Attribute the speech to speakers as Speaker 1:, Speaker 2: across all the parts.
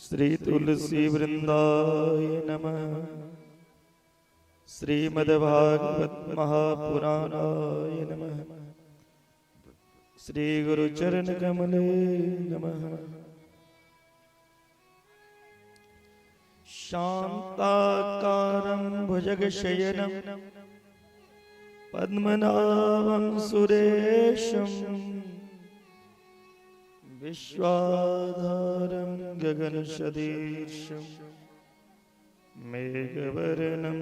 Speaker 1: श्री तुलसी वृंदाय नमः। श्रीमद्भागवत महापुराणाय नमः। श्री गुरु चरण कमले नमः। शांताकारं भुजगशयनं पद्मनाभं सुरेशं विश्वाधारं गगनसदृशं मेघवर्णं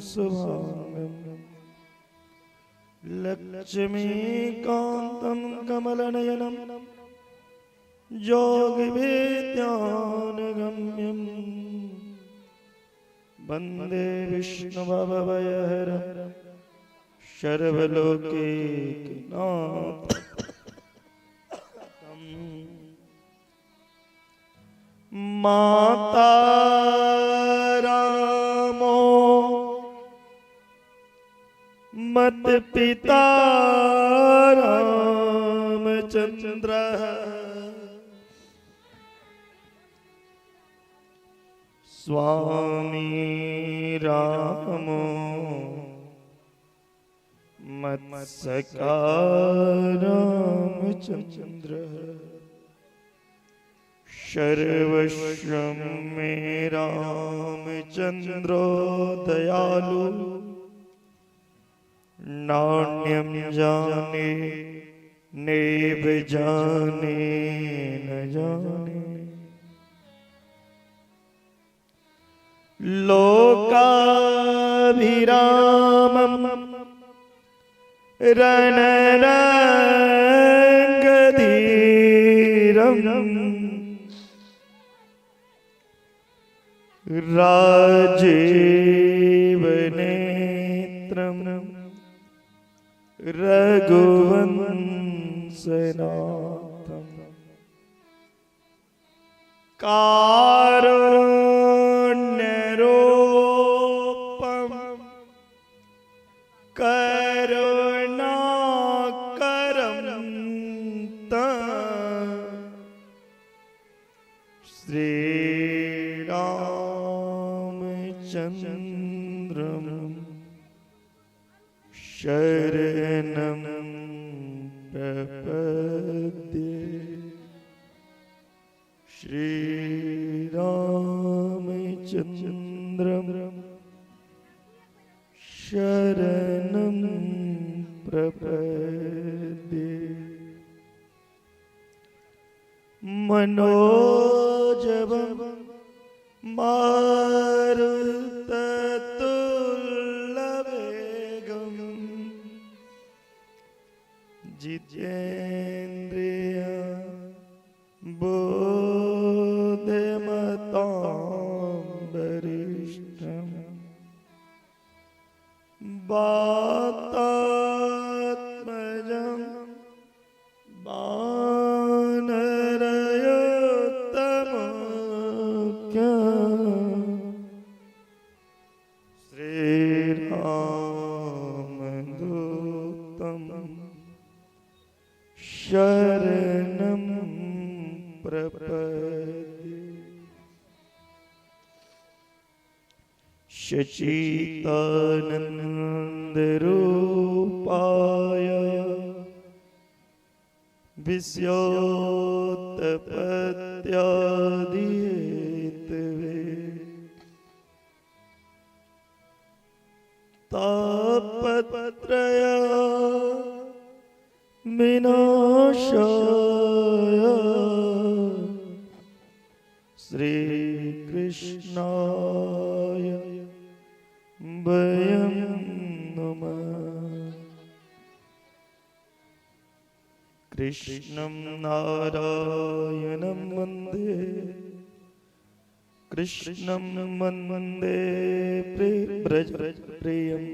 Speaker 1: शुभांगं लक्ष्मीकान्तं कमलनयनं योगिभिर्ध्यानगम्यं वंदे विष्णुभवभयहरं सर्वलोकैकनाथं। माता रामो मत पिता रामचंद्र स्वामी रामो मत सखा रामचंद्र। सर्वस्व में रामचंद्रो दयालु नान्यं जाने नैव जाने न जाने। लोकाभिरामं रणरङ्गधीरं राजीवनेत्रं रघुवंशनाथं। कारुण्यरूपं करुणाकरं तं श्रीरामचंद्रं शरणं प्रपद्ये। श्रीरामचंद्रं शरणं प्रपद्ये। मनोजवं मारुततुल्यवेगं जितेन्द्रिय बुद्धिमतां वरिष्ठं वातात्मजं वानरयोत्तमुख्यं श्रीरामदूतं शरणं प्रपद्ये। सच्चिदानन्दरूपाय विश्वोत्पत्त्यादिहेतवे तापत्रय विनाशाय श्रीकृष्णाय वयं नमः। कृष्णं नारायणं वन्दे कृष्णं वन्दे व्रजप्रियं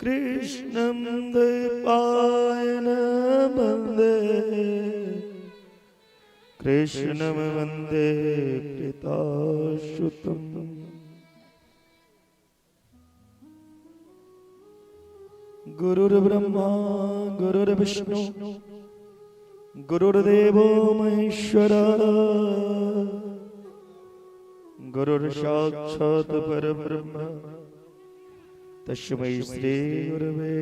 Speaker 1: कृष्णं द्वैपायन वन्दे कृष्णं वन्दे पितासुतम्। गुरुर्ब्रह्मा गुरुर्विष्णु गुरुर्देवो महेश्वर, गुरुर्साक्षात् परब्रह्म, तस्मै श्री गुरवे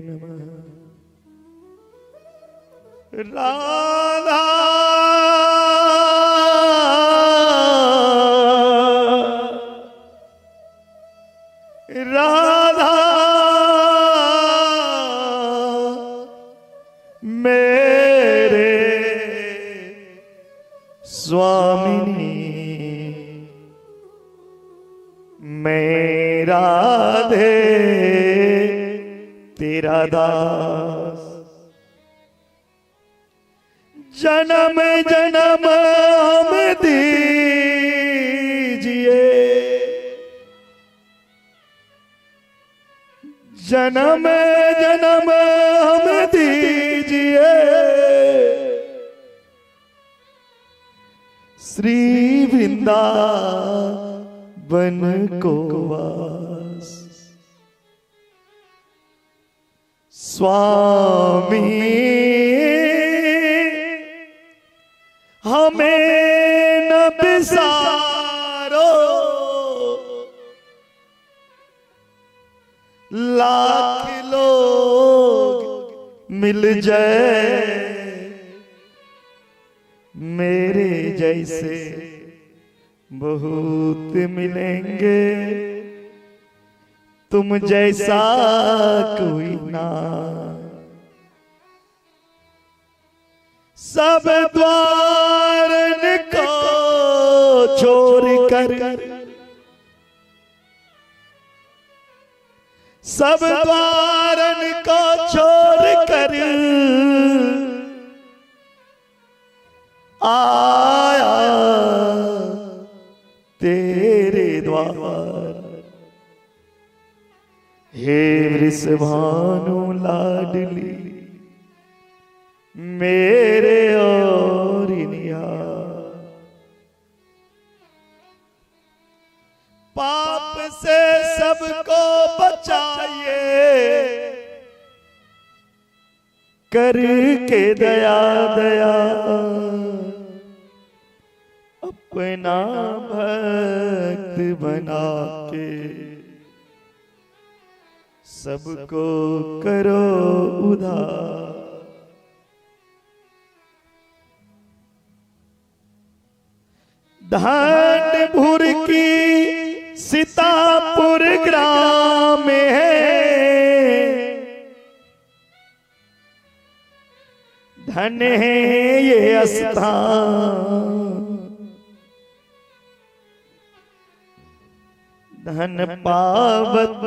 Speaker 1: नमः। राधा राधा मेरे स्वामिनी, मैं राधे तेरा दास। जन्म जन्म हम दीजिए, जन्म जन्म हम दीजिए, श्री वृंदावन को वास। स्वामी हमें न बिसारो, लाख लोग मिल जाए मेरे जैसे बहुत मिलेंगे, तुम जैसा कोई ना। सब द्वारन को छोड़ कर, सब द्वारन को छोड़ कर आया तेरे द्वार। हे वृषभानु लाडली मेरे और निहार, पाप से सबको बचाइए, करके दया दया अपना भक्त बना के सबको करो उधार। धनपुर की सीतापुर ग्राम है, धन है ये स्थान, धन पावत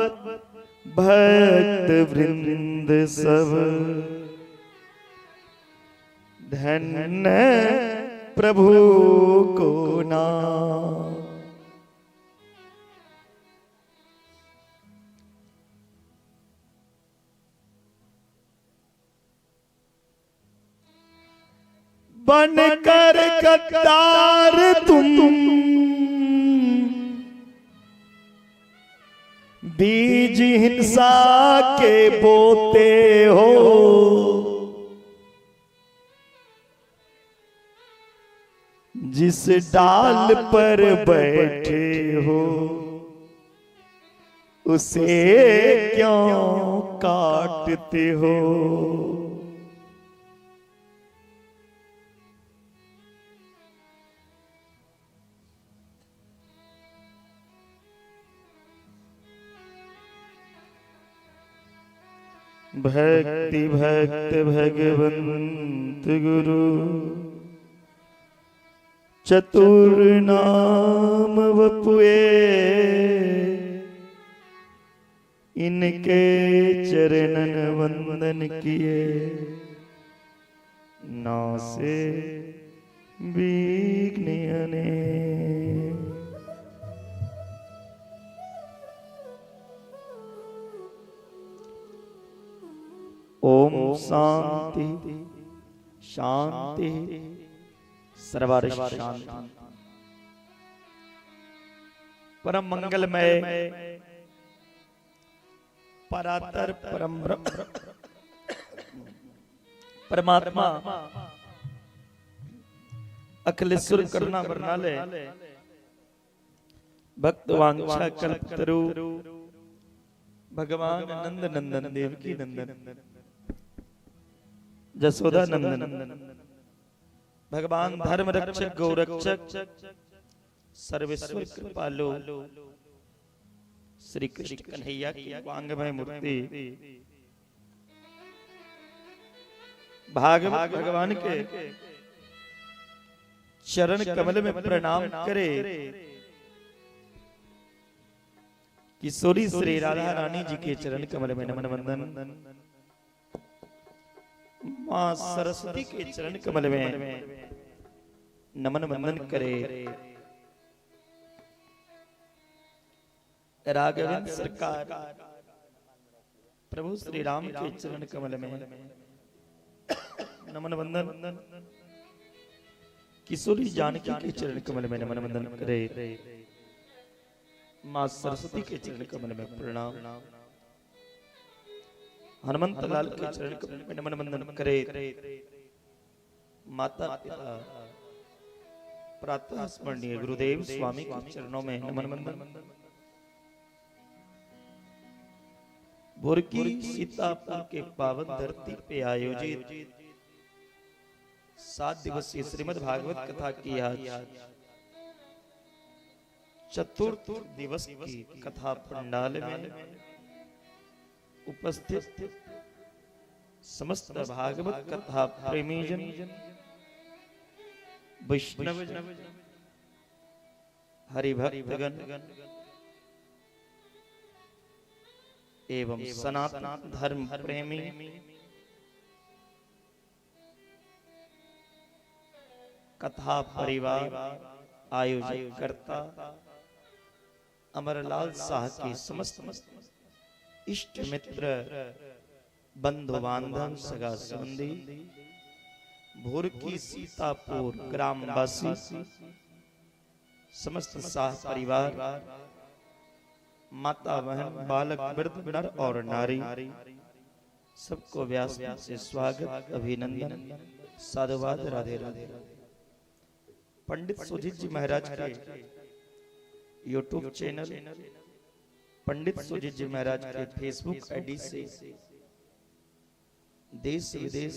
Speaker 1: भक्त वृंद सब, धन प्रभु को नाम। बन कर गद्दार तुम बीज हिंसा के बोते हो, जिस डाल पर बैठे हो उसे क्यों काटते हो। भक्ति भक्त भगवंत गुरु चतुर नाम वपुए, इनके चरणन वंदन किए नासे विघ्न अनेक। ओम शांति शांति सर्वार्थ शांति। परम मंगलमय परातर परम ब्रह्म परमात्मा अखिलेश्वर करुणा बरनाले भक्त वांछा कल्पतरु भगवान नंद नंदन देवकी नंदन जसोदा नंदन भगवान धर्म रक्षक गौरक्षक सर्वेश्वर कृपालु श्री कृष्ण कन्हैया की वांगमय मूर्ति भागवत भगवान के चरण कमल में प्रणाम करे। किशोरी श्री राधा रानी जी के चरण कमल में नमन वंदन, मां सरस्वती के चरण कमल में नमन वंदन करे। राघवेंद्र सरकार प्रभु श्री राम के चरण कमल में नमन वंदन, किशोरी जानकी के चरण कमल में नमन वंदन करे। मां सरस्वती के चरण कमल में प्रणाम, हनुमंत लाल के चरण कमल में नमन वंदन करे। माता पिता प्रातः स्मरणीय गुरुदेव स्वामी के चरणों में नमन वंदन। भोरकी सीतापुर के पावन धरती पे आयोजित 7 दिवसीय श्रीमद् भागवत कथा की आज चतुर्थ दिवस की कथा पंडाल में उपस्थित समस्त भागवत कथा प्रेमीजन, वैष्णव हरिभक्तगण एवं सनातन धर्म प्रेमी कथा परिवार आयोजक कर्ता अमरलाल शाह के समस्त इष्ट मित्र बंधु बांधव सगा संबंधी भोरकी सीतापुर ग्रामवासी समस्त शाह परिवार, माता बहन बालक वृद्ध नर और नारी सबको व्यास से स्वागत अभिनंदन साधुवाद राधे राधे। पंडित सुजीत जी महाराज के यूट्यूब चैनल, पंडित सुजीत जी महाराज के फेसबुक आईडी से देश विदेश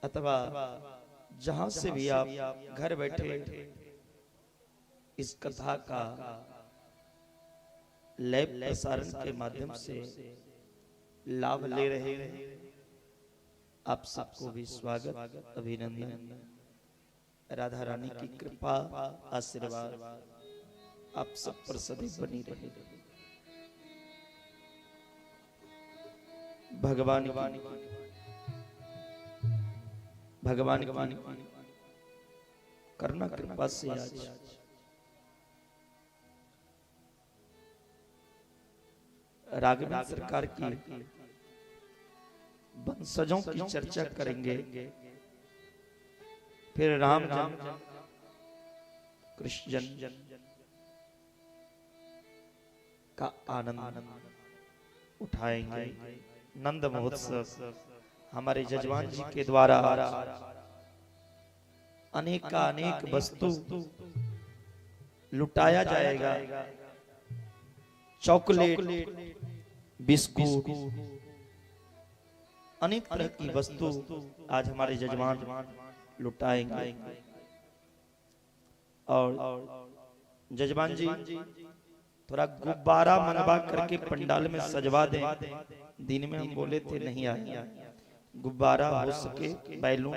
Speaker 1: अथवा जहां से भी आप घर बैठे इस कथा का लाइव प्रसारण के माध्यम से लाभ ले रहे हैं, आप सबको भी स्वागत अभिनंदन। राधा रानी की कृपा आशीर्वाद आप सब पर सदैव बनी रहे। भगवान भगवान करुणा कृपा से आज राघवेंद्र सरकार की वंशजों की चर्चा करेंगे, फिर राम जन्म कृष्ण जन्म का आनंद उठाएंगे। नंद महोत्सव हमारे जजमान जी के द्वारा अनेकानेक वस्तु लुटाया जाएगा, चॉकलेट बिस्कुट अनेक तरह की वस्तु आज हमारे जजमान लुटाएंगे। और जजमान जी थोड़ा गुब्बारा मंगवा करके पंडाल में सजवा दें। दिन में हम बोले थे नहीं आए, गुब्बारा हो सके बैलून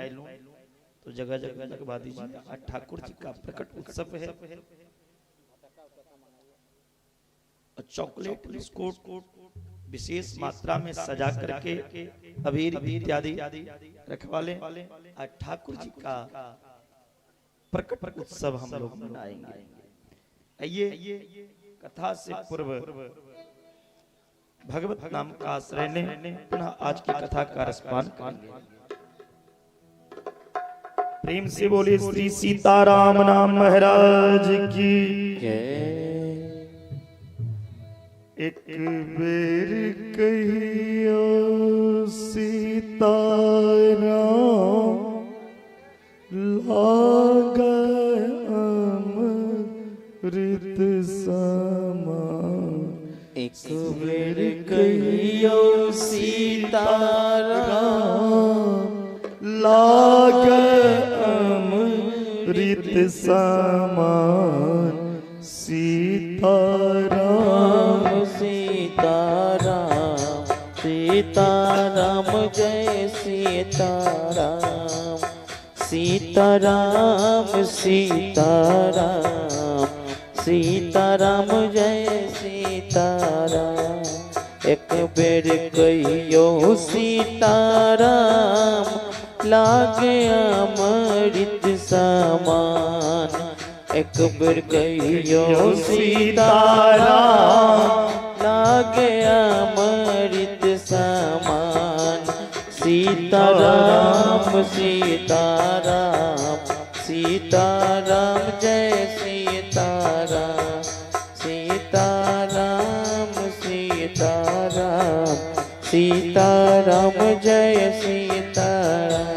Speaker 1: तो जगह जगह लगवा दीजिए। आज ठाकुर जी का प्रकट उत्सव है और चॉकलेट बिस्कुट विशेष मात्रा में सजा करके अबीर इत्यादि रखवा लें। आज ठाकुर जी का प्रकट उत्सव हम लोग मनाएंगे। आइए कथा से पूर्व भगवत नाम का आश्रय लें, पुनः आज की कथा का रसपान करेंगे। प्रेम से बोले श्री सीताराम नाम महाराज की जय। एक बेर कहियो सीता राम लागे अमृत समान।
Speaker 2: एक बेर कहियो सीता राम
Speaker 1: लागे अमृत समान। सीता राम
Speaker 2: सीता राम सीता राम जय सीता राम सीता राम सीता राम सीता राम जय सीता राम। एक बेर कहियो सीता राम लागे अमृत समान। एक बेर कहियो सीता राम लागे अमृत समान। सीता राम सीता राम सीता राम जय सीता राम सीता राम सीता राम सीता राम जय सीता राम।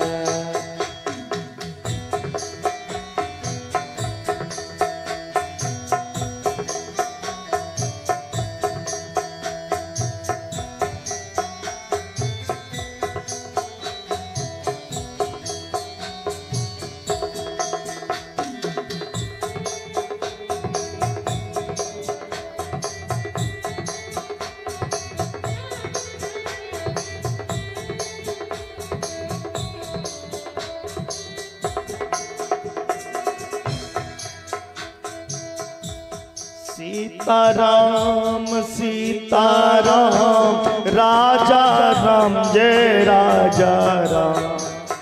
Speaker 1: सीता राम सीता राम राजा राम जय राजा राम।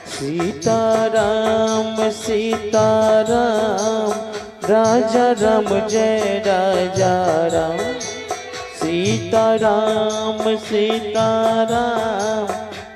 Speaker 2: सीता राम सीता राम राजा राम जय राजा राम। सीता राम सीता राम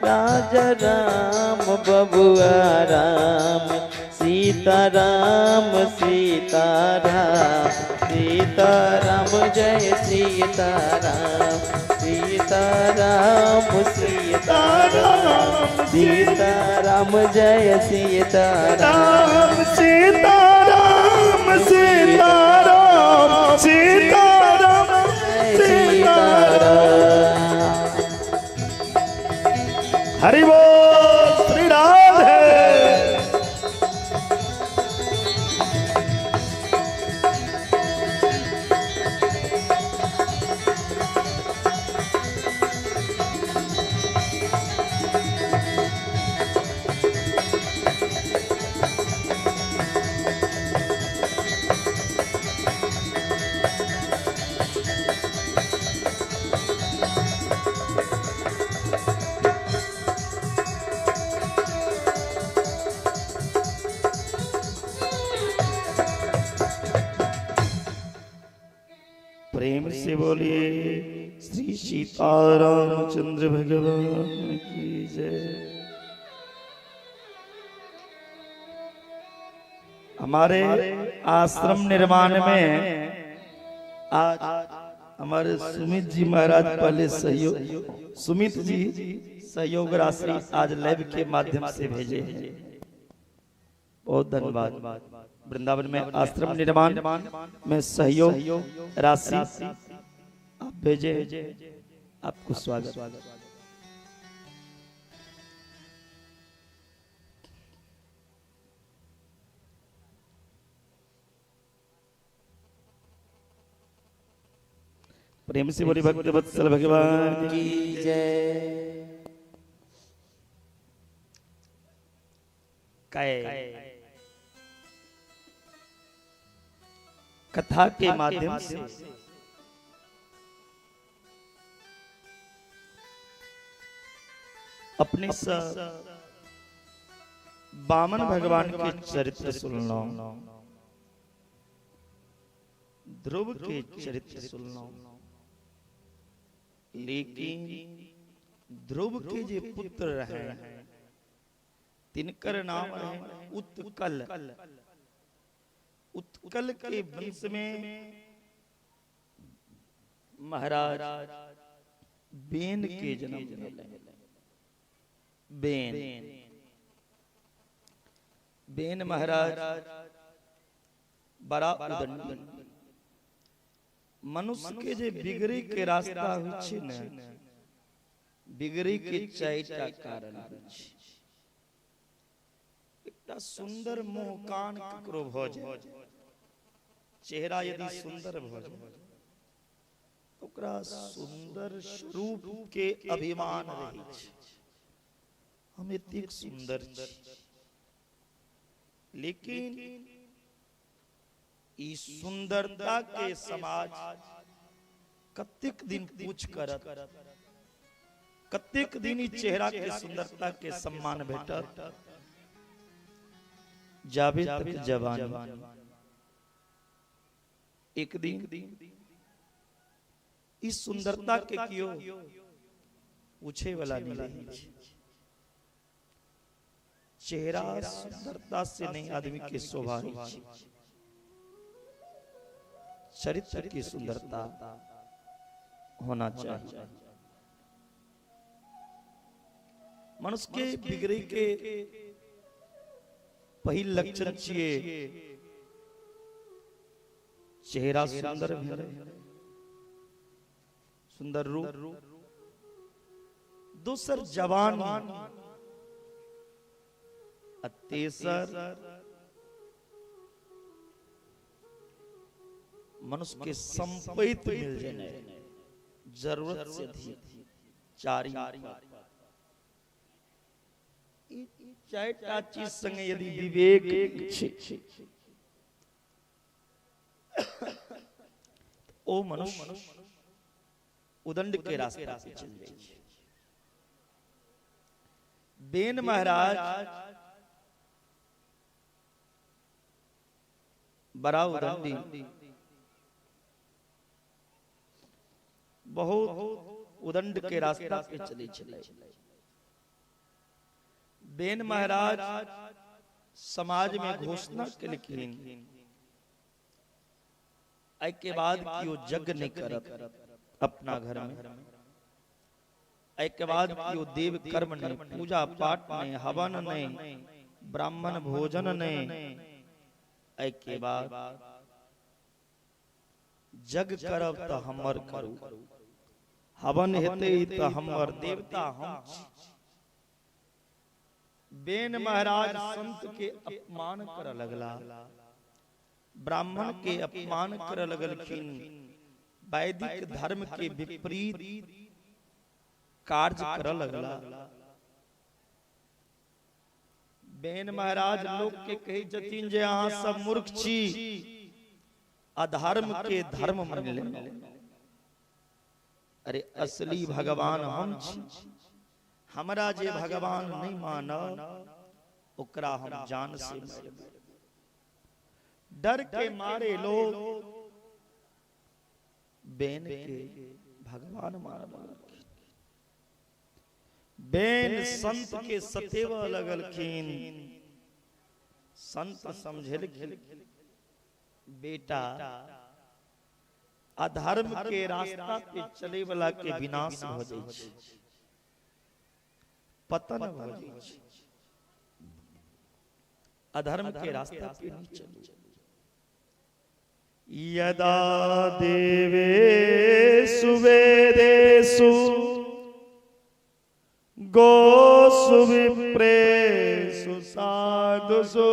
Speaker 2: राजा राम बबुआ राम। सीता राम सीता राम सीता राम जय सीता राम सीता राम सीता राम सीता राम जय सीता राम
Speaker 1: सीता राम सीता राम सीता राम
Speaker 2: सीता राम।
Speaker 1: हरि बोल श्री राधे। प्रेम से बोलिए श्री सीतारामचंद्र भगवान की जय। हमारे आश्रम निर्माण में आज हमारे सुमित जी महाराज पहले सहयोग, सुमित जी सहयोग राशि आज लाइव के माध्यम से भेजे हैं, बहुत धन्यवाद। वृंदावन में आश्रम निर्माण में सहयोग राशि आप भेजे, आपको स्वागत। प्रेम से बोली भक्त वत्सल भगवान
Speaker 2: की जय।
Speaker 1: कथा के माध्यम से अपने बामन भगवान के चरित्र सुन लो, ध्रुव के चरित्र सुन लो, लेकिन ध्रुव के जे पुत्र रहे तिनकर नाम रहे उत्कल। उत्कल के वंश में महाराज बेन के जन्म भेलै। बेन। बेन महाराज बड़ा उदंडी। मनुष्य के जे बिगड़े के रास्ता होइ छै ने, बिगड़े के चारिटा कारण होइ छै। एकटा सुंदर मुंह कान ककरो भऽ जाय, चेहरा यदि सुंदर भऽ जाय, ओकरा सुंदर स्वरूप के अभिमान रहै छै, हम एतेक सुंदर छी। लेकिन ई सुंदरता के समाज कतेक दिन पूछ करत, कतेक दिन ई चेहरा के सुंदरता के सम्मान भेटत? जाबे तक जवानी। एक दिन इस सुंदरता के कियो पूछे वाला नहीं रही। चेहरा सुंदरता से नहीं आदमी के शोभा है, चरित्र की सुंदरता होना चाहिए। मनुष्य के बिगड़े के पहिल लक्षण छिए चेहरा सुंदर भेलै, सुंदर रूप, दोसर जवानी, आ तेसर मनुष्य के संपत्ति मिल जाए जरूरत से अधिक। चारि चारिटा चीज संगे यदि विवेक छै ओ मनुष्य उदंड के रास्ता पे चल जाए। बेन महाराज बड़ा उदंडी, बहुत उदंड के रास्ता पे चले चले। बेन महाराज समाज में घोषणा केलखिन एहि के बाद केओ यज्ञ नहीं करत अपना घर में, एहि के बाद केओ देव कर्म नहीं, पूजा पाठ नहीं, हवन नहीं, ब्राह्मण भोजन नहीं, एहि के बाद जग करब त हमर करू, हवन हेतै त हमर, देवता हम छी। बेन महाराज संत के अपमान कर लगला, ब्राह्मण के अपमान कर लगलखिन, वैदिक धर्म के विपरीत कार्य कर लगला। बेन महाराज लोग के कही जथिन जे अहाँ सब मूर्ख छी, अधर्म के धर्म मान लेने। अरे असली भगवान हम छी, हमरा जे भगवान नहीं मानब ओकरा हम जान से मारब। डर के मारे लोग बेन के भगवान मान लगलखिन, बेन संत के सतेव लगलखिन। संत समझेलखिन बेटा अधर्म के रास्ता पे चले वाला के विनाश भ जाइ छै, पतन भ जाइ छै। अधर्म के रास्ता पे नहीं चलू। यदा देवेषु वेदेषु गोषु विप्रेषु साधुषु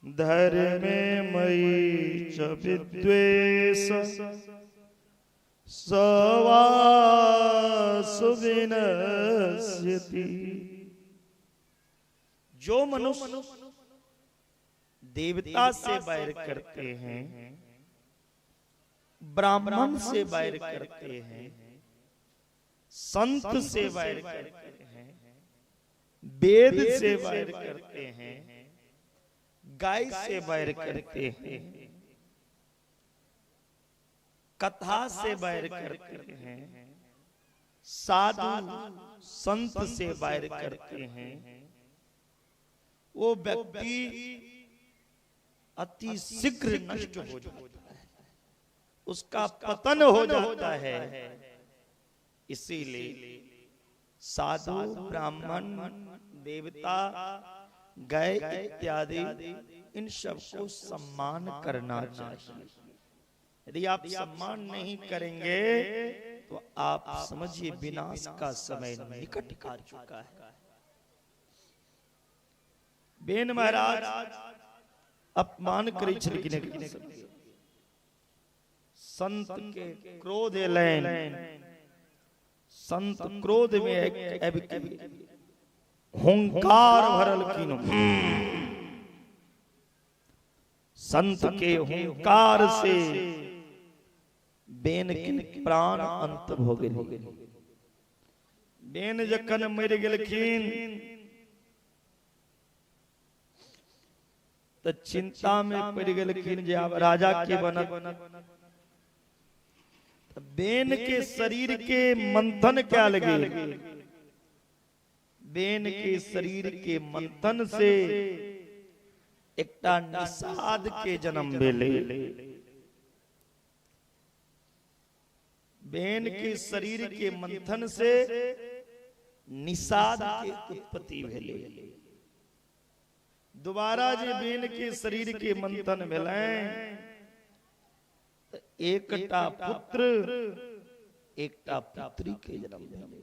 Speaker 1: धर्मे मयि च विद्वेष सवासु विनश्यति। जो मनुष्य देवता से बैर करते हैं, ब्राह्मण से बैर करते हैं, संत से बैर करते हैं, वेद से बैर करते हैं, गाय से बैर करते हैं, कथा से बैर करते हैं, साधु संत से बैर करते हैं, वो व्यक्ति अति शीघ्र नष्ट हो जाता है, उसका पतन हो जाता है। इसीलिए साधु, ब्राह्मण, देवता, गाय इत्यादि, इन सबको सम्मान करना चाहिए। यदि आप सम्मान नहीं करेंगे तो आप समझिए विनाश का समय निकट आ चुका है। बेन महाराज अपमान करै छलखिन, संत के क्रोध एलनि, संत क्रोध में आबि के हुंकार भरलखिन। संत के हुंकार से बेन के प्राण अंत भ गेल। बेन जखन मरि गेलखिन त चिंता में पड़ गेलखिन जे आब राजा के बनत। बेन के शरीर के मंथन कयल गेल। बेन के शरीर के मंथन से एकटा निषाद के जन्म भेलै। बेन के शरीर के मंथन से निषाद के उत्पत्ति भेलै। दोबारा जे बेन के शरीर के मंथन भेलै एकटा पुत्र एकटा पुत्री के जन्म भेलै।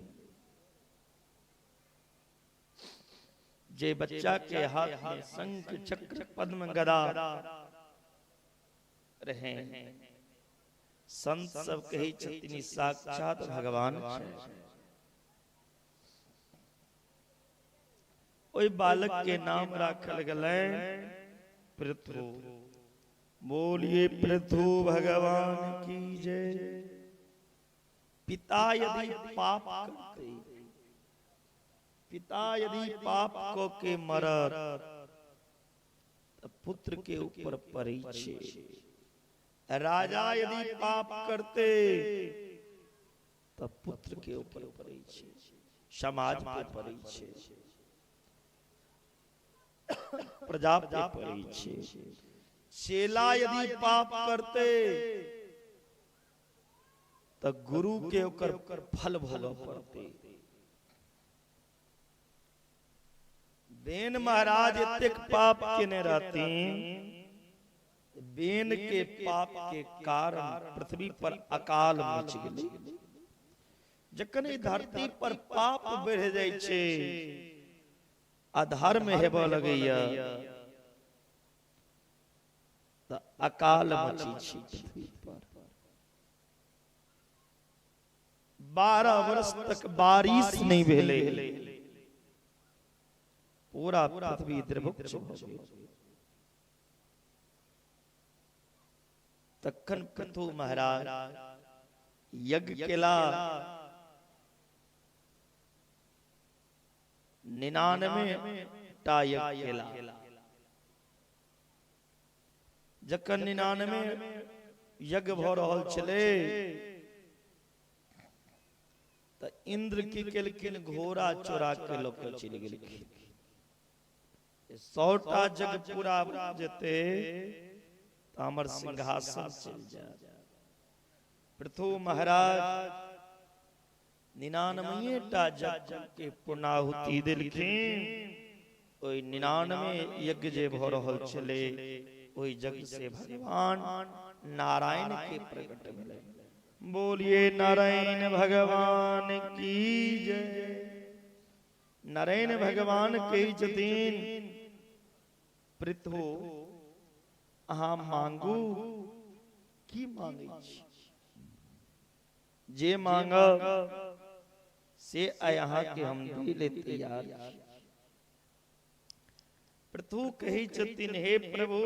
Speaker 1: जे बच्चा के हाथ में शंख चक्र पद्म गदा रहे, संत सब कहै छथिन साक्षात भगवान छै। ओहि बालक के नाम राखल गेलै पृथु। बोलिए पृथु भगवान की जय। पिता यदि पाप करते, पिता यदि पाप को के मरत त पुत्र के ऊपर पड़ै छै। राजा यदि पाप करते त पुत्र के ऊपर पड़ै छै, समाज पे पड़ै छै, प्रजा पे पड़ै छै। चेला यदि पाप करते त गुरु के ओकर फल भोगऽ पड़ते। बेन महाराज एतेक पाप केने रहथिन, बेन के पाप के कारण पृथ्वी पर अकाल मच गेलै। जखन ई धरती पर पाप बढ़ि जाइ छै, अधर्म हेबऽ लगैया, त अकाल मची छै पृथ्वी पर। 12 वर्ष तक बारिश नहीं भेलै, पूरा पृथ्वी द्रभुक्ष भ गेल। तखन पृथु महाराज यज्ञ केला, 99 टा यज्ञ केला। जखन 99 यज्ञ भ रहल छलै त इंद्र की केलखिन, घोड़ा चोरा के लऽ के चलि गेलखिन। 100टा यज्ञ पूरा जेतै त हमर सिंहासन चलि जायत। पृथु महाराज 99टा यज्ञ के पूर्णाहुति देलखिन। ओहि 99 यज्ञ जे भ रहल छलै, ओहि यज्ञ से भगवान नारायण के प्रकट भेलै। बोलिए नारायण भगवान की जय। नारायण भगवान कहै छथिन, पृथु अहाँ मांगू, की मांगै छी? जे मांगब से आइ अहाँ के हम दै ले तैयार छी। पृथु कहै छथिन, हे प्रभु,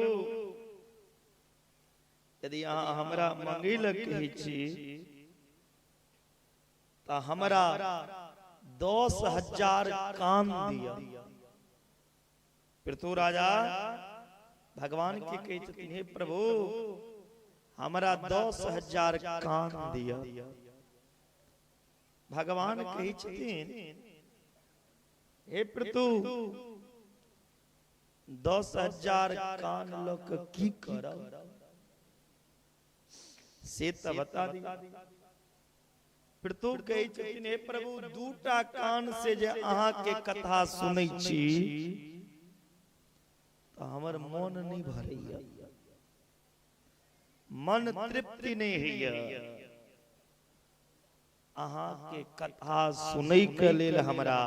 Speaker 1: यदि अहाँ हमरा मांगै लए कहै छी त हमरा 10,000 कान दिअ। पृथु राजा भगवान के कहै छथिन, हे प्रभु, हमरा 10,000 कान दिअ। भगवान कहै छथिन, हे पृथु, 10,000 कान लऽ के की करब से त बता दिअ। पृथु कहै छथिन, हे प्रभु, दूटा कान से जे अहाँ के कथा सुनै छी तो हमर मन नहीं भरैया, मन तृप्ति नहीं होइया। अहाँ के कथा सुनै के लेल हमरा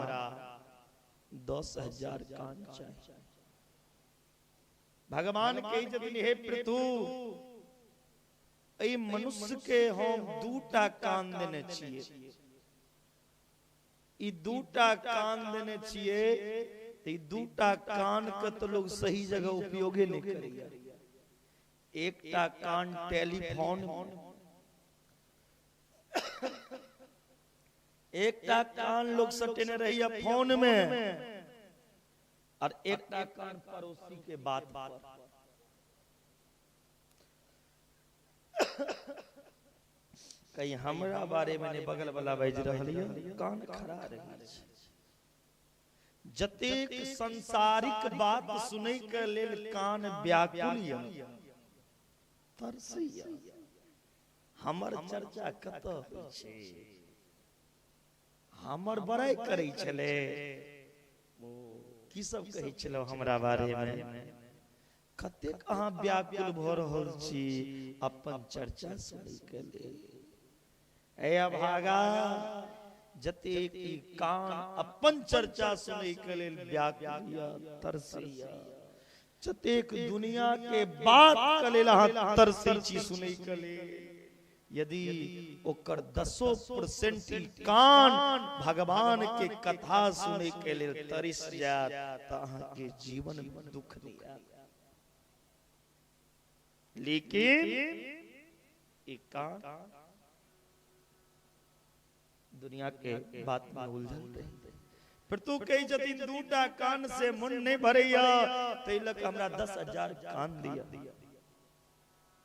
Speaker 1: 10,000 कान चाहिए। भगवान कहै छथिन, हे पृथु, एहि मनुष्य के हम दूटा कान देने छियै, ई दूटा कान देने छियै, त ई दूटा कान के तो लोग सही जगह उपयोगे नहीं करैया। एकटा कान टेलीफोन, एकटा कान लोग सटेने रहिया फोन में, और एकटा कान पड़ोसी के बात पर। कहीं हमरा बारे में ने बगल वाला बाजि रहल ये, कान खड़ा रही छै। जतेक सांसारिक बात सुनै के लेल कान व्याकुल ये, तरसैया, हमर चर्चा कतऽ होइ छै, हमर बड़ाई करै छलै, की सब कहै छलै हमरा बारे में, कतेक अहाँ व्याकुल भऽ रहल छी अपन चर्चा सुनै के लेल। ए अभागा, जतेक ई कान अपन चर्चा सुनै के लेल व्याकुल या तरसैया, जतेक दुनिया के बात के लेल अहाँ तरसै छी सुनै के लेल, यदि ओकर 10% कान भगवान के कथा सुनै के लेल तरस जायत तऽ अहाँ के जीवन में दुख नहीं आयत। लेकिन ई कान दुनिया के बात में उलझल रही। पृथु कहै छथिन, दूटा कान से मन नहीं भरैया, तै लऽ कऽ हमरा 10,000 कान दिया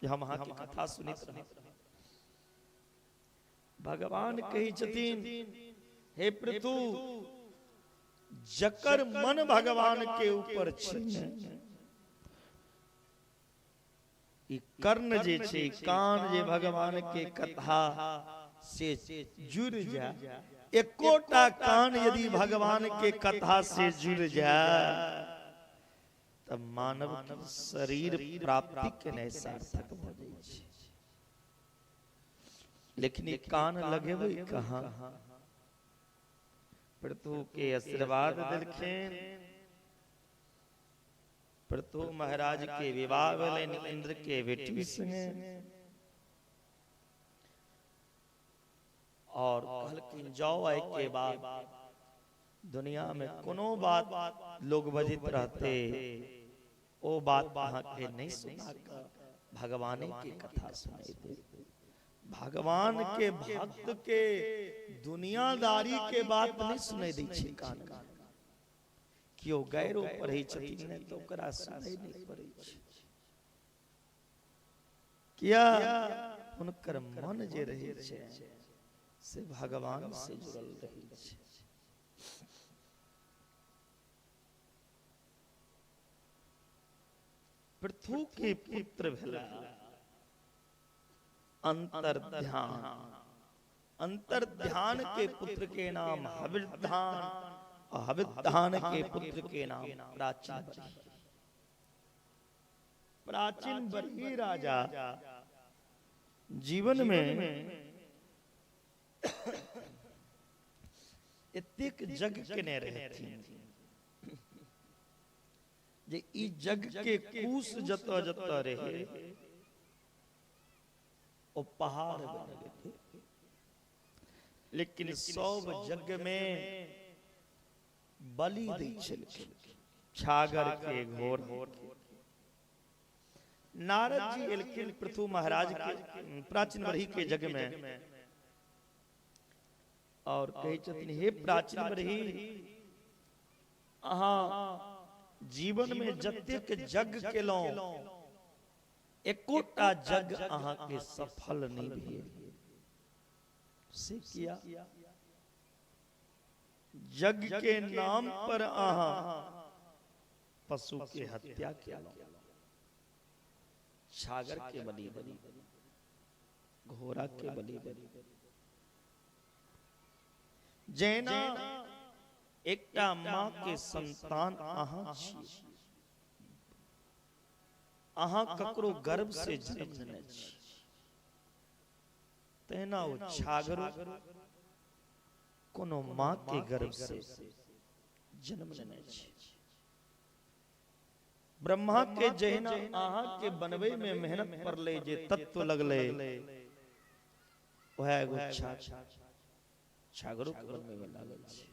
Speaker 1: जे हम अहाँ के कथा सुनैत रही। भगवान कहै छथिन, हे पृथु, जकर मन भगवान के ऊपर छै, ई कर्ण जे छै, कान जे भगवान के कथा से जुड़ जाए, एकोटा कान यदि भगवान के कथा से जुड़ जाए तब मानव के शरीर प्राप्ति के नहीं सार्थक भऽ जाइ छै। लेकिन ई कान लगेबै कहाँ? पृथु के आशीर्वाद देलखिन। पृथु महाराज के विवाह भेलनि इंद्र के बेटी संगे, और कहलखिन जाओ आइ के बाद दुनिया में कोनो बात लोग बजैत रहते ओ बात अहाँ के नहीं सुना कऽ भगवाने के कथा सुनेबै। भगवान के भक्त के दुनियादारी के बात नहीं सुनै दै छै कान में। केओ गैरो पढ़ै छथिन ने तऽ ओकरा सुनै नहीं पड़ै छै, किया हुनकर मन जे रहै छै से भगवान से जुड़ल रहै छै। पृथु के पुत्र भेला अंतर्ध्यान, अंतर्ध्यान के पुत्र के नाम हविर्धान, हविर्धान के पुत्र के नाम प्राचीन बरही। प्राचीन बरही राजा जीवन में एतेक जग केने रहथिन जे ई जग के कूस जतऽ जतऽ रहे ओ पहाड़ बनि गेलै। लेकिन सब जग में बलि दै छलखिन छागर के, घोड़ के। नारद जी एलखिन पृथु महाराज के प्राचीन बरही के जग में और कहै छथिन, हे प्राचीन बरही, अहाँ जीवन में जतेक जग केलहुं एकोटा जग अहाँ के सफल नहीं भेल। से किया? जग के नाम पर अहाँ पशु के हत्या केलहुं, छागर के बलि देलहुं, घोड़ा के बलि देलहुं। जेना एकटा माँ के संतान अहाँ छी, अहाँ ककरो गर्भ से जन्म लेने छी, तहिना ओ छागरो कोनो माँ के गर्भ से जन्म लेने छी। ब्रह्मा के जहिना अहाँ के बनबै में मेहनत पड़लै, जे तत्व लगलै, वएह एगो छागरो के बनबै में लागल छै।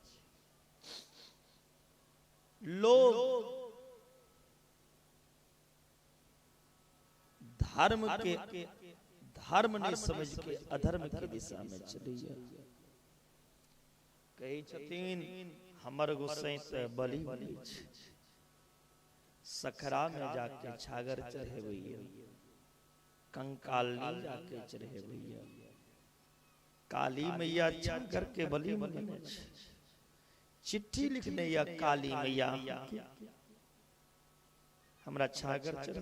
Speaker 1: लोग धर्म के धर्म नहीं समझ के अधर्म के दिशा में चलैया। कहै छथिन हमर गोसाई तऽ बलि बनै छै, सखरा में जाके छागर चढ़ेबैया, कंकालनी जाके चढ़ेबैया, काली मैया छागर के बलि बनेने छै। चिट्ठी लिखने या काली मैया हमरा छागर चढ़ा।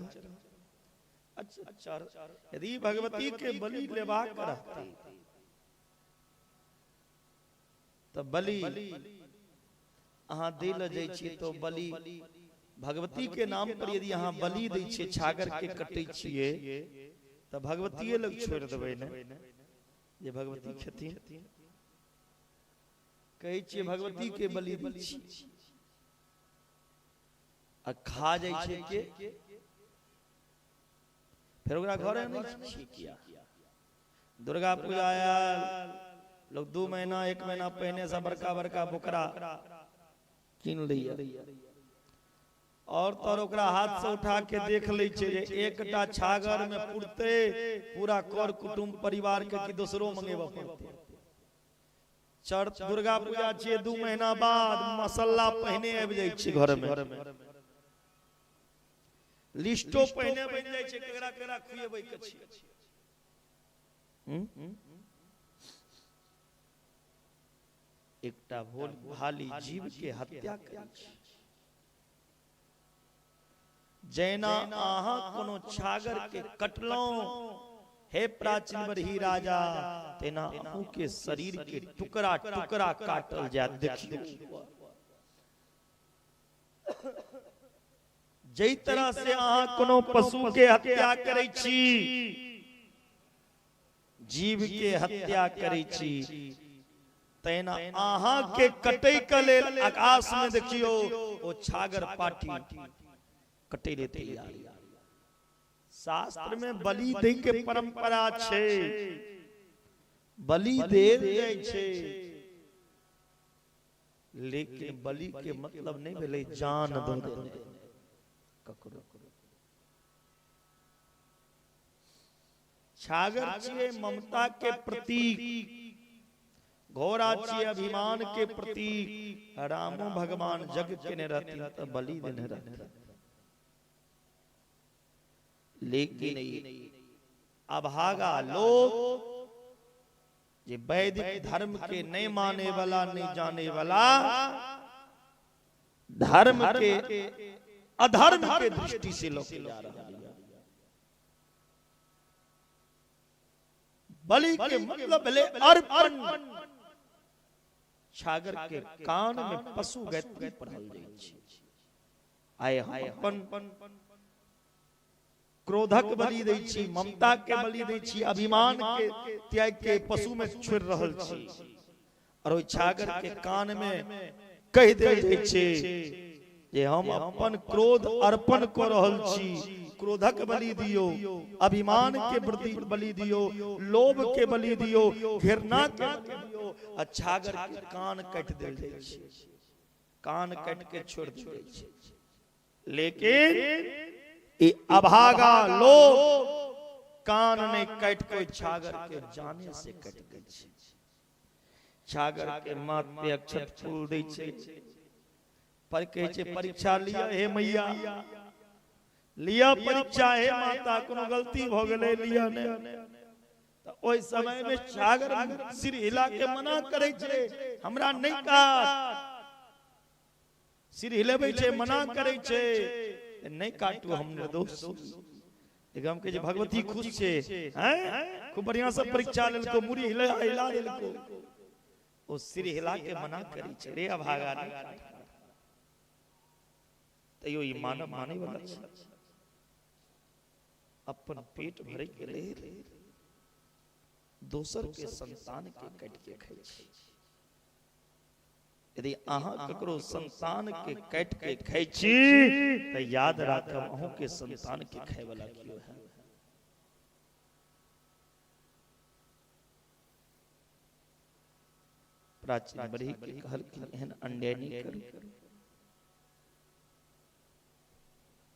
Speaker 1: अच्छा, यदि भगवती के बलि लेबाक रहती तऽ बलि अहाँ दै लए जाइ छियै तो बलि भगवती के नाम पर यदि अहाँ बलि दै छियै, छागर के कटै छियै, तऽ भगवतीये लग छोड़ि देबै ने, जे भगवती खेथिन। कहै छियै भगवती के बलि दै छियै आ खा जाइ छै के, फेर ओकरा घरे नहि छियै किया। दुर्गा पूजा आयल, लोग 2 महीना 1 महीना पहिने से बड़का बड़का बोकरा कीन लैया, और तोर ओकरा हाथ से उठा के देख लै छै जे एकटा छागर में पुरते पूरा कर कुटुंब परिवार के कि दोसरो मंगेबा पड़ते। चढ़ दुर्गा पूजा छियै 2 महीना बाद, मसाला पहिने आबि जाइ छै घर में, लिस्टो पहिने बनि जाइ छै केकरा केकरा खुएबै के छै। एकटा भोल भाली जीव के हत्या करै छै। जैना अहाँ कोनो छागर के कटलौं हे प्राचीन बरही राजा, तेना अहूँ के शरीर के टुकड़ा टुकड़ा काटल जायत। देखियौ जै तरह से अहाँ कोनो पशु के हत्या करै छी, जीव के हत्या करै छी, तेना अहाँ के कटै के लेल आकाश में देखियौ ओ छागर पाठी कटै ले तैयार। शास्त्र में बलि दै के परंपरा छै, बलि देल जाइ छै, लेकिन बलि के मतलब नहीं भेलै जान दऽ देने ककरो। छागर छियै ममता के प्रतीक, घोड़ा छियै अभिमान के प्रतीक। रामो भगवान जग केने रहथिन तऽ बलि देने रहथिन, लेकिन अभागा लोग जे वैदिक धर्म के नहीं माने वाला, नहीं जाने वाला, धर्म के अधर्म के दृष्टि से लोग जा रहा है। बलि के मतलब भेलै अर्पण। छागर के कान में पशु गायत्री पढ़ल जाइ छै। आइ हम अपन क्रोधक बलि दै छी, ममता के बलि दै छी, अभिमान के त्याग के पशु में छोड़ि रहल छी, और ओहि छागर के कान में कहि देल जाइ छै जे हम अपन क्रोध अर्पण कऽ रहल छी। क्रोधक बलि दियौ, अभिमान के बलि दियौ, लोभ के बलि दियौ, घृणा के बलि दियौ, आ छागर के कान काटि देल जाइ छै, कान काटि के छोड़ि देल जाइ छै। लेकिन ई अभागा लोग कान नहीं काटि के छागर के जाने से काटि दै छै। छागर के माथ पे अक्षत फूल दै छै, पर कहै छै परीक्षा लिअ हे मैया, लिअ परीक्षा हे माता, कोनो गलती भऽ गेलै लिअ ने। तऽ ओहि समय में छागर सिर हिला के मना करै छै, हमरा नहि काट। सिर हिलेबै छै, मना करै छै, नहीं काटू, हम निर्दोष। लेकिन हम कहै छै भगवती खुश छै, हैं खूब बढ़िया से परीक्षा लेलको, मुड़ी हिला हिला देलको। ओ सिर हिला के मना करै छै, रे अभागा नहि काट। तैयो ई मानव मानै वाला छै। अपन पेट भरे के लेल दोसर के संतान के काटि के खाइ छै। यदि अहाँ ककरो संतान के काटि के खाइ छी तऽ याद राखब अहूँ के संतान के खाय वाला केओ है। प्राचीन बरही के कहलखिन एहन अन्याय नहि करू,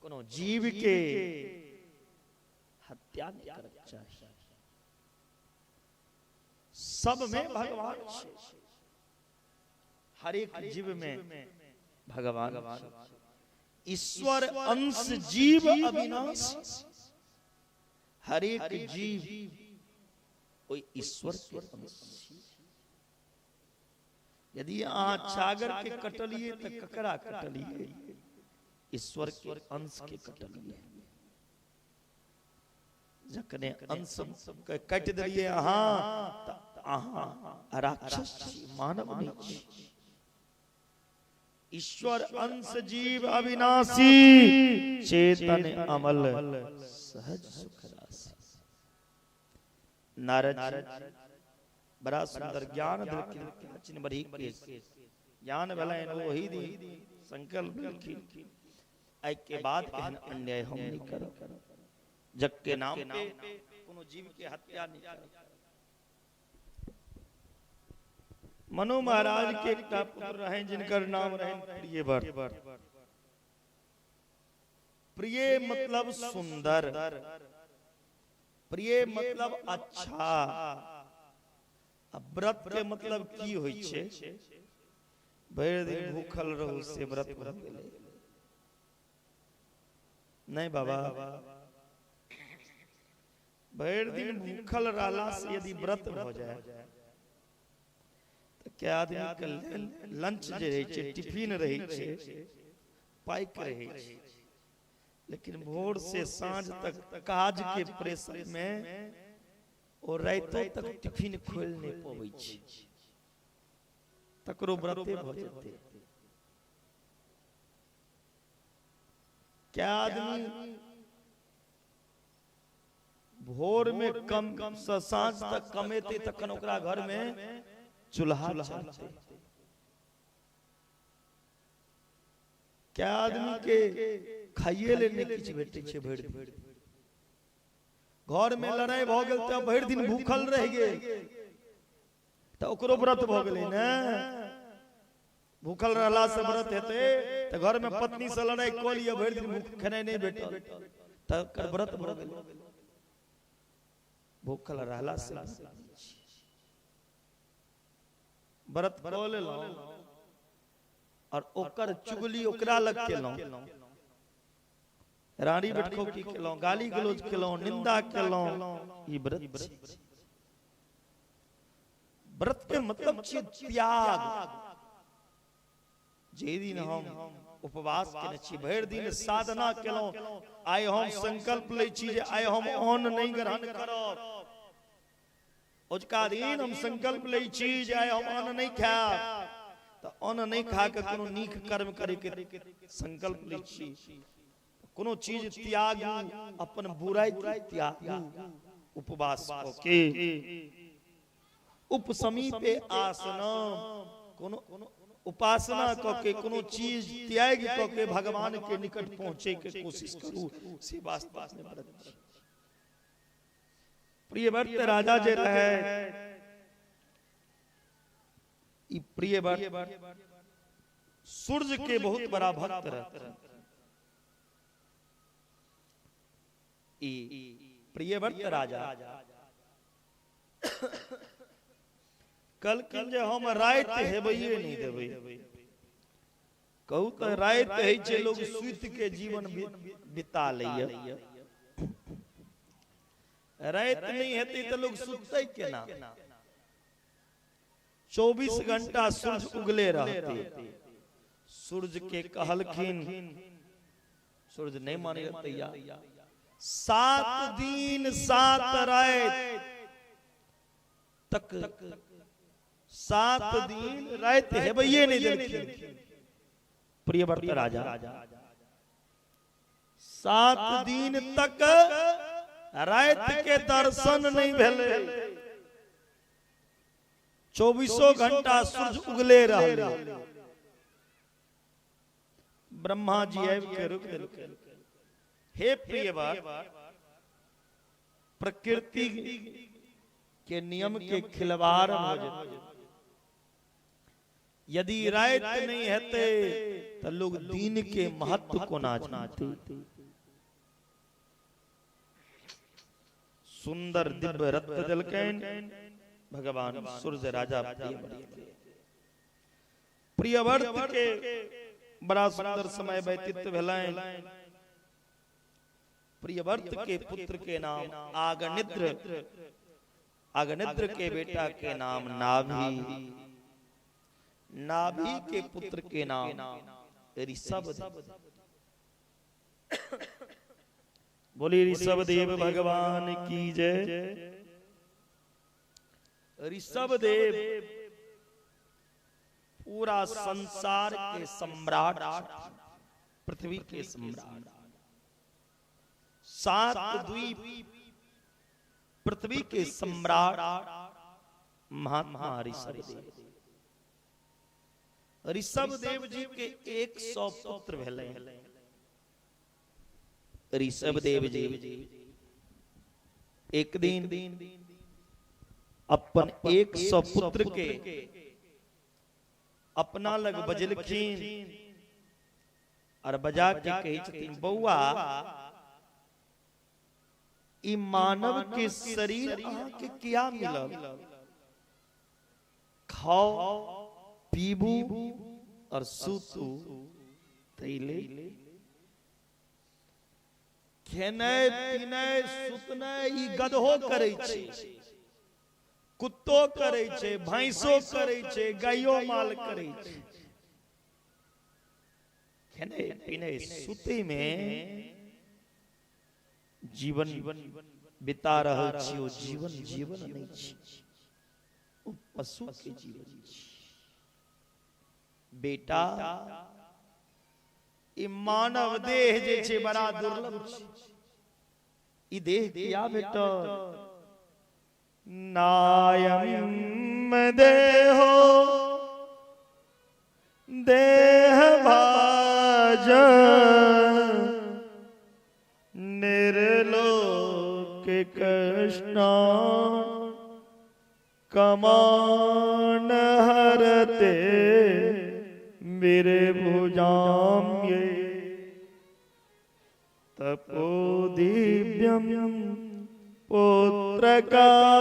Speaker 1: कोनो जीव के हत्या नहि करक चाही। सब में भगवान छै, हरेक जीव में भगवान, ईश्वर अंश जीव अविनाश। हरेक जीव ओहि ईश्वर के अंश। यदि अहाँ छागर के कटलिए तऽ ककरा कटलिए? ईश्वर के अंश के कटलिए। जखने अंश के काटि देलिए अहाँ तऽ अहाँ राक्षस छी, मानव नहि छी। ईश्वर अंश जीव अविनाशी, चेतन अमल सहज सुख राशि। नारद बड़ा सुंदर ज्ञान देलखिन प्राचीन बरही के। ज्ञान भेलनि ओहि दिन संकल्प लेलखिन एहि के बाद एहन अन्याय हम नहि करब, जग के नाम पे कोनो जीव के हत्या नहि करब। मनु महाराज के एकटा पुत्र रहनि जिनकर नाम रहनि प्रियव्रत। प्रिय मतलब सुंदर, प्रिय मतलब अच्छा। आ व्रत के मतलब की होइ छै? भरि दिन भूखल रहू से व्रत भऽ गेलै। नहीं बाबा, भरि दिन भूखल रहला से यदि व्रत भऽ जाए तऽ क्या आदमी के लंच जे रहै छै, टिफिन रहै छै, पैक रहै छै, लेकिन भोर से साँझ तक काज के प्रेशर में ओ राइतो तक टिफिन खोलि नहि पबै छै, तकरो व्रते भऽ जेतै। क्या आदमी भोर में कम से साँझ तक कमेतै तखन ओकरा घर में चूल्हा चलतै। क्या आदमी के खाइए ले नहि किछु भेटै छै भरि दिन। घर में लड़ाई भऽ गेल तऽ भरि दिन भूखल रहि गेल तऽ ओकरो व्रत भऽ गेलै ने। भूखल रहला से व्रत हेतै तऽ घर में पत्नी से लड़ाई कऽ लिअ, भरि दिन भूख खेनाइ नहि भेटल तऽ ओकर व्रत भऽ गेलै। भूखल रहला से व्रत कऽ लेलहुँ और ओकर चुगली ओकरा लग केलहुँ, रानी बैठखौकी केलहुँ, गाली गलौज केलहुँ, निंदा केलहुँ, ई व्रत छी। व्रत के मतलब छी त्याग। जे दिन हम उपवास केने छी, भरि दिन साधना केलहुँ, आइ हम संकल्प लै छी जे आइ हम अन्न नहि ग्रहण करब। ओजका दिन हम संकल्प लै छी जे आइ हम अन्न नहि खायब, तऽ अन्न नहि खा के कोनो नीक कर्म करे के संकल्प लै छी। कोनो चीज त्यागू, अपन बुराई के त्यागू उपवास कऽ के। उपसमीपे आसनम, कोनो उपासना कऽ के कोनो चीज त्याग कऽ के भगवान के निकट पहुँचे के कोशिश करू, से वास्तव में व्रत छी। प्रियव्रत राजा जे रहे, ई प्रियव्रत सूर्य के बहुत बड़ा भक्त रहते। ई प्रियव्रत राजा कहलखिन जे हम राति हेबैये नहि देबै। कहू तऽ राति होइ छै लोग सुति के जीवन बिता लैया, राति नहि हेतै तऽ लोग सुततै केना? 24 घंटा सूर्य उगले रहतै। सूर्य के कहलखिन, सूर्य नहीं माने तैयार, 7 दिन 7 रात तक 7 दिन राति हेबैये नहि देलखिन प्रियव्रत राजा। 7 दिन तक राति के दर्शन नहीं भेलै। 24 घंटा सूर्य उगले रहलै। ब्रह्मा जी आबि के रोकि देलखिन, हे प्रियव्रत, प्रकृति के नियम के खिलवाड़ भ जेतै। यदि राति नहीं हेतै त लोग दिन के महत्व कोना जानतै। सुंदर दिव्य रत्न देलकनि भगवान सूर्य राजा प्रियव्रत। प्रियव्रत के बड़ा सुंदर समय व्यतीत भेलनि। प्रियव्रत के पुत्र के नाम आगनिद्र, आगनिद्र के बेटा के नाम नाभि, नाभि के पुत्र के नाम ऋषभ। बोली ऋषभ देव भगवान की जय। ऋषभ देव पूरा संसार के सम्राट, पृथ्वी के सम्राट। 7 द्वीप पृथ्वी के सम्राट महात्मा ऋषभ देव। ऋषभ देव जी के 100 पुत्र भेलै। ऋषभ देव जी एक दिन अपन 100 पुत्र के अपना लग बजलखिन और बजा के कहै छथिन, बौआ ई मानव के शरीर अहाँ के किया मिलल? खाओ पीबू और सूतू तैले। खेनाइ पीनाइ सुतनाइ ई गदहो करै छै, कुत्तो करै छै, भैंसो करै छै, गायो माल करै छै। खेनाइ पीनाइ सुतै में जीवन बिता रहल छी, ओ जीवन जीवन नहीं छी, ओ पशु के जीवन छी। बेटा ई मानव देह जे छै बड़ा दुर्लभ छै। ई देह किया भेटल? नायम देहो देह भाज निर्लोक कृष्ण कमान हरते मेरे भुजाम ये तपो दिव्यम पुत्रकायेन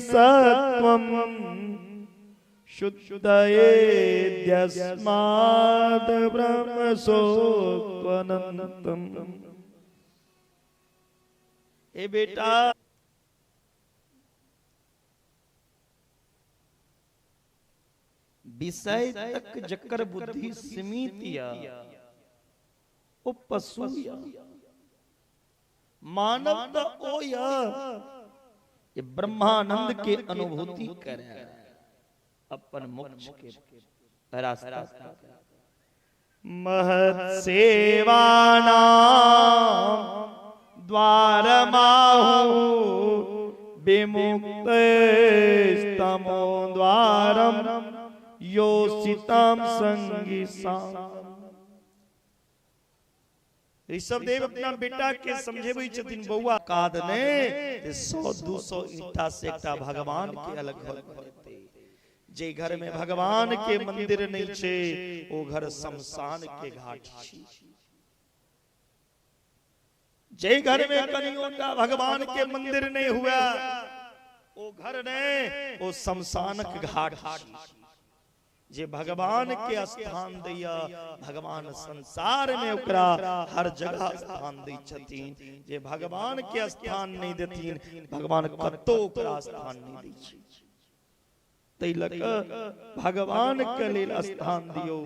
Speaker 1: सत्वम शुद्धयेद्यस्माद् ब्रह्मसोत्वनन्तम। ए बेटा, विषय तक जकर बुद्धि सीमित या ओ पशु या, मानव तो ओ या ये ब्रह्मानंद के अनुभूति करे अपन मोक्ष के रास्ता। महत सेवाना द्वार माहु विमुक्त स्तमो द्वारम योषिताम संगी साम। ऋषभ देव अपना बेटा के समझेबै छथिन, बौआ काद ने 100-200 ईंटा से एकटा भगवान के अलग घर बनेतै। जे घर में भगवान के मंदिर नहीं छे ओ घर शमशान के घाट छी। जे घर में कनियोटा भगवान के मंदिर नहीं हुआ ओ घर ने ओ शमशानक घाट छी। जे भगवान के स्थान दैया भगवान संसार में ओकरा हर जगह स्थान दै छथिन। जे भगवान के स्थान नहीं देथिन भगवान कतौ ओकरा स्थान नहीं दै छै। तै लऽ कऽ भगवान के लेल स्थान दियौ,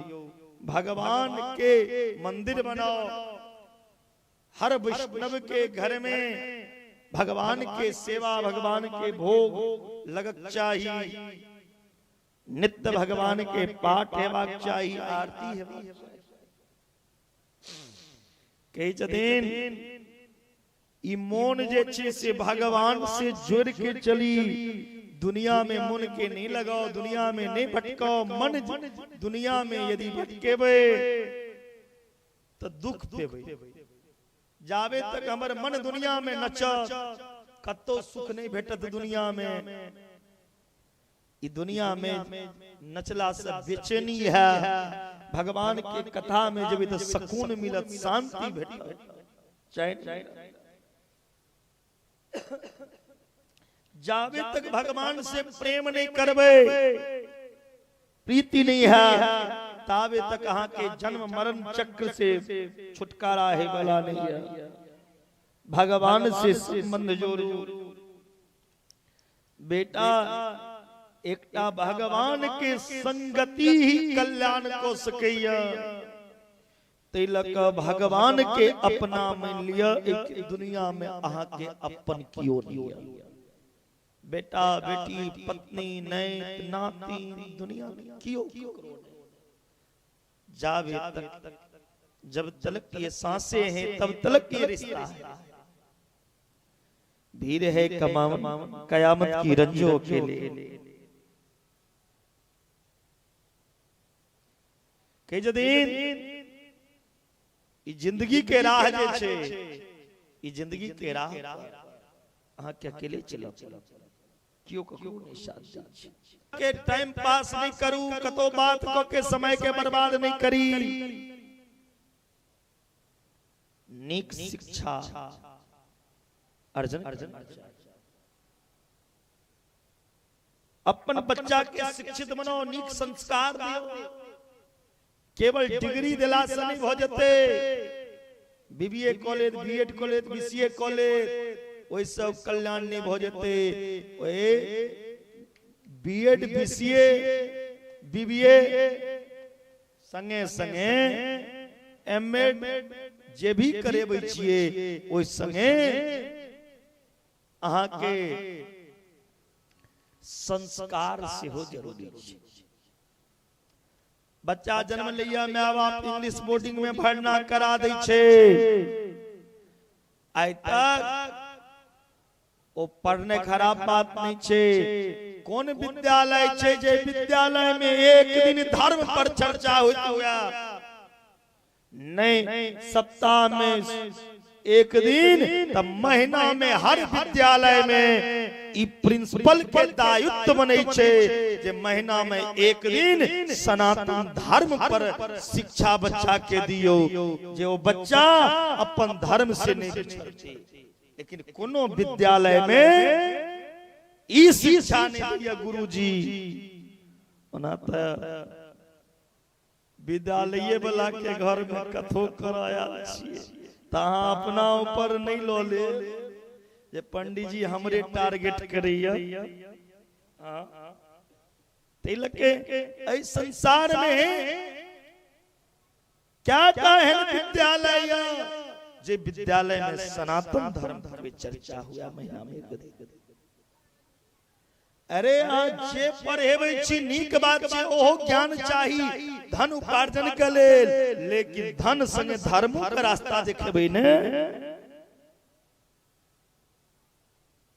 Speaker 1: भगवान के मंदिर बनाओ। हर वैष्णव के घर में भगवान के सेवा, भगवान के भोग लगक चाही। नित्य भगवान के पाठ हेबाक चाही, आरती हेबाक चाही। कहै छथिन ई मोन जे छै से भगवान से जोड़ के चली, दुनिया में मन के नहीं लगाओ, दुनिया में नहीं भटकाओ। मन दुनिया में यदि भटकेबे तो दुख पेबे। जाबे तक हमर मन दुनिया में नचत कतौ सुख नहीं भेटत दुनिया में। ई दुनिया में नचला से बेचैनी है, भगवान के कथा में जब तो सुकून मिलत, शांति भेटत, चैन। जाबे तक भगवान से प्रेम नहीं करबे, प्रीति नहीं है, ताबे तक अहाँ के जन्म मरण चक्र से छुटकारा है वाला नहीं है। भगवान से संबंध जोड़ू बेटा, एकटा भगवान के संगति ही कल्याण को सकैया। तै भगवान के अपना मान लिया, एक दुनिया में अहाँ के अपन कियो नहीं। बेटा बेटी पत्नी नैत नाती दुनिया में कियो जावे तक, जब तलक ये सांसें हैं तब तलक ये रिश्ता है। भीड़ है कमावन कयामत की रंजों के लिए। कह जदीन जिंदगी के राह जे छे, ई जिंदगी के राह अहाँ के अकेले चलो, कियो ककरो नहीं साथ दै छै। के टाइम पास नहीं करू, कतो बात क के समय के बर्बाद नहीं करी। नीक शिक्षा अर्जन अपन बच्चा के शिक्षित बनाओ, नीक संस्कार दियो। केवल डिग्री दिला से नहीं भ जेतै। BBA college, BEd college, BCA college, ओहि सब कल्याण नहीं भ जेतै। ओए बीएड, बीसीए, बीबीए संगे संगे एमएड जे भी करेबै छियै, ओहि संगे अहाँ के संस्कार सेहो जरूरी छै। बच्चा जन्म लिया, my बाप इंग्लिश बोर्डिंग में भरना करा दै छै, आइ तक ओ पढ़ने खराब बात नहीं छै। कोन विद्यालय छै जे विद्यालय में एक दिन धर्म पर चर्चा होइत हुआ नहीं, सप्ताह में एक दिन तब महीना में हर विद्यालय में ई प्रिंसिपल के दायित्व बनै छै जे महीना में एक दिन सनातन धर्म पर शिक्षा बच्चा के दियो, जे वो बच्चा अपन धर्म से नहीं बिछड़ते। लेकिन कोनो विद्यालय में ई शिक्षा नहीं दिया गुरुजी। ओना त विद्यालय वाला के घर में कथो कराया छियै, तहाँ अपना ऊपर नहीं लो ले जे पंडित जी हमरे टारगेट करैया। तै लके एहि संसार में क्या क्या है विद्यालय जे विद्यालय में सनातन धर्म पे चर्चा हुआ महीना में एक दिन। अरे आज जे पढ़ेबै छी नीक बात छै, ओहो ज्ञान चाही धन उपार्जन के लेल, लेकिन धन संगे धर्मो के रास्ता देखेबै ने।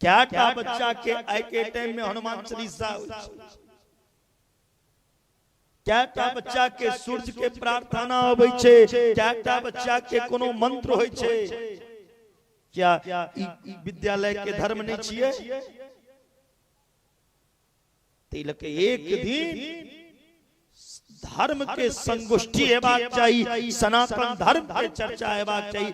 Speaker 1: क्या टा बच्चा के आइ के टाइम में हनुमान चालीसा होइ छै, क्या टा बच्चा के सूर्य के प्रार्थना अबै छै, क्या टा बच्चा के कोनो मंत्र होइ छै। क्या ई विद्यालय के धर्म नहीं छियै? तै एक दिन धर्म के संगोष्ठी हेबाक चाही, सनातन धर्म के चर्चा हेबाक चाही,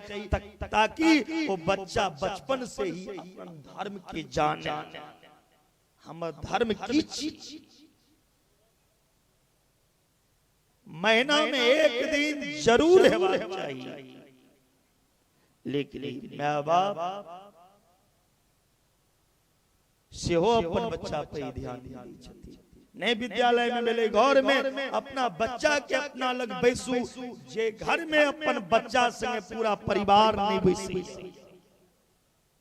Speaker 1: ताकि वो बच्चा बचपन से ही अपन धर्म के जाने, हमर धर्म की चीज। महीना में एक दिन जरूर हेबाक चाही, लेकिन my बाप सेहो अपन बच्चा पे ध्यान दै छथिन। नहीं विद्यालय में मिले, घर में अपना बच्चा के अपना लग बैसू, जे घर में अपन बच्चा संगे पूरा परिवार नहीं बैसी,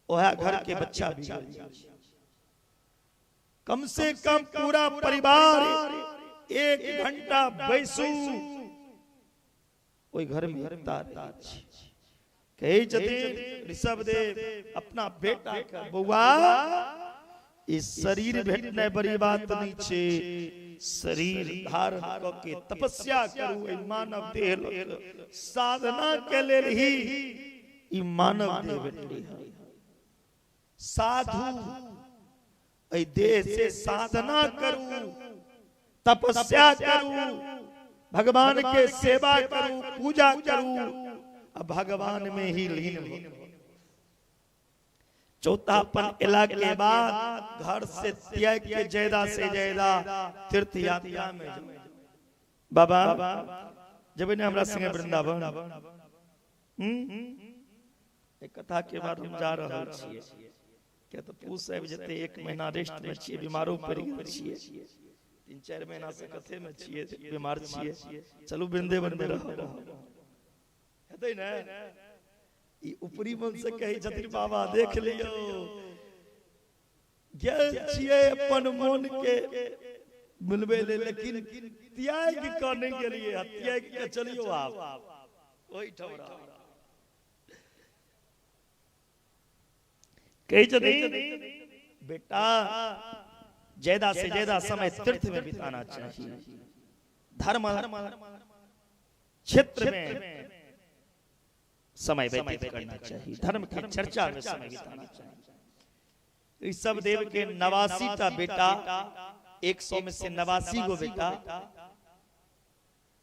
Speaker 1: ओहा घर के बच्चा भी। कम से कम पूरा परिवार 1 घंटा बैसू, ओहि घर में एकता रहै छै। कहै छथिन ऋषभदेव अपना बेटा के, बौआ ई शरीर भेटनाइ बड़ी बात नहीं छै, शरीर धारण क के तपस्या करू, एहि मानव देह साधना के लेल ही ई मानव देह भेटलै है। साधु एहि देह से साधना करू, तपस्या करू, भगवान के सेवा करू, पूजा करू, अब भगवान में ही लीन हो। चौथापन एला के बाद घर से त्याग के ज्यादा से ज्यादा तीर्थ यात्रा में जाओ। बाबा जब ने हमरा संगे वृंदावन एक कथा के बाद हम जा रहल छियै, क्या तो पूस आबि जेतै, 1 महीना रेस्ट में छियै, बीमारो पड़ि गेल छियै, 3-4 महीना से कथे में छियै, बीमार छियै, चलू वृंदावन में रहब हेतै ने। ई ऊपरी मन से कहै छथिन बाबा देख लियौ गेल छियै अपन मन के मिलबै ले, लेकिन त्याग के नहीं गेलियै, त्याग के चलियौ आप ओहिठाम रहब। कहै छथिन बेटा ज्यादा से ज्यादा समय तीर्थ में बिताना चाहिए, धर्म क्षेत्र में समय व्यतीत करना चाहिए, धर्म की चर्चा में समय बिताना चाहिए। ऋषभदेव के 89 टा बेटा, 100 में से 89 गो बेटा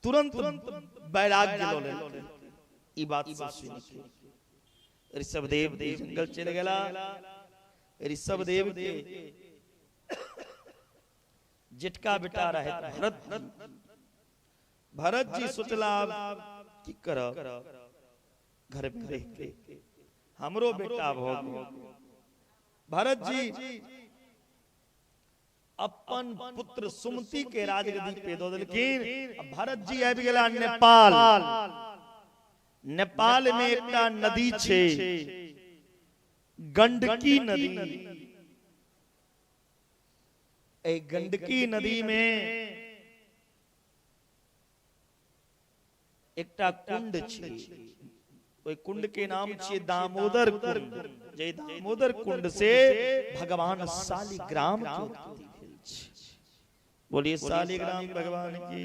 Speaker 1: तुरंत वैराग्य लऽ लेलकै। ई बात सब सुनि के ऋषभदेव जंगल चलि गेला। ऋषभदेव के जेठका बेटा रहे भरत। भरत जी सोचला की करब, घर में रह के हमरो बेटा भ गेल। भरत जी अपन पुत्र सुमति के राजगद्दी पे दऽ देलखिन। भरत जी आबि गेला नेपाल। नेपाल में एकटा नदी छै गंडकी नदी। एहि गंडकी नदी में एकटा कुंड छै, ओहि कुंड के नाम छै दामोदर कुंड। जे दामोदर कुंड से भगवान शालिग्राम के उत्पत्ति भेल छै। बोलिए शालिग्राम भगवान की।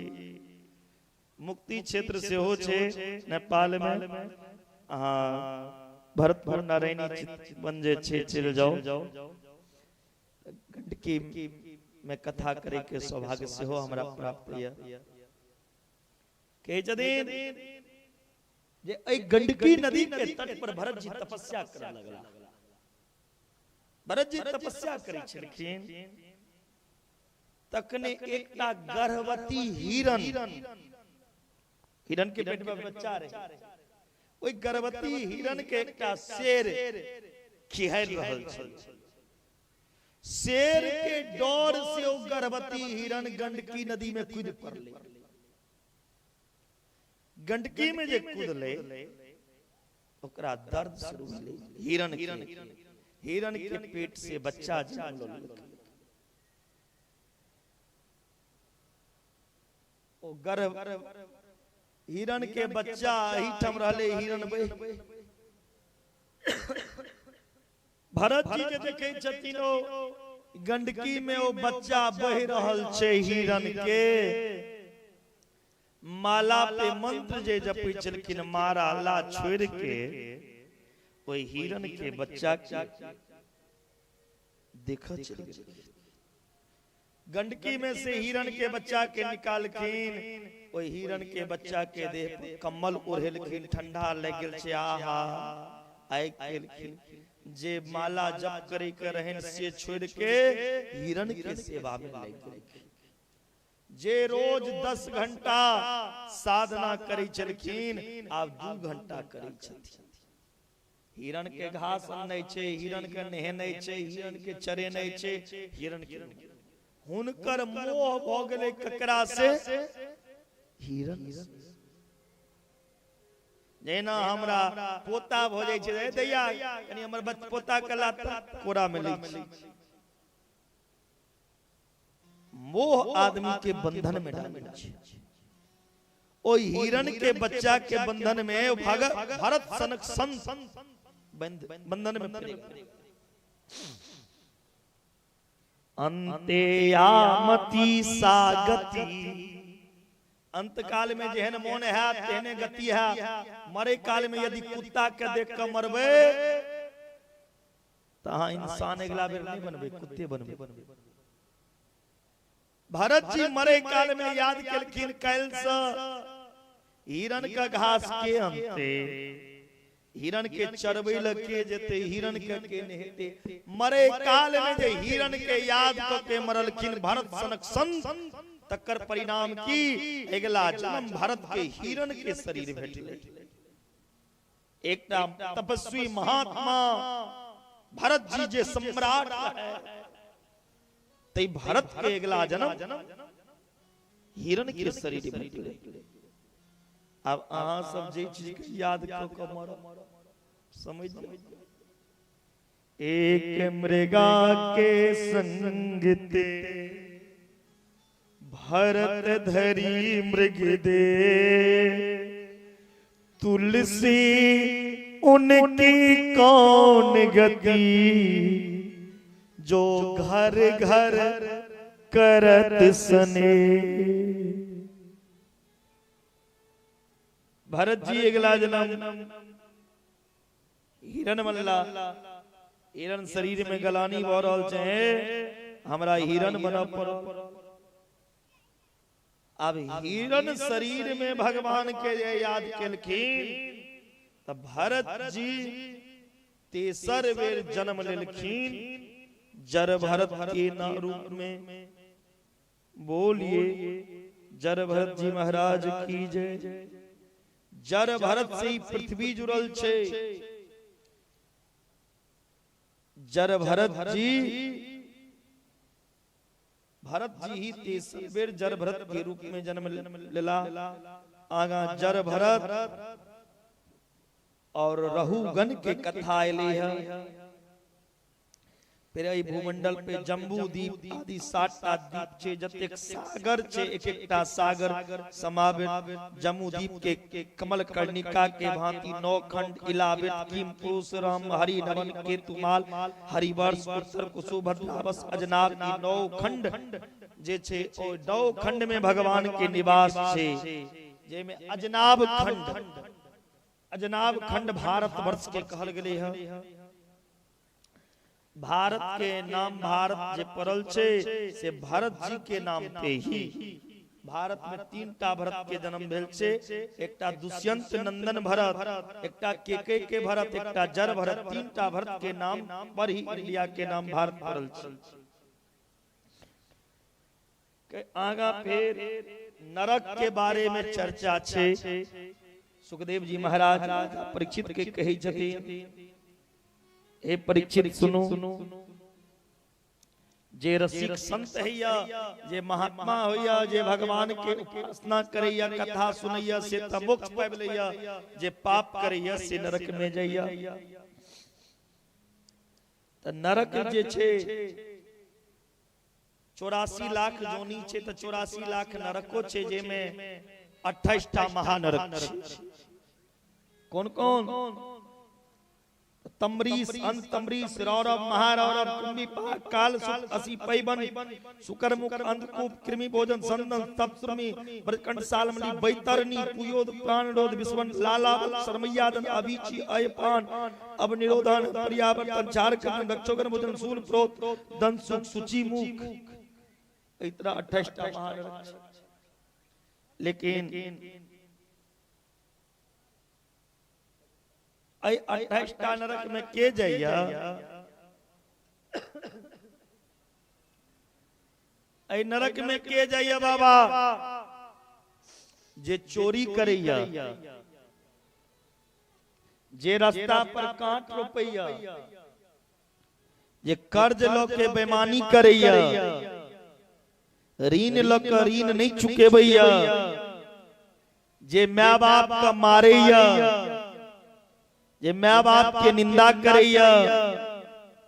Speaker 1: मुक्ति क्षेत्र सेहो छै नेपाल में। अहाँ भरतपुर नारायणी वन जे छै चलि जाउ। गंडकी में कथा करे के सौभाग्य सेहो हमरा प्राप्त यऽ। कहै छथिन जे एहि गंडकी नदी के तट पर भरत जी तपस्या करऽ लगला। भरत जी तपस्या करै छलखिन, तखने एकटा गर्भवती हिरन, हिरन के पेट में बच्चा रहे, ओहि गर्भवती हिरन के एकटा शेर खिहारि रहल छल। शेर के डर से ओ गर्भवती हिरन गंडकी नदी में कूद पड़लै। गंडकी में जे कूदलै ओकरा दर्द शुरू भेलै। हिरन के, हिरन के पेट से बच्चा जन्म लेलकै। ओ गर्भ हिरन के बच्चा एहिठाम रहलै। हिरन बहि भरत जी जे देखै छथिन ओ गंडकी में ओ बच्चा बहि रहल छै हिरन के। माला पे मंत्र जे जपै छलखिन मारा ला छोड़ के ओहि हिरन के बच्चा के देखऽ चलि गेलखिन। गंडकी में से हिरन के बच्चा के निकालखिन, ओहि हिरन के बच्चा के देह पर कम्बल ओढ़ेलखिन, ठंडा लागि गेल छै। आहा आगि केलखिन। जे माला जप करे के रहन से छोड़ के हिरन के सेवा में लागि गेलखिन। जे रोज 10 घंटा साधना करै छलखिन आब 2 घंटा करै छथिन। हिरन के घास अनै छै, हिरन के नहेनै छै, हिरन के चरेनै छै, हिरन के हुनकर मोह भऽ गेलै ककरा से? हिरन। जेना हमरा पोता भऽ जाइ छै, दैया कनि हमर पोता के लात कोरा में लै छी। मोह आदमी के बंधन में डालै छै। ओ हिरण के बच्चा के बंधन में भरत सनक संत बंधन में पड़े। अंतेयामति सागति, अंत काल में जेहन मोन है तेहने गति है। मरे काल में यदि कुत्ता के देख के मरबे तो अहाँ इंसान अगला बेर नहीं बनबे, कुत्ते बनबे। भरत जी मरे काल में याद केलखिन काल्हि से हिरण के घास के अंते, हिरण के चरबै ल के जेते, हिरण के नहेते। मरे काल में जे हिरण के याद क के मरलखिन भरत सनक संत, तकर परिणाम की अगला जन्म भरत के हिरण के शरीर भेटलै। एकटा तपस्वी महात्मा भरत जी जे सम्राट है, तै भरत के अगला जन्म हिरण के शरीर भेटलै। अब अहाँ सब जे चीज के याद क के मरब समझ। एक मृगा के संगते भरत धरी मृग दे, तुलसी उनकी कौन गति, जो घर घर करत सने। भरत जी अगला जन्म हिरण बनला। हिरण शरीर में गलानी भऽ रहल छै, हमरा हिरण बनऽ पड़ल। अब हिरण शरीर में भगवान के जे याद केलखिन त भरत जी तेसर बेर जन्म लेलखिन जड़ भरत के रूप में। बोलिए जड़ भरत जी महाराज की जय। जड़ भरत से ही पृथ्वी जुड़ल छै। जड़ भरत जी, भरत जी ही तेसर बेर जड़ भरत के रूप में जन्म लेला। आगा जड़ भरत और रहुगण के कथा एलै है। फिर एहि भूमंडल पे जम्बू द्वीप आदि 7टा द्वीप छै, जतेक सागर छै एक एकटा सागर समावित। जम्बू द्वीप के कमल कर्णिका के भांति 9 खंड इलावित किम पुरुष राम हरि नवन केतुमाल हरिवर्ष उत्तर कुसुभद्रावस अजनाब ई 9 खंड जे छै, ओ 9 खंड में भगवान के निवास छै, जेमे अजनाब खंड, अजनाब खंड भारत वर्ष के कहल गेलै है। भारत के नाम भारत जे पड़ल छै से भरत जी के नाम पे ही। भारत में 3टा भरत के जन्म भेल छै, एकटा दुष्यंत नंदन भरत, एकटा केके के भरत, एकटा जड़ भरत। 3टा भरत के नाम पर ही इंडिया के नाम भारत पड़ल छै। आगा फिर नरक के बारे में चर्चा छै। सुखदेव जी महाराज परीक्षित के कहै छथिन, हे परीक्षित सुनो, जे रसिक संत हैया, जे महात्मा होइया, जे भगवान के उपासना करैया, कथा सुनैया, से त मोक्ष पाबि लैया, जे पाप करैया से नरक में जाइया। त नरक जे छै 84 लाख जोनी छै, त 84 लाख नरको छै, जेमे 28टा महानरक छै। कौन कौन? तमरीस, अंतमरीस, रौरव, महारौरव, कुंभी, काल, असी, पैबन, सुकरमुख, अंधकूप, कृमि भोजन, संदन, तप्समी, ब्रजकंठ, सालमली, बैतरणी, पुयोद, प्राणरोध, विश्वन, लाला, शर्मयादन, अभिची, अयपान, अवनिरोधन, पर्यावर्तन, झारखंड, रक्षोगन भोजन, शूल, प्रोत, दंसुख, सुचि मुख, इतना 28टा महानरक। लेकिन 28टा नरक में के जाइया? नरक में के जाइया बाबा? जे चोरी करैया, जे रास्ता पर कांट रोपैया, जे कर्ज ल के बेमानी करैया, ऋण ल के ऋण नहीं चुकेबैया, जे my बाप का मारैया, जे my बाप के निंदा करैया,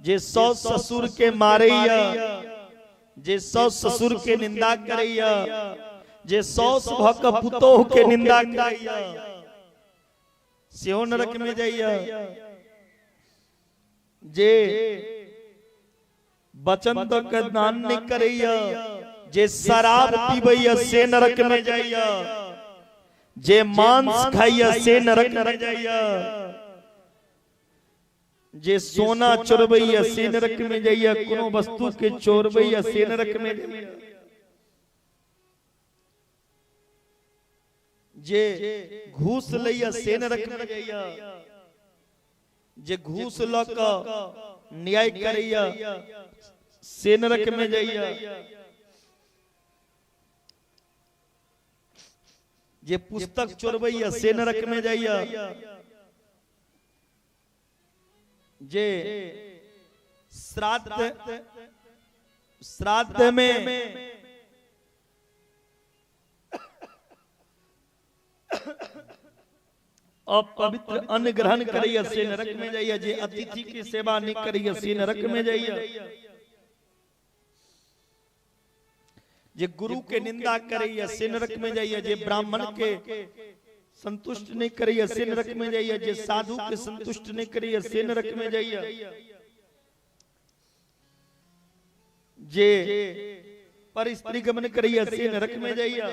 Speaker 1: जे सौस ससुर के मारैया, जे साउस ससुर के निंदा करैया, जे साउस भ के पुतोह के निंदा करैया सेहो नरक में जाइया। जे वचन the के दान नहीं करैया, जे शराब पीबैया से नरक में जाइया, जे मांस खाइया से नरक में जाइया, जे सोना चोरबैया से नरक में जाइया, कोनो वस्तु के चोरबैया से नरक में जाइया, जे घूस लैया से नरक में जाइया, जे घूस ल क न्याय करैया से नरक में जाइया, जे पुस्तक चोरबैया से नरक में जाइया, जे श्राद्ध श्राद्ध में अपवित्र अन्न ग्रहण करैया से नरक में जाइया, जे अतिथि की सेवा नहीं करैया से नरक में जाइया, जे गुरु के निंदा करैया से नरक में जाइया, जे ब्राह्मण के संतुष्ट नहीं करैया से नरक में जाइया, जे साधु के संतुष्ट नहीं करैया से नरक में जाइया, जे पर स्त्री गमन करैया से नरक में जाइया,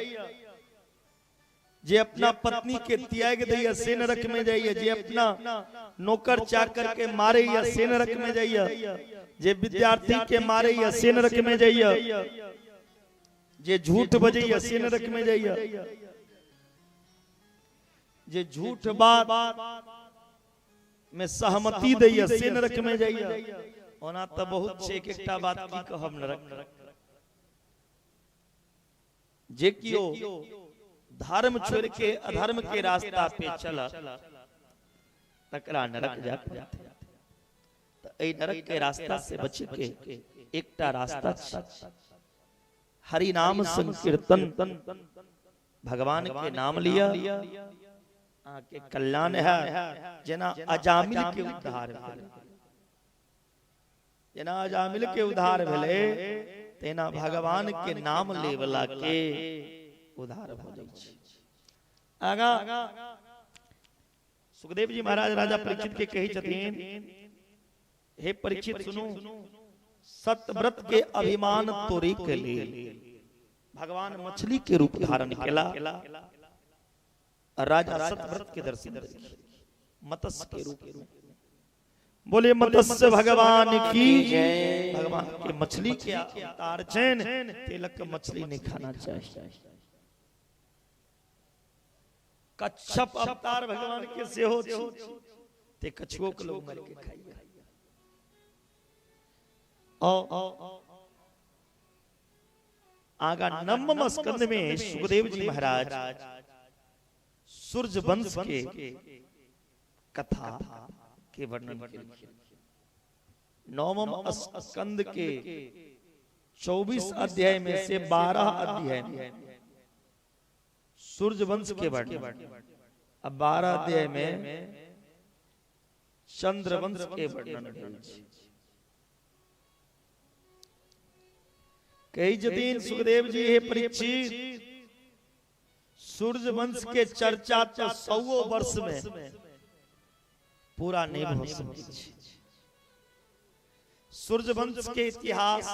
Speaker 1: जे अपना पत्नी के त्याग दैया से नरक में जाइया, जे अपना नौकर चाकर के मारैया से नरक में जाइया, जे विद्यार्थी के मारैया से नरक में जाइया, जे झूठ बजैया से नरक में जाइया, जे झूठ बात में सहमति दैया से नरक में जाइया। ओना त बहुत छै, एक एकटा बात की कहब नरक। जे कियो धर्म छोड़ के अधर्म के रास्ता पे चल तकरा नरक जा पड़तै। त एहि नरक के रास्ता से बच के एकटा रास्ता हरि नाम संकीर्तन, भगवान के नाम लिया के कल्याण है। जेना अजामिल के उद्धार भेलै, जेना अजामिल के उद्धार भेलै तेना भगवान के नाम लेवला के उद्धार हो जाइ छै। आगा सुखदेव जी महाराज राजा परीक्षित के कहै छथिन, हे परीक्षित सुनू, सत्यव्रत के अभिमान तोड़े के लेल भगवान मछली के रूप धारण केला, राजा सत्यव्रत के दर्शन मत्स्य के रूप में। बोले मत्स्य भगवान की जय। भगवान के मछली के अवतार छनि, तिलक मछली नहीं खाना चाहिए। कच्छप अवतार भगवान के सेहो छै, ते कछुओ के लोग मारि के खाइए। आगा नवम स्कंद में सुखदेव जी महाराज सूर्य वंश के कथा के वर्णन केलखिन। नवम स्कंद के 24 अध्याय में से 12 अध्याय में सूर्य वंश के वर्णन, अब 12 अध्याय में चंद्रवंश के वर्णन भेल छै। कही जतीन सुखदेव जी, हे परीक्षित, सूर्य वंश के चर्चा तो 100 वर्ष में पूरा नहीं हो सकै छै। सूर्य वंश के इतिहास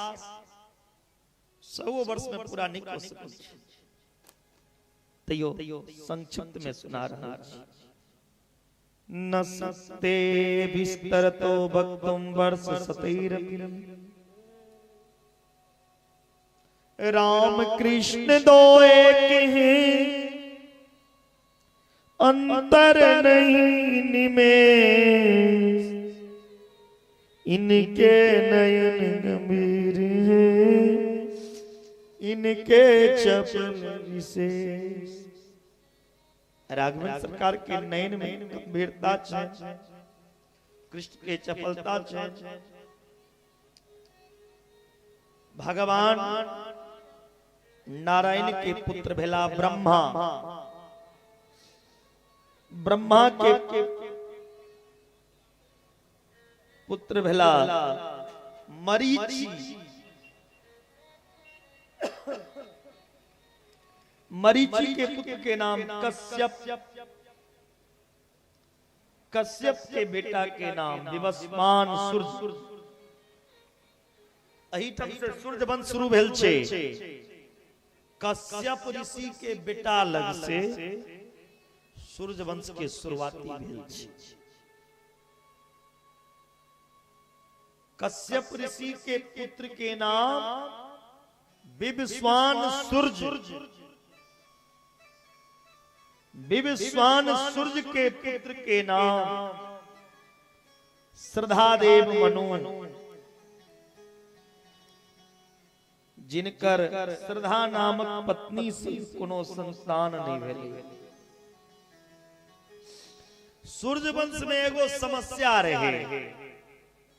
Speaker 1: 100 वर्ष में पूरा नहीं हो सकै छै, तैयो संक्षिप्त में सुना रहा छी। न सते विस्तरतो वक्तुम वर्ष सतैरपि, राम कृष्ण दो एक हैं, अंतर नहीं निमेष, इनके नयन गंभीर हैं, इनके चपल विशेष। राघवन सरकार के नयन में गंभीरता छै, कृष्ण के चपलता छै। भगवान नारायण के पुत्र भेला ब्रह्मा, ब्रह्मा के पुत्र भेला मरीचि, मरीचि के पुत्र के नाम कश्यप, कश्यप के बेटा के नाम विवस्वान सूर्य। एहिठाम से सूर्य वंश शुरू भेल छै। कश्यप ऋषि के बेटा लग से सूर्य वंश के शुरुआती भेल छै। कश्यप ऋषि के पुत्र के नाम विवस्वान सूर्य, विवस्वान सूर्य के पुत्र के नाम श्रद्धादेव मनु, जिनकर श्रद्धा नामक पत्नी से कोनो संतान नहीं भेलै। सूर्य वंश में एगो समस्या रहे।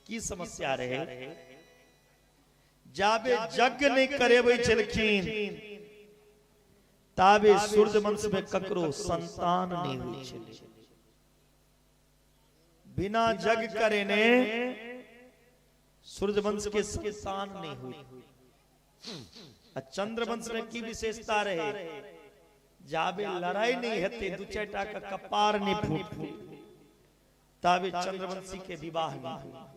Speaker 1: की समस्या रहे? जाबे यज्ञ नहीं करेबै छलखिन ताबे सूर्य वंश में ककरो संतान नहीं होइ छलै। बिना यज्ञ करेने सूर्य वंश के संतान नहीं हुई। चंद्र वंश में की विशेषता रहे? जाबे लड़ाई नहीं हेतै, दू चारि टा के कपार नहीं फूटतै, ताबे चंद्रवंशी के विवाह नहीं हुई।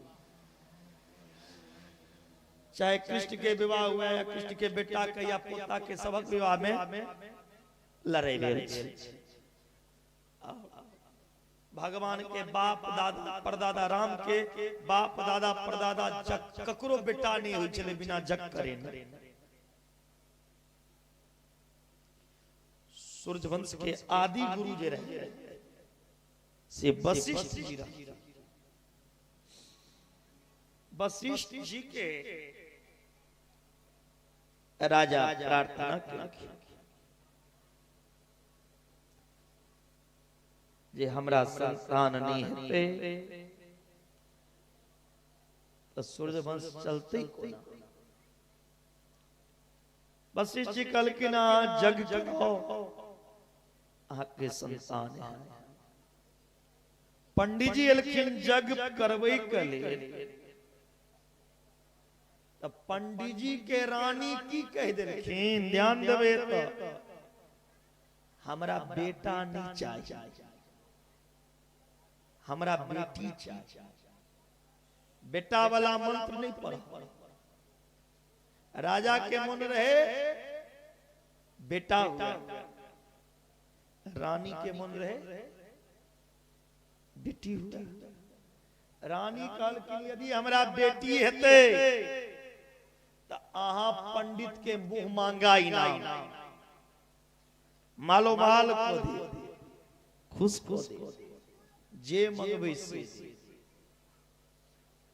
Speaker 1: चाहे कृष्ण के विवाह हुआ या कृष्ण के बेटा के या पोता के, सबक विवाह में लड़ाई भेल। भगवान के बाप दादा परदादा, राम के बाप दादा परदादा जग ककरो बेटा नहीं होइ छलै बिना जग करे। सूर्यवंश के आदि गुरु जे रहे से वशिष्ठ जी रहे। वशिष्ठ जी के राजा प्रार्थना केलखिन जे हमरा संतान नहीं हेतै त सूर्यवंश चलतै कोना। वशिष्ठ जी कहलखिन जग जगाओ, अहाँके संतान है। पंडित जी एलखिन जग करबै के लेल, त पंडित जी के रानी की कहि देलखिन, ध्यान देबै त हमरा बेटा नहीं चाहिए, हमरा बेटी चाहिए। बेटा वाला मंत्र नहीं पढ़। राजा के मन रहे बेटा हुआ, रानी के मन रहे बेटी हुआ। रानी कहलखिन यदि हमरा बेटी हेतै त अहाँ पंडित के मुंह मांगा इनाम, मालो माल को दे, खुश को दे, जे मंगबै से।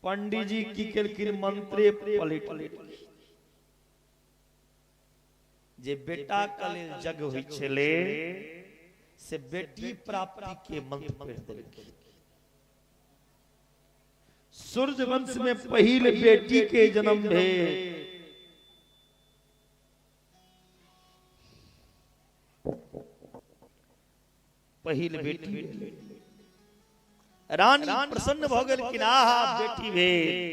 Speaker 1: पंडित जी की केलखिन मंत्रे पलट लेलखिन। जे बेटा के लेल जग होइ छलै से बेटी प्राप्ति के मंत्र पढ़ि देलखिन। सूर्य वंश में पहिल बेटी के जन्म भेल। पहिल बेटी रानी प्रसन्न भ गेलखिन, आहा बेटी भेल।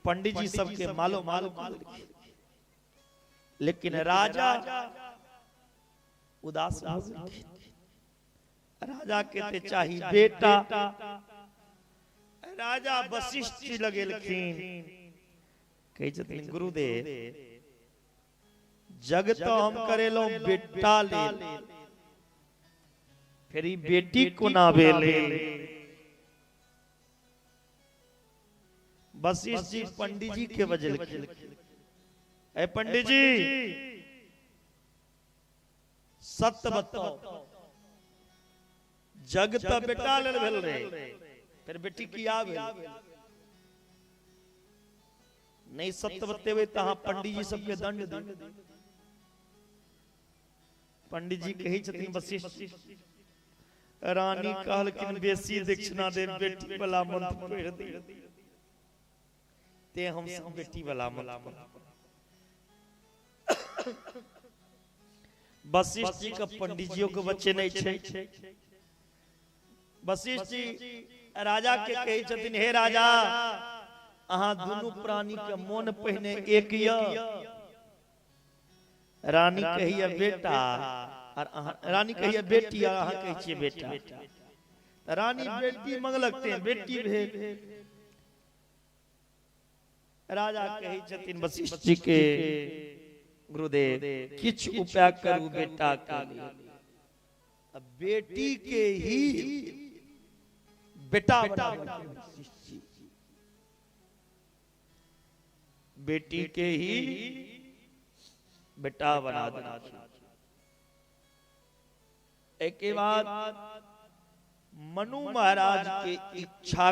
Speaker 1: पंडित जी सबके मालो माल कऽ देलखिन। लेकिन राजा उदास भऽ गेलखिन। राजा के ते चाही बेटा। राजा वशिष्ठ जी लगेलखिन, कहै छथिन गुरुदेव जग तो हम करेलहुं बेटा लेल, फिर ई बेटी कोना भेलै? वशिष्ठ जी पंडित जी के बजलखिन, ए पंडित जी सत्य बताओ, जग तो बेटा लेल भेल रहे, फिर बेटी किया भेल? नहीं सत्य बतेबै त अहाँ पंडित जी सबके दंड दी। पंडित जी कहै छथिन वशिष्ठ, रानी कहलखिन बेसी दक्षिणा दे, बेटी वाला मंत्र पढ़ि दे, ते हम सब बेटी वाला मंत्र। वशिष्ठ जी के पंडित के बच्चे नहीं छै। वशिष्ठ जी राजा के कहै छथिन हे राजा अहाँ दुनू प्राणी के मोन पहिने एक य। रानी कहिए बेटा और अहाँ, रानी कहिए बेटी और अहाँ कहै छियै बेटा। तऽ रानी बेटी मंगलक ते बेटी भेल। राजा कहै छथिन वशिष्ठ जी के, गुरुदेव किछु उपाय करू बेटा के लिए। अब बेटी के ही बेटा बना वशिष्ठ जी, बेटी के ही बेटा बना देलखिन। एहिके बाद मनु महाराज के इच्छा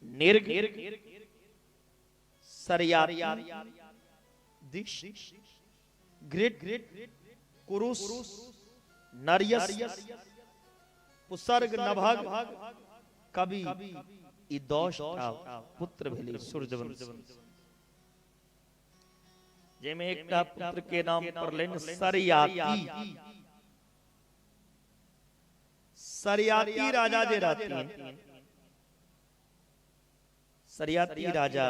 Speaker 1: निर्ग सरयाती दिश ग्रेट कुरुस नरियस पुसर्ग नभग कवि ई 10 टा पुत्र भेलै सूर्यवंश, जाहिमे एकटा पुत्र के नाम पड़लनि सरयाती। सरयाती राजा जे रहथिन, सरयाती राजा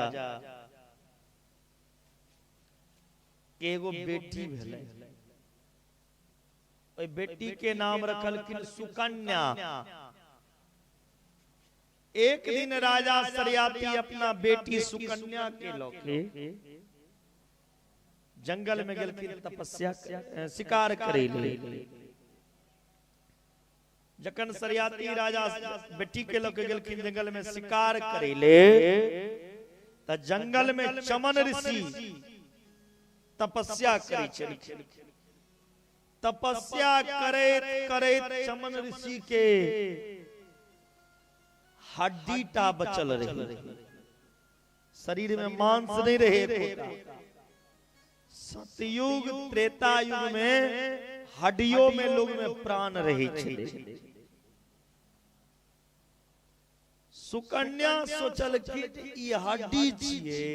Speaker 1: के एगो बेटी भेलै, ओहि बेटी के नाम रखलखिन सुकन्या। एक दिन राजा सरयाती अपना बेटी सुकन्या के लऽ के जंगल में गेलखिन तपस्या शिकार करे लेल। जखन सरयाती राजा बेटी के लऽ के गेलखिन जंगल में शिकार करे ले, तऽ जंगल में चमन ऋषि तपस्या करै छलखिन। तपस्या करैत करैत चमन ऋषि के हड्डी टा बचल रहे, शरीर में मांस नहीं रहे। सतयुग त्रेता युग में हड्डियों में लोग में प्राण रहे छलै। सुकन्या सोचल कि ई हड्डी छियै,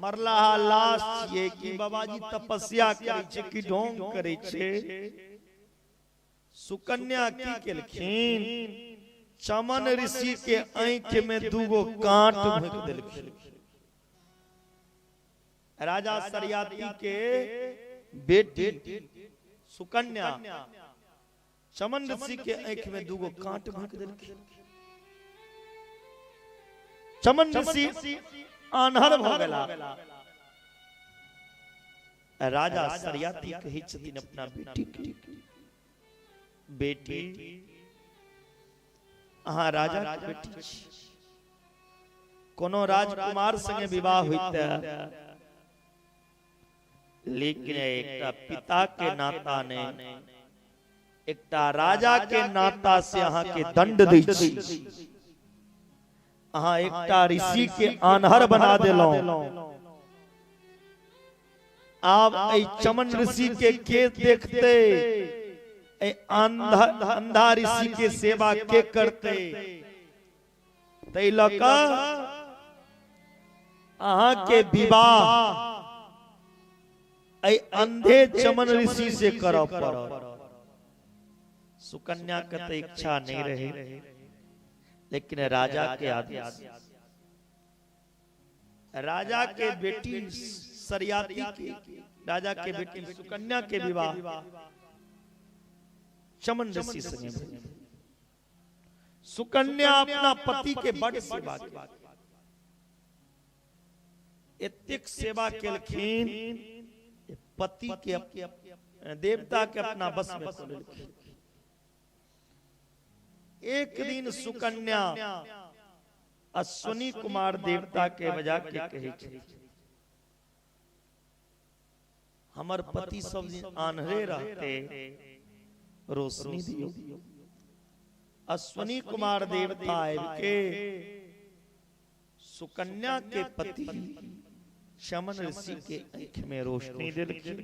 Speaker 1: मरलाहा लाश छियै, कि बाबाजी तपस्या करै छै कि ढोंग करै छै। सुकन्या की केलखिन, चमन ऋषि के आँखि में दूगो कांट भोंकि देलखिन। राजा सरयाती के बेटी सुकन्या चमन ऋषि के आँखि में दूगो कांट भोंकि देलखिन। चमन ऋषि आन्हर भ गेला। राजा सरयाती कहै छथिन अपना बेटी के, बेटी अहाँ राजा के बेटी छी, कोनो राजकुमार संगे विवाह होइते, लेकिन एकटा पिता के नाता ने एकटा राजा के नाता से अहाँ के दंड दै छी। अहाँ एकटा ऋषि के आन्हर बना देलहुं। आब एहि चमन ऋषि के देखते, अंधा अंधा ऋषि के सेवा के करते, तै लऽ कऽ अहाँ के विवाह एहि अंधे चमन ऋषि से करऽ पड़त। सुकन्या के तऽ इच्छा नहीं रहे, लेकिन राजा के आदेश, राजा के बेटी सरयाती के, राजा के बेटी सुकन्या के विवाह चमन ऋषि संगे भेल। सुकन्या अपना पति के बड़ सेवा केलखिन, एतेक सेवा केलखिन पति के देवता के अपना बस में कऽ लेलखिन। एक दिन सुकन्या अश्विनी कुमार देवता के बजा के कहै छै, हमर पति सब दिन आन्हरे रहते, रोशनी दियौ। अश्विनी कुमार देवता आबि के सुकन्या के पति चमन ऋषि के आँखि में रोशनी देलखिन।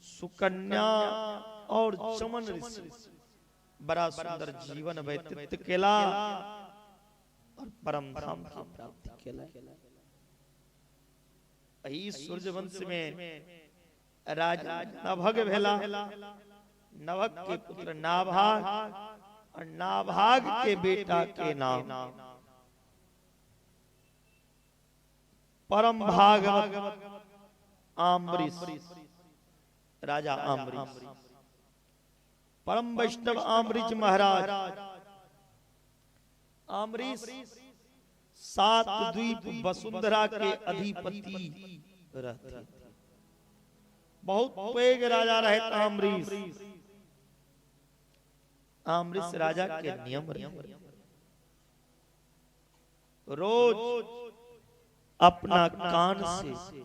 Speaker 1: सुकन्या और चमन ऋषि बड़ा सुंदर जीवन व्यतीत केला और परम धाम के प्राप्ति केला। एहि सूर्यवंश में राजा नभग भेला, नभग के पुत्र नाभाग और नाभाग के बेटा के नाम परम भागवत आम्बरीश, राजा आम्बरीश, परम वैष्णव आम्बरीश महाराज। आम्बरीश 7 द्वीप वसुंधरा के अधिपति रहते, बहुत पैघ राजा रहे आम्बरीश। आम्बरीश राजा के नियम रहे, रोज अपना कान से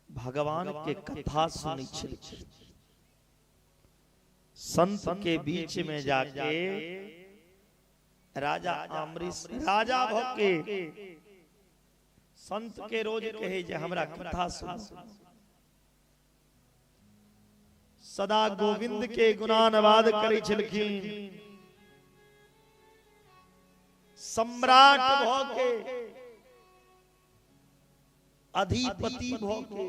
Speaker 1: भगवान के कथा सुनी छल। संत के बीच में जाके राजा आम्बरीश राजा भके संत के रोज कहे जे हमरा कथा सुन। सदा गोविंद के गुणानुवाद करै छलखिन। सम्राट भके, अधिपति भके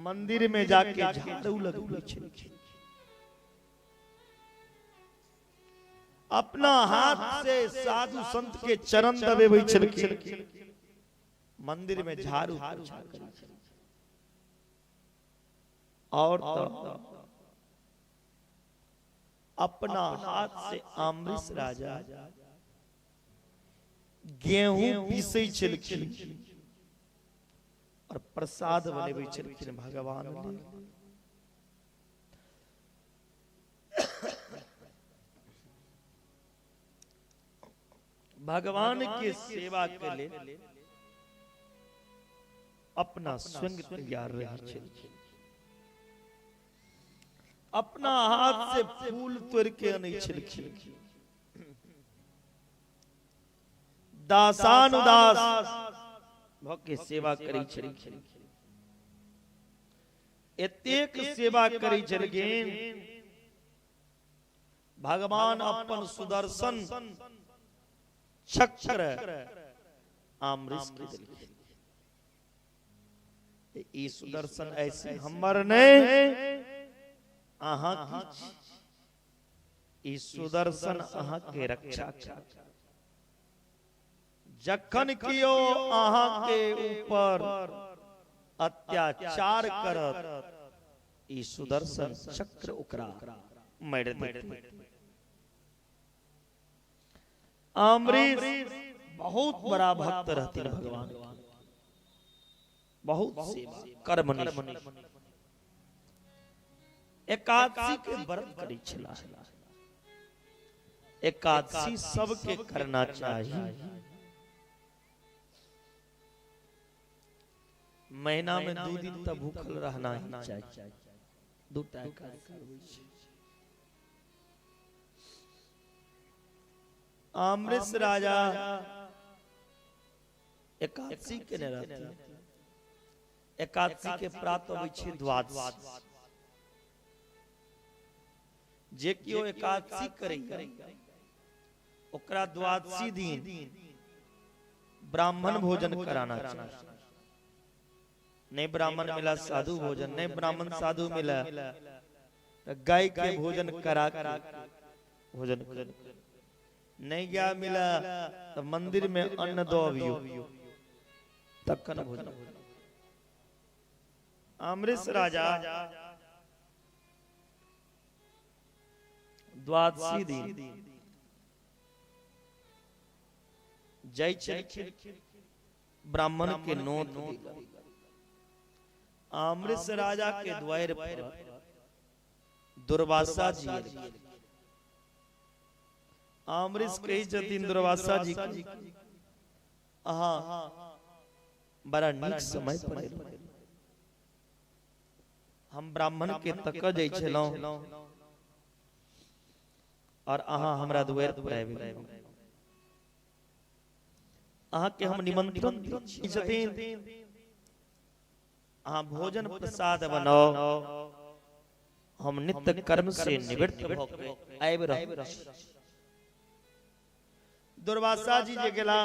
Speaker 1: मंदिर में जाके झाड़ू लगबै छलखिन। अपना हाथ से साधु संत के चरण दबेबै छलखिन। मंदिर में झाड़ू पोछा करै छलखिन। और तो अपना हाथ से आम्बरीश राजा गेहूं पीसै छलखिन और प्रसाद बनेबै छलखिन भगवान लेल। भगवान के सेवा के लिए अपना स्वयं तैयार रहे छलखिन। अपना हाथ से फूल तोड़ के अनै छलखिन। दासानुदास भके सेवा करै छलखिन। एतेक सेवा करै छलखिन, भगवान अपन सुदर्शन चक्र आम्बरीश के देलखिन। ई सुदर्शन ऐसे हमर नहीं, अहाँ की, ई सुदर्शन अहाँ के रक्षा। जखन कियो अहाँ के ऊपर अत्याचार करत, ई सुदर्शन चक्र ओकरा मारि देत। आम्बरीश बहुत बड़ा भक्त रहते भगवान, बहुत सेवा कर्म। एकादशी के व्रत करै छला। एकादशी सबके करना चाहिए। महीना में 2 दिन तक भूखल रहना ही चाहिए। 2 टा एकादशी। आम्बरीश राजा एकादशी के ने रहते। एकादशी के प्रात अबै छै द्वादशी। जे कियो एकादशी करे ओकरा द्वादशी दिन ब्राह्मण भोजन कराना चाहिए। नहीं ब्राह्मण मिला साधु भोजन, नहीं ब्राह्मण साधु मिला तो गाय के भोजन करा भोजन, नहीं गया मिला तो मंदिर में अन्न दो अबियो तखन भोजन। आम्बरीश राजा द्वादशी दिन जय छलखिन, ब्राह्मण के नोत दिला। आम्बरीश राजा के द्वार पर दुर्वासा जी। आम्बरीश कहै छथिन दुर्वासा जी, अहाँ बड़ा नीक समय पर एलहुं। हम ब्राह्मण के तक जाइ छलहुं और अहाँ हमरा द्वार पर आबि गेलहुं। अहाँ के हम निमंत्रण दै छथिन, अहाँ भोजन प्रसाद बनाओ, हम नित्य कर्म से निवृत्त भऽ के आबि रहल छी। दुर्वासा जी जे गेला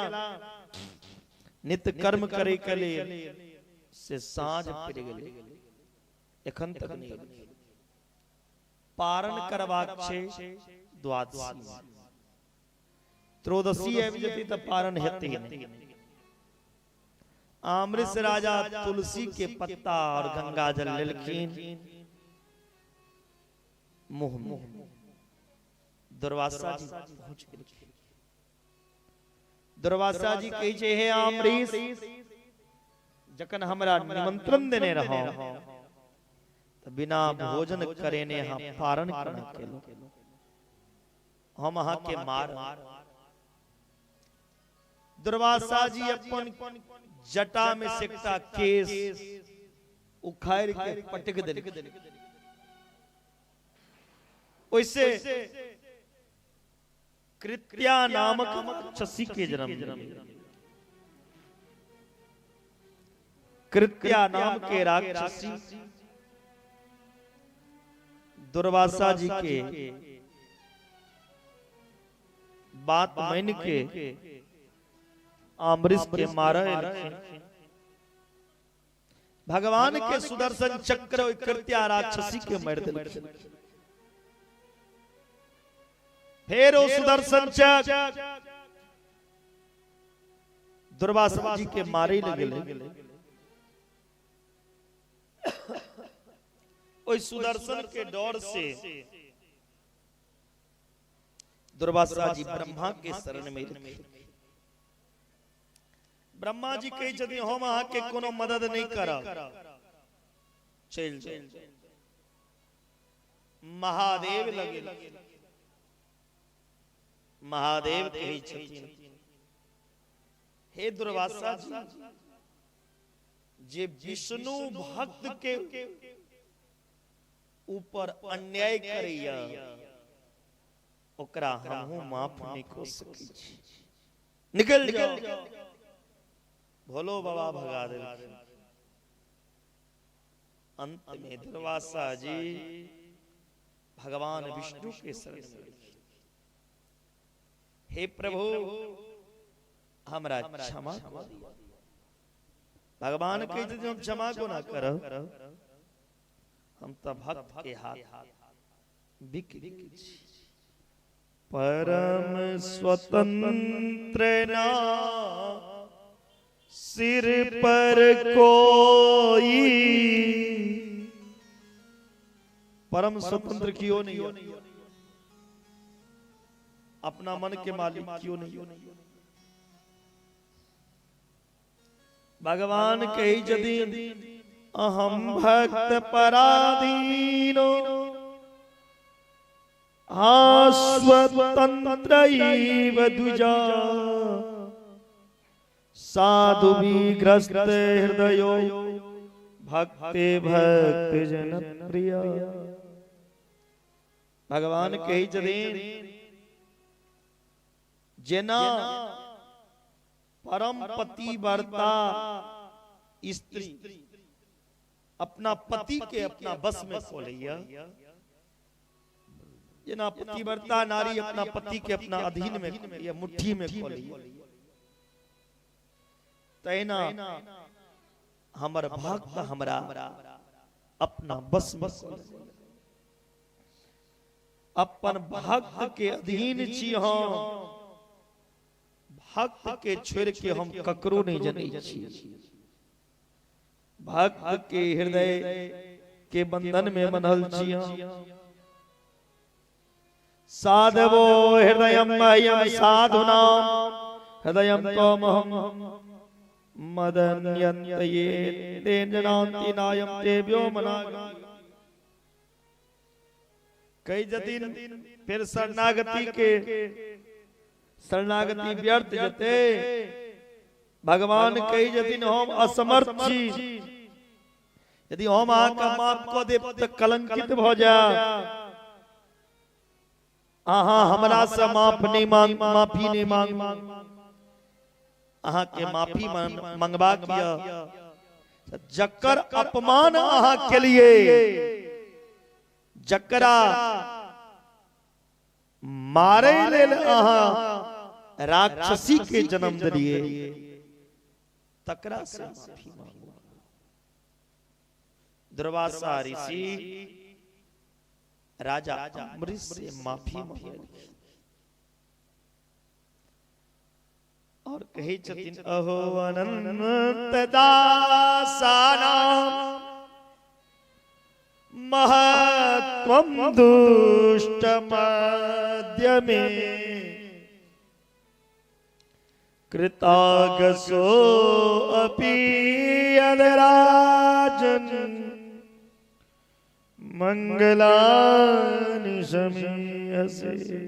Speaker 1: नित्य कर्म करे के लेल, से साँझ पड़ि गेलै, एखन तक नहि एलखिन। पारण करबाक छै द्वादशी, त्रयोदशी आबि जेतै तऽ पारण हेतै नहि। अमरीश राजा तुलसी के पत्ता और गंगा जल लेलखिन, मुंह में दुर्वासा जी पहुंच गेलखिन। दुर्वासा जी कहै छै, हे अमरीश, जखन हमरा निमंत्रण देने रहो त बिना भोजन करेने अहाँ पारण केना केलहुँ? हम अहाँ के मार। दुर्वासा जी अपन जटा में से एकटा केस उखाड़ के पटक देलखिन। ओइसे कृत्या नामक राक्षसी के जन्म, कृत्या नाम के राक्षसी दुर्वासा जी के बात मान के अमरीश के मारे। भगवान के सुदर्शन चक्र कृत्या राक्षसी के मार देलखिन। फिर ओ सुदर्शन चक्र दुर्वासा जी के मारे लगे। ओई सुदर्शन के डर से दुर्वासा जी ब्रह्मा के शरण में। ब्रह्मा जी कहै छथिन, हम अहाँ के कोनो मदद नहीं करब, चलि जाउ। महादेव लगे, महादेव कहै छथिन, हे दुर्वासा जी, जे विष्णु भक्त के ऊपर अन्याय करैया ओकरा हमहू माफ नहीं कर सकै छी, निकल जाओ। भोलो बाबा भगा देलखिन। अंत में दुर्वासा जी भगवान विष्णु के शरण में, हे प्रभु हमरा क्षमा कर। भगवान कहै छथिन, हम क्षमा कोना करब, हम त भक्त के हाथ बिक गेल छी। परम स्वतंत्र ना सिर पर कोई, परम स्वतंत्र क्यों नहीं, अपना मन के मालिक क्यों नहीं। भगवान कहै छथिन, अहम भक्त पराधीनो स्वतंत्र द्विजा साधु विग्रस्त हृदयो भक्ति भक्त जन प्रिय। भगवान कहै छथिन, जेना परम पतिव्रता स्त्री अपना पति के अपना बस में खोलैया, जेना पतिव्रता नारी अपना पति के अपना अधीन में खोलैया, मुट्ठी में खोलैया, तहिना हमर भक्त हमरा अपना बस में खोलैया। अपन भक्त के अधीन छी हम, भक्त के छोड़ के हम ककरो नहीं जनै छी। भक्त के हृदय के बंधन में बंधल छी हम। साधवो हृदयम मह्यम साधुनाम हृदयम त्वमहं मदन्यन्त ये ते जनान्ति नायम तेभ्यो मनागम। कई जतिन फिर शरणागति के शरणागति व्यर्थ जते। भगवान कही जतिन हम असमर्थ छी, यदि हम अहाँके माफ कऽ देब तऽ कलंकित भऽ जायब, अहाँ हमरा से माफ नहीं मांग, माफी नहीं मांग, अहाँके माफी मंगबाक यऽ जकर अपमान अहाँ के लिए, जकरा मारे लेल अहाँ राक्षसी के जन्म दिए, तकरा से माफी मांगू। दुर्वासा ऋषि राजा अम्बरीश से माफी मांगल। और कहै छथिन अहो अनंत दासानाम महत्वं दुष्ट मध्यमे कृतागसो अपि अनराजन मंगलानि समीहसे।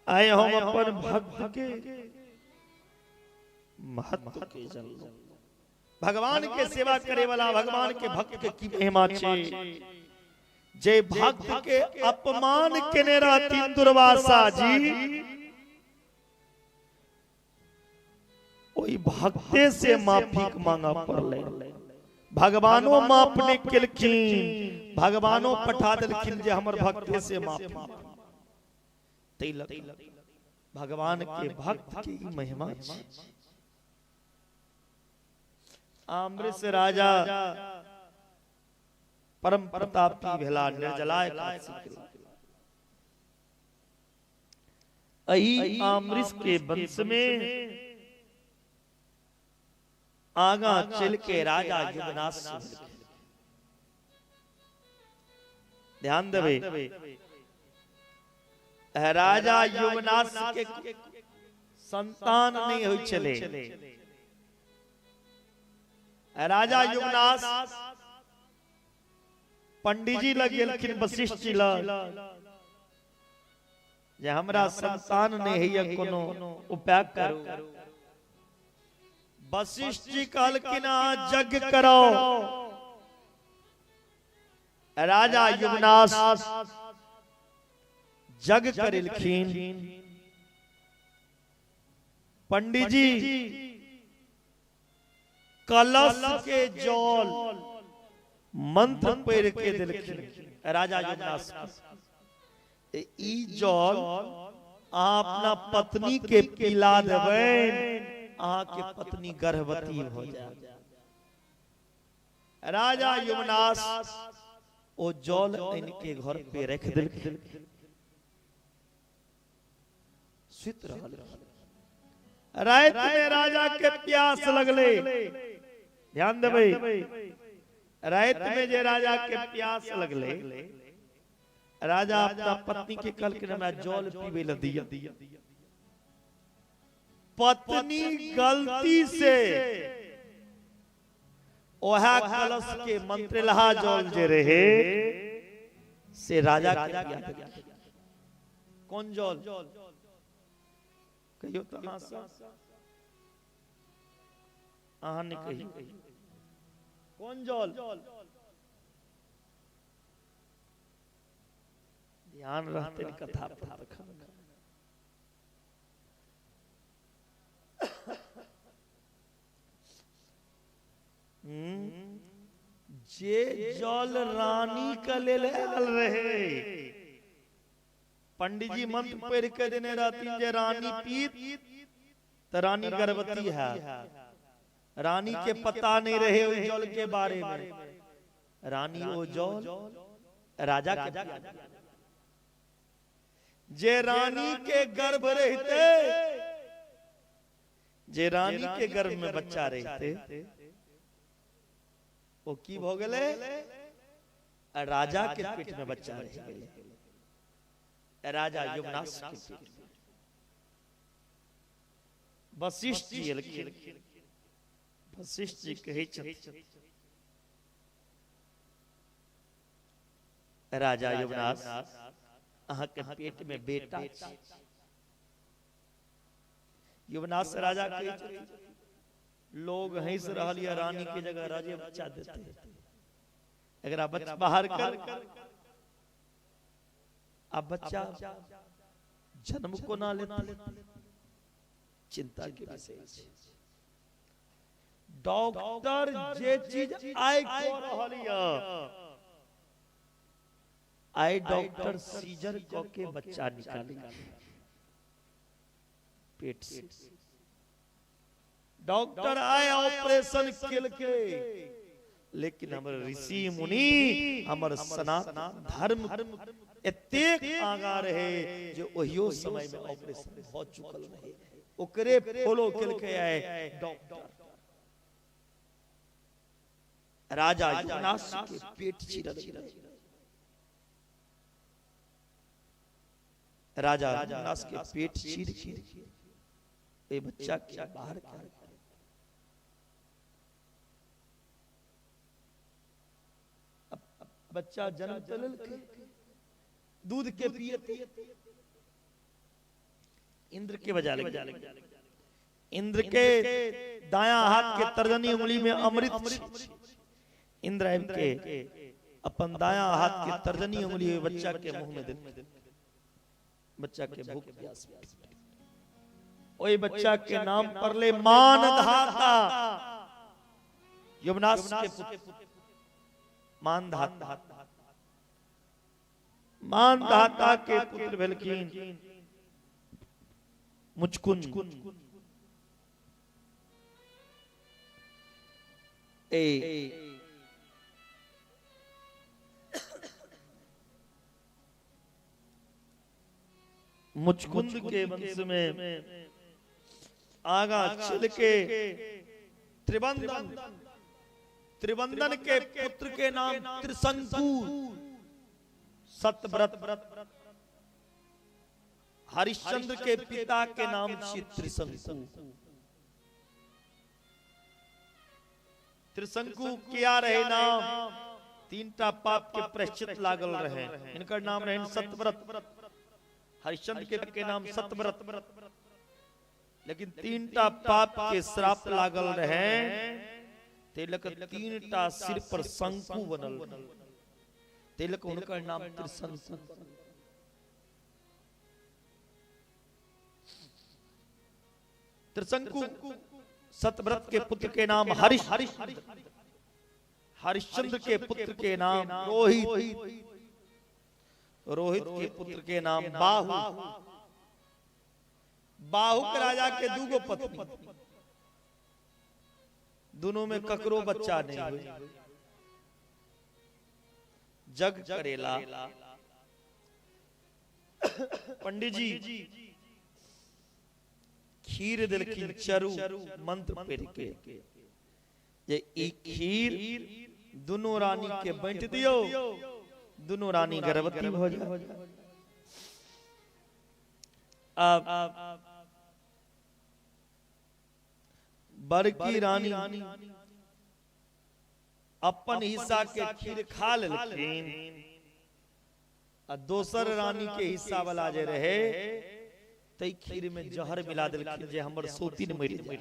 Speaker 1: आए हम अपन भक्त के महत्व के जानलो। भगवान के सेवा करे वाला भगवान के भक्त के की महिमा छे। जे भक्त के अपमान केने रहथिन दुर्वासा जी, ओहि भक्ते से माफी मांगा पड़लै। भगवानो माफ नहीं केलखिन, भगवानो पठा देलखिन जे हमर भक्ते से माफी। भगवान के भक्त की महिमा। आम्रिस राजा परम प्रतापी भेला, निर्जला एकादशी। अही आम्रिस के वंश में आगा चल के राजा युवनाश। ध्यान देवे, राजा युवनाश के संतान नहीं हो चले। राजा युवनाश पंडित जी लग गेलखिन, वशिष्ठ जी लग, जे हमरा संतान नहीं है कोनो उपाय करू। वशिष्ठ जी कहलखिन यज्ञ करो। राजा युवनाश यज्ञ करेलखिन। पंडित जी कलश के जल मंत्र पढ़ के देलखिन राजा युवनाश। ई जल अहाँ अपना पत्नी के पिला देबै, अहाँ के पत्नी गर्भवती हो जाए। राजा युवनाश ओ जल इनके घर पे रख देलखिन, सुत रहल। रात में राजा के प्यास लगले। ध्यान देबै, रात में जे राजा के प्यास लगले, राजा अपना पत्नी के कहलखिन हमरा जल पीबै ल दिया। पत्नी गलती से ओहा कलश के मंत्रलहा जल जे रहे से राजा के पिया देलखिन। कौन जल कहियो तो? अहाँ नहीं कही कौन जल? ध्यान रहते कथा पर। जे जल रानी के लेल आयल रहे, पंडित जी मंत्र पढ़ के देने रहथिन जे रानी पीत तो रानी गर्भवती है। रानी के पता नहीं रहे ओहि जल के बारे में। रानी ओ जल राजा के, जे रानी के गर्भ रहते, जे रानी के गर्भ में बच्चा रहते, वो की भ गेलै? राजा के पेट में बच्चा रह गेलै, राजा युवनाश के पेट में। वशिष्ठ जी एलखिन। वशिष्ठ जी कहै छथिन राजा युवनाश अहाँ के पेट में बेटा छै। युवनाश राजा कहै छथिन लोग हंस रहल या रानी के जगह राजे बच्चा देते, एकरा बच्चा बाहर कर। अब बच्चा जन्म को ना लेते, चिंता के विषय। डॉक्टर जे चीज आइ क रहल या, आइ डॉक्टर सीजर क के बच्चा निकाली पेट से। डॉक्टर आए ऑपरेशन केलके, लेकिन हमर ऋषि मुनि हमर सनातन धर्म एतेक आगा रहे जे ओहियो समय में ऑपरेशन भ चुकल रहे। ओकरे फॉलो केलकै आइ डॉक्टर। राजा युवनाश्व के पेट चीरल गेलै। राजा युवनाश्व के पेट चीर के ओहि बच्चा के बाहर कयल। बच्चा जन्म तऽ लेलकै, दूध के पियते इंद्र के बजा ले। इंद्र के दायां हाथ के तर्जनी उंगली में अमृत। इंद्र आबि के अपन दायां हाथ के तर्जनी उंगली बच्चा के मुंह में देलकै। बच्चा के भूख प्यास। ओहि बच्चा के नाम पड़ले मानधाता, युवनाश्व के पुत्र मानधाता। मानधाता के पुत्र भेलखिन मुचकुंद। ए मुचकुंद के वंश में आगा चल के त्रिबंधन, त्रिबंधन के पुत्र के नाम त्रिशंकु। सतव्रत हरिश्चंद्र के पिता के नाम छी त्रिशंकु। त्रिशंकु किया रहे नाम? तीनटा पाप के प्रायश्चित लागल रहे। इनकर नाम रहे सतव्रत, हरिश्चंद्र के नाम सतव्रत, लेकिन तीनटा पाप के श्राप लागल रहे, तिलक तीनटा सिर पर शंकु बनल, तिलक उनकर नाम त्रिशंकु। त्रिशंकु सतव्रत के पुत्र के नाम हरिश, हरिश्चंद्र के पुत्र के नाम रोहित, रोहित के पुत्र के नाम बाहु। बाहु के राजा के दूगो पत्नी, दोनों में ककरो बच्चा नहीं हुए। जग करेला पंडित जी खीर दिलखिन चरु मंत्र पढ़ के, जे ई खीर दोनों रानी के बांट दियो, दोनों रानी गर्भवती हो जाए। अब बड़की रानी अपन हिस्सा के खीर खा लेलखिन, आ दोसर रानी के हिस्सा वाला जे रहे तई खीर में जहर मिला देलखिन जे हमर सोतिन मरि जाए।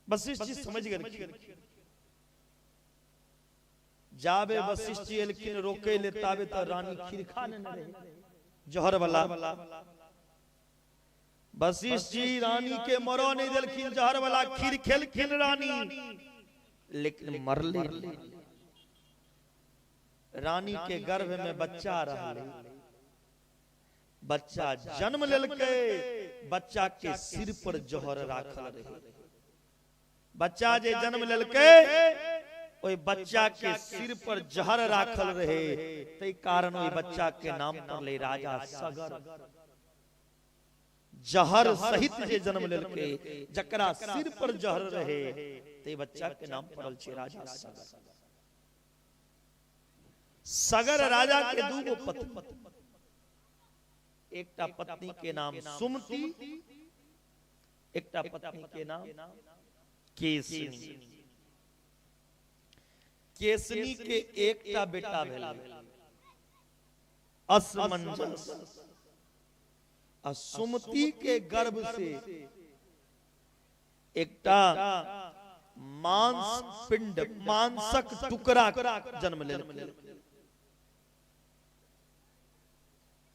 Speaker 1: वशिष्ठ जी समझ गए। जाबे वशिष्ठ जी एलखिन रोके ले ताबे त रानी खीर खा लेने रहे जहर वाला। वशिष्ठ जी रानी के मरो नहीं देलखिन, जहर वाला खीर खेलखिन रानी, लेकिन मरले। रानी के गर्भ में बच्चा रहले, बच्चा जन्म लेलकै, बच्चा के सिर पर जहर राखल रहे। बच्चा जे जन्म लेलकै ओहि बच्चा के सिर पर जहर राखल रहे, तै कारण ओहि बच्चा के नाम पड़लै राजा सगर। जहर सहित जे जन्म लेलकै, जकरा सिर पर जहर रहे, तै बच्चा के नाम पड़ल छै राजा सगर। सगर राजा के दूगो पत्नी, एकटा पत्नी के नाम सुमति, एकटा पत्नी के नाम केसनी। केसनी के एकटा बेटा भेलै असमंजस, आ सुमति के गर्भ से एकटा मांस पिंड, मांसक टुकड़ा जन्म लेलकै।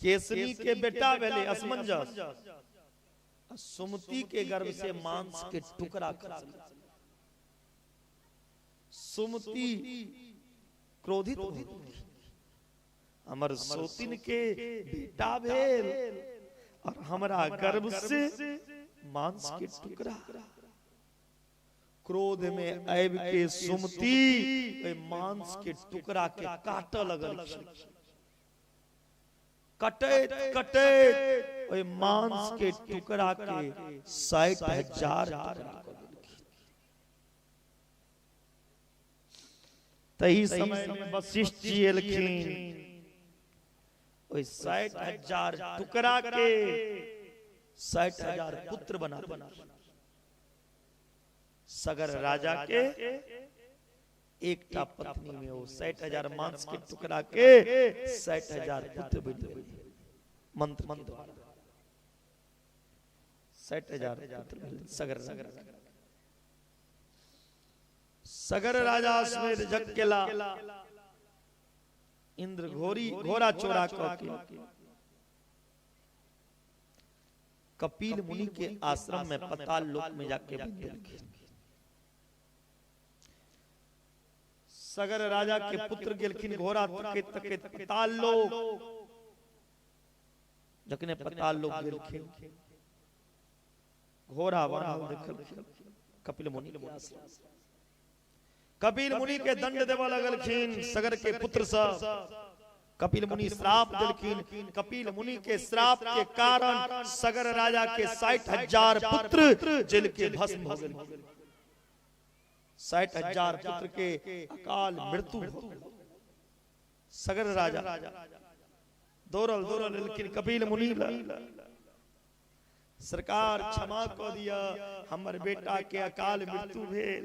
Speaker 1: केसनी के बेटा भेलै असमंजस, सुमति के गर्भ से मांस के टुकड़ा खसल। सुमति क्रोधित हो, हमर सोतिन के बेटा भेल और हमरा गर्भ से मांस के टुकड़ा। क्रोध में आबि के सुमति ओहि मांस के टुकड़ा के काटऽ लगलखिन। कटैत कटैत ओहि मांस के टुकड़ा के 60,000 टुकड़ा कऽ देलखिन। तही समय में वशिष्ठ जी एलखिन, ओहि 60,000 टुकड़ा के 60,000 पुत्र बना देलखिन। सगर राजा के एकटा पत्नी में वो 60,000 मांस के टुकड़ा के 60,000 पुत्र बन गए मंत्र के द्वारा। 60,000 पुत्र भेल सगर राजा। सगर राजा अश्वमेध यज्ञ केला, इंद्र घोड़ी घोड़ा चोरा कऽ के कपिल मुनि के आश्रम में पताल लोक में जाके बन गेलखिन। सगर राजा के पुत्र गेलखिन घोड़ा तकैत तकैत पताल लोक। जखने पताल लोक गेलखिन घोड़ा बान्हल देखलखिन कपिल मुनि के आश्रम। कपिल मुनि के दंड देबऽ लगलखिन सगर के पुत्र सब। कपिल मुनि श्राप देलखिन। कपिल मुनि के श्राप के कारण सगर राजा के 60,000 पुत्र जल के भस्म हो गेल। 60,000 पुत्र के अकाल मृत्यु हो गेल। सगर राजा दौड़ल दौड़ल एलखिन कपिल मुनि लग, सरकार क्षमा कऽ दिअ, हमर बेटा के अकाल मृत्यु भेल,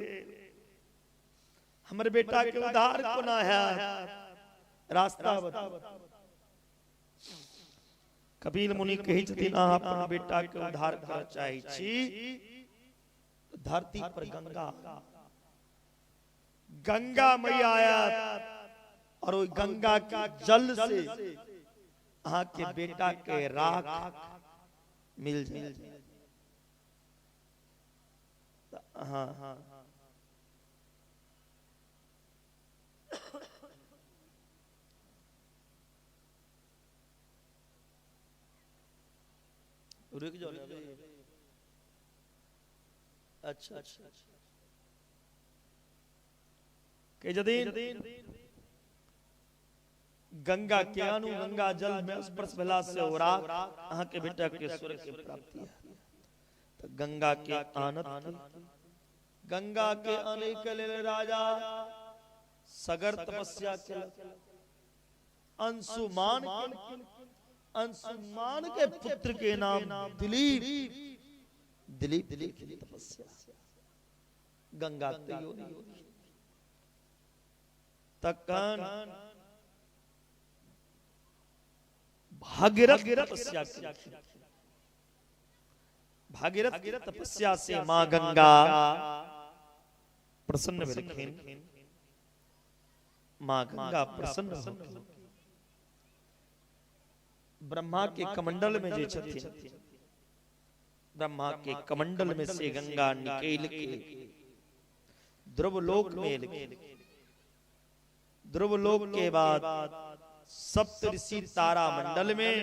Speaker 1: हमर बेटा के उद्धार कोना हैत, रास्ता बताउ। कपिल मुनि कहै छथिन अहाँ अपन बेटा के उद्धार करऽ चाहै छी, धरती पर गंगा गंगा मैया आयत और ओहि गंगा के जल से अहाँ के बेटा के राख मिल जाए। हाँ रुक जाओ ना। अच्छा अच्छा के जदीन गंगा के अनु गंगा जल में स्पर्श भेला से ओ राख अहाँ के बेटा के स्वर्ग के प्राप्ति है। तो गंगा के आनत गंगा के आने के लेल राजा सगर तपस्या केलक। अंशुमान अंशुमान के पुत्र के नाम दिलीप, दिलीप दिलीप तपस्या गंगा तैयो नहीं। तखन भागीरथ तपस्या केलखिन। भागीरथ तपस्या से मां गंगा प्रसन्न भेलखिन। मां गंगा प्रसन्न हो ब्रह्मा के कमंडल में जे छथिन, ब्रह्मा के कमंडल में से गंगा निकल के ध्रुवलोक में एलखिन। ध्रुवलोक के बाद सप्तऋषि तारा मंडल में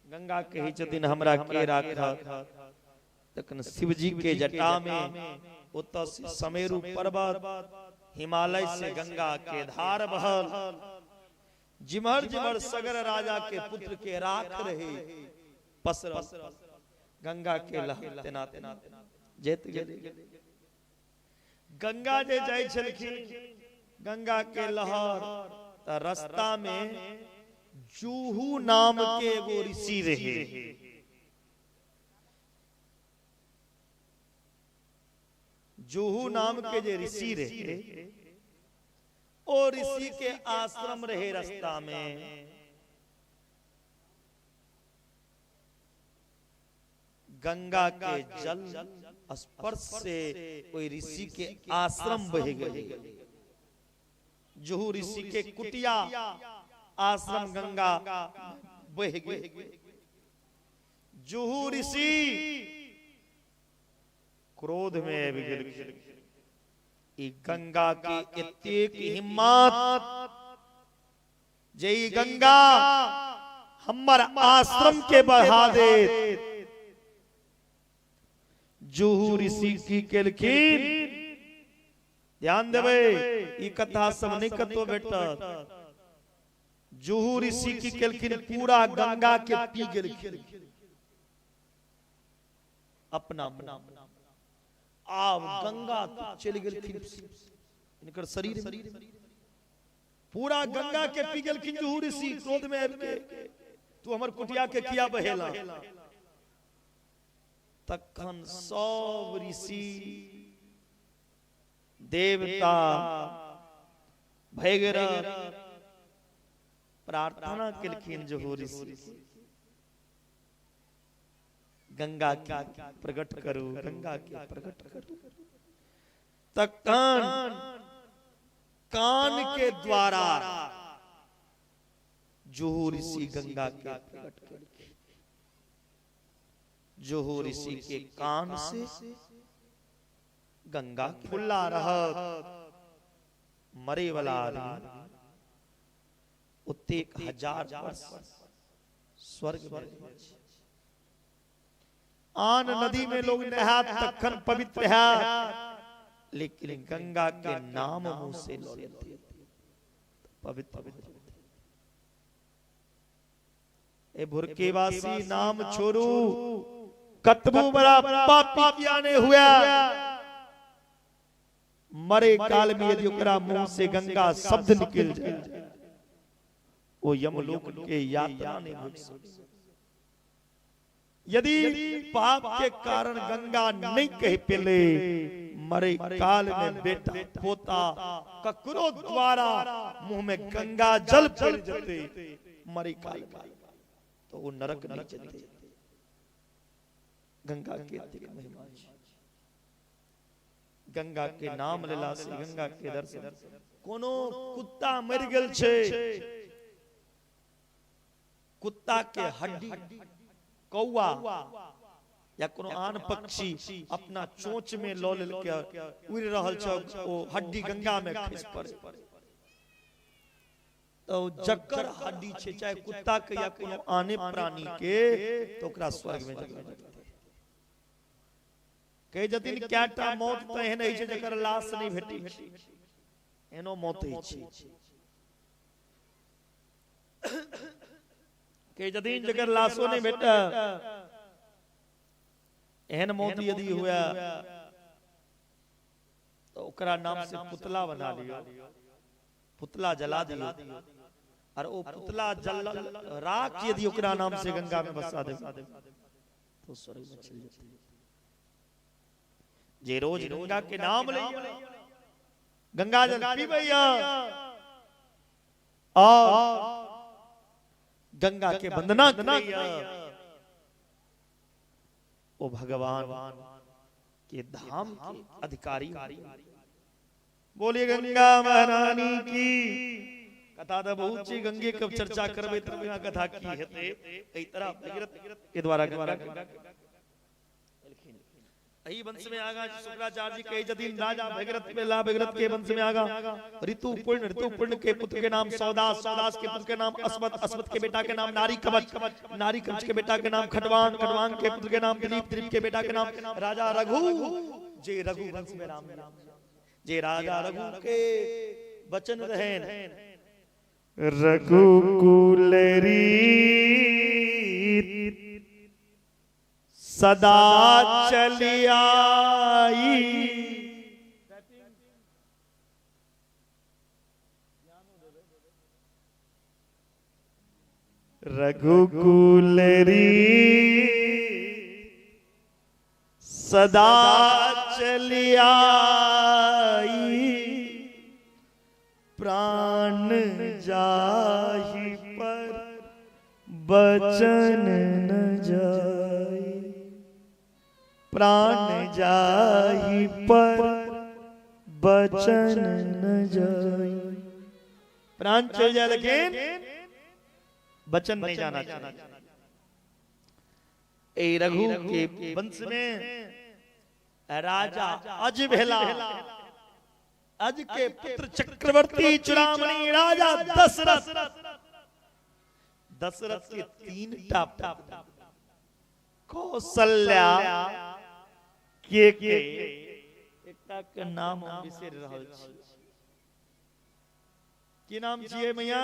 Speaker 1: गंगा कहै छथिन हमरा के राखत। तखन शिवजी के जटा में ओतऽ से समेरु पर्वत हिमालय से गंगा के धार बहल। जिमहर जिमहर सगर राजा के पुत्र के राख रहे पसरल गंगा के लहर तेना तेना जेत गेल। गंगा जे जाइ छलखिन गंगा के लहर त रास्ता में जूहू नाम के एगो ऋषि रहे। जूहू नाम के जे ऋषि रहे ओ ऋषि के आश्रम रहे रास्ता में। गंगा के जल स्पर्श से कोई ऋषि के आश्रम बह गए। जुहू ऋषि के कुटिया आश्रम गंगा बह गए। जुहू ऋषि क्रोध में आबि गेलखिन। ई गंगा के एतेक हिम्मत जे ई गंगा हमर आश्रम के बढ़ा देत। जुहू ऋषि की केलखिन, ध्यान देबै, ई कथा सब नहीं कतौ भेटत। जुहू ऋषि की केलखिन पूरा गंगा के पी गेलखिन अपना। आब गंगा चलि गेलखिन इनकर शरीर में, पूरा गंगा के पी गेलखिन जुहू ऋषि क्रोध में आबि के, तू हमर कुटिया के किया बहेला। तखन सब ऋषि देवता भैगरथ प्रार्थना केलखिन जुहू ऋषि, गंगा के प्रकट करू, गंगा के प्रकट करू। तखन कान के द्वारा जुहू ऋषि गंगा के प्रकट केलखिन। जुहू ऋषि के कान से गंगा खुला रहत, मरे वाला आदमी ओतेक 1000 वर्ष स्वर्ग में। आन नदी में लोग नहात तखन पवित्र है, लेकिन गंगा के नाम मुंह से लो लेते पवित्र। ए भुरके वासी नाम छोड़ू, कतबू बड़ा पापी किया ने हुआ, मरे काल में यदि ओकरा मुंह से गंगा शब्द निकल जाए, वो यमलोक के यातना नहीं भोग सके। यदि पाप के कारण गंगा नहीं कह पेले, मरे काल में बेटा पोता ककरो द्वारा मुंह में गंगा जल पड़ जाते मरे काल में, तो वो नरक नहीं जते। गंगा के महिमा, गंगा के नाम लेला से, गंगा के दर्शन। कोनो कुत्ता मर गेल छे, कुत्ता के हड्डी कौआ या कोनो आन पक्षी अपना चोंच में ल लेल के उड़ रहल छै, ओ हड्डी गंगा में खसि पड़े, तो जकर हड्डी छै चाहे कुत्ता के या कोनो आने प्राणी के, तो ओकरा स्वर्ग में जगह भेटतै। कहै जतिन कएटा मौत तऽ एहन होइ छै जकर लाश नहि भेटै छै, एहनो मौत होइ छै। कहै जतिन जकर लाशो नहि भेटत, एहन मौत यदि हुए तो ओकरा नाम से पुतला बना लियो, पुतला जला दियो, और वो पुतला जल राख यदि ओकरा नाम से गंगा में बसा दे तो स्वर्ग में चल जाते। जे रोज गंगा के नाम ले, गंगा जल पीबैया और गंगा के वंदना करैया, वो भगवान के धाम के अधिकारी। बोलिए गंगा महारानी की। कथा तो बहुत छी, गंगे के चर्चा करबे त बिना कथा की हेतै। एहि तरह भगीरथ के द्वारा गंगा एहि वंश में आगा शुक्राचार्य जी कहे जदिन राजा भगीरथ पेला, भगीरथ के वंश में आगा ऋतुपूर्ण, ऋतुपूर्ण के पुत्र के नाम सौदास, सौदास के पुत्र के नाम अस्मत, अस्मत के बेटा के नाम नारी कवच, नारी कवच के बेटा के नाम खटवान, खटवान के पुत्र के नाम दिलीप, दिलीप के बेटा के नाम राजा रघु, जे रघु वंश में राम, जे राजा रघु के वचन रहन
Speaker 2: रघुकुल रीत सदा चली आई। रघुकुल रीत सदा चली आई, प्राण जाहि पर बचन न जाई, प्राण जाहि पर बचन न जाई।
Speaker 1: प्राण चल जाए लेकिन बचन नहीं जाना चाहिए। ए रघु के वंश में राजा अज भेला, अज के पुत्र चक्रवर्ती चूड़ामणि राजा दशरथ, दशरथ के 3 टा पुत्र कौशल्या के एकटा के नाम हम बिसरि रहल छी, की नाम छियै मैया?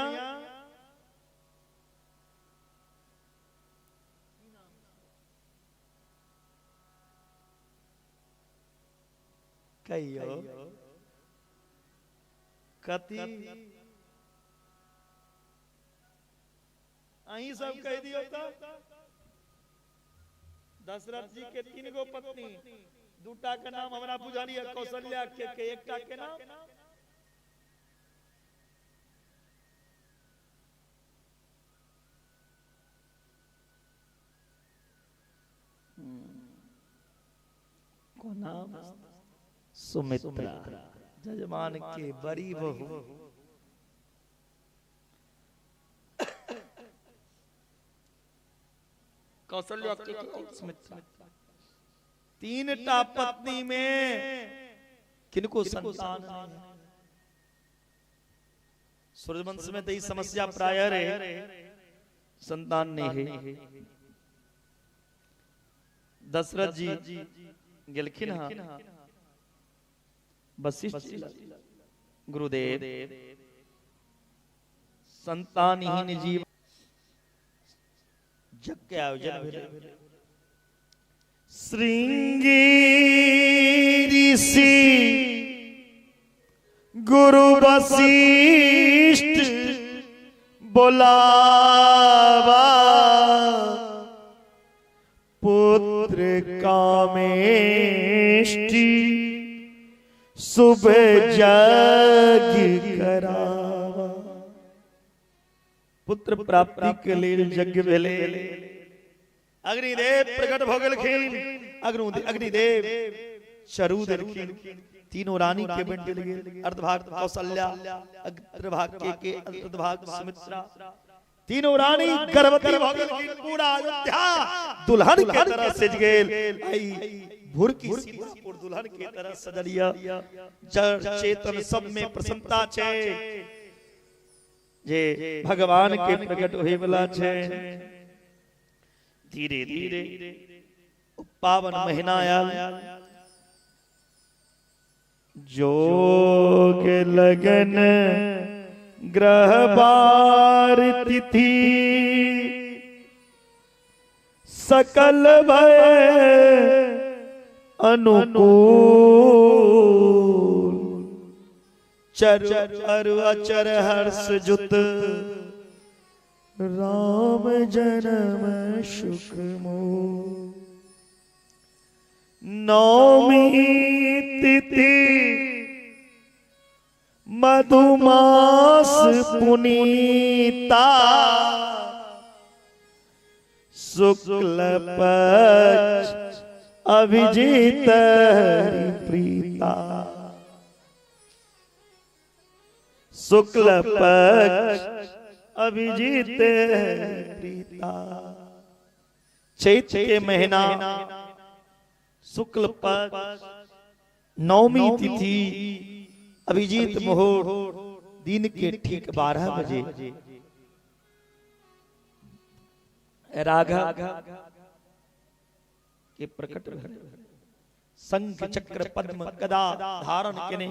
Speaker 1: कहियो कथी अहीं सब कह दियो तो दशरथ जी के 3 गो पत्नी, दूटा के नाम हमरा बुझलिए कौशल्या के एकटा के नाम को नाम सुमित्रा, जजमान के बड़ी बहू। कौशल्या के सुमित्रा, 3 टा पत्नी में किनको संतान नहीं। सूर्यवंश में तो समस्या प्राय है, संतान नहीं है। दशरथ जी गेलखिन हां वशिष्ठ गुरुदेव, संतानहीन जीव जग के आयोजन भेलै।
Speaker 2: श्रृंगी ऋषि गुरु वशिष्ठ बोलावा, पुत्र कामेष्टि शुभ जग करावा।
Speaker 1: पुत्र प्राप्ति के लिए यज्ञ भेलै। अग्निदेव प्रकट भ गेलखिन। अग्निदेव चरु देलखिन, तीनों रानी के बंट गेल। अर्धभाग कौशल्या, अर्धभाग के अर्धभाग सुमित्रा, तीनों रानी गर्भवती भ गेलखिन। पूरा अयोध्या दुल्हन के तरह सज गेल। आई भुरकी सीतापुर दुल्हन के तरह सजलिया। जड़ चेतन सब में प्रसन्नता छै जे भगवान के प्रकट होय वाला छै। धीरे धीरे पावन महीना आयल,
Speaker 2: जोग लगन ग्रह बार तिथि सकल भय अनुकूल,
Speaker 1: चरु अरु अचर हर्ष जुत
Speaker 2: राम जन्म सुख मोल। नौमी तिथि मधुमास पुनीता, शुक्ल पक्ष अभिजीत प्रीता। शुक्ल पक्ष अभिजीत प्रीता।
Speaker 1: चैत के महीना शुक्ल पक्ष नवमी तिथि अभिजीत मुहूर्त दिन के ठीक 12 बजे राघव के प्रकट भेल। शंख चक्र पद्म गदा धारण केने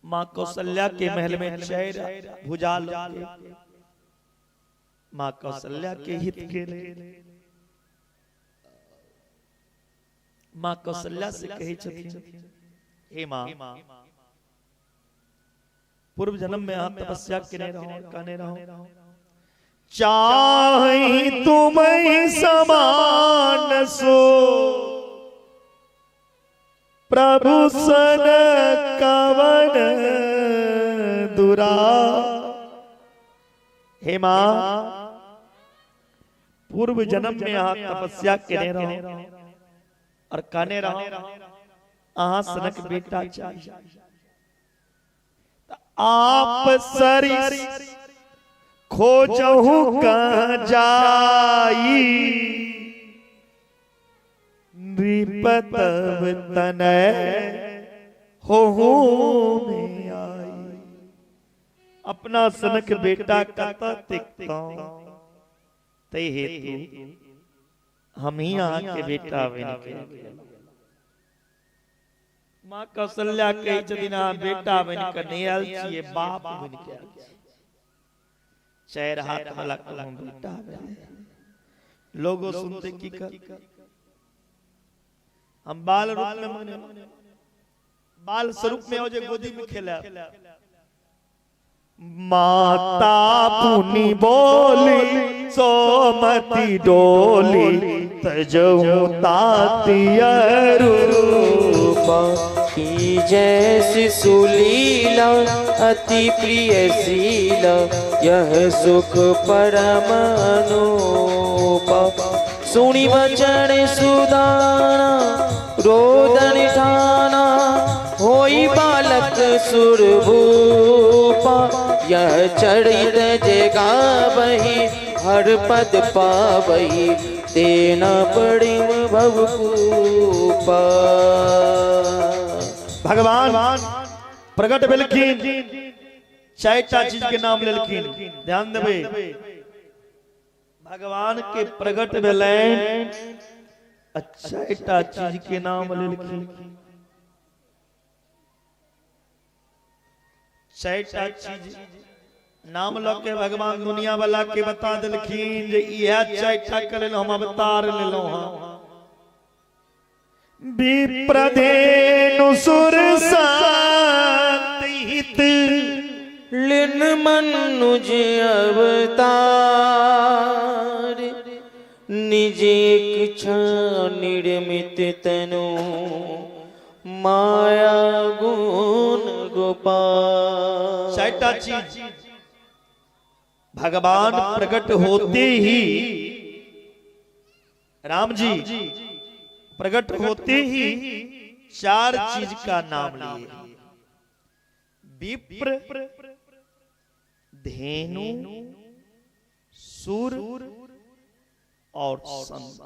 Speaker 1: मां कौशल्या के महल में चैर भुजा के मां कौशल्या के हित के लिए मां कौशल्या से कहै छथिन, हे मां, पूर्व जन्म में अहाँ तपस्या केने रहो, कहने रहो
Speaker 2: चाहि तुम्हि समान सो प्रभु सन कवन दुरा।
Speaker 1: हे मां, पूर्व जन्म में अहाँ तपस्या केने रहो और कहने रहो अहाँ सनक बेटा चाहिए।
Speaker 2: आप सरी खोजहु कहाँ जाई, नृपतव तनय होहु में आई।
Speaker 1: अपना सनक बेटा कत तिकतौं, तै हेतु हम ही अहाँ के बेटा बनि के। मां कौशल्या कहै छथिन, अहाँ बेटा बनि के नहि आयल छियै, बाप बनि के आयल छियै। चारि हाथ वाला कहलहुं बेटा बनि। लोगो सुनते की कर, हम बाल रूप में मने बाल स्वरूप में हो जे गोदी में खेला।
Speaker 2: माता पुनि बोली सोमति डोली तजहु तातिय रूप।
Speaker 3: की जैसी सुलीला अति प्रिय शीला यह सुख परम अनूप। सुनि वचन सुदाना रोदन ठाना होई बालक सुरभूपा। यह चरित जे गावही हर पद पावही तेना पड़िम भव कूपा।
Speaker 1: भगवान प्रकट भेलखिन, चारिटा चीज के नाम लेलखिन। ध्यान देबै, भगवान के प्रकट भेलनि आ चारिटा चीज के नाम लेलखिन। चारिटा चीज नाम ल के भगवान दुनिया वाला के बता देलखिन जे इएह चारिटा के लेल हम अवतार लेलहुँ हँ।
Speaker 2: विप्रधेनु सुर संत हित
Speaker 3: लिन मनुज अवतार। निज इच्छा निर्मित तनु माया गुण गोपाल।
Speaker 1: चारिटा चीज भगवान प्रकट होते ही, राम जी प्रकट होते ही चार चीज का नाम लिए। विप्र, धेनु, सुर और संत।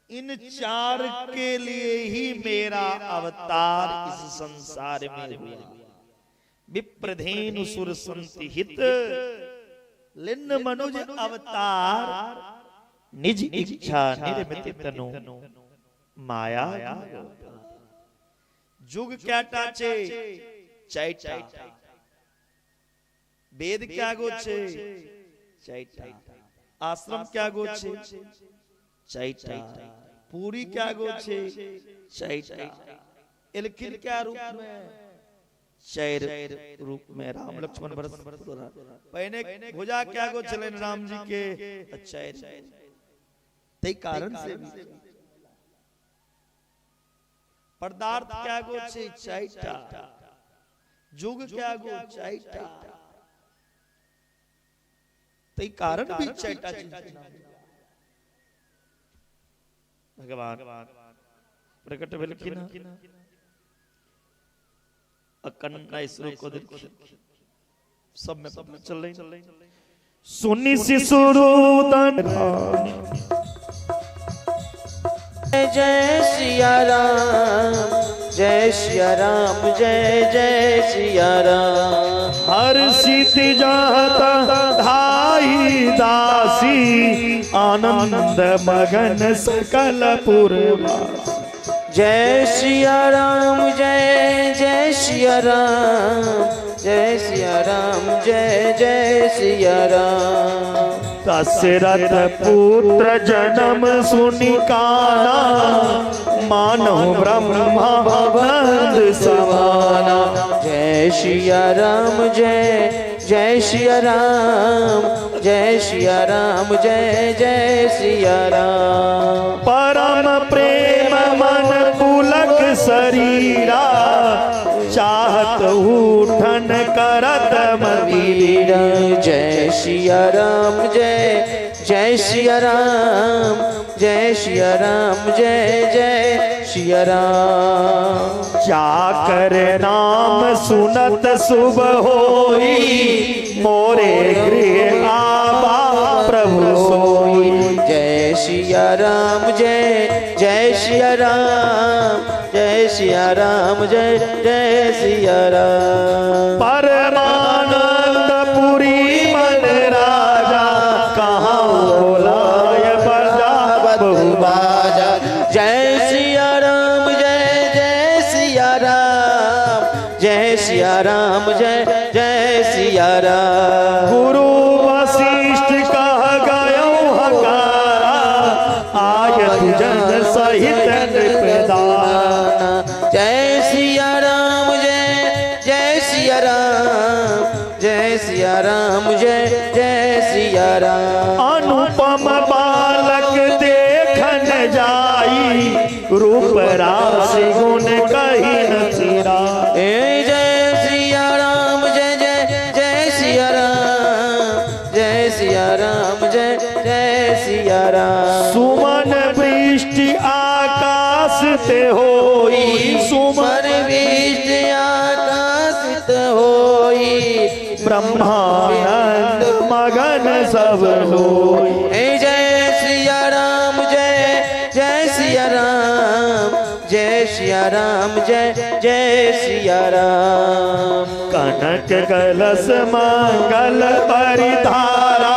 Speaker 1: इन चार के लिए ही मेरा अवतार इस संसार में हुआ। विप्रधेनु सुर संत हित लिन मनुज अवतार निज इच्छा निर्मित तनु माया। जुग क्या टाचे चाइटा, वेद क्या गोछे चाइटा, आश्रम क्या गोछे चाइटा, पूरी क्या गोछे चाइटा, एलखिन क्या रूप में चैर रूप में राम लक्ष्मण भरत। पहने भुजा क्या गो चलन राम जी के चैर। तई कारण से पदार्थ क्या गो छे चाइटा, जुग क्या गो चाइटा, तई कारण भी चाइटा चीज। भगवान प्रकट भेलखिन अकन्ना शुरू को सब में सब चल रही।
Speaker 2: सुनी शिशुरुदन
Speaker 3: जय सिया राम जय सिया राम जय जय सिया राम।
Speaker 2: हर सीत जाता धाई दासी आनंद मगन सकल पुरवासी।
Speaker 3: जय सिया राम जय जय सिया राम जय सिया राम जय जय सिया राम।
Speaker 2: दशरथ पुत्र जन्म सुनि काना मानो ब्रह्मा भवंद समाना।
Speaker 3: जय सिया राम जय जय सिया राम जय सिया राम जय जय सिया राम।
Speaker 2: परम प्रेम मन पुलक शरीरा चाहत उठन करत मवीरा।
Speaker 3: जय सिया राम जय जय सिया राम जय सिया राम जय जय सिया राम।
Speaker 2: जाकर नाम सुनत शुभ होई मोरे गृह आबा प्रभु सोई।
Speaker 3: जय सिया राम जय जय सिया राम जय सिया राम जय जय सिया राम।
Speaker 2: परमानंद पुरी मन राजा कहाँ बोलाय बजा बहु
Speaker 3: बाजा। जय सिया राम जय जय सिया राम जय सिया राम जय जय सिया राम।
Speaker 2: गुरु वशिष्ठ कह गयो हकारा आयत जन सहित नृप
Speaker 3: राम जय जय सिया राम।
Speaker 2: अनुपम बालक देखन जाई, रूप राशि गुण कही न सिरा।
Speaker 3: जय सिया राम जय जय जय सिया राम, जय सिया राम जय जय सिया राम।
Speaker 2: सुमन वृष्टि आकाश ते होई,
Speaker 3: सुमन वृष्टि आकाश ते होई,
Speaker 2: ब्रह्मानंद मगन सब लोई।
Speaker 3: जय सिया राम जय जय सिया राम, जय सिया राम जय जय सिया राम।
Speaker 2: कनक कलश मंगल परिधारा,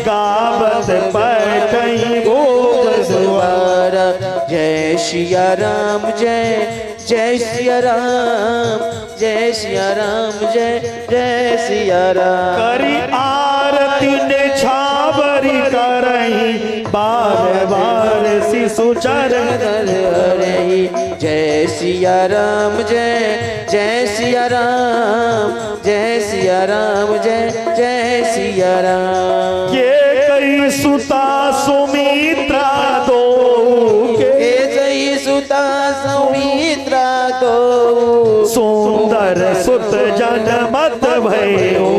Speaker 2: गावत बैठई भोज
Speaker 3: द्वारा। जय सिया राम जय जय सिया राम, जय सिया राम जय जय सिया राम।
Speaker 2: करी आरती ने छावरी करही, बार बार शिशु चरण
Speaker 3: रही। जय सिया राम जय जय सिया राम, जय सिया राम जय जय सिया राम।
Speaker 2: के कई सुता सुमित्रा दो,
Speaker 3: के कई सुता सुमित्रा दो,
Speaker 2: सुंदर सुत जनमत भयो।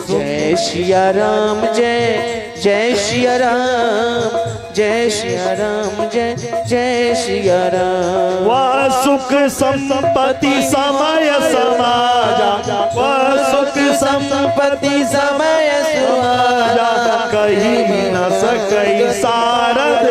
Speaker 3: जय सिया राम जय जय सिया राम, जय सिया राम जय जय सिया राम।
Speaker 2: वह सुख संपत्ति समय समाजा, वह सुख
Speaker 3: संपत्ति समय समाजा,
Speaker 2: कही न सकई सारद।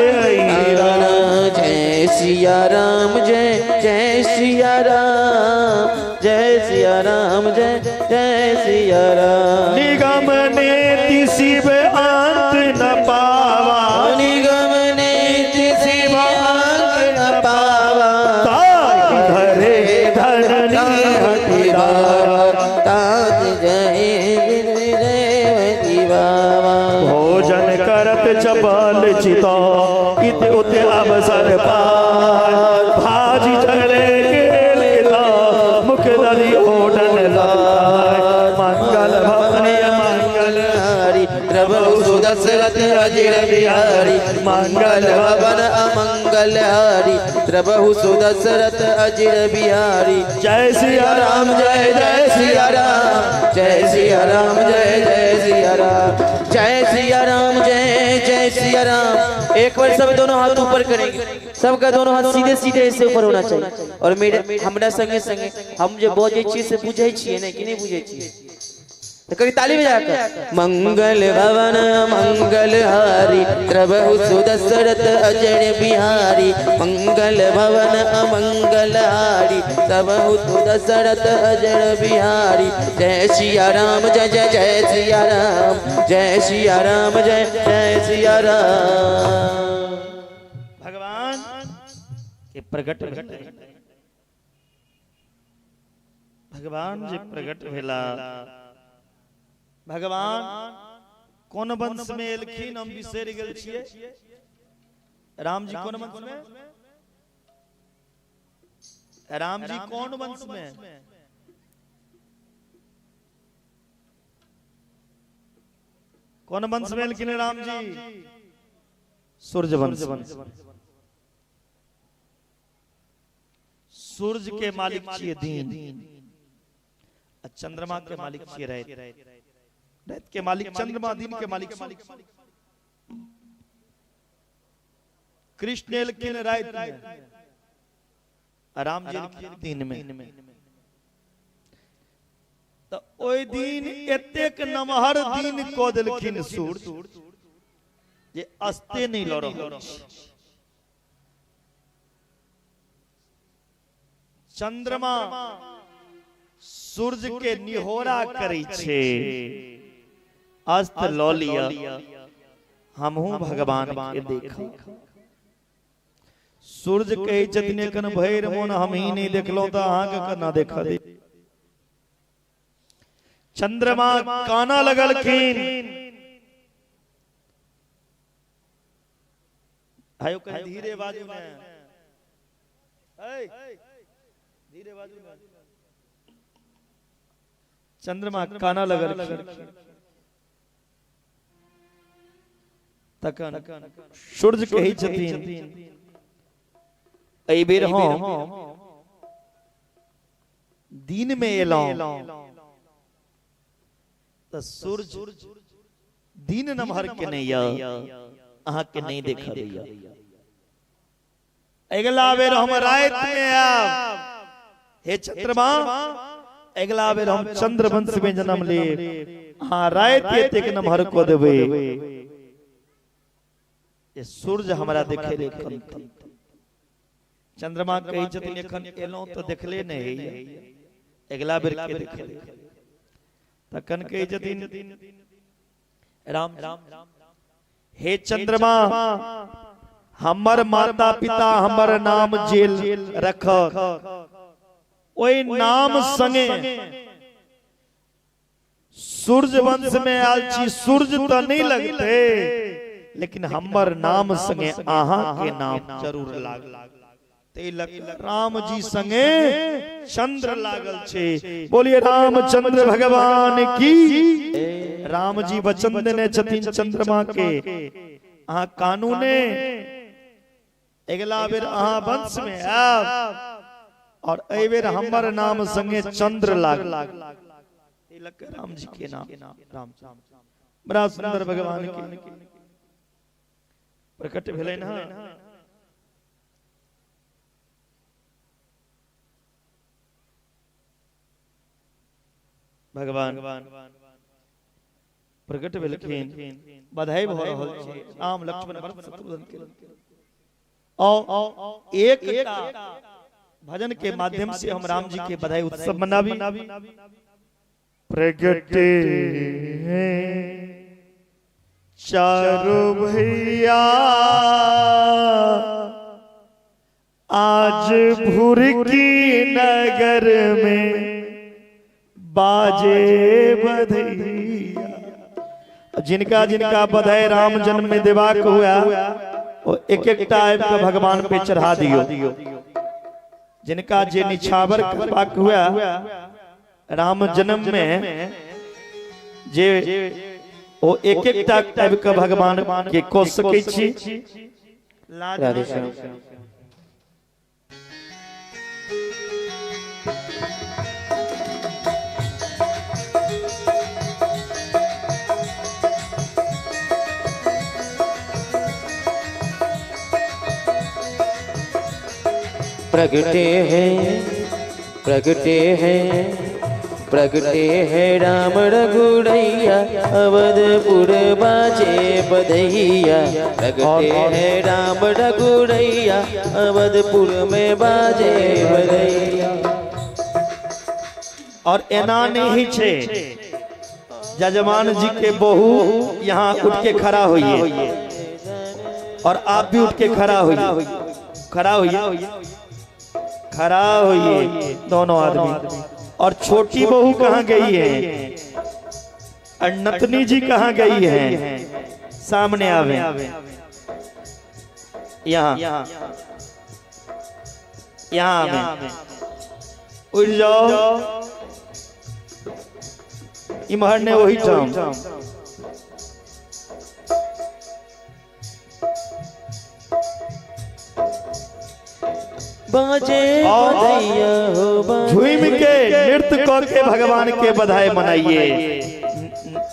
Speaker 3: जय सिया राम जय जय सिया राम, जय सिया राम जय जय सिया राम।
Speaker 2: निगम नेति शिव अंत न पावा,
Speaker 3: निगम नेति शिव अंत न पावा,
Speaker 2: ताहि धरे धरनी हति दावा,
Speaker 3: ताहि जय बाबा।
Speaker 2: भोजन करत चपल चिता, इत उत अवसर पाय, भाजी चले केल मुख दली ओढ़न लाय। मंगल भवनी मंगल
Speaker 3: हरि, प्रभु सुदशरथ अजिर बिहारी, मंगल भवन अमंगल हरि, प्रभु सुदशरथ अजिर बिहारी।
Speaker 2: जय सिया
Speaker 3: राम जय जय सिया राम, जय सिया राम जय जय सिया राम, जय सिया राम जय जय सिया राम। एक बार सब दोनों हाथ ऊपर करेंगे, सबका दोनों हाथ सीधे सीधे ऐसे ऊपर होना चाहिए। और मेरे हमरा संगे संगे हम जो बजै छियै से बुझै छियै ने कि नहीं बुझै छियै, तो कभी ताली बजाकर मंगल भवन मंगल हारी, प्रभु सुदशरथ अजर बिहारी, मंगल भवन अमंगल हारी, प्रभु सुदशरथ अजर बिहारी। जय सिया राम जय जय जय सिया राम, जय सिया राम जय जय सिया राम।
Speaker 1: भगवान के प्रकट भगवान जी प्रकट भेला। भगवान कोन वंश में एलखिन हम बिसरि गेल छियै। राम जी कोन वंश में? राम जी कोन वंश में? कोन वंश में एलखिन राम जी? सूर्य वंश। सूर्य के मालिक छियै दिन, चंद्रमा के मालिक छियै रात, रात के मालिक चंद्रमा, दिन के मालिक कृष्ण एलखिन रात में, राम जी एलखिन दिन में। तो ओहि दिन एतेक नमहर दिन कऽ देलखिन सूर्य जे अस्ते नहीं लऽ रहल। चंद्रमा सूर्य के निहोरा करै छै, अस्त लऽ लिअ हमहूँ भगवान के देखब। सूर्य कहै छथिन एखन भरि मोन हमही नहि देखलहुँ तऽ अहाँके केना देखऽ दे। चंद्रमा काना लगलखिन, आयो कहीं धीरे बाजू ने, धीरे बाजू ने। चंद्रमा काना लगल तखन सूर्य कहै छथिन एहि बेर हम दिन में एलहुं त सूर्य दिन नमहर के नहीं अहाँ के नहीं देखा दैया। अगला बेर हम रात में आयब हे चंद्रमा, अगला बेर हम चंद्रवंश में जन्म लेब, अहाँ रात एतेक नमहर कऽ देबै जे सूर्य हमरा देखे ले कनतै। चंद्रमा कहै छथिन एखन एलहुं तऽ देखले नहि होइया, अगला बेर के देखबै। तखन कहै छथिन राम हे चंद्रमा, हमर माता पिता हमर नाम जेल रखत, ओहि नाम संगे सूर्य वंश में आयल छी, सूर्य तऽ नहीं लगते लेकिन हमर नाम संगे अहाँ के नाम जरूर लागल। राम जी संगे चंद्र लागल छे। बोलिए रामचंद्र भगवान की। राम जी वचन देने छथिन चंद्रमा के, अहाँ कानूने अगला बेर अहाँ वंश में आयब और एहि बेर हमर नाम संगे चंद्र लागल। राम जी के नाम राम बड़ा सुंदर भगवान के प्रकट भेलै ना। भगवान प्रकट भेलखिन, बधाई भऽ रहल छै राम लक्ष्मण भरत शत्रुघ्न के। और एक भजन के माध्यम से हम राम जी के बधाई उत्सव मनाबी।
Speaker 2: प्रगटे चारों भैया आज भुरकी नगर में बाजे बधैया।
Speaker 1: जिनका जिनका बधाई राम जन्म में देवाक हुआ वो एक एक टाइप का भगवान पे चढ़ा दियो। जिनका जे निछावर करबाक हुआ राम जन्म में जे वो एक एक टाइप का भगवान के कऽ सकै छी।
Speaker 3: प्रगटे हैं प्रगटे हैं प्रगटे हैं राम रघुरैया, अवधपुर बाजे बधैया। प्रगटे हैं राम रघुरैया, अवधपुर में बाजे बधैया।
Speaker 1: और एना नहीं छे जजमान जी के बहू यहाँ उठ के खड़ा होइए और आप भी उठ के खड़ा होइए, खड़ा होइए, खड़ा होइए दोनों आदमी। और छोटी बहू कहाँ गई है और नतनी जी कहाँ गई है? सामने आवे, यहाँ यहाँ आवे, उठ जाओ इमहर ने वही ठाम। झूम के नृत्य करके भगवान के बधाई मनाइए।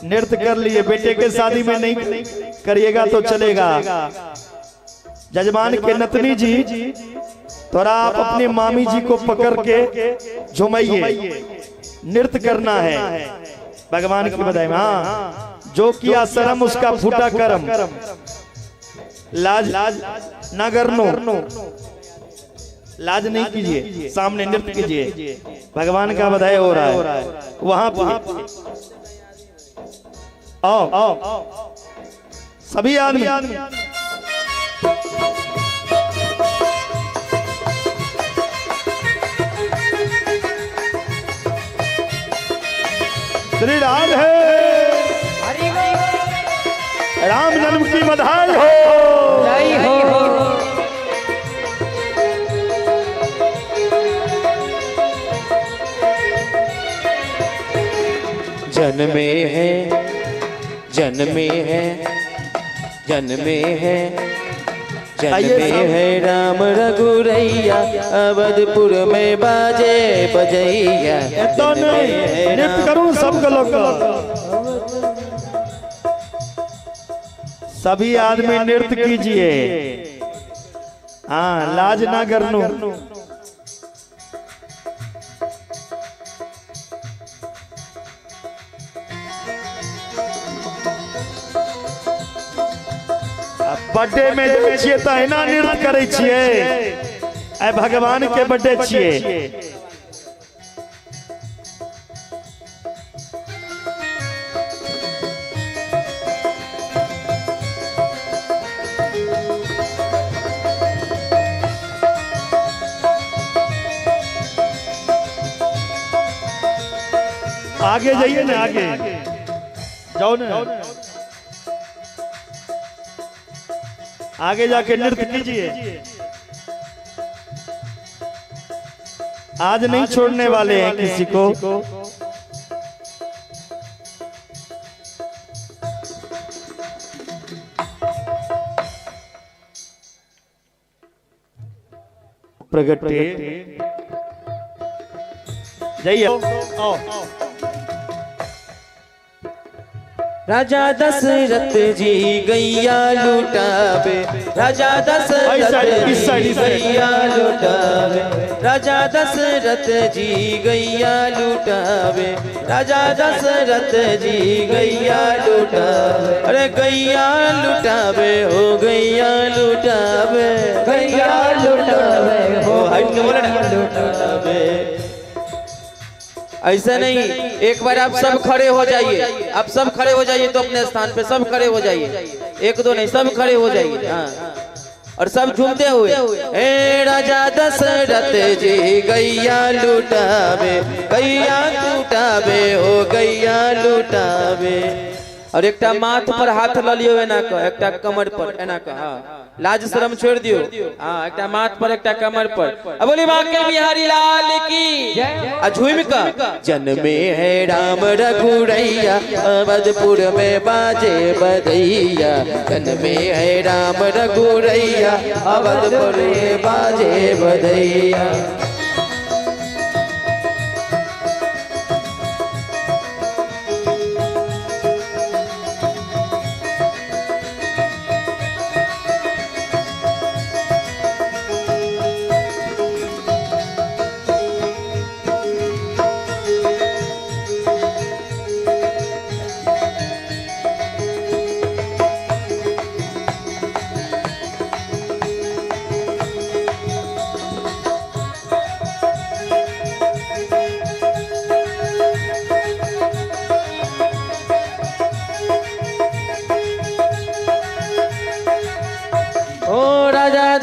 Speaker 1: नृत्य कर लिए, बेटे के शादी में नहीं करिएगा तो चलेगा। जजमान के नतनी जी थोड़ा आप अपने मामी जी को पकड़ के झुमाइए, नृत्य करना है भगवान की बधाई में। हाँ, जो किया शर्म उसका फूटा करम, लाज ना करनो, लाज नहीं कीजिए, सामने नृत्य कीजिए, भगवान का बधाई हो रहा है वहां पर। आओ आओ सभी आदमी।
Speaker 2: श्री राम है, राम जन्म की बधाई हो।
Speaker 3: जन्मे है, जन्मे है, जन्मे है, जन्मे है राम रघुरैया, अवधपुर में बाजे बजैया।
Speaker 2: तो नहीं नृत्य करूं सबके लोग, सभी आदमी नृत्य कीजिए। हाँ, लाज ना करनू। बर्थडे में जाइ छियै तऽ एना नृत्य करै छियै। आइ भगवान के बर्थडे छियै। आगे जाइए ना, आगे जाओ ना, आगे जाके नृत्य कीजिए। आज नहीं छोड़ने वाले हैं किसी को। प्रगति जाइए।
Speaker 3: राजा दशरथ जी गैया लुटावे, राजा दशरथ जी गैया लुटावे, राजा दशरथ जी गैया लुटावे, राजा दशरथ जी गैया लुटावे। अरे गैया लुटावे हो, गैया लुटावे, गैया लुटावे हो, हट के बोले ना लुटावे। ऐसा नहीं, एक बार आप सब खड़े हो जाइए, आप सब खड़े हो जाइए तो अपने स्थान पे सब खड़े हो जाइए, एक दो नहीं, सब खड़े हो जाइए। हाँ, और सब झूमते हुए, हे राजा दशरथ जी गैया लुटावे, गैया लुटावे हो, गैया लुटावे। और एकटा माथ पर हाथ ल लियो एना क, एकटा कमर पर एना क। हाँ, लाज शर्म छोड़ दियो। हाँ, एकटा माथ पर एकटा कमर पर। अब बोली बांके बिहारी लाल की। आ झूम क जन्मे है राम रघुरैया, अवधपुर में बाजे बधैया। जन्मे है राम रघुरैया, अवधपुर में बाजे बधैया।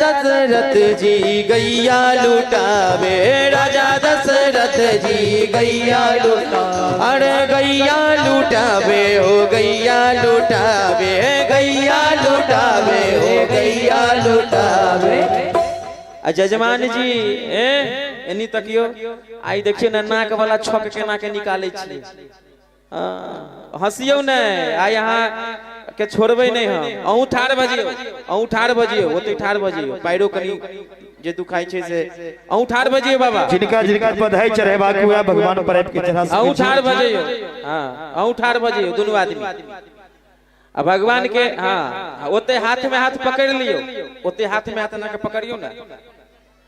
Speaker 3: दशरथ जी गैया लुटावे, राजा दशरथ जी गैया लुटावे, अरे गैया लुटावे हो, गैया लुटावे, गैया लुटावे हो, गैया लुटावे। जजमान जी ए एनी तकियो, आई देखियो ना नाक वाला छक केना के निकाले छी। हंसियो ने, आई यहाँ के छोड़बे नहीं हम। अहूँ ठाढ़ बजियो, अहूँ ठाढ़ बजियो, ओते ठाढ़ बजियो, पैरो कनी जे दुखाई छै से अहूँ ठाढ़ बजियो बाबा।
Speaker 2: जिनका जिनका बधाई चढ़ेबाक हुआ भगवान पर के चढ़ा सकै।
Speaker 3: अहूँ ठाढ़ बजियो, हां अहूँ ठाढ़ बजियो दुनू आदमी। आ भगवान के हां ओते हाथ में हाथ पकड़ लियो, ओते हाथ में हाथ ना के पकड़ियो ना,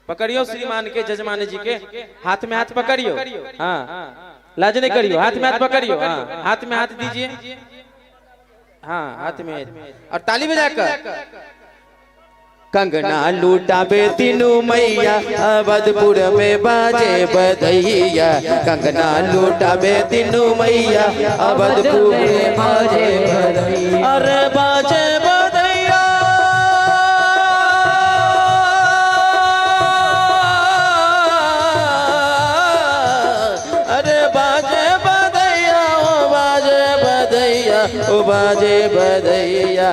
Speaker 3: पकड़ियो श्रीमान के, जजमान जी के हाथ में हाथ पकड़ियो। हां लाज नहीं करियो, हाथ में हाथ पकड़ियो। हां हाथ में हाथ दीजिए, हाँ हाथ में, और ताली बजाकर कंगना लूटावे तीनू मैया, अवधपुर में बाजे बधैया। कंगना लूटावे तीनू मैया, अवधपुर में बाजे बधैया। अरे बाजे बधैया, अरे बाजे बधैया, ओ बाजे बधैया, ओ बाजे बधैया।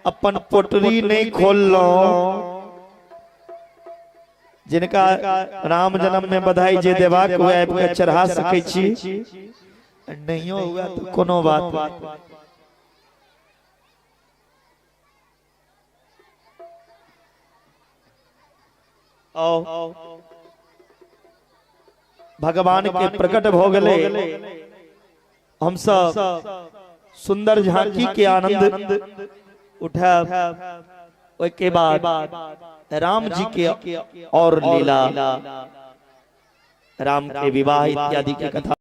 Speaker 2: अपन पोटरी नहीं खोललहुं, जिनका राम जन्म में बधाई जे देबाक हुए आबि के चढ़ा सकै छी, नहियो हुए तो कोनो बात नहीं। आओ भगवान के प्रकट भ गेलै, हम सब सुंदर झांकी के आनंद उठायब। ओहि के बाद राम जी के और लीला, राम के विवाह इत्यादि के कथा।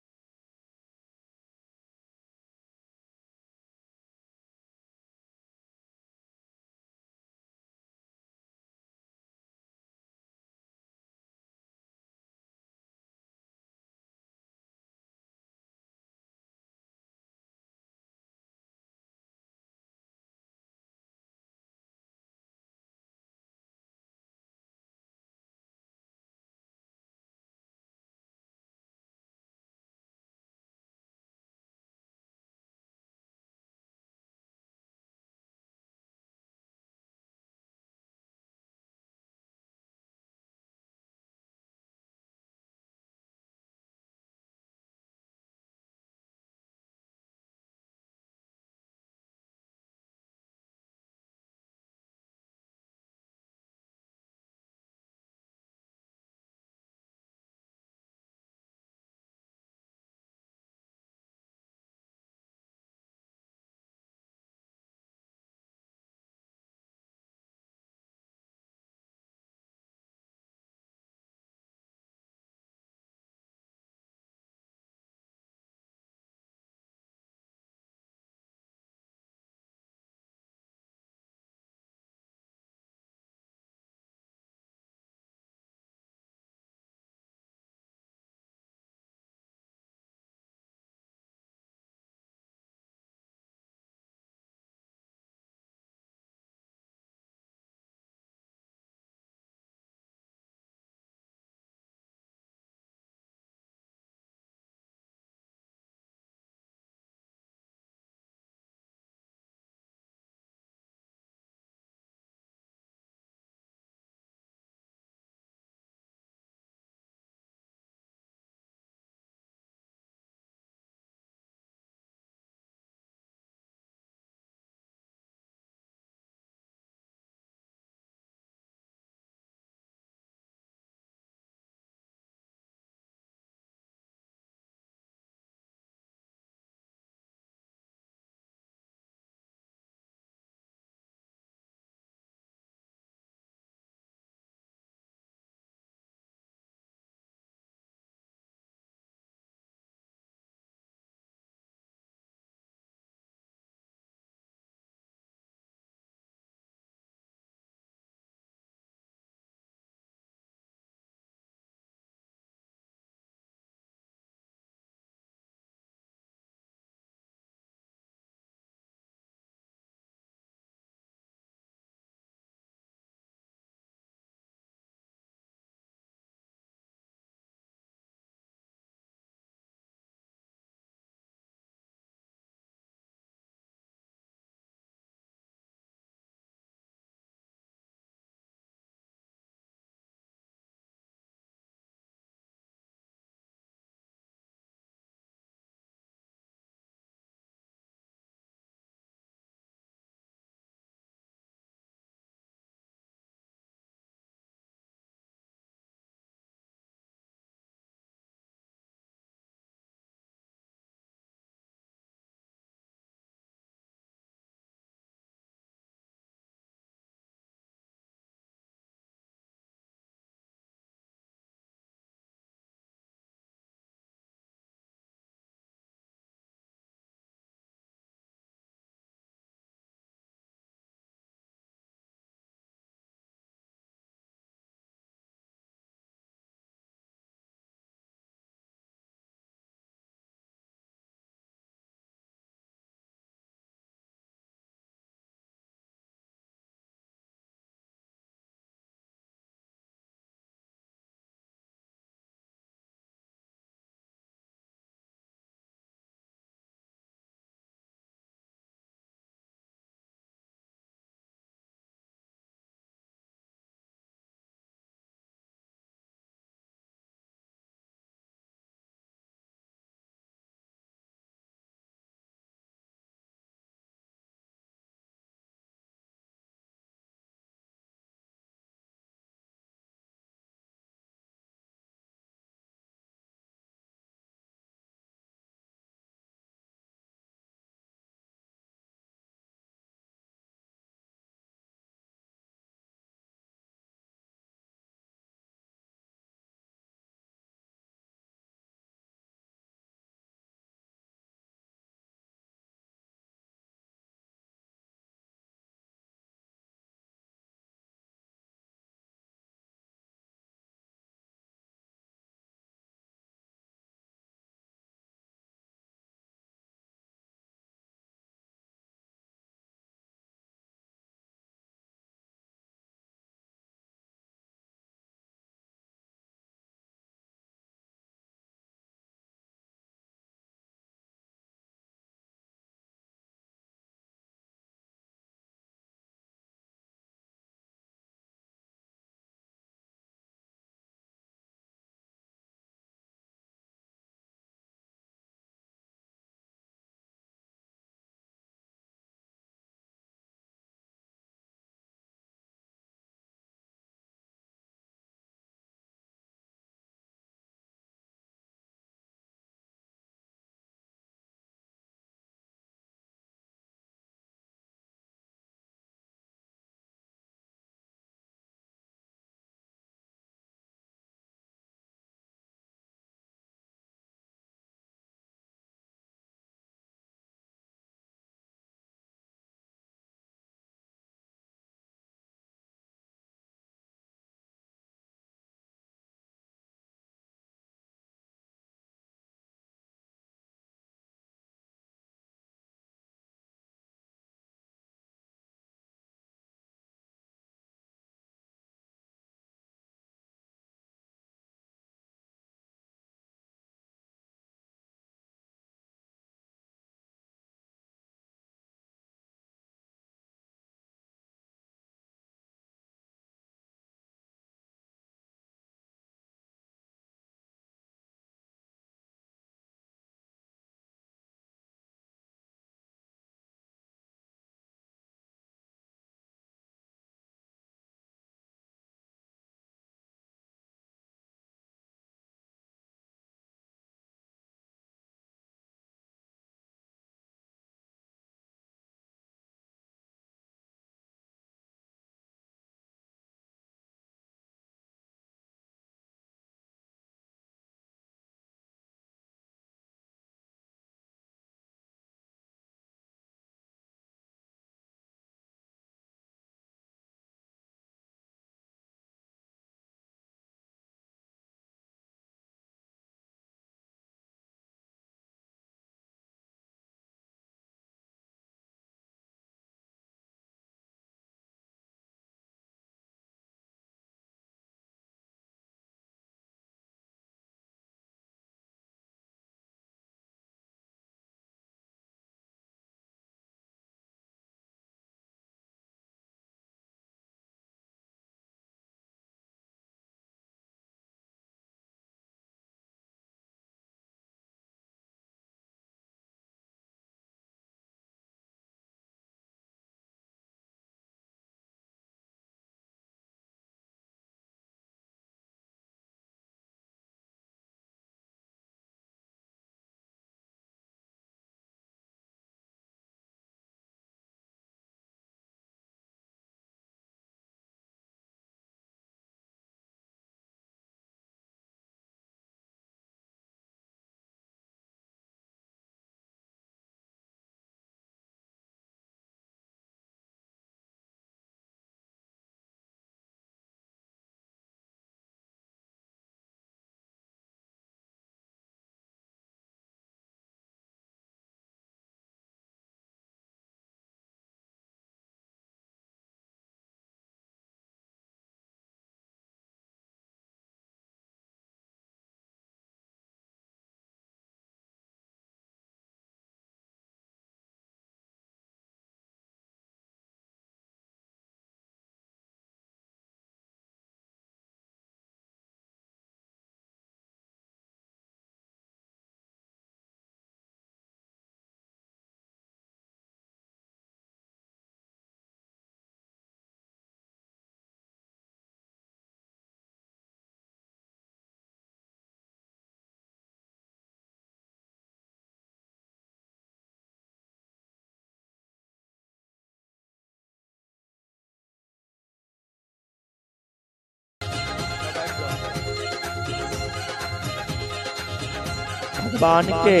Speaker 2: भगवान के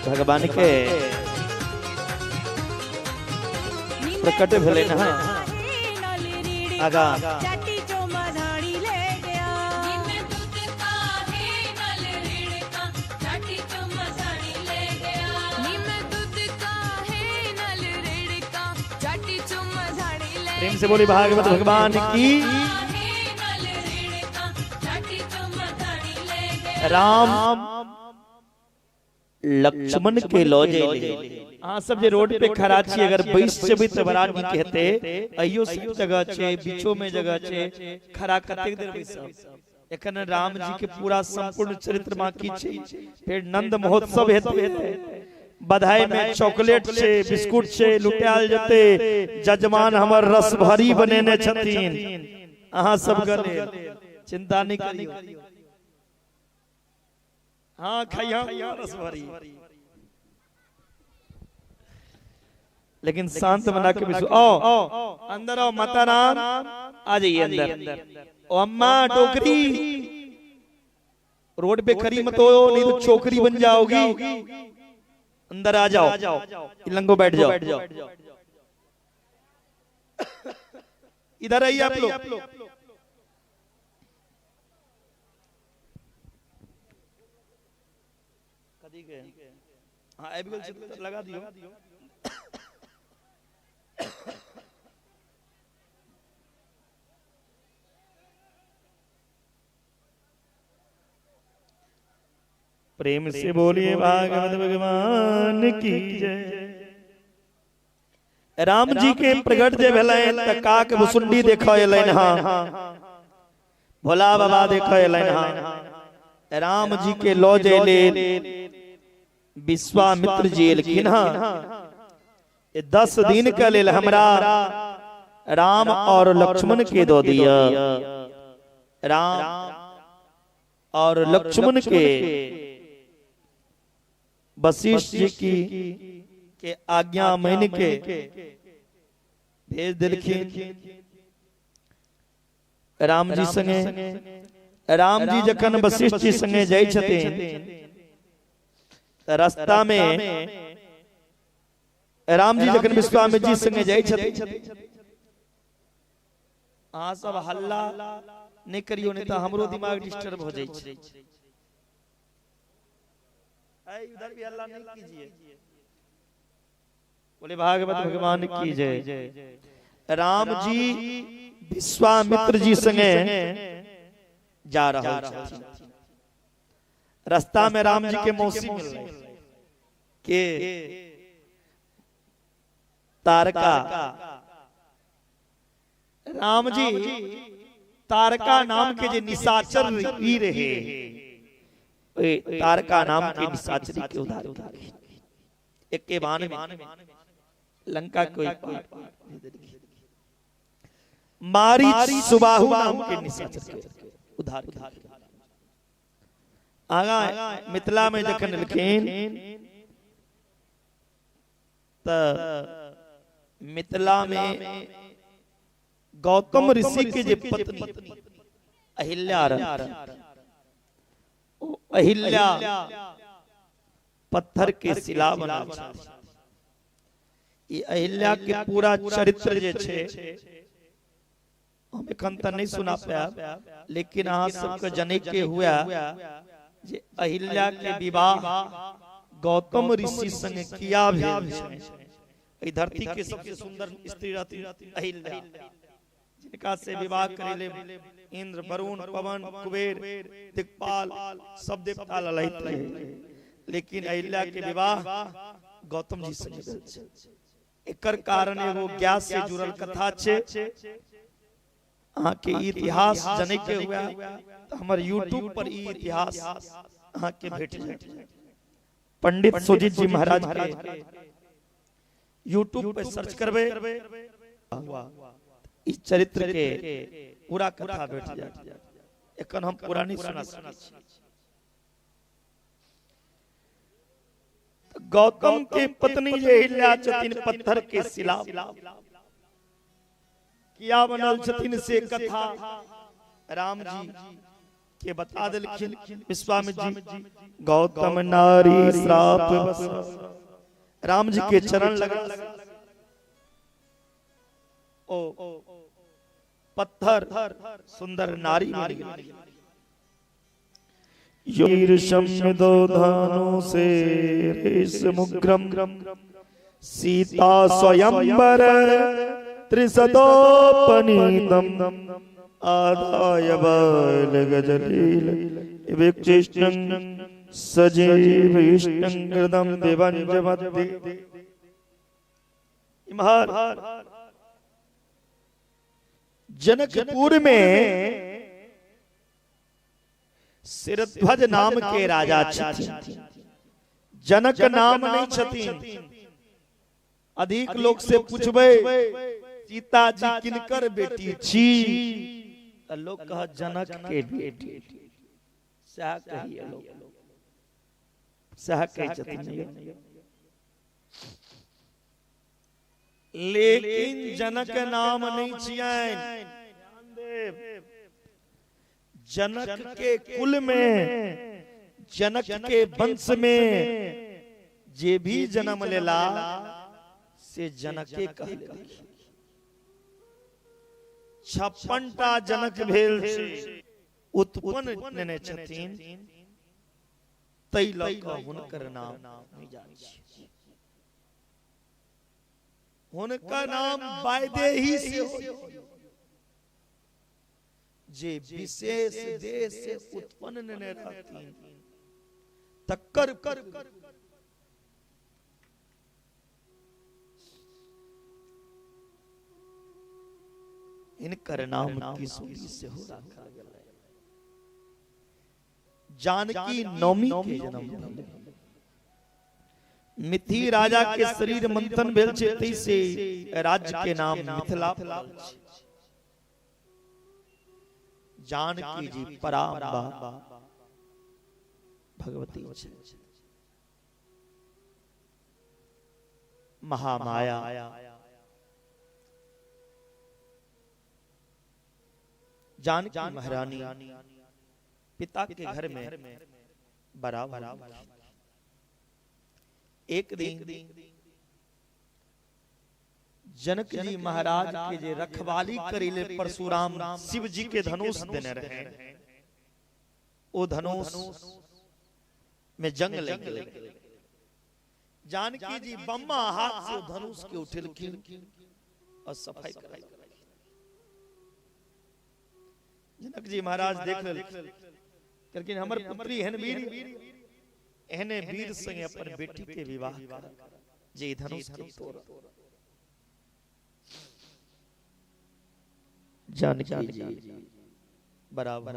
Speaker 2: भगवान के प्रकट भेलै ना आगा प्रेम से बोली भागवत भगवान की। राम लक्ष्मण के लौजे अहाँ सब जे रोड पे खड़ा छी अगर बैस जेबै त बड़ा नीक हेतै। अहियो सब जगह छै, बीचो में जगह छै, खड़ा कतेक देर बैसब। एखन राम जी के पूरा संपूर्ण चरित्र बाकी छै। फिर नंद महोत्सव हेतै, बधाई में चॉकलेट छै, बिस्कुट छै, लुटायल जेतै। जजमान हमर रस भरी बनेने छथिन अहाँ सब के लेल, चिंता नहीं करियौ। हाँ खाइया रस भरी, लेकिन शांत बना के बिसु। आओ अंदर आओ, माता राम आ जाइए अंदर। ओ अम्मा टोकरी रोड पे खड़ी मत हो, नहीं तो चोकरी बन जाओगी। अंदर आ जाओ, लंगो बैठ जाओ, इधर आइए आप लोग। हाँ लगा दियो। प्रेम से बोलिए भागवत भगवान की जय। राम जी के प्रगट जे भेलनि त काक भुसुंडी देखऽ एलनि हँ, भोला बाबा देखऽ एलनि हँ। राम जी के लऽ जाय लेल विश्वामित्र जी एलखिन हँ। 10 दिन के लेल हमरा राम और लक्ष्मण के दऽ दिअ। राम और लक्ष्मण के वशिष्ठ जी की के आज्ञा मान के भेज दिलखिन राम जी संगे। राम जी जखन वशिष्ठ जी संगे जाइ छथिन त रास्ता में राम जी जखन विश्वामित्र जी संगे जाइ छथिन, अहाँ सब हल्ला नहीं करियो, नहीं तो हमरो दिमाग डिस्टर्ब हो जाइ छै। उधर भी हल्ला नहीं कीजिए। बोले भागवत भगवान की जय। राम जी विश्वामित्र जी संगे जा रहा छथिन। रास्ता में राम जी के मौसी मिल के तारका। राम जी तारका नाम के जे निशाचर ई रहे, तारका नाम के निशाचरी के उधार एक के बाण में लंका कोई मारी सुबाहु नाम के निशाचर के उधार। आगा मिथिला में जखन एलखिन त मिथिला में गौतम ऋषि के जे पत्नी अहिल्या रहथिन, अहिल्या पत्थर के शिला बनल छथिन। ई अहिल्या के पूरा चरित्र जे छै हम एखन त नहीं सुना पायब, लेकिन अहाँ सबके जनै के हुआ जे अहिल्या के विवाह गौतम ऋषि संग किया भेल छै। एहि धरती के सबसे सुंदर स्त्री रहती अहिल्या, जिनका से विवाह करे ले इंद्र, वरुण, पवन, कुबेर, दिक्पाल सब देवता ललैत रहे, लेकिन अहिल्या के विवाह गौतम जी से भेल छै। एकर कारण एगो ज्ञात से जुड़ल कथा छै। अहाँ के इतिहास जनै के हुआ त हमर यूट्यूब पर ई इतिहास अहाँ के भेट जायत। पंडित सुजीत जी महाराज के यूट्यूब पे सर्च करबे, इस चरित्र के पूरा कथा भेट जायत। एखन हम पूरा नहीं सुना सकै छी। गौतम के पत्नी जे अहिल्या छथिन पत्थर के शिला किया बनल छथिन से कथा राम जी के बता देलखिन विश्वामित्र जी। गौतम नारी श्राप बस राम जी के चरण लगा ओ पत्थर सुंदर नारी मिल गई। शीर्षम दो धनु से रेशमुग्रम सीता स्वयंवर त्रिशतोपनीतम आदाय बल गजलील विक्षिष्टं सजीव कृतम देवंज मध्ये। इम्हर जनकपुर में सिरध्वज नाम के राजा छथिन। जनक नाम नहीं छथिन। अधिक लोग से पूछबे सीता जी किनकर बेटी छी त लोग कह जनक के बेटी। सह कहिए लोग, सह कहे छथिन। लेकिन जनक नाम नहीं छियनि। जनक के कुल में, जनक के वंश में जे भी जन्म लेला से जनके कहले। 56 टा जनक भेल छै, उत्पन्न नेने छथिन, तै लऽ कऽ हुनकर नाम नहि जानै छी। हुनकर नाम वैदेही से जे विशेष देश से उत्पन्न नेने रहथिन तकर इनकर नाम किशोरी से हो राखल गेलै। जानकी नवमी के जन्म भेल। मिथि राजा के शरीर मंथन भेल छै, तै से राज्य के नाम मिथिला पड़ल छै। जानकी जी पराम्बा भगवती छै, महामाया। जानकी महारानी पिता के घर में बराबर एक दिन जनक जी महाराज के जे रखवाली करीले परशुराम शिव जी के धनुष देने रहे, ओ धनुष में जंग लग गेलै। जानकी जी बम्मा हाथ से धनुष के उठेलखिन और सफाई कराई। जनक जी महाराज देख लेलखिन, कहलखिन हमर पुत्री एहन वीर, एहने वीर संगे अपन बेटी के विवाह कर जे धनुष के तोड़। जानकी जी बराबर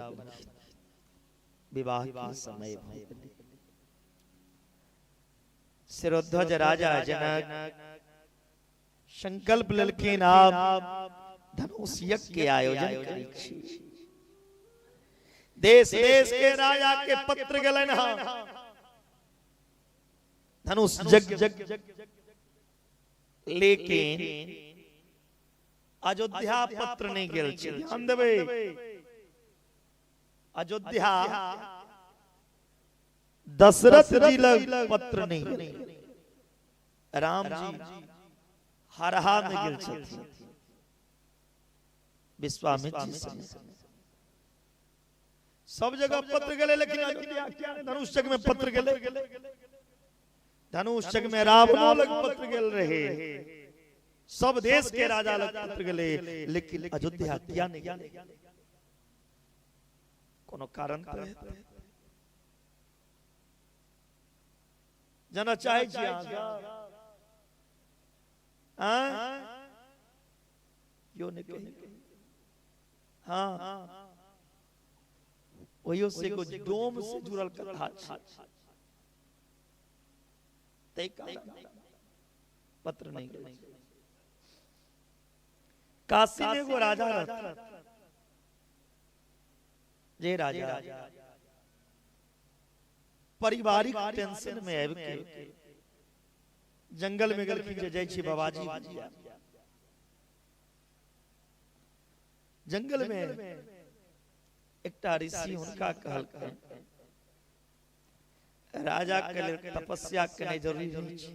Speaker 2: विवाह के समय भऽ। सिरोध्वज राजा जनक संकल्प लेलखिन आप धनुष यज्ञ के आयोजन करै छी। देश देश के राजा के पत्र गेलनि हँ धनुष यज्ञ, लेकिन अयोध्या पत्र नहीं गेल छै। ध्यान देबै, अयोध्या दशरथ जी लग पत्र नहीं गेल। राम जी हरहा में गेल छथिन विश्वामित्र जी संग। सब जगह पत्र गेले, लेकिन अयोध्या धनुष यज्ञ में पत्र गेले। धनुष यज्ञ में रावणो लग पत्र गेल रहे, सब देश के राजा लग पत्र गेले, लेकिन अयोध्या किया नहीं गेले। कोनो कारण जना चाहे छी अहाँ क्यों नहीं कही? हाँ, ओहियो से एगो डोम से जुड़ल कथा छै, तै कारण पत्र नहीं गेल। काशी में एगो राजा रहता, जे राजा पारिवारिक टेंशन में आबि के जंगल में गेलखिन जे जाइ छी बाबाजी। जंगल में एकटा ऋषि हुनका कहलखिन, राजा के लेल तपस्या केनाइ जरूरी नहि छै।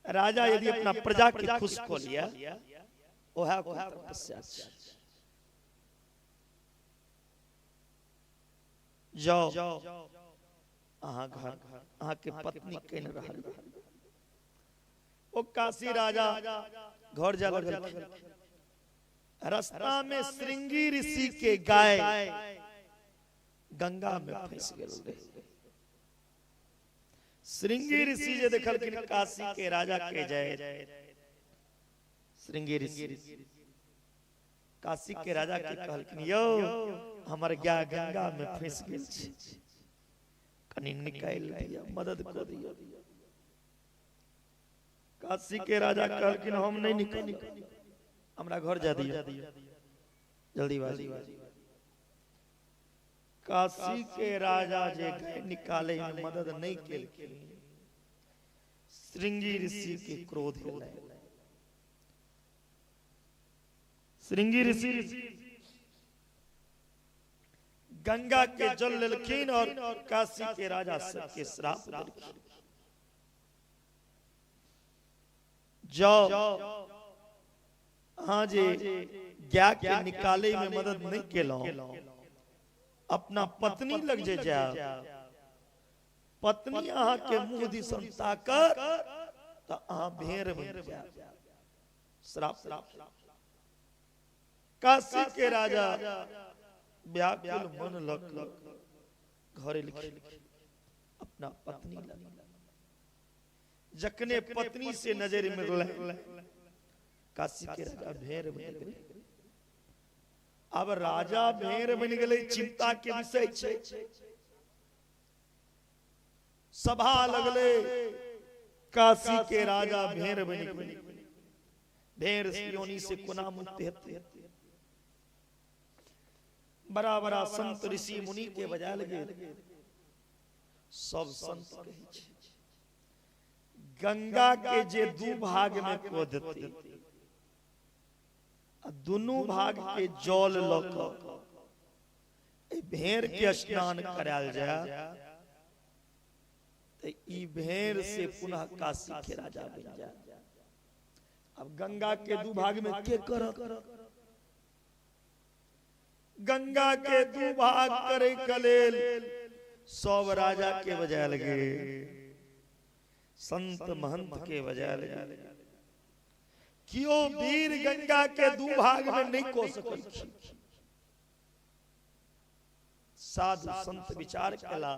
Speaker 2: राजा यदि अपना प्रजा के खुश कऽ लिया, ओएह ओकर तपस्या छै। जाओ अहाँ घर, अहाँ के पत्नी केने रहल। ओ काशी राजा घर जा लगल। रास्ता में श्रृंगी ऋषि के गाय गंगा में फंस गेल रहे। श्रृंगी ऋषि जे देखलखिन काशी के राजा के जाय, श्रृंगी ऋषि काशी के राजा के कहलखिन, यौ हमर गाय गंगा में फंस गेल छै, कनि निकालि दिअ, मदद कऽ दिअ। काशी के राजा कहलखिन, हम नहीं निकालब, हमरा घर जा दिअ, जल्दीबाजी। काशी के राजा जे गाय निकाले में मदद नहीं केलखिन, श्रृंगी ऋषि के क्रोध एलै। श्रृंगी ऋषि गंगा के जल लेलखिन और काशी के राजा सबके श्राप देलखिन, जाओ अहाँ जे गाय के निकाले में मदद नहीं केलहुं, अपना पत्नी लग जे जाओ, पत्नी अहाँ के मुंह दिसन ताकत त अहाँ भेड़ बनि जायब। श्राप। काशी के राजा व्याकुल मन लग घर एलखिन अपना पत्नी लग। जखने पत्नी से नजर मिललै, काशी के राजा भेड़ बनि गेलै। अब राजा भेड़ बनि गेलै, चिंता के विषय छै। सभा लगले, काशी के राजा भेड़ बनि गेलै। भेड़ योनि से कोना मुक्त हेतै? बड़ा बड़ा संत ऋषि मुनि के बजायल गेल। सब संत कहै छै गंगा के जे दू भाग में कऽ देतै आ दुनू भाग के जल लऽ कऽ भेड़ के स्नान करायल जाय तऽ ई भेड़ से पुनः काशी के राजा बनि जाय। अब गंगा के दू भाग में के करत? गंगा के दू भाग करे के लेल सब राजा के बजायल गेल, संत महंत के बजायल गेल। कियो वीर गंगा के दू भाग में नहीं कऽ सकै छी। साधु संत विचार केला,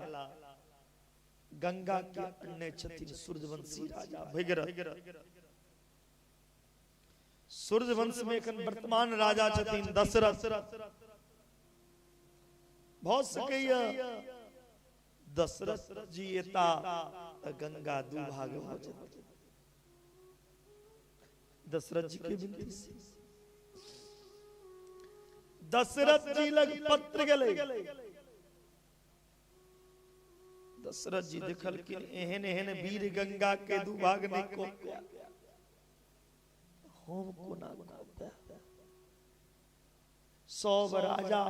Speaker 2: गंगा के अन्य छथिन सूर्यवंशी राजा भगीरथ। सूर्यवंश में एखन वर्तमान राजा छथिन दशरथ। भऽ सकैया दशरथ जी एता तऽ गंगा दू भाग भऽ जेतै। दशरथ जी के विनती से दशरथ जी लग पत्र गेलै। दशरथ जी देखलखिन एहन एहन वीर गंगा के दू भाग नहि कऽ पायल, हम कोना कऽ पायब? सब राजा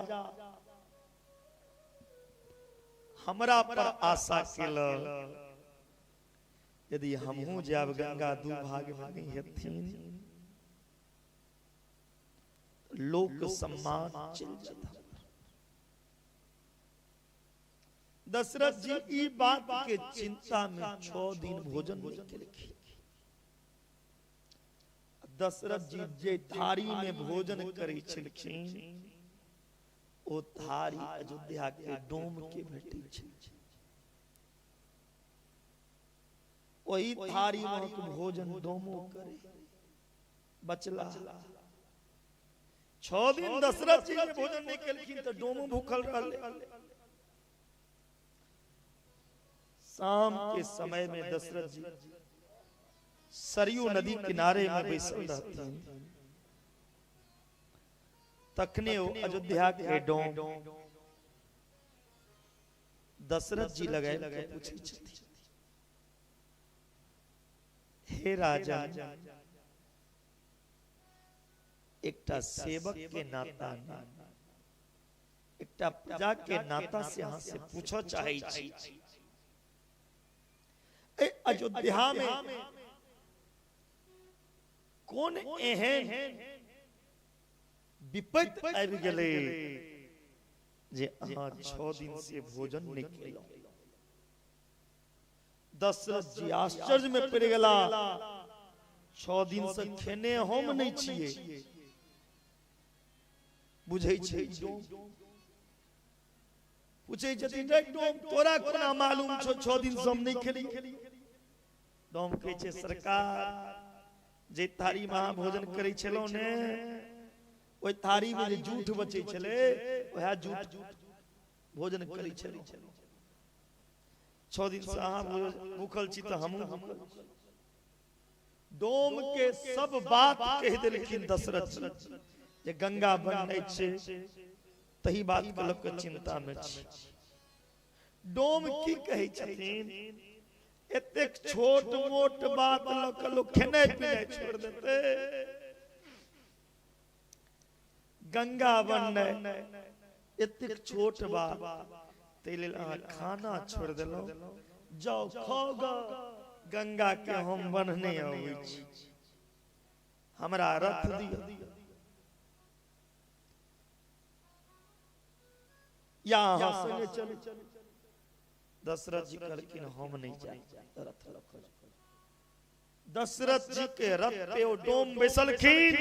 Speaker 2: हमरा पर आशा केलक, यदि हमहूँ जायब गंगा दू भाग में नहीं हेथिन, लोक सम्मान चलि जेत। दशरथ जी ई बात के चिंता में 6 दिन भोजन नहीं केलखिन। दशरथ जी जे थारी में भोजन करै छलखिन ओ थारी अयोध्या के डोम के भेटै छल। ओही थारी में भोजन डोमो करे बचला। 6 दिन दशरथ जी जे भोजन नहीं केलखिन तऽ डोमो भूखल रहलै। शाम के समय में दशरथ जी सरयू नदी किनारे में बैसल रहथिन, तखने ओ अयोध्या के डोम दशरथ जी लगाय के पूछै छथिन, हे राजा, एकटा सेवक के नाता ने एकटा प्रजा के नाता से अहाँ से पूछऽ चाहै छी, ए अयोध्या में कोन एहन विपत्ति आबि गेलै जे अहाँ 6 दिन से भोजन नहीं केलहुँ? दशरथ जी आश्चर्य में पड़ि गेला, 6 दिन से खेने हम नहीं छियै, बुझै छै पूछै छथिन रे डोम तोरा कोना मालूम छौ 6 दिन से हम नहीं खेली? डोम कहै छै सरकार जे थारी में अहाँ भोजन करै छलहुँ ने, ओहि थारी में जे जूठ बचै छलै वएह जूठ भोजन करै छलहुँ। 6 दिन से अहाँ भूखल छी तऽ हमहूँ भूखल छी। डोम के सब बात कहि देलखिन दशरथ जी जे गंगा बननै छै तही बात के लऽ कऽ चिंता में छी। डोम की कहै छथिन, एतेक छोट मोट बात लऽ कऽ लोक खेनाइ पिनाइ छोड़ि देतै? गंगा बननाइ एतेक छोट बात, ताहि लेल अहाँ खाना छोड़ि देलहुँ? जाउ खाउ ग, गंगा के हम बन्हने अबै छी, हमरा रथ दिअ या अहाँ संगे चलू। दशरथ जी कहलखिन हम नहीं जायब, रथ लऽ कऽ। दशरथ जी के रथ पे ओ डोम बैसलखिन,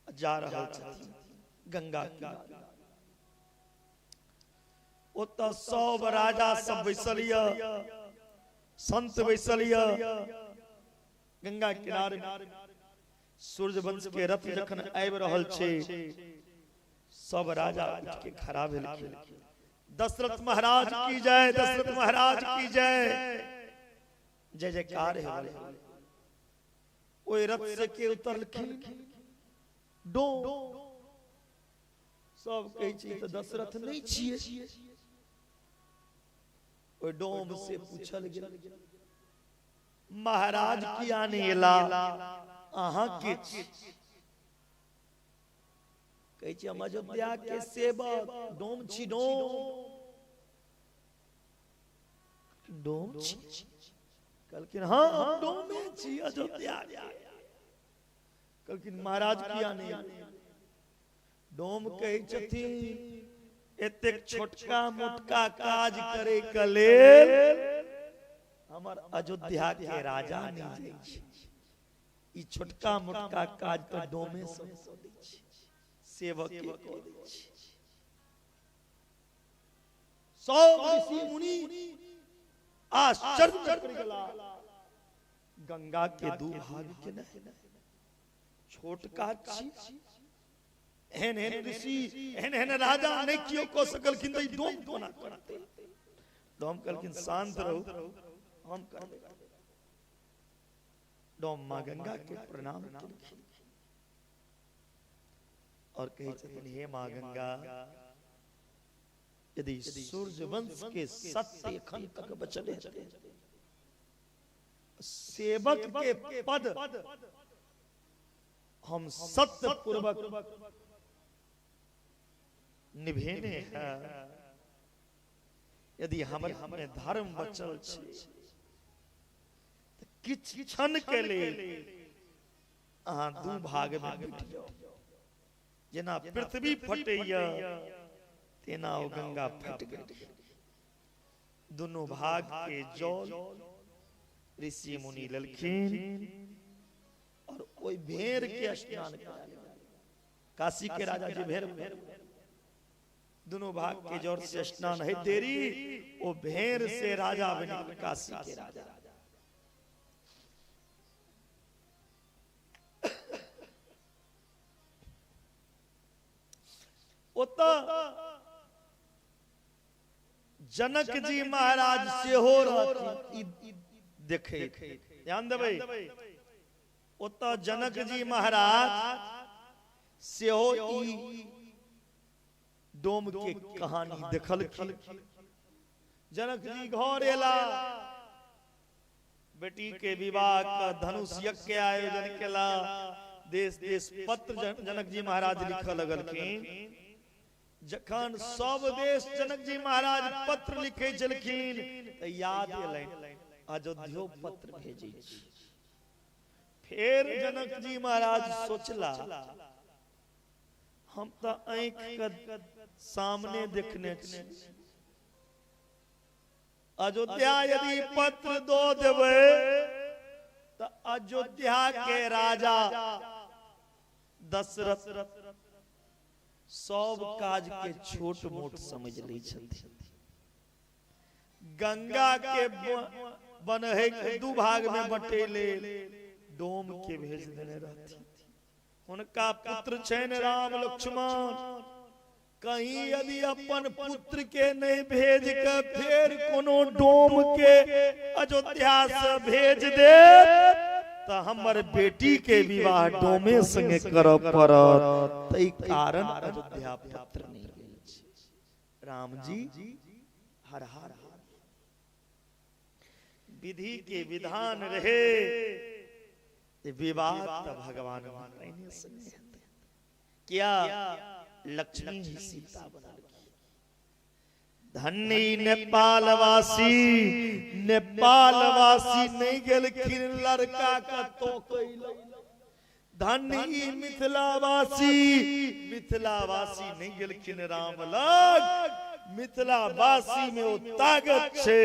Speaker 2: जा रहल छथिन गंगा किनारे। ओतऽ सब राजा सब बैसल यऽ, संत बैसल यऽ गंगा किनारे। सूर्यवंश के रथ जखन आबि रहल छै, सब राजा उठ के खड़ा भेलखिन। दशरथ महाराज की जय, दशरथ महाराज की जय, जय जयकार हेबे। ओहि रथ से के उतरलखिन डोम। सब कहै छै तऽ दशरथ नहीं छियै। ओहि डोम से पूछल गेल, महाराज किया नहीं एला, अहाँ के छी? कहै छै हम अयोध्या के सेवक डोम छी। डोम डोम छी? कहलखिन हाँ हम डोमे छी अयोध्या के। कहलखिन महाराज किया नहीं? डोम कहै छथिन एतेक छोटका मोटका काज करे के लेल हमर अयोध्या के राजा नहीं जाइ छै। ई छोटका मोटका काज तऽ डोमे सब कऽ दै छै, सेवक के कऽ दै छै। सब ऋषि मुनि आश्चर्य में पड़ि गेला, गंगा के दू भाग केने छोट काज छी, एहन एहन ऋषि एहन एहन राजा नहीं केओ कऽ सकलखिन तऽ ई डोम कोना करतै? डोम कहलखिन शांत रहू, हम करबै। डोम माँ गंगा के प्रणाम केलखिन और कहै छथिन हे माँ गंगा, यदि सूर्यवंश के सत्य एखन तक बचल हेतै, सेवक के पद हम सत्य पूर्वक निभेने हैं, यदि हमर में धर्म बचल छै तऽ किछु क्षण के लेल अहाँ दू भाग में बटि जाउ। जेना पृथ्वी फटैया तेना ओ गंगा फटि गेल। दुनू भाग के जल ऋषि मुनि लेलखिन और ओहि भेड़ के स्नान करायल। काशी के राजा जी भेड़ दोनों भाग के जोर से स्नान है तेरी, वो भेड़ से राजा बनी काशी के राजा। ओतऽ जनक जी महाराज सेहो रहथिन, देखे ध्यान देबै। ओतऽ जनक जी महाराज सेहो ई डोम के कहानी देखलखिन। जनक जी घर एला, बेटी के विवाह का धनुष यज्ञ के आयोजन केला, देश देश पत्र जनक जी महाराज लिखऽ लगलखिन। जखन सब देश जनक जी महाराज पत्र लिखे छलखिन तऽ याद एलनि अयोध्यो पत्र भेजै छी। फेर जनक जी महाराज सोचला, हम तऽ आँखि के सामने देखने छी, अयोध्या यदि पत्र दो देबै तऽ अयोध्या के राजा दशरथ सब काज के छोट मोट समझ लै छथिन। गंगा के बनहे के दू भाग में बटेले डोम के भेज देने रहथिन। हुनका पुत्र छनि राम लक्ष्मण, कहीं यदि अपन पुत्र के नहीं भेज के फेर कोनो डोम के अयोध्या से भेज दे तो हमर बेटी के विवाह डोमे संगे करऽ पड़त। ताहि कारण अयोध्या पत्र नहीं गेल छै। राम जी हर हर विधि के विधान रहे, विवाह तो भगवान नारायण संगे हेतै। क्या लक्ष्मी ही सीता बनलखिन। धन्य नेपालवासी, नेपालवासी नहीं गेलखिन लड़का का तो धन्य ई मिथिलावासी, मिथिलावासी नहीं गेलखिन राम लग। मिथिलावासी में ओ ताकत छे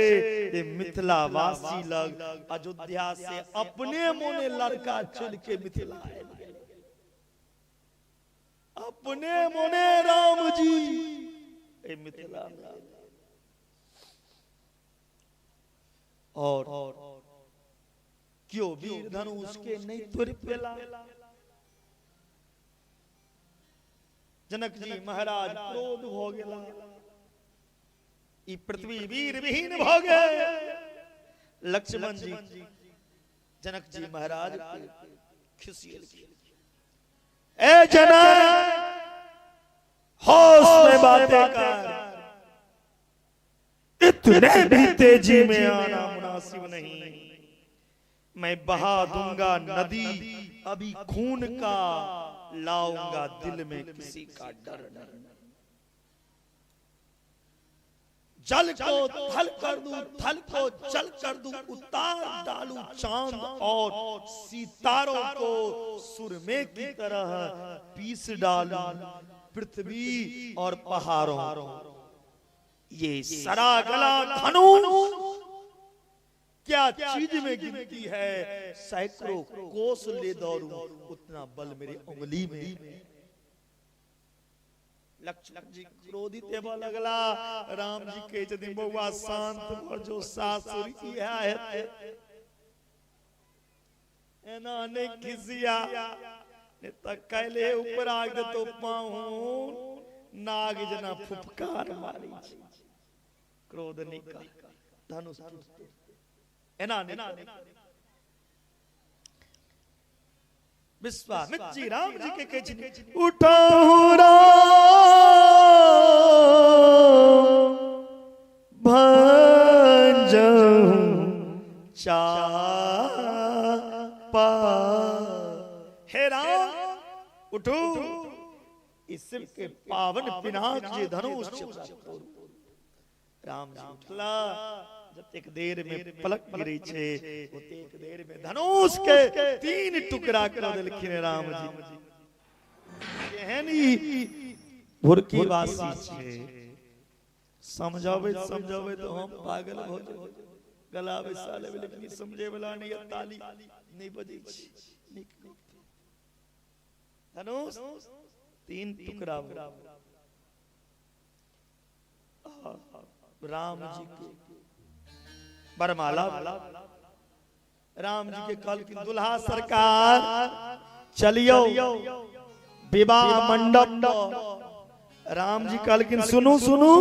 Speaker 2: जे मिथिलावासी लग अयोध्या से अपने मोने लड़का चल के मिथिला आयल गेल, अपने मोने राम जी ए मिथिला में। और क्यों वीर धनुष के नहीं तोड़ पेला। जनक जी महाराज क्रोध हो गेला, ई पृथ्वी वीर विहीन भ गए। लक्ष्मण जी जनक जी महाराज खिसियल, ए जनक होश में बातें कर, इतने भी तेजी में आना मुनासिब नहीं। मैं बहा दूंगा नदी अभी खून का, लाऊंगा दिल में किसी का डर नहीं। जल को थल कर दूं, थल को जल कर दूं, उतार डालूं चांद और सितारों को सुरमे की तरह पीस डालूं पृथ्वी और पहाड़ों। ये सरा गला धनुष क्या चीज में गिनती है, सैकड़ों कोस ले दौड़ूं उतना बल मेरी उंगली में। लक्ष्मण जी क्रोधित हेबऽ लगला। राम जी कहै छथिन बौआ शांत भऽ जो, सासुर इएह हेतै, एना नहि खिसिया, नहि तऽ काल्हि ऊपर आगि देतौ पाहुन, नाग जेना फुफकार मारै छै। क्रोध नहि कर, धनुष एना नहि। विश्वामित्र जी राम जी के कहै छथिन उठहु राम भंजहु चापा। हे राम उठू, इस शिव के पावन पिनाक जे धनुष। राम जी उठला, जतेक देर में पलक गिरै छै ओतेक देर में धनुष के 3 टुकड़ा कर देलखिन राम जी। केहन ई भुरकी वासी छै, समझाबै समझाबै तो हम पागल भ जेबै, गला बैसा लेबै, लेकिन समझे वाला नहीं, ताली नहीं बजै छै। नीक नीक धनुष 3 टुकड़ा। राम जी के बरमाला, राम जी के कहलखिन दुल्हा सरकार चलियो विवाह मंडप। राम जी कहलखिन सुनू सुनू,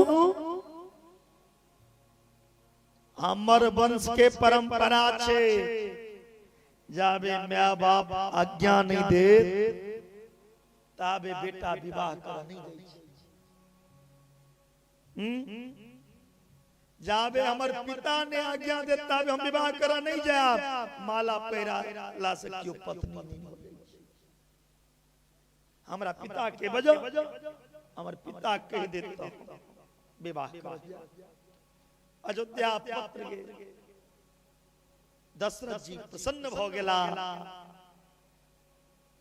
Speaker 2: हमर वंश के परंपरा छे, जाबे my बाप आज्ञा नहीं दे ताबे बेटा विवाह कर नहीं दे। जाबे हमर पिता ने आज्ञा दे ताबे हम विवाह करा नहीं जाब, माला पहिरा ला से क्यों पत्नी नहीं हो। हमरा पिता के वजह हमर पिता कहि देत विवाह कर। अयोध्या पत्र गेल। दशरथ जी प्रसन्न भ गेला।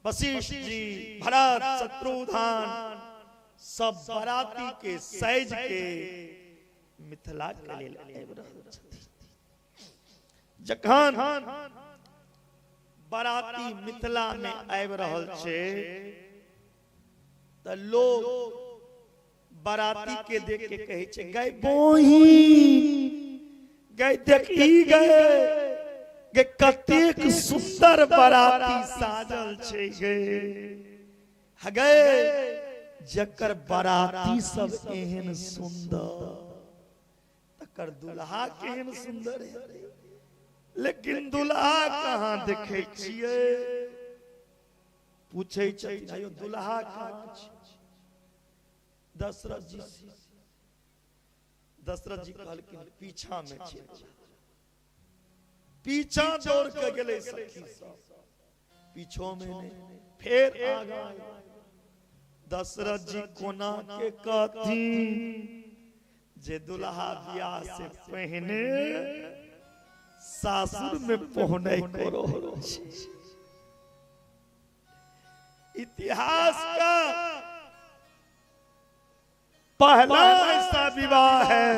Speaker 2: वशिष्ठ जी, भरत, शत्रुघ्न सब बराती के सैज के मिथिला के लेल आबि रहल छथि। जखन बराती मिथिला में आबि रहल छै त लोग बराती के देख के कहै छै गए बोही गए देखी गए गे कतेक सुंदर बराती साजल छै गे गए जकर बराती सब एहन सुंदर तकर दुल्हा केहन सुंदर है। लेकिन दुल्हा कहाँ देखे छियै? पूछै छथिन आयो दुल्हा कहाँ छै? दशरथ जी कहलखिन पीछा में छै। पीछा दौड़ के गेलै सखी सब, पीछो में नहीं, फेर आगा। दशरथ जी कोना के कहथिन जे दुल्हा बियाह से पहिने सासुर में पहुने करो। इतिहास का पहला ऐसा विवाह है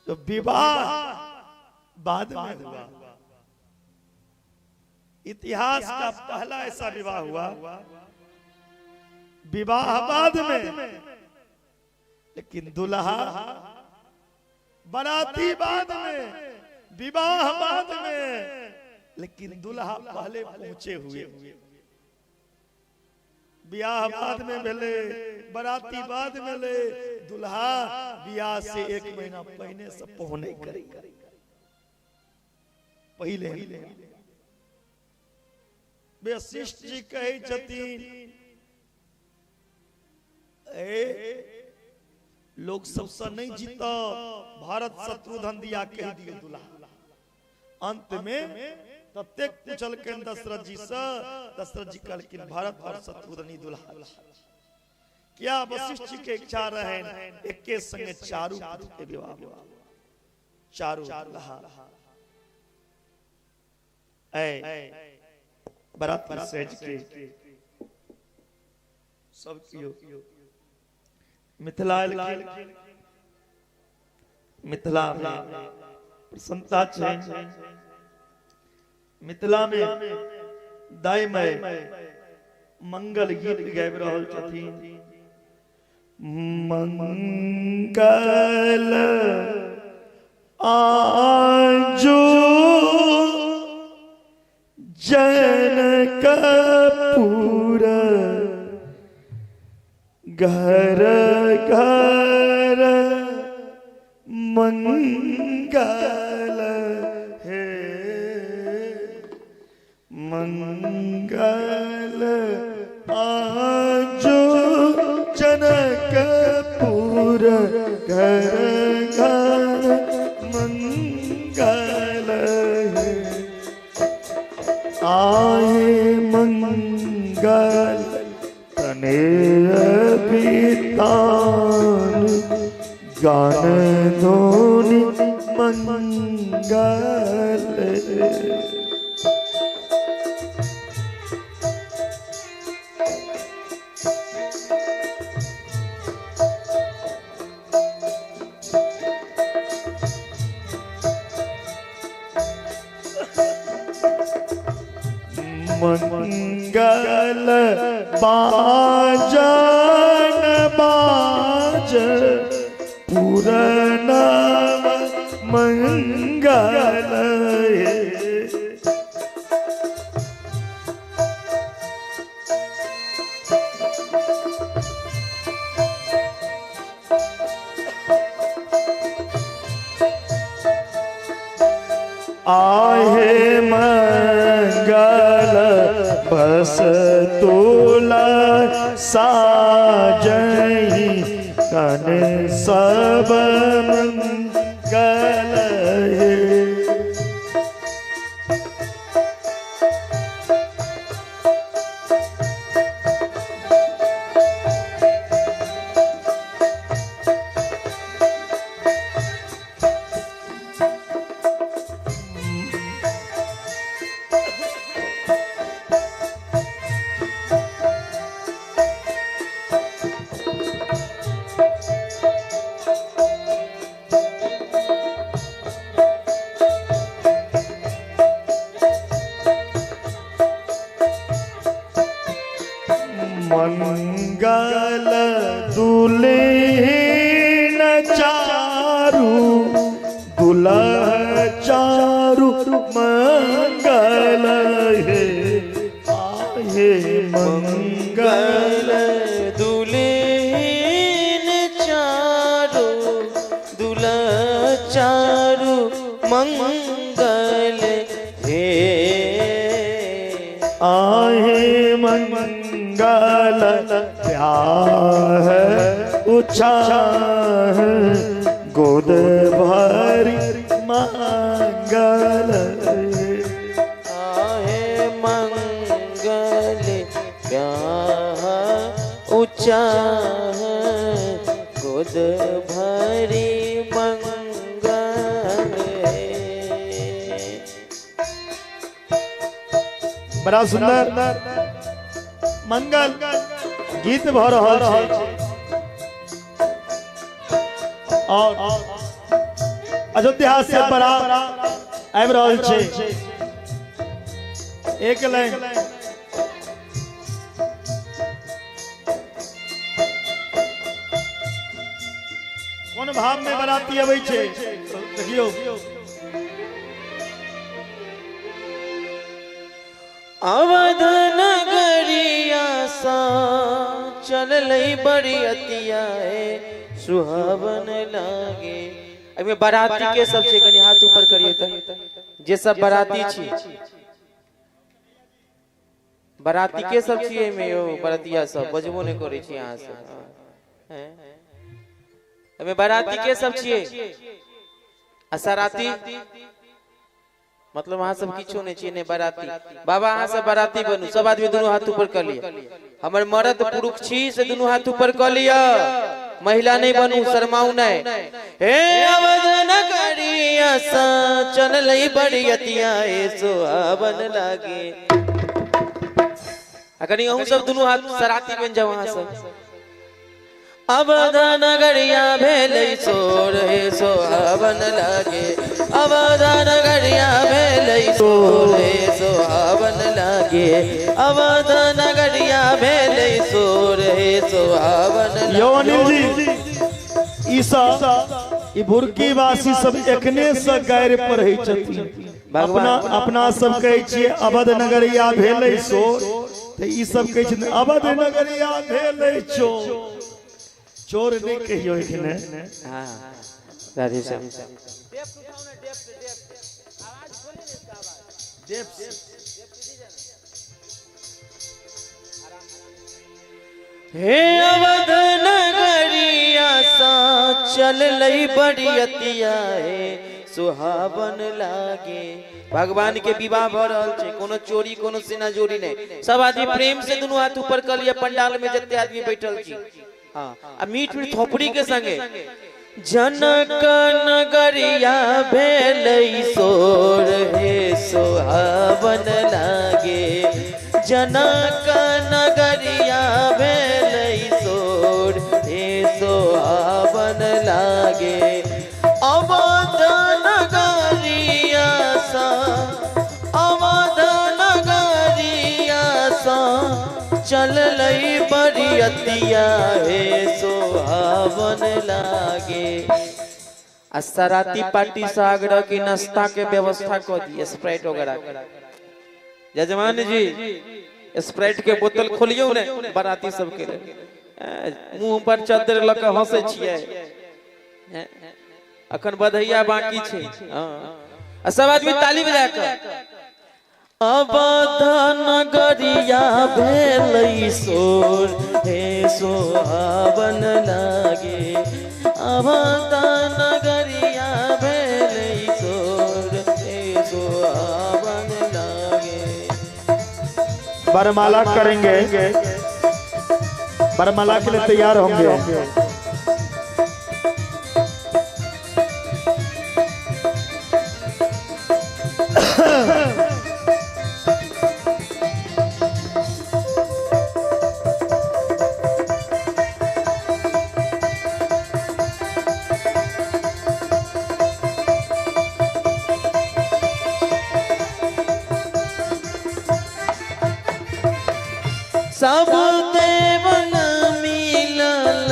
Speaker 2: जो विवाह बाद में हुआ। इतिहास का पहला ऐसा विवाह हुआ, विवाह बाद में, लेकिन दुल्हा बराती बाद में, विवाह बाद में, लेकिन दुल्हा पहले पहुंचे हुए। ब्याह बाद में भेले, बराती बाद में ले, दुल्हा ब्याह से 1 महीना पहले से पहुने करे पहले। वशिष्ठ जी कहै छथिन ए लोग सबसे नहीं जीत, भारत शत्रुघ्न दिया कह दिए दुल्हा। अंत में ततेक पूछलखिन दशरथ जी से, दशरथ जी कहलखिन भारत और शत्रुघ्न दुल्हा। क्या वशिष्ठ जी के इच्छा रहे एके संगे चारू पुत्र के विवाह, चारू दुल्हा। ए बरात सज के सब कियो मिथिला मिथिला में प्रसन्नता छै। मिथिला में दाइमय मंगल गीत गाबि रहल छथिन। मंगल आजो जनकपुर घर घर मंगल है, मंगल आजो जनकपुर घर घर मंगल है। आए मंगल तने पितान गान धोनी मंगल। मंगल बाजन बाज पूरन मंगल। आहे मंगल बस तुला साजही कन सब मंगल है। मंगल दुल्हन चारू दुल्हा चारू मंगल हे आहे मंगल
Speaker 3: दुल्हन चारू दुल्हा चारू मंगल हे
Speaker 2: आहे मंगल प्यार उछाह गोद भरी मंगल
Speaker 3: आहे मंगल प्यार उछाह गोद भरी मंगल।
Speaker 2: बड़ा सुंदर मंगल गीत भ रहल छै और अयोध्या से बारात आबि रहल छै। एक लाइन कोन भाव में बाराती अबै छै देखियौ।
Speaker 3: अवध नगरिया सा चललै बरियतिया हे सुहावन लागे। एहिमे बाराती के सब छै, कनि हाथ ऊपर करियौ त जे सब बाराती छी, बाराती के सब छी एहिमे यौ बारातिया सब बजबो नहि करै छी अहाँ सब। एहिमे बाराती के सब छियै आ सराती मतलब अहाँ सब किछो नहीं छियै, नहीं बाराती। बाबा अहाँ सब बाराती बनू, सब आदमी दुनू हाथ ऊपर कर लिअ। हमर मर्द पुरुष छी से दुनू हाथ ऊपर कर लिअ, महिला नहीं बनू, शरमाऊ नहीं। हे अवध नगरिया सा चललै बरियतिया हे सुहावन लागे। आ कनि अहूँ सब दुनू हाथ सराती बनि जाउ अहाँ सब। अवध नगरिया भेलै सोर हे सुहावन लागे। अवध नगरिया भेलै सोर हे सुहावन लागे। अवध नगरिया भेलै सोर हे सुहावन लागे।
Speaker 2: यौ अनिल जी, ई सब ई भुरकी वासी सब एखने से गारि पढ़ै छथिन। अपना अपना सब कहै छियै अवध नगरिया भेलै सोर, तऽ ई सब कहै छथिन अवध नगरिया भेलै चोर। चोर नहीं कहियो एखने।
Speaker 3: हाँ राधे श्याम। हे अवध नगरिया सा चललै बरियतिया हे सुहावन लागे। भगवान के विवाह भ रहल छै, कोनो चोरी कोनो सीना जोरी नहीं, सब आदमी प्रेम से दुनू हाथ ऊपर कर लिया। पंडाल में जते आदमी बैठल छी, हाँ, आ मीठ मीठ थोपड़ी के संगे जनक नगरिया भेलै सोर हे सुहावन लागे। जनक नगरिया भेलै सोर हे सुहावन लागे। अवध नगरिया सा अवध नगरिया सा चललै बरियतिया हे सुहावन लागे। आ सराती पार्टी से आग्रह की नाश्ता के व्यवस्था कर दी, स्प्राइट वगैरह। यजमान जी स्प्राइट के बोतल खोलियो ने बाराती सबके, मुंह पर चद्दर लऽ के हंसै छियै, अखन बधैया बाकी छै। आ सब आदमी ताली बजा के अवध नगरिया भेलै सोर हे सुहावन लागे। अवध नगरिया भेलै सोर हे सुहावन लागे।
Speaker 2: वरमाला करेंगे, वरमाला के लिए तैयार होंगे।
Speaker 3: सब देवन मिलल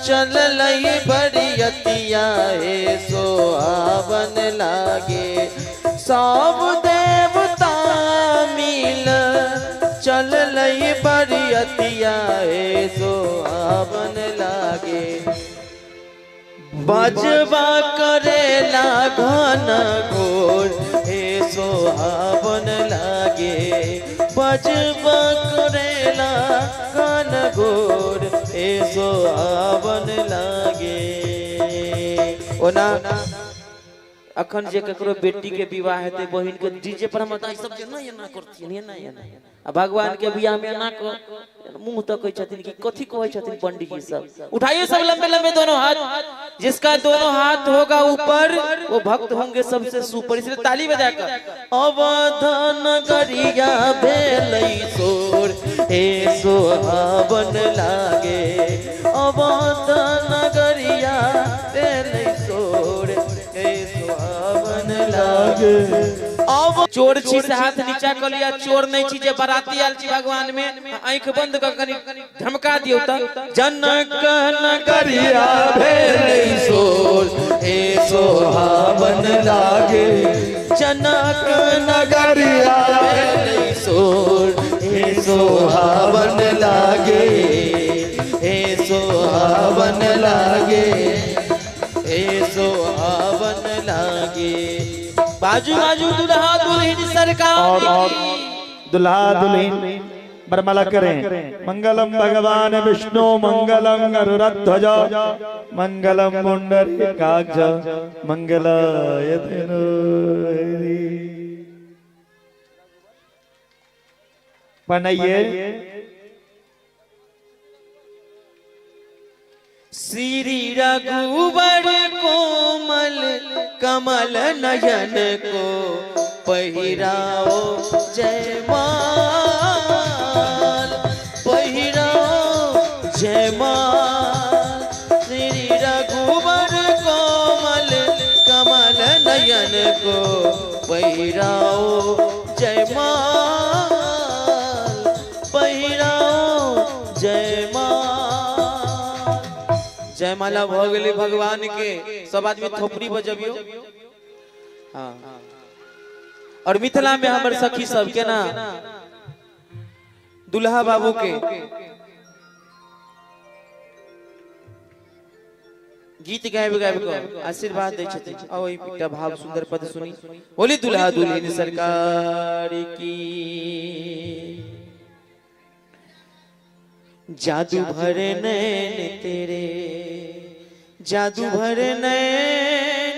Speaker 3: चलल बरियतिया हे सोहावन लागे। सब देवता मिल चलल बरियतिया हे सोहावन लागे। बजबा करेला घन घोर हे सोहावन लागे। बजबा करेला घन घोर हे सोहावन लागे। ओना
Speaker 4: अखन जे ककरो बेटी के विवाह हेतै बहिन के डीजे पर हम ई सब एना एना करथिन एना एना आ भगवान के बियाह में एना क मुंह तकै छथिन कि कथी कहै छथिन पंडित जी सब। उठाइए सब लंबे लंबे दोनों हाथ, जिसका दोनों हाथ होगा ऊपर वो भक्त होंगे सबसे सुपर। इसलिए ताली बजाकर
Speaker 3: अवध नगरिया भेलै सोर हे सोहावन लागे। अवध नगरिया भेलै सोर हे सोहावन लागे।
Speaker 4: अब चोर छी से हाथ नीचा क लिया, चोर नहीं छी जे बराती आयल छी भगवान में आंख बंद क कनी धमका दियौ त।
Speaker 3: जनक नगरिया भेलै सोर हे सोहावन लागे। जनक नगरिया भेलै सोर हे सोहावन लागे। हे सोहावन लागे हे सोहावन लागे।
Speaker 4: बाजू बाजू दुल्हा दुल्हन सरकार
Speaker 2: और दुल्हा दुल्हन बरमाला करें। मंगलम भगवान विष्णु मंगलम गरुड़ध्वज मंगलम पुंडरीकाक्ष मंगलाय तनोहरि। बनाइए
Speaker 3: श्री रघुवर कोमल कमल नयन को पहिराओ जयमाल पहिराओ जयमाल। श्री रघुवर कोमल कमल नयन को पहिराओ जयमाल पहिराओ जयमाल।
Speaker 4: जयमाला भ गेलै भगवान के, सब आदमी थोपड़ी बजबियो। हाँ और मिथिला में हमर सखी सब के ना दुल्हा बाबू के गीत गाबि गाबि के आशीर्वाद दै छथिन। आओ एकटा भाव सुंदर पद सुनी। बोली दुल्हा दुल्हन सरकार की।
Speaker 3: जादू भरे नैन तेरे जादू भरे नैन।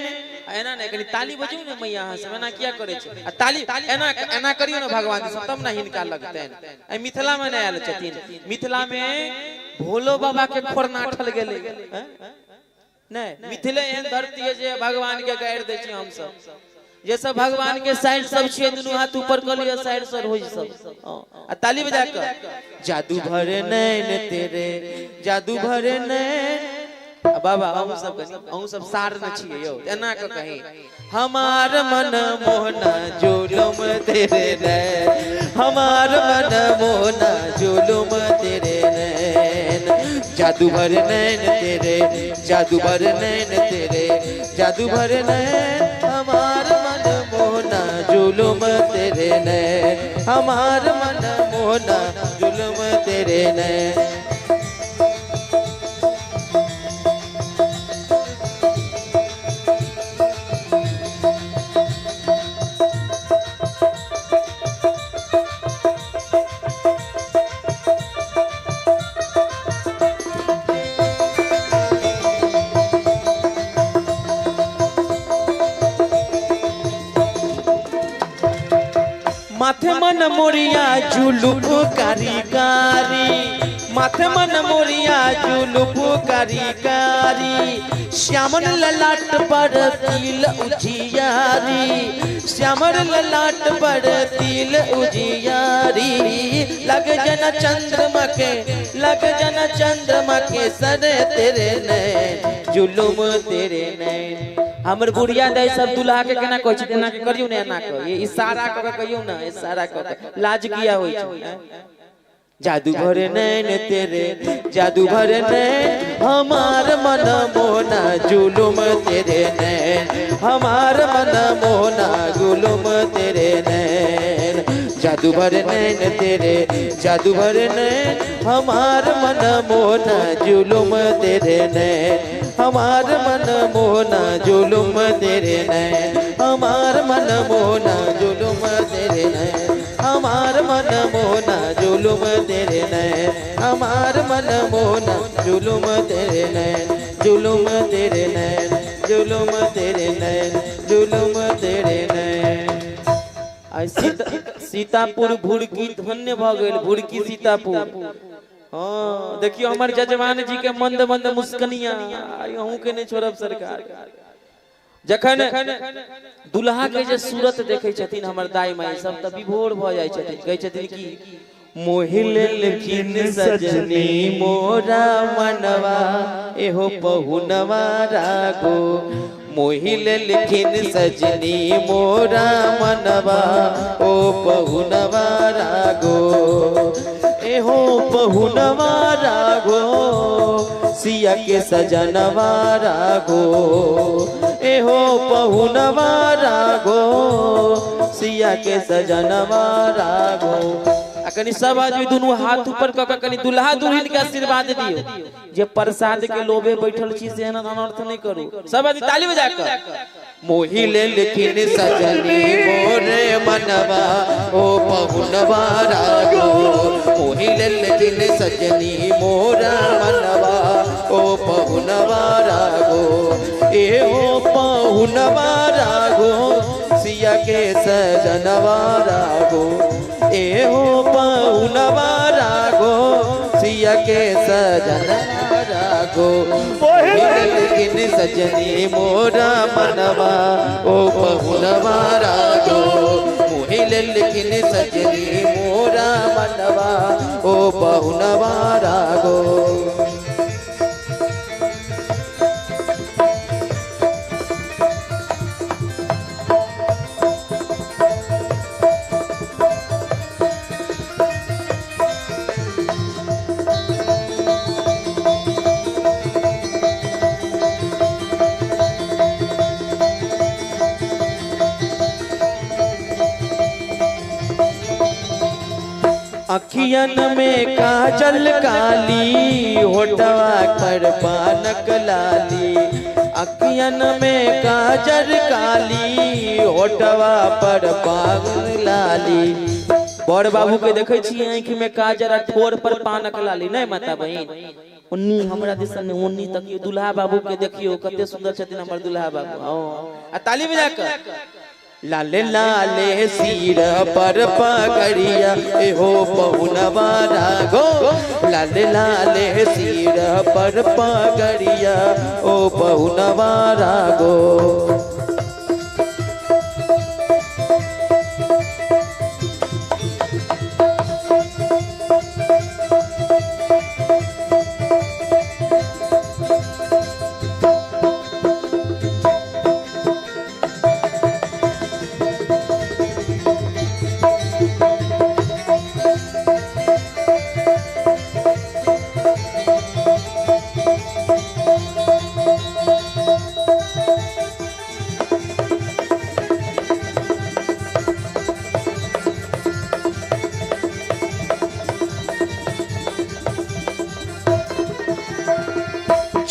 Speaker 4: एना नहीं कनी ताली बजू ने मैया अहाँ सब एना किया करे छै आ ताली एना एना करियो ने भगवान जी सब तब ना हिनका लगतैन। ए मिथिला में नहीं आयल छथिन, मिथिला में भोलो बाबा के खोरनाठल गेलै नहीं। मिथिले एहन धरती है जे भगवान के गारि दै छी हम सब। जे सब भगवान के साइड सब छियै दुनू हाथ ऊपर क लिअ साइड सर होई सब आ ताली बजा के
Speaker 3: जादू भरे नैन तेरे जादू भरे नैन।
Speaker 4: बाबा अहूँ सब कनी अहूँ सब सार न छियै यौ एना क कही
Speaker 3: हमार मन मोहना जुलुम तेरे नैन। हमार मन मोहना जुलुम तेरे नैन। जादू भरे नैन तेरे जादू भरे नैन तेरे जादू भरे नैन। हमार मन मोहना जुलुम तेरे नैन। हमार मन मोहना जुलुम तेरे नैन। माथे मन मोरिया जुलुफ कारी कारी। माथे मन मोरिया जुलुफ कारी कारी। श्यामन ललाट पर तिल उजियारी। श्यामन ललाट पर तिल उजियारी। लग जना चंद्रमा के लग जना चंद्रमा के सर तेरे नैन जुलुम तेरे नैन।
Speaker 4: हमर बुढ़िया दाई सब दुल्हा के केना कहै छै एना के करियौ ने एना के ये इशारा क के कहियौ ने इशारा क के लाज किया होइ छै।
Speaker 3: जादू भरे नैन तेरे, जादू भरे नैन हमार मन मोहना जुलुम तेरे नैन, हमार मन मोहना जुलुम तेरे नैन। जादू भरे नैन तेरे, जादू भरे नैन हमार मन मोहना जुलुम तेरे नैन, हमार मन मोहना जुलुम तेरे नैन, हमार मन मोहना जुलुम तेरे नैन, हमार मन मोहना जुलुम तेरे नैन, हमार मन मोहना जुलुम तेरे नैन, जुलुम तेरे नैन, जुलुम तेरे नैन, जुलुम तेरे नैन।
Speaker 4: सीतापुर भुड़की धन्य भ गेल, भुड़की सीतापुर। हाँ देखियो हमर जजमान जी के मंद मंद मुस्कनिया, अहूँ के नहीं छोड़ब सरकार। जखन दुल्हा के जे सूरत देखे छथिन हमर दाई माई सब त विभोर भ जाय छथिन, कहै छथिन कि
Speaker 3: मोहि लेलखिन सजनी मोरा मनवा एहो पहुनवा रागो, मोहि लेलखिन सजनी मोरा मनवा ओ पहुनवा रागो, एहो पहुनवा रागो सिया के सजनवा रागो, एहो पहुनवा रागो सिया के सजनवा रागो।
Speaker 4: कनी सब आदमी दुनू हाथ ऊपर क कनी दुल्हा दुल्हन के आशीर्वाद दियो, जे प्रसाद के लोभे बैठल छी से एहन अनर्थ नहीं करू। सब आदमी ताली बजा कर
Speaker 3: मोहि लेलखिन सजनी मोरे मनवा ओ पहुनवा रागो, मोहि लेलखिन सजनी मोरा मनवा ओ पहुनवा रागो, ए हो पहुनवा रागो सिया के सजनवा रागो, ए हो पहुनवा रागो सिया के सजनवा रागो, मोहि लेलखिन सजनी मोरा मनवा ओ पहुनवा रागो, मोहि लेलखिन सजनी मोरा मनवा ओ पहुनवा रागो। अखियन में काजल काली होठवा पर पानक लाली, अखियन में काजल काली होठवा पर पान लाली।
Speaker 4: बड़ बाबू के देखे छी आँखि में काजल आ ठोर पर पानक लाली, नहीं माता बहिन उन्नी हमरा दिसन उन्नी तकियो दुल्हा बाबू के देखियो कते सुंदर छथिन हमर दुल्हा बाबू। आ ताली बजा कर
Speaker 3: लाले लाले सिर पर पगड़िया एहो पहुनवा रागो, लाले लाले सिर पर पगड़िया ओ पहुनवा रागो।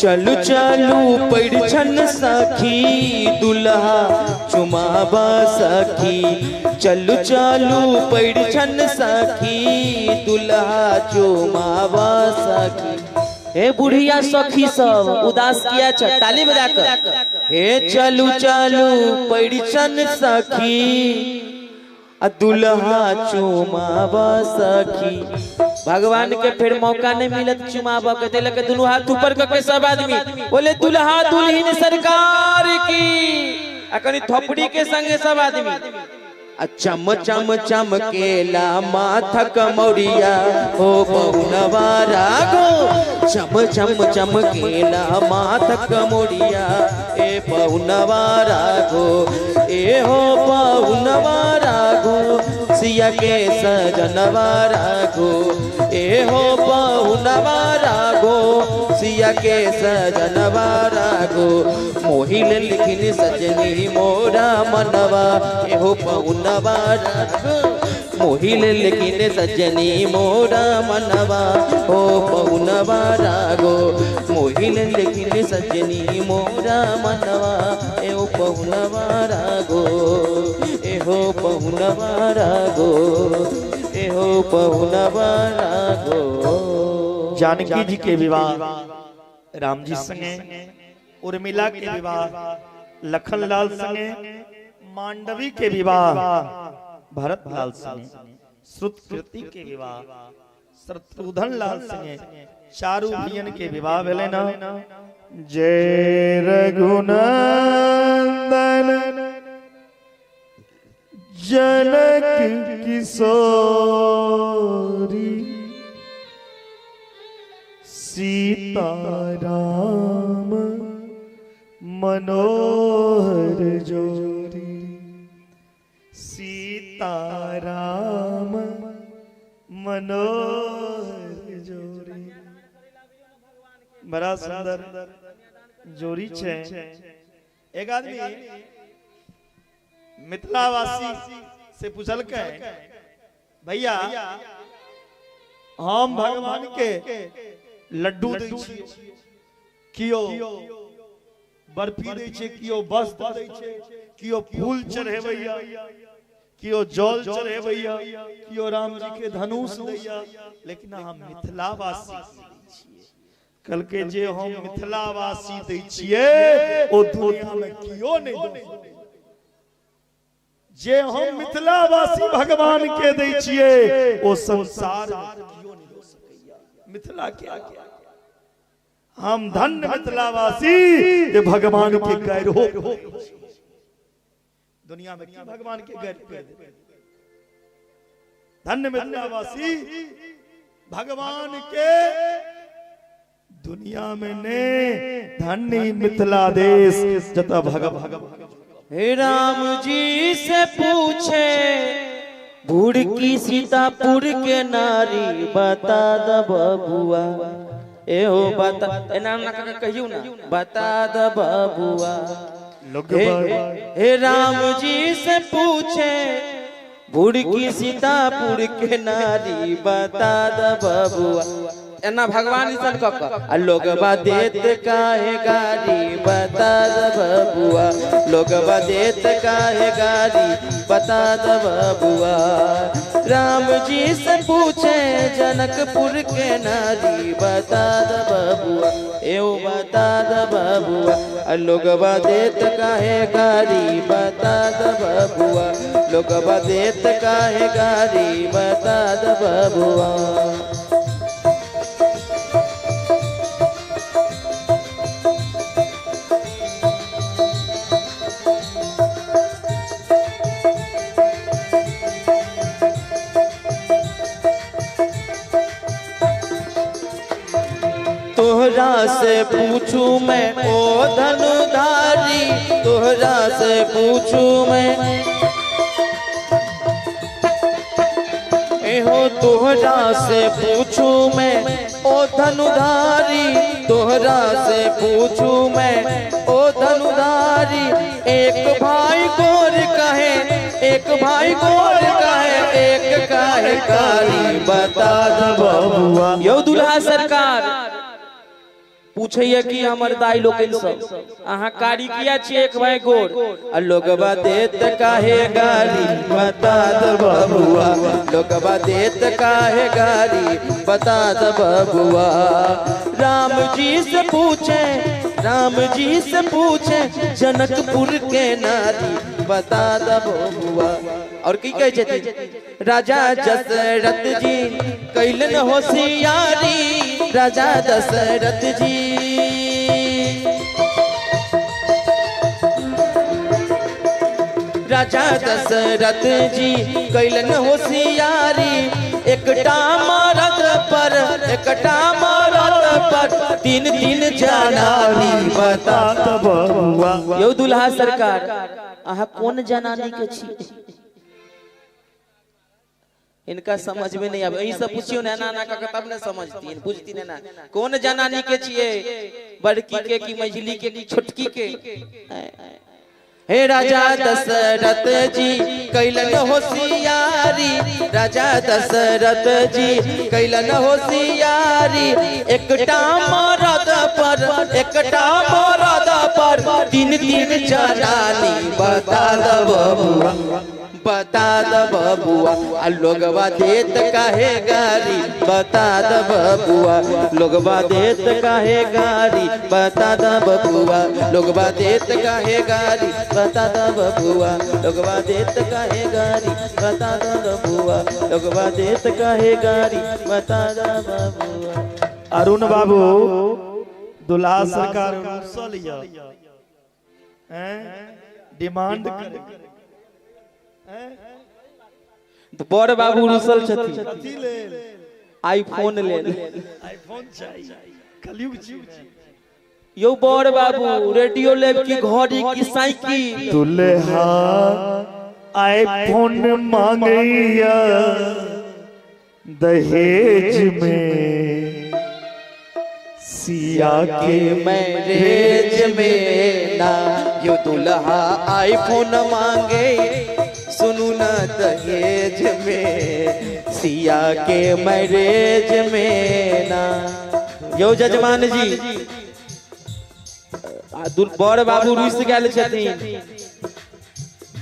Speaker 3: चलू चलू परिछन सखी दुल्हा चुमावा सखी, चलू चलू परिछन सखी दुल्हा चुमावा सखी।
Speaker 4: हे बुढ़िया सखी सब उदास किया छ, ताली बजा कर
Speaker 3: हे चलू चलू परिछन सखी दुल्हा चुमावा सखी।
Speaker 4: भगवान के फिर मौका नहीं मिलत चुमावा के, दिल के दुनू हाथ ऊपर करके सब आदमी बोले दुल्हा दुल्हन सरकार की, आ कनी थोपड़ी के संगे सब आदमी।
Speaker 3: चम चम चमकेला माथक मौरिया हो पहुनवा रागो, चम चम चमकेला माथक मौरिया ए पहुनवा राघो, ए हो पहुनवा राघो, सिया के सजनवा राघो, ए हो पहुनवा राघो, सिया के सजनवा राघो, मोहिल लिखिन सजनी मोरा मनवा, ए हो पहुनवा राघो, मोहिल लिखिन सजनी मोरा मनवा, हो पहुनवा राघो, मोहिल लिखिन सजनी मोरा मनवा, ए हो पहुनवा राघो, ए हो पहुनवा राघो, ए हो पहुनवा राघो।
Speaker 2: जानकी जी के विवाह राम जी संगे, उर्मिला के विवाह लखन लाल संगे, मांडवी के विवाह भरत लाल संगे, श्रुतकृति के विवाह शत्रुघ्न लाल संगे, चारू भियन के विवाह भेलै ना। जय रघुनंदन जनक किशोरी, सीता राम मनोहर जोरी, सीता राम मनोहर जोरी। बड़ा सुंदर जोरी छे। एक आदमी मिथिलावासी से पूछलकै, भैया हम भगवान के लड्डू दै छियै, कियो बर्फी दै छै, कियो वस्त्र दै छै, कियो फूल चढ़ेबैया, कियो जल चढ़ेबैया, कियो राम जी के धनुष दैया, लेकिन हम मिथिलावासी कल के जे हम मिथिलावासी दै छियै ओ दुनिया में कियो नहीं दे। जे हम मिथिलावासी भगवान के दै छियै ओ संसार में कियो नहीं दे सकैया। मिथिला के हम धन्य मिथिलावासी जे भगवान के गैर हो। दुनिया में की भगवान के गैर पे धन्य मिथिलावासी भगवान के दुनिया में ने धन्य मिथिला देश जता भगवान।
Speaker 3: राम जी से पूछे भूड़ की सीतापुर के नारी, बता the बबुआ, ए हो बता, एना ना कहियो ना, बता the बबुआ। हे राम जी से पूछे भूड़ की सीतापुर के नारी, बता the बबुआ। एना भगवान ईसन क क लोगबा देत काहे गारी, बता the बबुआ, लोगबा देत काहे गारी, बता the बबुआ। राम जी से पूछे जनकपुर के नारी, बता the बबुआ, एओ बता the बबुआ, लोगबा देत काहे गारी, बता the बबुआ, लोगबा देत काहे गारी, बता the बबुआ। तोहरा से पूछूं मैं ओ धनुधारी, तोहरा से पूछूं मैं, एहो तोहरा से पूछूं मैं ओ धनुधारी, तोहरा से पूछूं मैं ओ धनुधारी, एक भाई गोर कहे, एक भाई गोर कहे, एक काहे कारी, बता the बबुआ। यो दुल्हा सरकार पूछैया कि हमर दाई लोकनि सब अहाँ कारी किया छियै एक भाई गोर, आ लोगबा देत काहे गारी, बता the बबुआ, लोगबा देत काहे गारी, बता the बबुआ। राम जी से पूछे, राम जी से पूछे जनकपुर के नारी, बता the बबुआ। और की कहै छथिन राजा दशरथ जी कैलन होशियारी, राजा दशरथ जी, राजा दशरथ जी कैलन होशियारी, एकटा मरद पर, एकटा मरद पर तीन तीन जनानी बता
Speaker 2: द बबुआ।
Speaker 4: यौ दुल्हा सरकार अहाँ कोन जनानी के छी? इनका समझ में नहीं आवे, यही सब पूछियो ना ना का तब न समझती बुझती ना कोन जनानी के छिए, बड़की के की मझली के की छोटकी के।
Speaker 3: हे राजा दशरथ जी कैलन होशियारी, राजा दशरथ जी कैलन होशियारी, एकटा मरद पर एकटा मरद पर तीन तीन जनानी बता द बबुआ, बता द बबुआ। आ लोगवा देत काहे गारी बता द बबुआ, लोगवा देत काहे गारी बता द बबुआ, लोगवा देत काहे गारी बता द बबुआ, लोगवा देत काहे गारी बता द बबुआ, लोगवा देत काहे गारी बता द बबुआ।
Speaker 2: अरुण बाबू दुल्हा सरकार रुसल डिमांड कर
Speaker 4: बड़ बाबू रुसल छथिन आईफोन लेल,
Speaker 2: आईफोन चाहिए कलयुग जीव।
Speaker 4: यो बड़ बाबू रेडियो लेब की घड़ी की साइकिल।
Speaker 2: दुल्हा आईफोन मांगैया दहेज में, सिया के
Speaker 3: मैरेज में ना। यो दुल्हा आईफोन मांगे सुनू न दहेज में, सिया के मैरेज में ना।
Speaker 4: यो जजमान जी बड़ बाबू रुस गेल छथिन।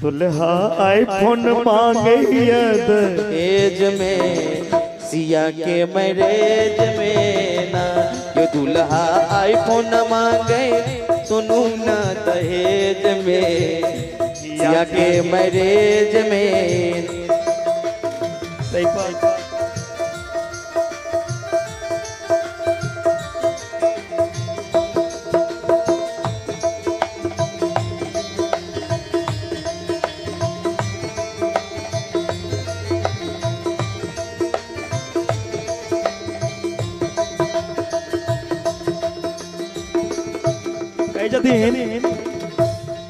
Speaker 2: दुल्हा आईफोन मांगैया
Speaker 3: दहेज में, सिया के मैरेज में ना। यो दुल्हा आईफोन मांगे सुनू न दहेज में, सिया के मैरेज में।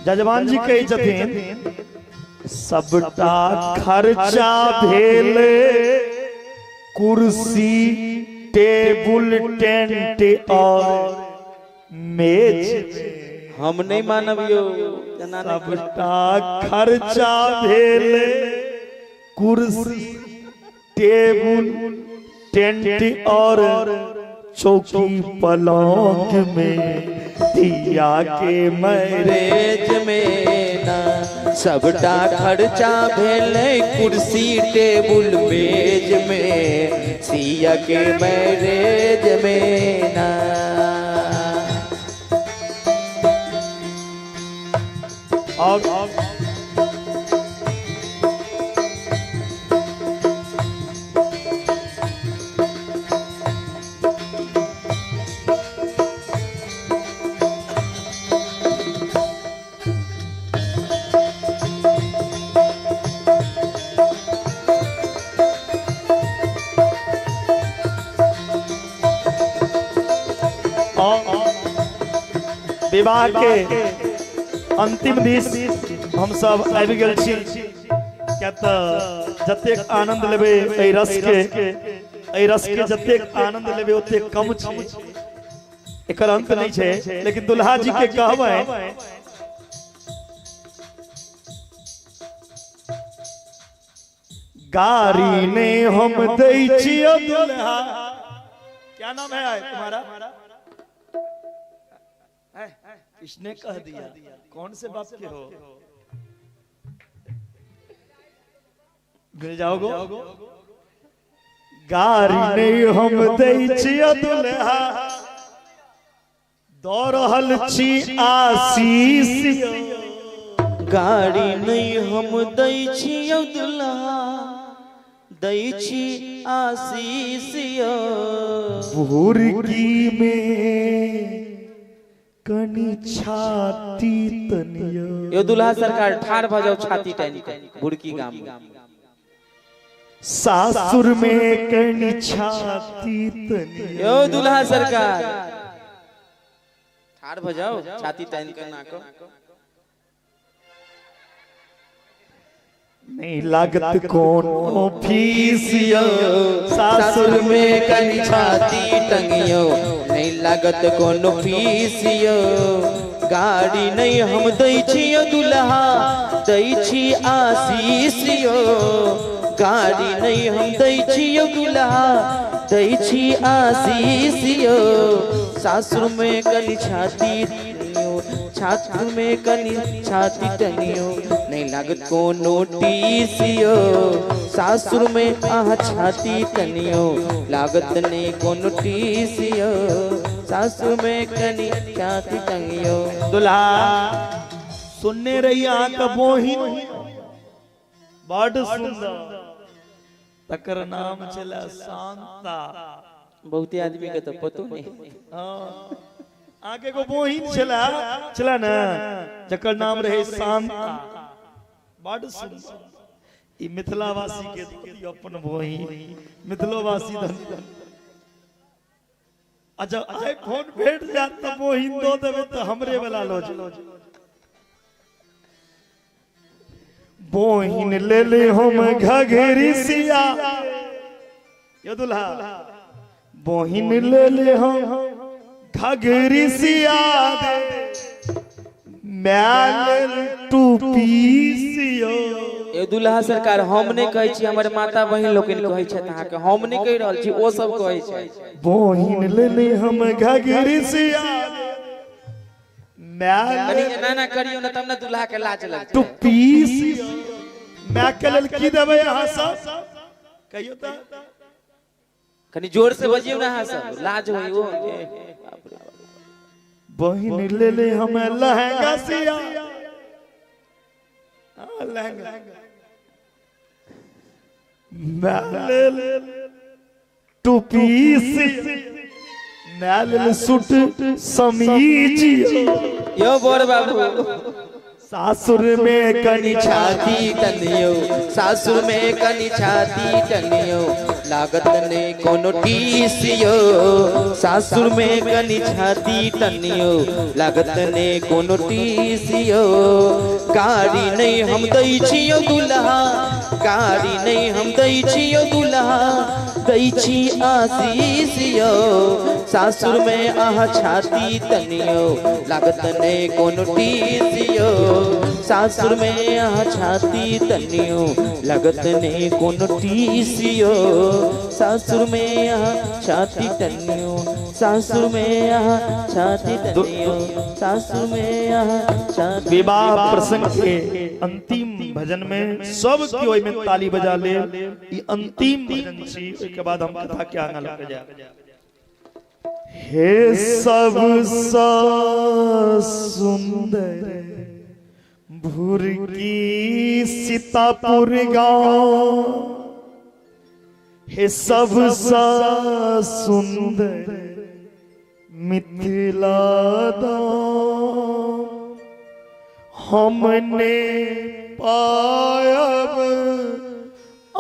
Speaker 2: जजमान जी कहै छथिन सबटा खर्चा भेल कुर्सी टेबुल टेंट और मेज।
Speaker 4: हम नहीं मानब यो,
Speaker 2: सबटा खर्चा भेल कुर्सी टेबुल टेंट और चौकी पलंग में, दिया के
Speaker 3: मैरेज में ना। सबटा खर्चा भेलै कुर्सी टेबुल मेज में, सिया के मैरेज में ना।
Speaker 2: और विवाह के अंतिम this हम सब आबि गेल छी, किया त जतेक आनंद लेबै एहि रस के, एहि रस के जतेक आनंद लेबै ओतेक कम छै, एकर अंत नहीं छै। लेकिन दुल्हा जी के कहबै गारी ने हम दै छियौ दुल्हा। क्या नाम है तुम्हारा? इसने कह दिया कौन से बाप के हो, मिल जाओगे। गारी नहीं हम दै छियौ दुल्हा, दऽ रहल छी आशीष।
Speaker 3: गारी नहीं हम दै छियौ दुल्हा, दै छी आशीष।
Speaker 2: भुरकी में कनी छाती तनिया।
Speaker 4: यो दुल्हा सरकार ठाड़ भ जाओ छाती टानि बुड़की गाम में।
Speaker 2: सासुर में कनी छाती तनिया।
Speaker 4: यो दुल्हा सरकार ठाढ़ भ जाओ, छाती तान के ना को।
Speaker 2: नहीं लागत कोनो फीस यो,
Speaker 3: सासुर में कनी छाती टंगियो, नहीं लागत कोनो फीस यो, गाड़ी नहीं हम दै छियो दुल्हा दै छी आशीष यो, गाड़ी नहीं हम दै छियो दुल्हा दै छी आशीष यो, सासुर में कनी छाती टंगियो, छाती में कनी छाती टंगियो, नहीं लागत कोनो टीस यो, सासुर में आह छाती टंगियो, लागत नहीं कोनो टीस यो, सासुर में कनी छाती टंगियो।
Speaker 2: दुल्हा सुनने रही अहाँ के बहिन बड सुंदर, तकर नाम छला शांता।
Speaker 4: बहुते आदमी के तो पतो नहीं।
Speaker 2: अहाँ के एगो बहिन छला छला ने, जकर नाम रहे शांता, बड सुंदर। ई मिथिलावासी के दियौ अपन बहिन, मिथिलोवासी धन। अच्छा आईफोन भेट जात त बहिन दो देबै त हमरे वाला लो जाओ। बहिन ले ले हम घघरी सिया यो दुल्हा, बहिन ले ले हम घघरी सिया दे, मैल टूपी सियो।
Speaker 4: ए दुल्हा सरकार हम नहीं कहै छी, हमर माता बहिन लोकनि कहै छथि अहाँके, हम नहीं कहि रहल छी, ओ सब कहै छै।
Speaker 2: बहिन ले ले हम घघरी सिया दे, मैल
Speaker 4: कनि एना ना करियौ ने तब ने दुल्हा के लाज लगतै।
Speaker 2: टूपी सियो। My के लेल की देबै अहाँ सब कहियो त,
Speaker 4: कनि जोर से बजियौ ने अहाँ सब, लाज होई ओ।
Speaker 2: बहिन ले ले हम लहंगा सिया, लहंगा मैं ले टूपी सिया, मैं ले सूट समीज
Speaker 4: यो बोर बाबू।
Speaker 2: सासुर में कनी
Speaker 3: छाती टंगियो, सासुर में कनी छाती टंगियो, लागत नहीं कोनो टीस यो, सासुर में कनी छाती टंगियो, लागत नहीं कोनो टीस यो, गाड़ी नहीं हम दै छियो दुल्हा, गाड़ी नहीं हम दै छियो दुल्हा दै छी आशीष यो, सासुर में आह छाती टंगियो, लागत नहीं कोनो टीस यो, सासुर में आह छाती तनियो, लागत नहीं कोनो टीस यो, सासुर में आह छाती तनियो, सासुर में आह छाती तनियो, सासुर में आह छाती।
Speaker 2: विवाह प्रसंग के अंतिम भजन में सब केओ ओहि में ताली बजा ले। ई अंतिम भजन छी, ओहि के बाद हम कथा के आगाँ लऽ के जायब। हे सब सुंदर भुरकी सीतापुर गांव, हे सब सुंदर मिथिला धाम, हमने पायब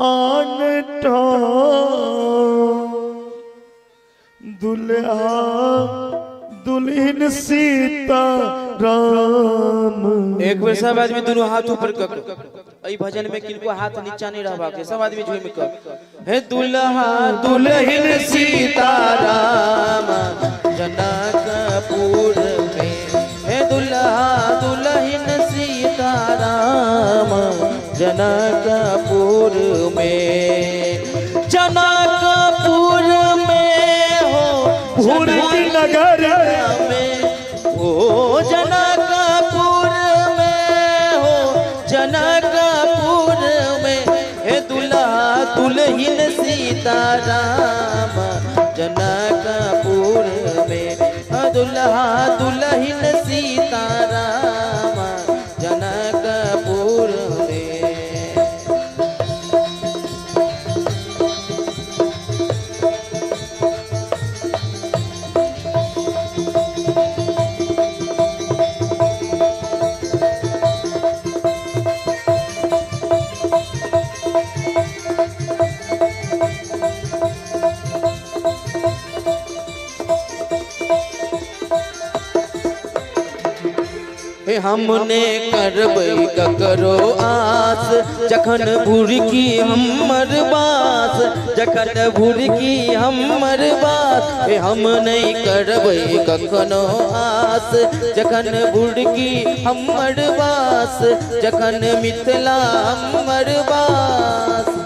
Speaker 2: आन ठाम, दुल्हा दुल्हन सीता राम।
Speaker 4: एक बेर सब आदमी दोनों हाथ ऊपर कर, एहि भजन में किनको हाथ नीचा नहीं रहबाक है, सब आदमी झूमि कर। हे दुल्हा दुल्हन सीता राम जनकपुर में, हे दुल्हा दुल्हन सीता राम जनकपुर में, जनकपुर में हो
Speaker 2: भूरकी नगर
Speaker 3: में, ओ जनकपुर में हो जनकपुर में, हे दुल्हा दुल्हन सीता राम जनकपुर में, दुल्हा दुल्हन सीता राम जनकपुर में। हे हमने करबै ककरो आस, जखन भुरकी हमर बास, जखन भुरकी हमर बास। हे हम नहीं करबै कखनो आस, जखन भुरकी हमर बास, जखन मिथिला हमर बास।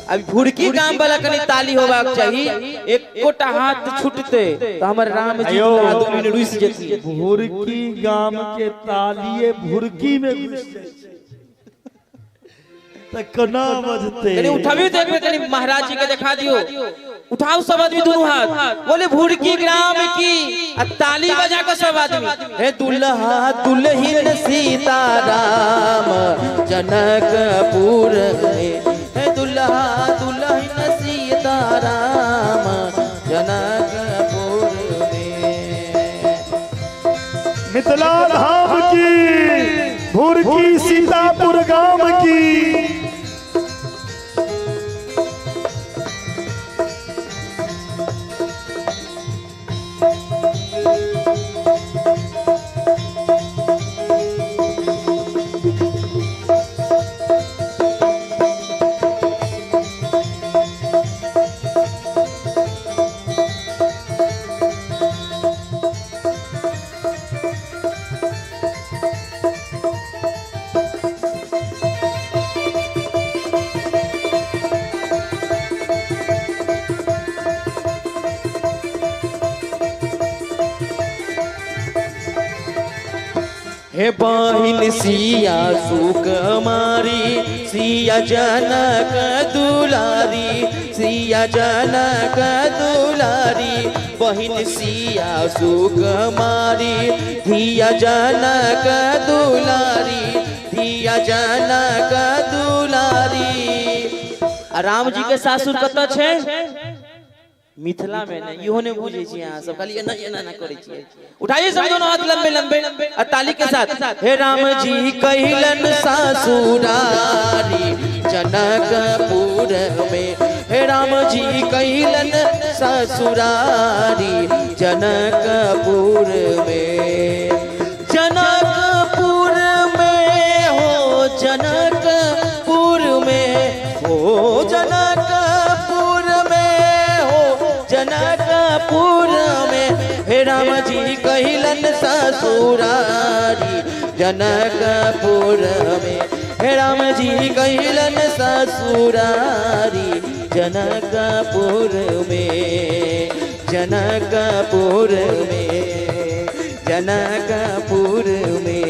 Speaker 3: अभी भुरकी गाम वाला कनी ताली होबाक चाही, एकोटा हाथ छूटते तो हमर राम जी दुल्हा रुसि जेती।
Speaker 2: भुरकी गाम के तालिए भुरकी में घुस जाय छै त कोना बजते।
Speaker 4: कनी उठाबियो तो एक बेर कनी महाराज जी के देखा दियो, उठाओ सब आदमी दोनों हाथ, बोले भुरकी ग्राम की, आ ताली बजा के सब आदमी।
Speaker 3: हे दुल्हा दुल्हिन सीता राम जनकपुर में, हे दुल्हा दुल्हिन सीता राम जनकपुर में।
Speaker 2: मिथिला धाम की, भुरकी सीतापुर गाम की।
Speaker 3: हे बहिन सिया सुकुमारी, सिया जनक दुलारी, सिया जनक दुलारी। बहिन सिया सुकुमारी, धिया जनक दुलारी, धिया जनक दुलारी।
Speaker 4: आ राम जी के सासुर कतऽ छै? मिथिला में ने, इहो ने बुझै छी अहाँ सब, खाली एना एना ना करै छियै। उठाइए सब दोनों हाथ लंबे लंबे आ ताली के साथ।
Speaker 3: हे राम जी कहिलन ससुरारी जनकपुर में, हे राम जी कहिलन ससुरारी जनकपुर में। जनकपुर में हो, जनकपुर में हो, जनकपुर में हो, जनकपुर में। हे राम जी कहिलन ससुरारी जनकपुर में, हे राम जी कहिलन ससुरारी जनकपुर में, जनकपुर में, जनकपुर में,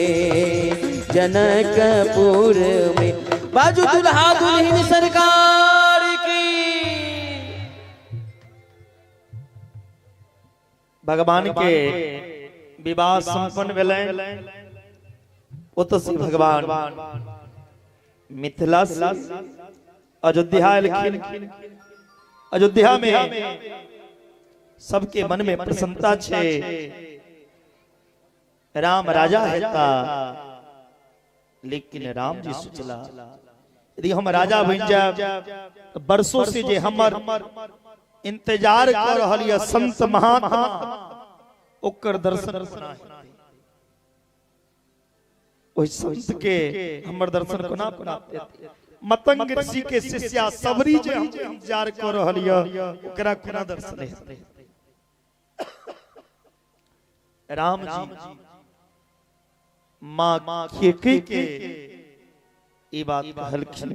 Speaker 3: जनकपुर में।
Speaker 4: बाजू दुल्हा दुल्हिन सरकार की।
Speaker 2: भगवान के विवाह संपन्न भेलै। ओतऽ से भगवान मिथिला से अयोध्या एलखिन। अयोध्या में सबके मन में प्रसन्नता छे, राम राजा हेता। लेकिन राम जी सोचला यदि हम राजा बन जाए तो बरसों से जे हमर इंतजार कर रहल या संत महात्मा ओकर दर्शन कोना हेतै, ओहि संत के हमर दर्शन कोना प्राप्त हेतै। मतंग ऋषि के शिष्या सबरी जे हम इंतजार कर रहल या ओकरा कोना दर्शन हेतै। राम जी माँ केकई के ई बात कहलखिन।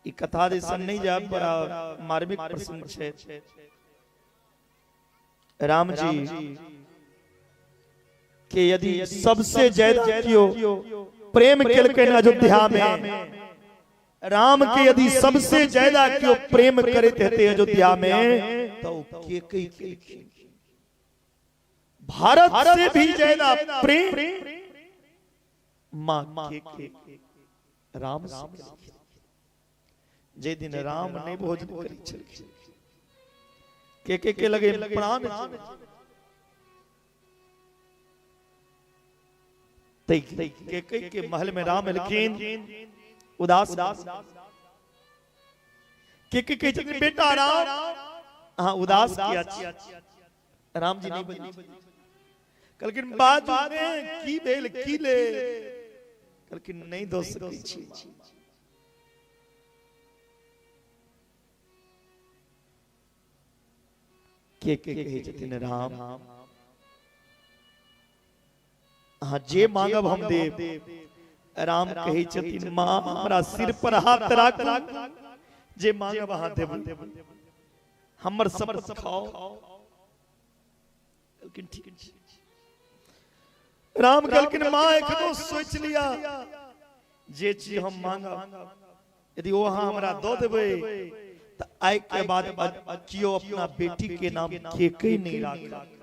Speaker 2: ई कथा दिसन नहीं जाए, बड़ा मार्मिक प्रसंग छै। राम जी के यदि सबसे ज्यादा कियो प्रेम केलकनि अयोध्या में, राम के यदि सबसे ज्यादा कियो प्रेम करैत हेतै अयोध्या में तो केकई केलखिन। भारत से भी ज्यादा प्रेम माँ केकई राम से केलखिन। जे दिन राम नहीं भोजन करै छलखिन, केके के लगे प्राण केके के महल में राम एलखिन उदास। केके के छथिन बेटा राम, हाँ उदास किया। राम जी नहीं बजली, कहलखिन बाजू ने की भेल की ले। कहलखिन नहीं दऽ सकै छी। के कहै छथिन राम अहाँ जे मांगब हम देब। राम कहै छथिन माँ हमरा सिर पर हाथ राखू, जे मांगब अहाँ देब, हमर शपथ खाओ। कहलखिन ठीक छै। राम कहलखिन माँ एखनो सोच लिया, जे चीज हम मांगब यदि ओ अहाँ हमरा दऽ देबै तऽ आइ के बाद केओ अपना बेटी के नाम केकई नहीं राखत।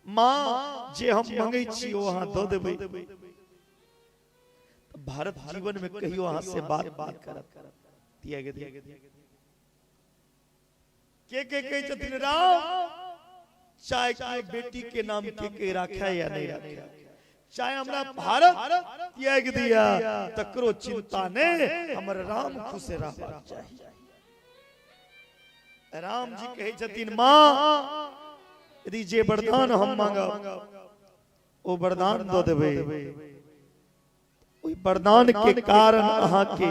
Speaker 2: माँ जे हम मंगै छी ओ अहाँ दऽ देबै। भारत जीवन में कहियो अहाँ से बात बात करत। के कहै छथिन राम चाहे के बेटी के नाम के राखे या नहीं राखे, चाहे हमरा भारत त्याग दिया तकरो चिंता ने, हमर राम खुश रहबाक चाही। राम जी कहै छथिन माँ यदि जे वरदान हम मांगब ओ वरदान दऽ देबै, ओहि वरदान के कारण अहाँ के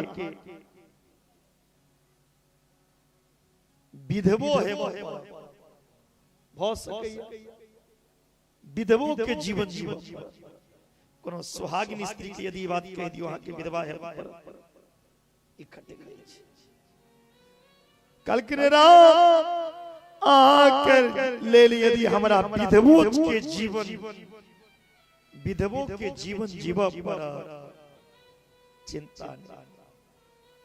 Speaker 2: विधवो हेबऽ भऽ सकैया, विधवो के जीवन जीवऽ। कोनो सुहागिनी स्त्री के यदि बात कहि दियौ अहाँ के विधवा हेबऽ पड़त, ई खटक छै। कहलखिन राम आकर लेल यदि हमरा विधवो के जीवन विधवो के जीवन जीवऽ पड़त, चिंता नहीं,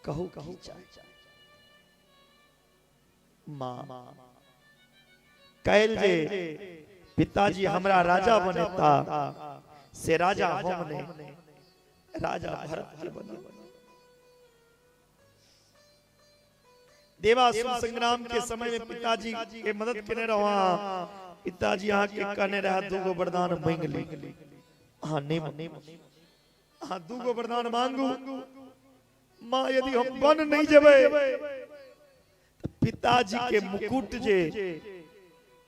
Speaker 2: कहू कहू चाहे। माँ कैल जे पिताजी हमरा राजा बनेता से राजा हम नहीं, राजा भरत के बने। देवासुर संग्राम के समय में पिताजी के मदद केने रहो, पिताजी अहाँ के कहने रहा दूगो वरदान मांग ली, अहाँ नहीं, अहाँ दूगो वरदान मांगू। माँ यदि हम बन नहीं जेबै पिताजी के मुकुट जे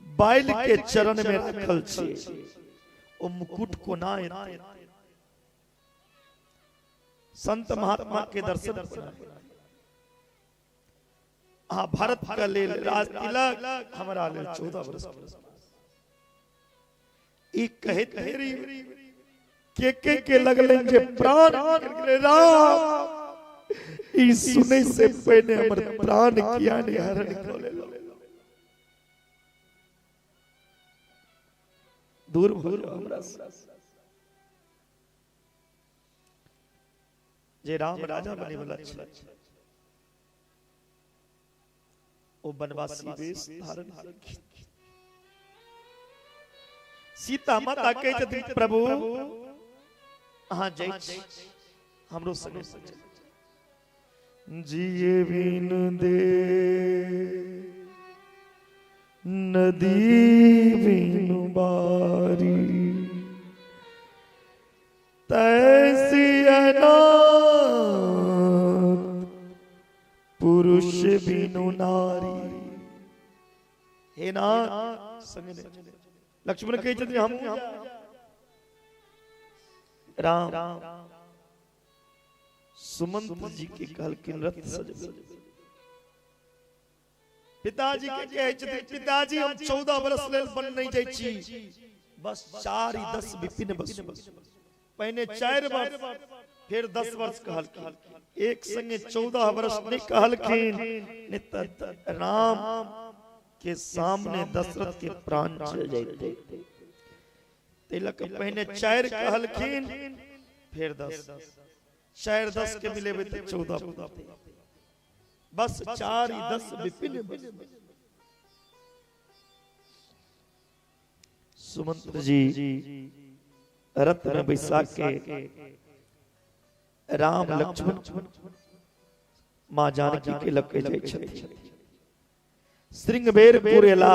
Speaker 2: बाइल के चरण में रखल छै ओ मुकुट कोना एतै? संत महात्मा के दर्शन अहाँ भरत के लेल राज तिलक, हमरा लेल 14 वर्ष। ई कहैत हेरी के लगलनि जे प्राण राम ई सुनै से पहिने हमर प्राण किया नहीं हरण कऽ लेलक। दूर भऽ जाउ हमरा से। जे राम राजा बने वाला छल ओ वनवासी वेश धारण केलखिन। सीता माता कहै छथिन प्रभु अहाँ जाइ छी हमरो संगे जिये बिन दे नदी बिनु बारी तैसी अनाथ पुरुष बिनु नारी। हे नाथ संगे लक्ष्मण कहै छथिन हम राम सुमंत जी के कहलखिन रथ सजबै। पिताजी के कहै छथिन पिताजी हम 14 वर्ष लेल बन नहीं जाइ छी, बस 4 10 विपिन बस। पहिने 4 वर्ष फिर 10 वर्ष कहलखिन, एक संगे 14 वर्ष नहीं कहलखिन, नहीं त राम के सामने दशरथ के प्राण चल जाते। तिलक पहिने 4 कहलखिन फिर 10, 4 10 के मिलेबै त 14, बस 4 10 विपिन। सुमंत्र जी रथ में बैसा के राम लक्ष्मण माँ जानकी के लग के जाइ छथिन। श्रृंगबेर पुरेला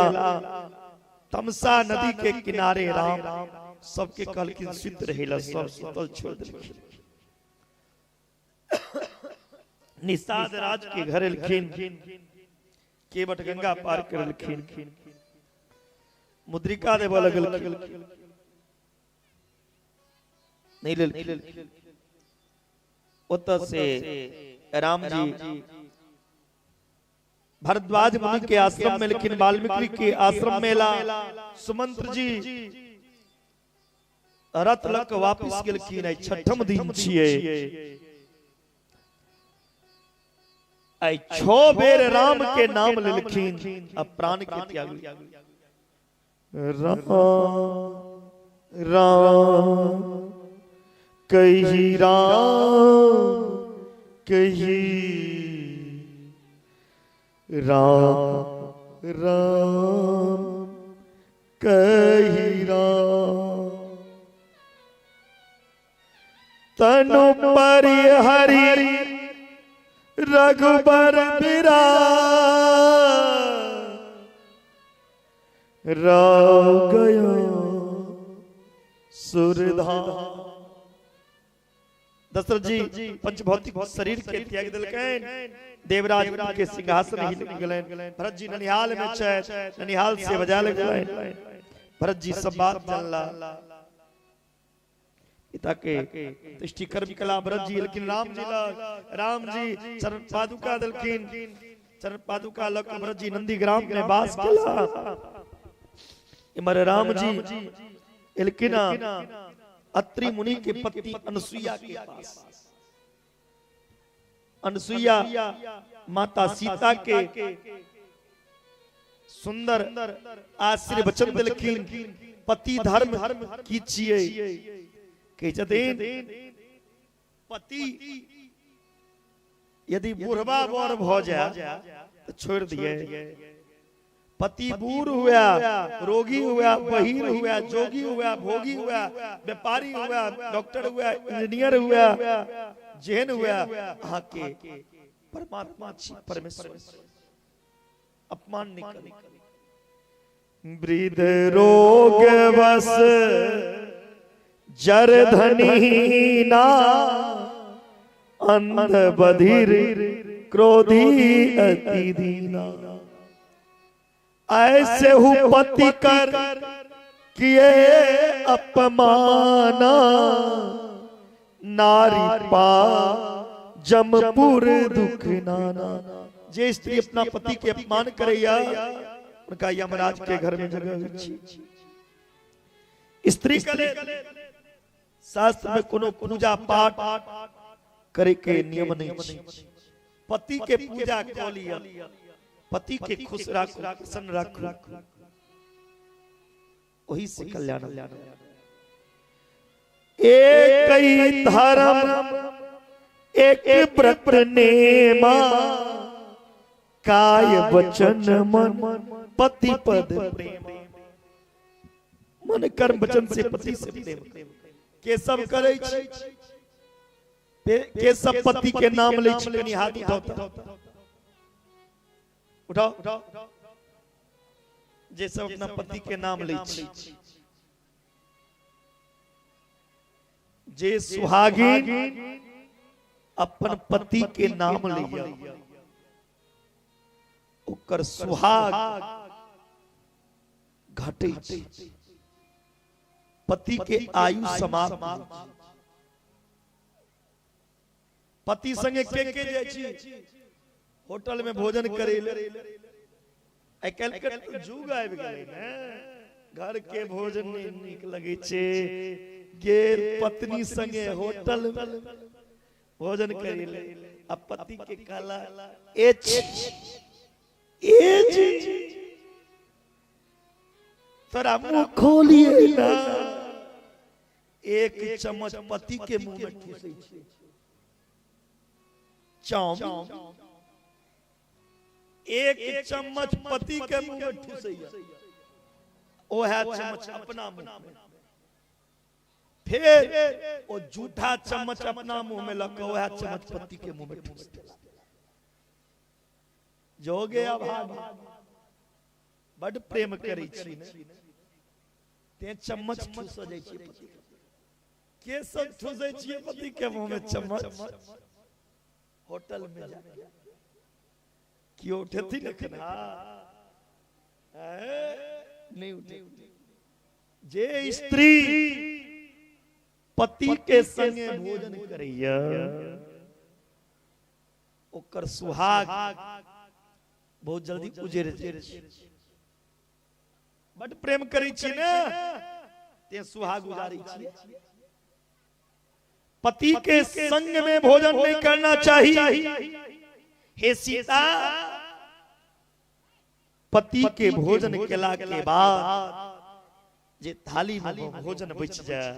Speaker 2: तमसा नदी के किनारे राम सबके कहलखिन सुत रहेला, सब सुतल छोड़ देलखिन। निषाद राज के घर एलखिन, केवट गंगा पार करलखिन। मुद्रिका देबऽ लगल, नहीं लेल। ओतऽ से राम जी भरद्वाज मुनि के आश्रम में, लेकिन वाल्मीकि के आश्रम में ला सुमंत्र जी रथ लक वापिस गेलखिन। आई छठम दिन छियै, आई 6 बेर राम के नाम लेलखिन आ प्राण के त्याग। राम राम कही राम कही राम राम कही राम। तनु परिहरि रघुबर बिराज राव गया सुरधाम। दशरथ जी पंचभौतिक शरीर के त्याग देलकनि, देवराज के सिंहासन हिल गेलनि। भरत जी ननिहाल में छथि, ननिहाल से बजा लगलनि। भरत जी सब बात जानला, पिता के दृष्टि कर्म कला भरत जी। लेकिन राम जी लग राम जी चरण पादुका देलखिन, चरण पादुका लग भरत जी नंदीग्राम में वास केला। इमर राम जी एलखिन अत्रि मुनि के पति अनुसुईया के पास। अनुसुईया माता सीता के सुंदर आशीर्वचन देलखिन, पति धर्म की छियै। कहै छथिन पति यदि बुढ़वा बर भ जाए तो छोड़ दिए, पति बूढ़ हुआ, रोगी हुआ, बहीर हुआ, जोगी हुआ, भोगी हुआ, व्यापारी हुआ, डॉक्टर हुआ, इंजीनियर हुआ, जेहन हुआ, अहाँ के परमात्मा छी परमेश्वर, अपमान नहीं करी। वृद्ध रोग वश जर धनी ना, अंध बधिर क्रोधी अति दीना। ऐसे who पति कर किए अपमाना, नारी पा जमपुर दुख नाना। जे स्त्री अपना पति के अपमान करैया उनका यमराज के घर में जगह होइ छै। स्त्री के शास्त्र में कोनो पूजा पाठ करे के नियम नहीं छै। पति के पूजा क लिया, पति के खुश राखू, प्रसन्न राखू, वही से कल्याण। एक ही धर्म एक व्रत नेमा, काय वचन मन पति पद प्रेम। मन कर्म वचन से पति से प्रेम के सब करै छी, के सब पति के नाम लै छी। कनी हाथ उठाओ, उठाओ, जे सब अपना पति के नाम लै छी। जे सुहागिन अपन पति के नाम लिया ओकर सुहाग घटे छै, पति के आयु समाप्त। पति संगे के जाइ छी होटल में भोजन करे ले, आइ काल्हि के जुग आबि गेलै ने, घर के भोजन नहि नीक लगै छै, गेल पत्नी संगे होटल में भोजन करे ले, आ पति के कहला एच एच तोरा मुंह खोलिए ना, एक चम्मच पति के मुंह में ठूसै छै। चाउमीन एक चम्मच पति के मुंह में ठूसैया, ओहे चम्मच अपना मुंह में, फिर ओ जूठा चम्मच अपना मुंह में लग के ओहे चम्मच पति के मुंह में ठूस देला। जोगे अभाग बड प्रेम करै छी ने, ते चम्मच ठूस जाइ छी पति के, सब ठूसै छी पति के मुंह में चम्मच। होटल में जाके क्यों उठेथिन एखन, नहीं उठे। जे स्त्री पति के संगे भोजन करैया ओकर सुहाग बहुत जल्दी उजड़ जाय छै। बड प्रेम करै छी ने ते सुहाग उजारै छी। पति के संग में भोजन नहीं करना चाहिए। हे सीता, पति के भोजन केला के बाद जे थाली में भोजन बच जाए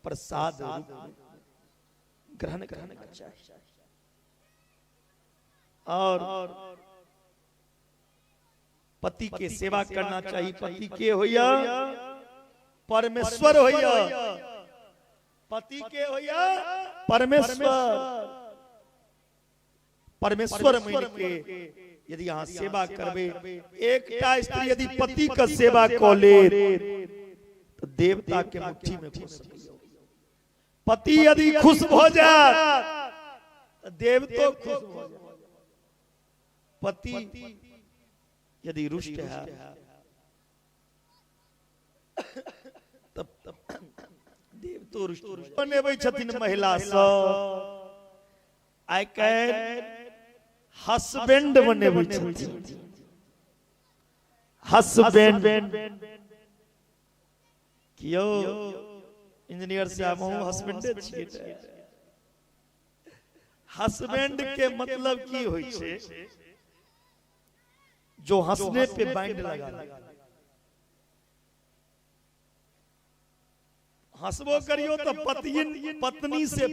Speaker 2: प्रसाद रूप में ग्रहण करना चाहिए। और पति के सेवा करना चाहिए। पति के होया परमेश्वर होया, पति के होया परमेश्वर। परमेश्वर मान के यदि अहाँ सेवा करबे, एकटा स्त्री यदि पति के सेवा क ले तो देवता के मुट्ठी में खुश। पति यदि खुश भ जाए तो देवतो खुश हो जाए। पति यदि रुष्ट है तब देवतो रुष्ट बनेबै छथिन महिला सब। आइ काल्हि हस्बैंड बनेबै छथिन। हस्बैंड कियो इंजीनियर साहब हम हस्बैंडे छियै। हस्बैंड के मतलब की होइ छै? जो हंसने पे बैंड लगा, हंसबो करियो तो पति पत्नी से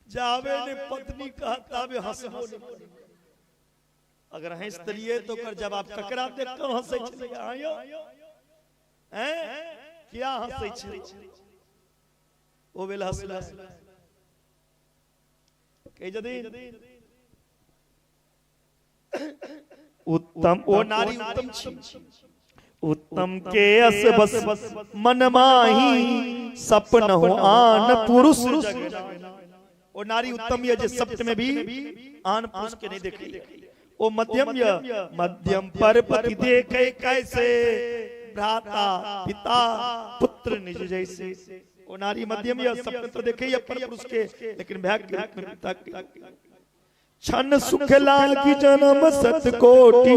Speaker 2: जावे ने पत्नी कहता बे हंसबो नहीं। अगर हंस तलिए तो कर जवाब ककरा देख के हंसै छलै आयो हैं क्या हंसै छलै ओ बेल हंसला कह जदी उत्तम ओ नारी उत्तम छी। उत्तम के अस बस मन माही सपन हो आन पुरुष। ओ नारी उत्तम ये जे सप्त में भी आन पुरुष के नहीं देखी। ओ मध्यम य मध्यम पर पति देखे कैसे भ्राता पिता पुत्र निज जैसे। ओ नारी मध्यम या सपने तो देखे या पर पुरुष के, लेकिन भ्या के रूप में पिता के। क्षण सुख लागी जन्म सत कोटि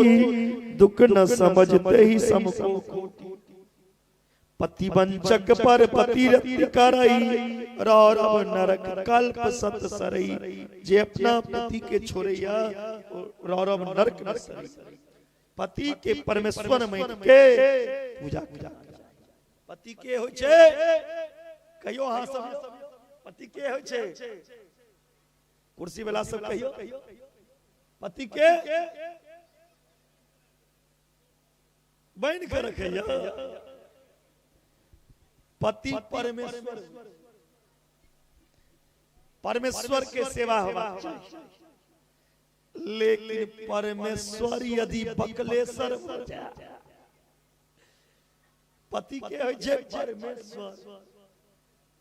Speaker 2: दुख न समझते ही सम कोटि। पति वंचक पर पति रति करई रौरव नरक कल्प सत सरई। जे अपना पति के छोड़ैया रौरव नरक में सरई। पति के परमेश्वर मान के पूजा कर। पति के होइ छै कहियो अहाँ सब पति के होइ छै? कुर्सी वाला सब कहियो पति के बन के रखैया। पति परमेश्वर, परमेश्वर के सेवा होबाक चाही। लेकिन परमेश्वर यदि बकलेश्वर हो जाए, पति के होइ छै परमेश्वर,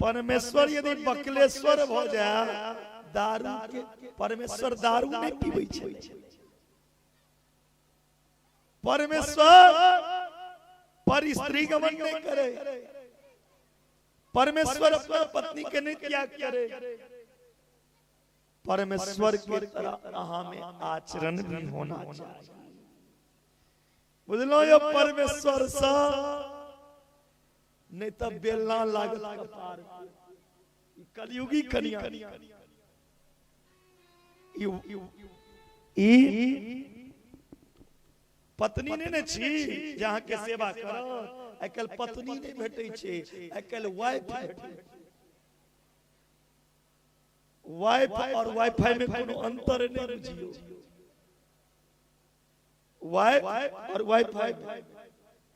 Speaker 2: परमेश्वर यदि बकलेश्वर भ जाए, दारू के परमेश्वर दारू नहीं पीबै छै। परमेश्वर पर स्त्री गमन नहीं करे। परमेश्वर अपना पत्नी के नहीं त्याग करे। परमेश्वर के तरह अहाँ में आचरण भी होना चाहिए। बुझलो यो परमेश्वर सा नहीं तब बेलना लागत कपार। कलयुगी कनिया पत्नी नहीं ने छी जहाँ के सेवा करत। आइ काल्हि पत्नी नहीं भेटै छै, आइ काल्हि वाइफ भेटै। वाइफ और वाईफाई में कोनो अंतर नहीं बुझियो। वाइफ और वाईफाई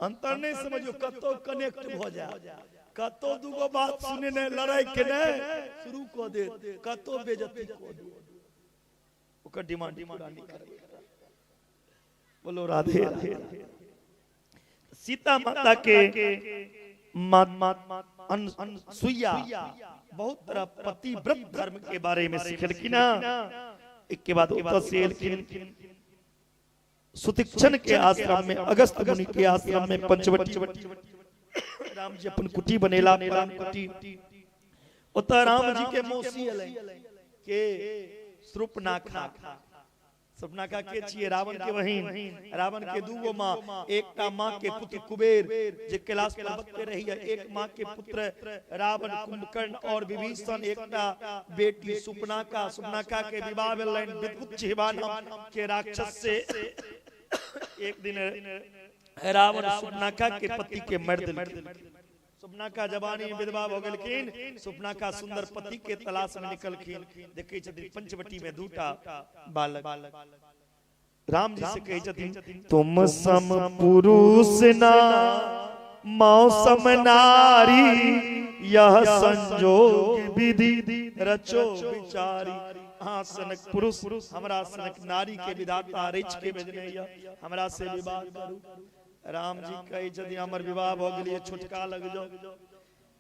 Speaker 2: अंतर नहीं समझियो। कतो कनेक्ट भ जाए, कतो दूगो बात सुने ने लड़ाई के ने शुरू क दे, कतो बेइज्जती क दे, ओकर डिमांड पूरा नहीं करे। बोलो राधे राधे। सीता माता के सुइया बहुत तरह पतिव्रत धर्म के बारे में सिखलखिन। एक के बाद ओतऽ से एलखिन सुतीक्षण के आश्रम में, अगस्त मुनि के आश्रम में पंचवटी राम जी अपन कुटी बनेला, परम कुटी। ओतऽ राम जी के मौसी एलै के श्रुपनाखा। श्रुपनाखा के छियै? रावण के बहिन। रावण के दूगो माँ, एकटा माँ के पुत्र कुबेर जे कैलाश पर्वत पे रही है, एक माँ के पुत्र रावण, कुंभकर्ण और विभीषण, एकटा बेटी सुपनाखा। सुपनाखा के विवाह भेलनि विद्युत जिह्वा नाम के राक्षस से। एक दिन रावण सुपनाखा के पति के मारि देलखिन। सुपनाखा जवानी में विधवा भ गेलखिन। सुपनाखा सुंदर पति के तलाश में निकलखिन। देखै छथिन पंचवटी में दूटा बालक। राम जी से कहै छथिन, तुम सम पुरुष ना मौसम नारी, यह संजोग विधि रचो विचारी। अहाँ सनक पुरुष हमरा सनक नारी के विधाता रचि के भेजने यऽ, हमरा से विवाह करू। राम जी कहै छथिन हमर विवाह भ गेलियै, छोटका लग जाउ।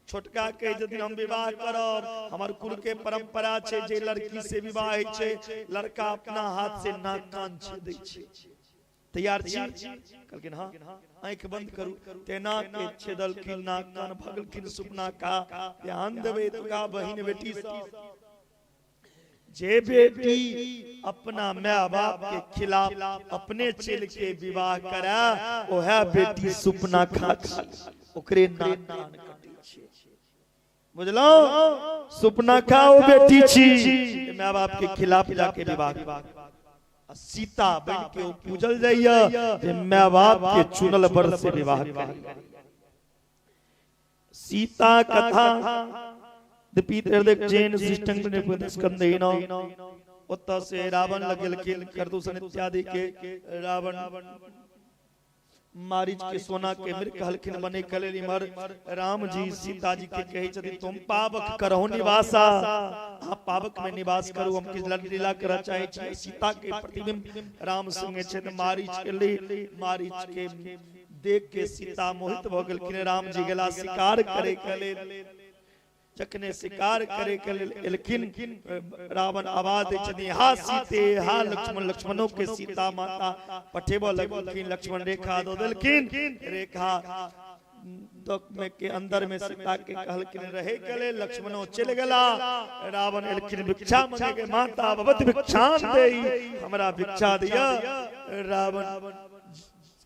Speaker 2: छोटका कहै छथिन हम विवाह करब, हमर कुल के परंपरा छै जे लड़की से विवाह होइ छै लड़का अपना हाथ से नाक कान छेदै छै। तैयार छी? कहलखिन हाँ। आँखि बंद करू। तेना के छेदलखिन नाक कान, भगलखिन सुपनाखा। ध्यान देबै एतुका बहिन बेटी सब, जे बेटी अपना my बाप के खिलाफ अपने चल के विवाह करा, ओह बेटी सुपनाखा, ओकरे नाक कान कटै छै। बुझलौ? सुपनाखा ओ बेटी छी my बाप के खिलाफ जाके विवाह। सीता बन के ओ पूजल जाइया जे my बाप के चुनल वर से विवाह करे। सीता कथा जैन स्कंदेन। ओतऽ से रावण लग गेलखिन, खरदूषण इत्यादि के रावण मारीच के सोना के मृग कहलखिन बने के लेल। इम्हर राम जी सीता जी के कहै छथिन तुम पावक करहो निवासा, अहाँ पावक में निवास करू, हम किछु लीला करऽ चाहै छी। सीता के प्रतिबिंब राम संगे छथि। मारीच एलै, मारीच के देख के सीता मोहित भऽ गेलखिन। राम जी गेला शिकार करे के लेल। जखने शिकार करे के लेल एलखिन, रावण आवाज दै छथिन, हा सीते हा लक्ष्मण। लक्ष्मणों के सीता माता पठेबऽ लगलखिन। लक्ष्मण रेखा दऽ देलखिन। रेखा में के अंदर में सीता के कहलखिन रहे के लेल। लक्ष्मणो चलि गेला। रावण एलखिन भिक्षा मांगे के, माता भवत भिक्षाम देई, हमरा भिक्षा दिअ। रावण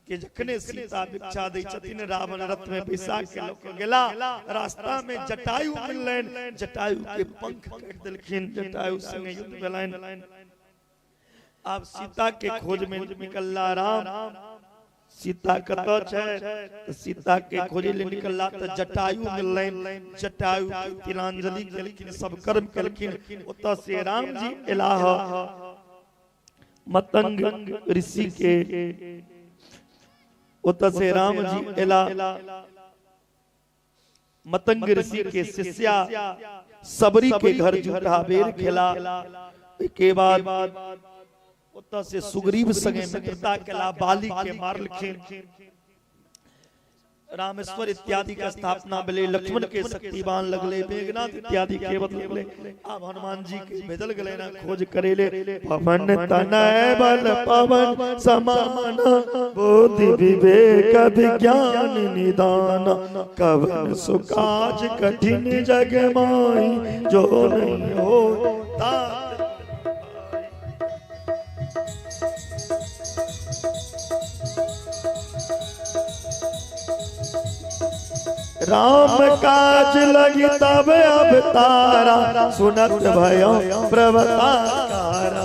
Speaker 2: के जखने सीता भिक्षा दै छथिन, रावण रथ में बैसा के लऽ के गेला। रास्ता में जटायु मिललनि, जटायु के पंख काटि देलखिन। जटायु संगे युद्ध भेलनि। आब सीता के खोज में निकलला राम। सीता कतऽ छै? सीता के खोजे ले निकलला तऽ जटायु मिललनि। जटायु के तिलांजलि केलखिन, सब कर्म केलखिन। ओतऽ से राम जी एलाह मतंग ऋषि के। ओतऽ से राम जी एला मतंग ऋषि के शिष्या सबरी के घर झूठा बेर खेला। के बाद ओतऽ से सुग्रीव संगे मित्रता केला, बाली के मारलखिन। रामेश्वर इत्यादि का स्थापना भेलै। लक्ष्मण के शक्तिवान लगले, मेघनाथ इत्यादि के बदले। आब हनुमान जी के भेजल गेलै ना खोज करेले। पवन तनय बल पवन समान, बुद्धि विवेक विज्ञान निदान, कवन सुकाज कठिन जग माही, जो नहीं हो तात। राम काज लगी तब अवतारा, सुनत भयो प्रभतारा।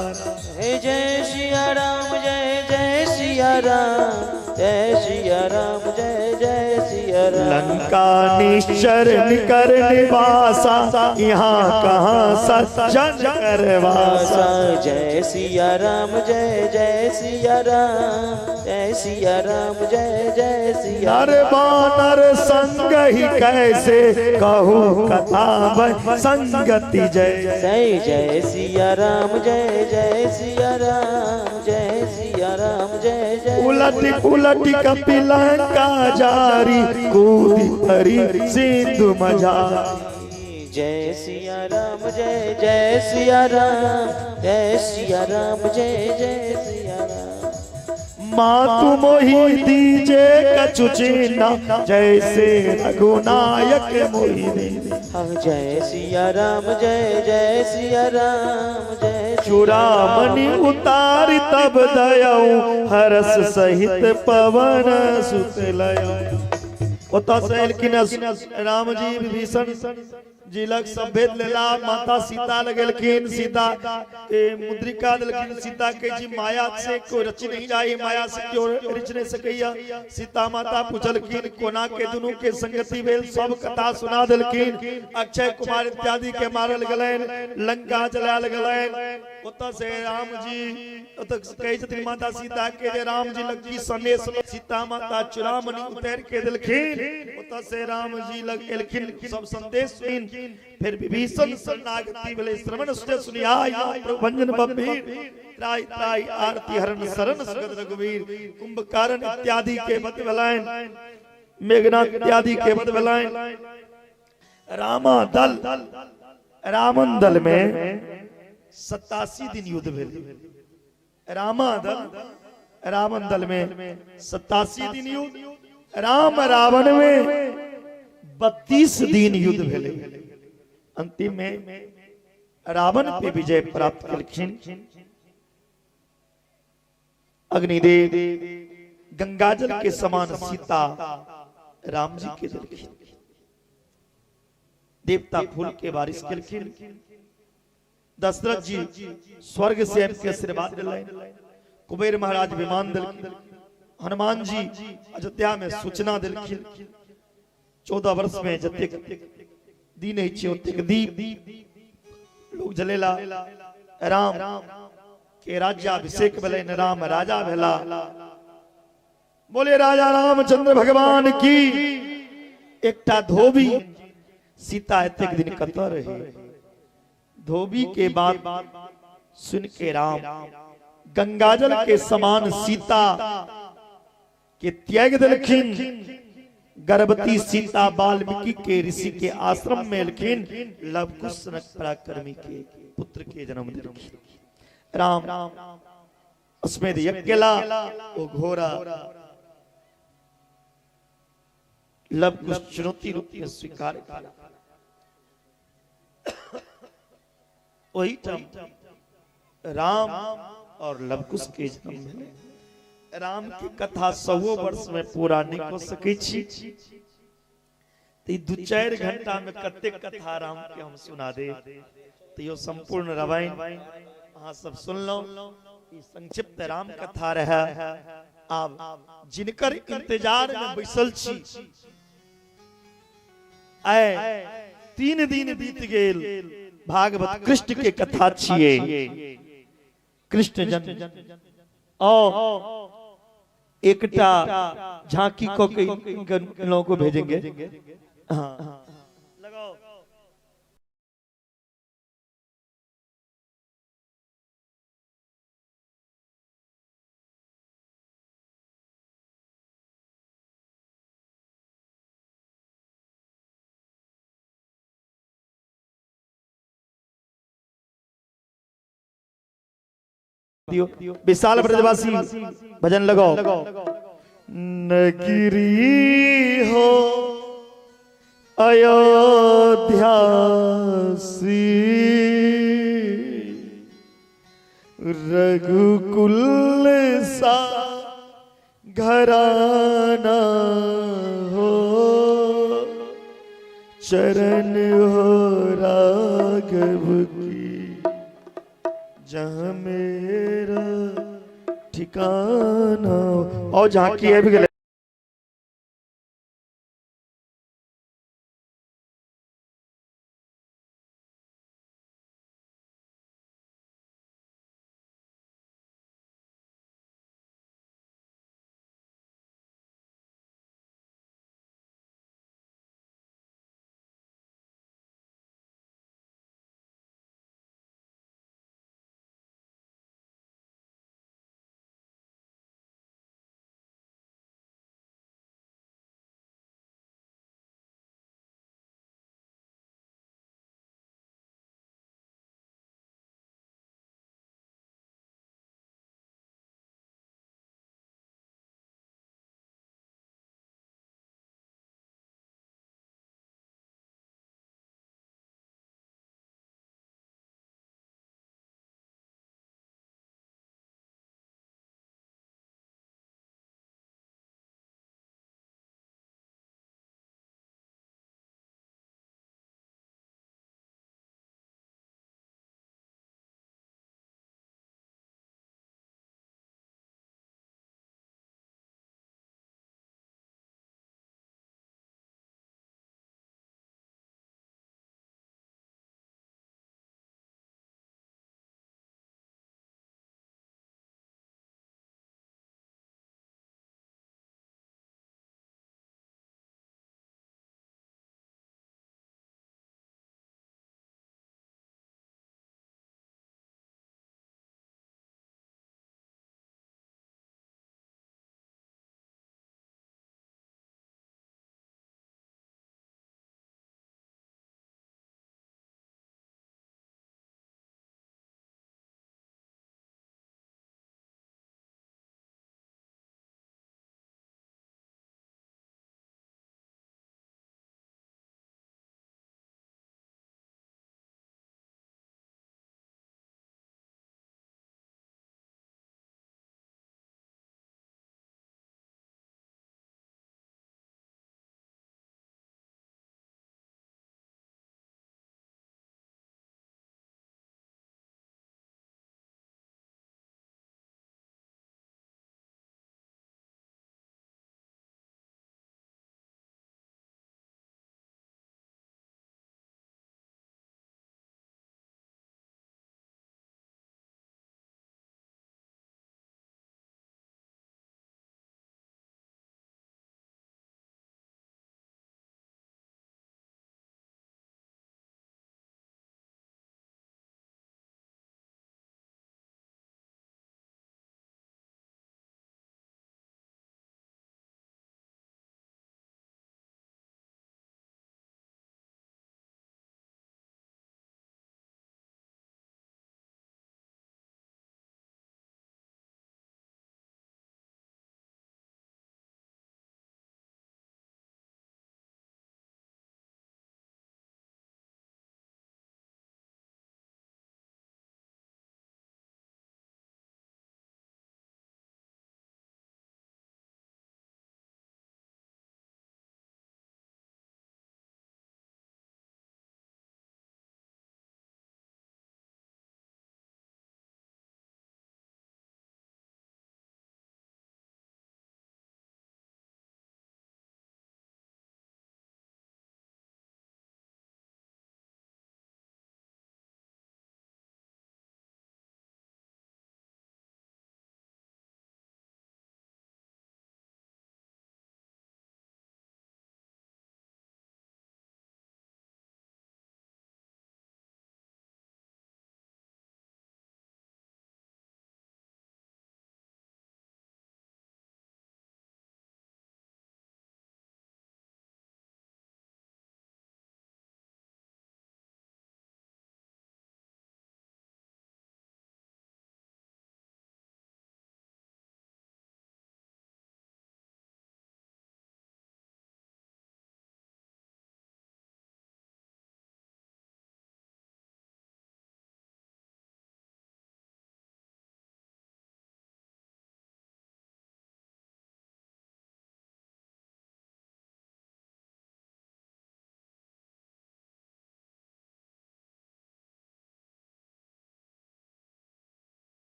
Speaker 3: जय सिया राम जय जय सिया राम, जय सिया राम जय जय सिया राम।
Speaker 2: लंका निश्चर निकर निवासा, यहाँ कहाँ सज्जन करवासा।
Speaker 3: जय सिया राम जय जय सिया राम, जय सिया राम जय जय सिया।
Speaker 2: नर बानर संग ही कैसे कहू कथा संगति जय
Speaker 3: जय जय सिया राम जय जय सिया राम, जय सिया राम जय जय।
Speaker 2: उलट उलट कपिलंका जारी, कूदी परी सिंधु मझारी।
Speaker 3: जय सिया राम जय जय सिया राम जय सिया राम जय जय सिया राम।
Speaker 2: मातु मोहि दीजे कछु चिन्ह जैसे रघुनायक मोहि दीजे।
Speaker 3: हम जय सिया राम जय जय सिया राम जय।
Speaker 2: चूड़ामणि उतारि तब दयऊ हरस सहित पवन सुत लयऊ। ओतऽ से एलखिन राम जी विभीषण जी लग सब भेद लेला, माता सीता लग गेलखिन, सीता के मुद्रिका देलखिन, सीता के जी माया से कोई रच नहीं जाई, माया से क्यों रच नहीं सकैया। सीता माता पूछलखिन कोना के दुनू के संगति भेल, सब कथा सुना देलखिन। अक्षय कुमार इत्यादि के मारल गेलनि, लंका जलायल गेलनि। ओतऽ से राम जी ओतऽ कहै छथिन माता सीता के जे राम जी लग की संदेश, सीता माता चूड़ामणि उतारि के देलखिन। ओतऽ से राम जी लग एलखिन, सब संदेश सुनि फिर विभीषण शरणागति भेलै। श्रवण सुने सुनियाय प्रभंजन बबीर त्राई त्राई आरती हरण शरण सुगत रघुवीर। कुंभकर्ण इत्यादि के वध भेलनि, मेघनाथ इत्यादि के वध भेलनि। रामा दल रावण दल में 87 दिन युद्ध भेल। रामा दल रावण दल में 87 दिन युद्ध, राम रावण में 32 दिन युद्ध भेलै। अंतिम में रावण पे विजय प्राप्त केलखिन। अग्निदेव गंगाजल के समान सीता राम जी के देलखिन। देवता फूल के बारिश केलखिन। दशरथ जी स्वर्ग से आबि के आशीर्वाद देलनि। कुबेर महाराज विमान देलखिन। हनुमान जी अयोध्या में सूचना देलखिन। 14 वर्ष में जतेक दिन होइ छै ओतेक दीप लोग जलेला। राम के राज्याभिषेक भेलनि, राम राजा भेला। बोले राजा रामचंद्र भगवान की। एकटा धोबी सीता एतेक दिन कतऽ रही, धोबी के बात सुन के राम गंगाजल के समान सीता के त्याग देलखिन। गर्भवती सीता वाल्मीकि के ऋषि के आश्रम में एलखिन, लवकुश पराक्रमी के पुत्र के जन्म देलखिन। राम अश्वमेध यज्ञ केला, ओ घोड़ा लवकुश चुनौती रूप में स्वीकार केला। वही टाइम राम और लवकुश के जन्म भेलै। राम की कथा 100 वर्ष में पूरा नहीं हो सकै छी, तो 2-4 घंटा में कतेक कथा राम के हम सुना दे। तो यो संपूर्ण रामायण अहाँ सब सुनलहुं, ई संक्षिप्त राम कथा रहे। आब जिनकर इंतजार में बैसल छी, आए 3 दिन बीत गेल, भागवत कृष्ण के कथा छिए। कृष्ण जन्म और एकटा झांकी को लोगों को भेजेंगे। हाँ लगाओ। विशाल ब्रजवासी भजन लगाओ। नगिरी हो अयोध्या सी रघुकुल सा घराना हो, चरण हो राघव की जहाँ मेरा ठिकाना। और झांकी है भी।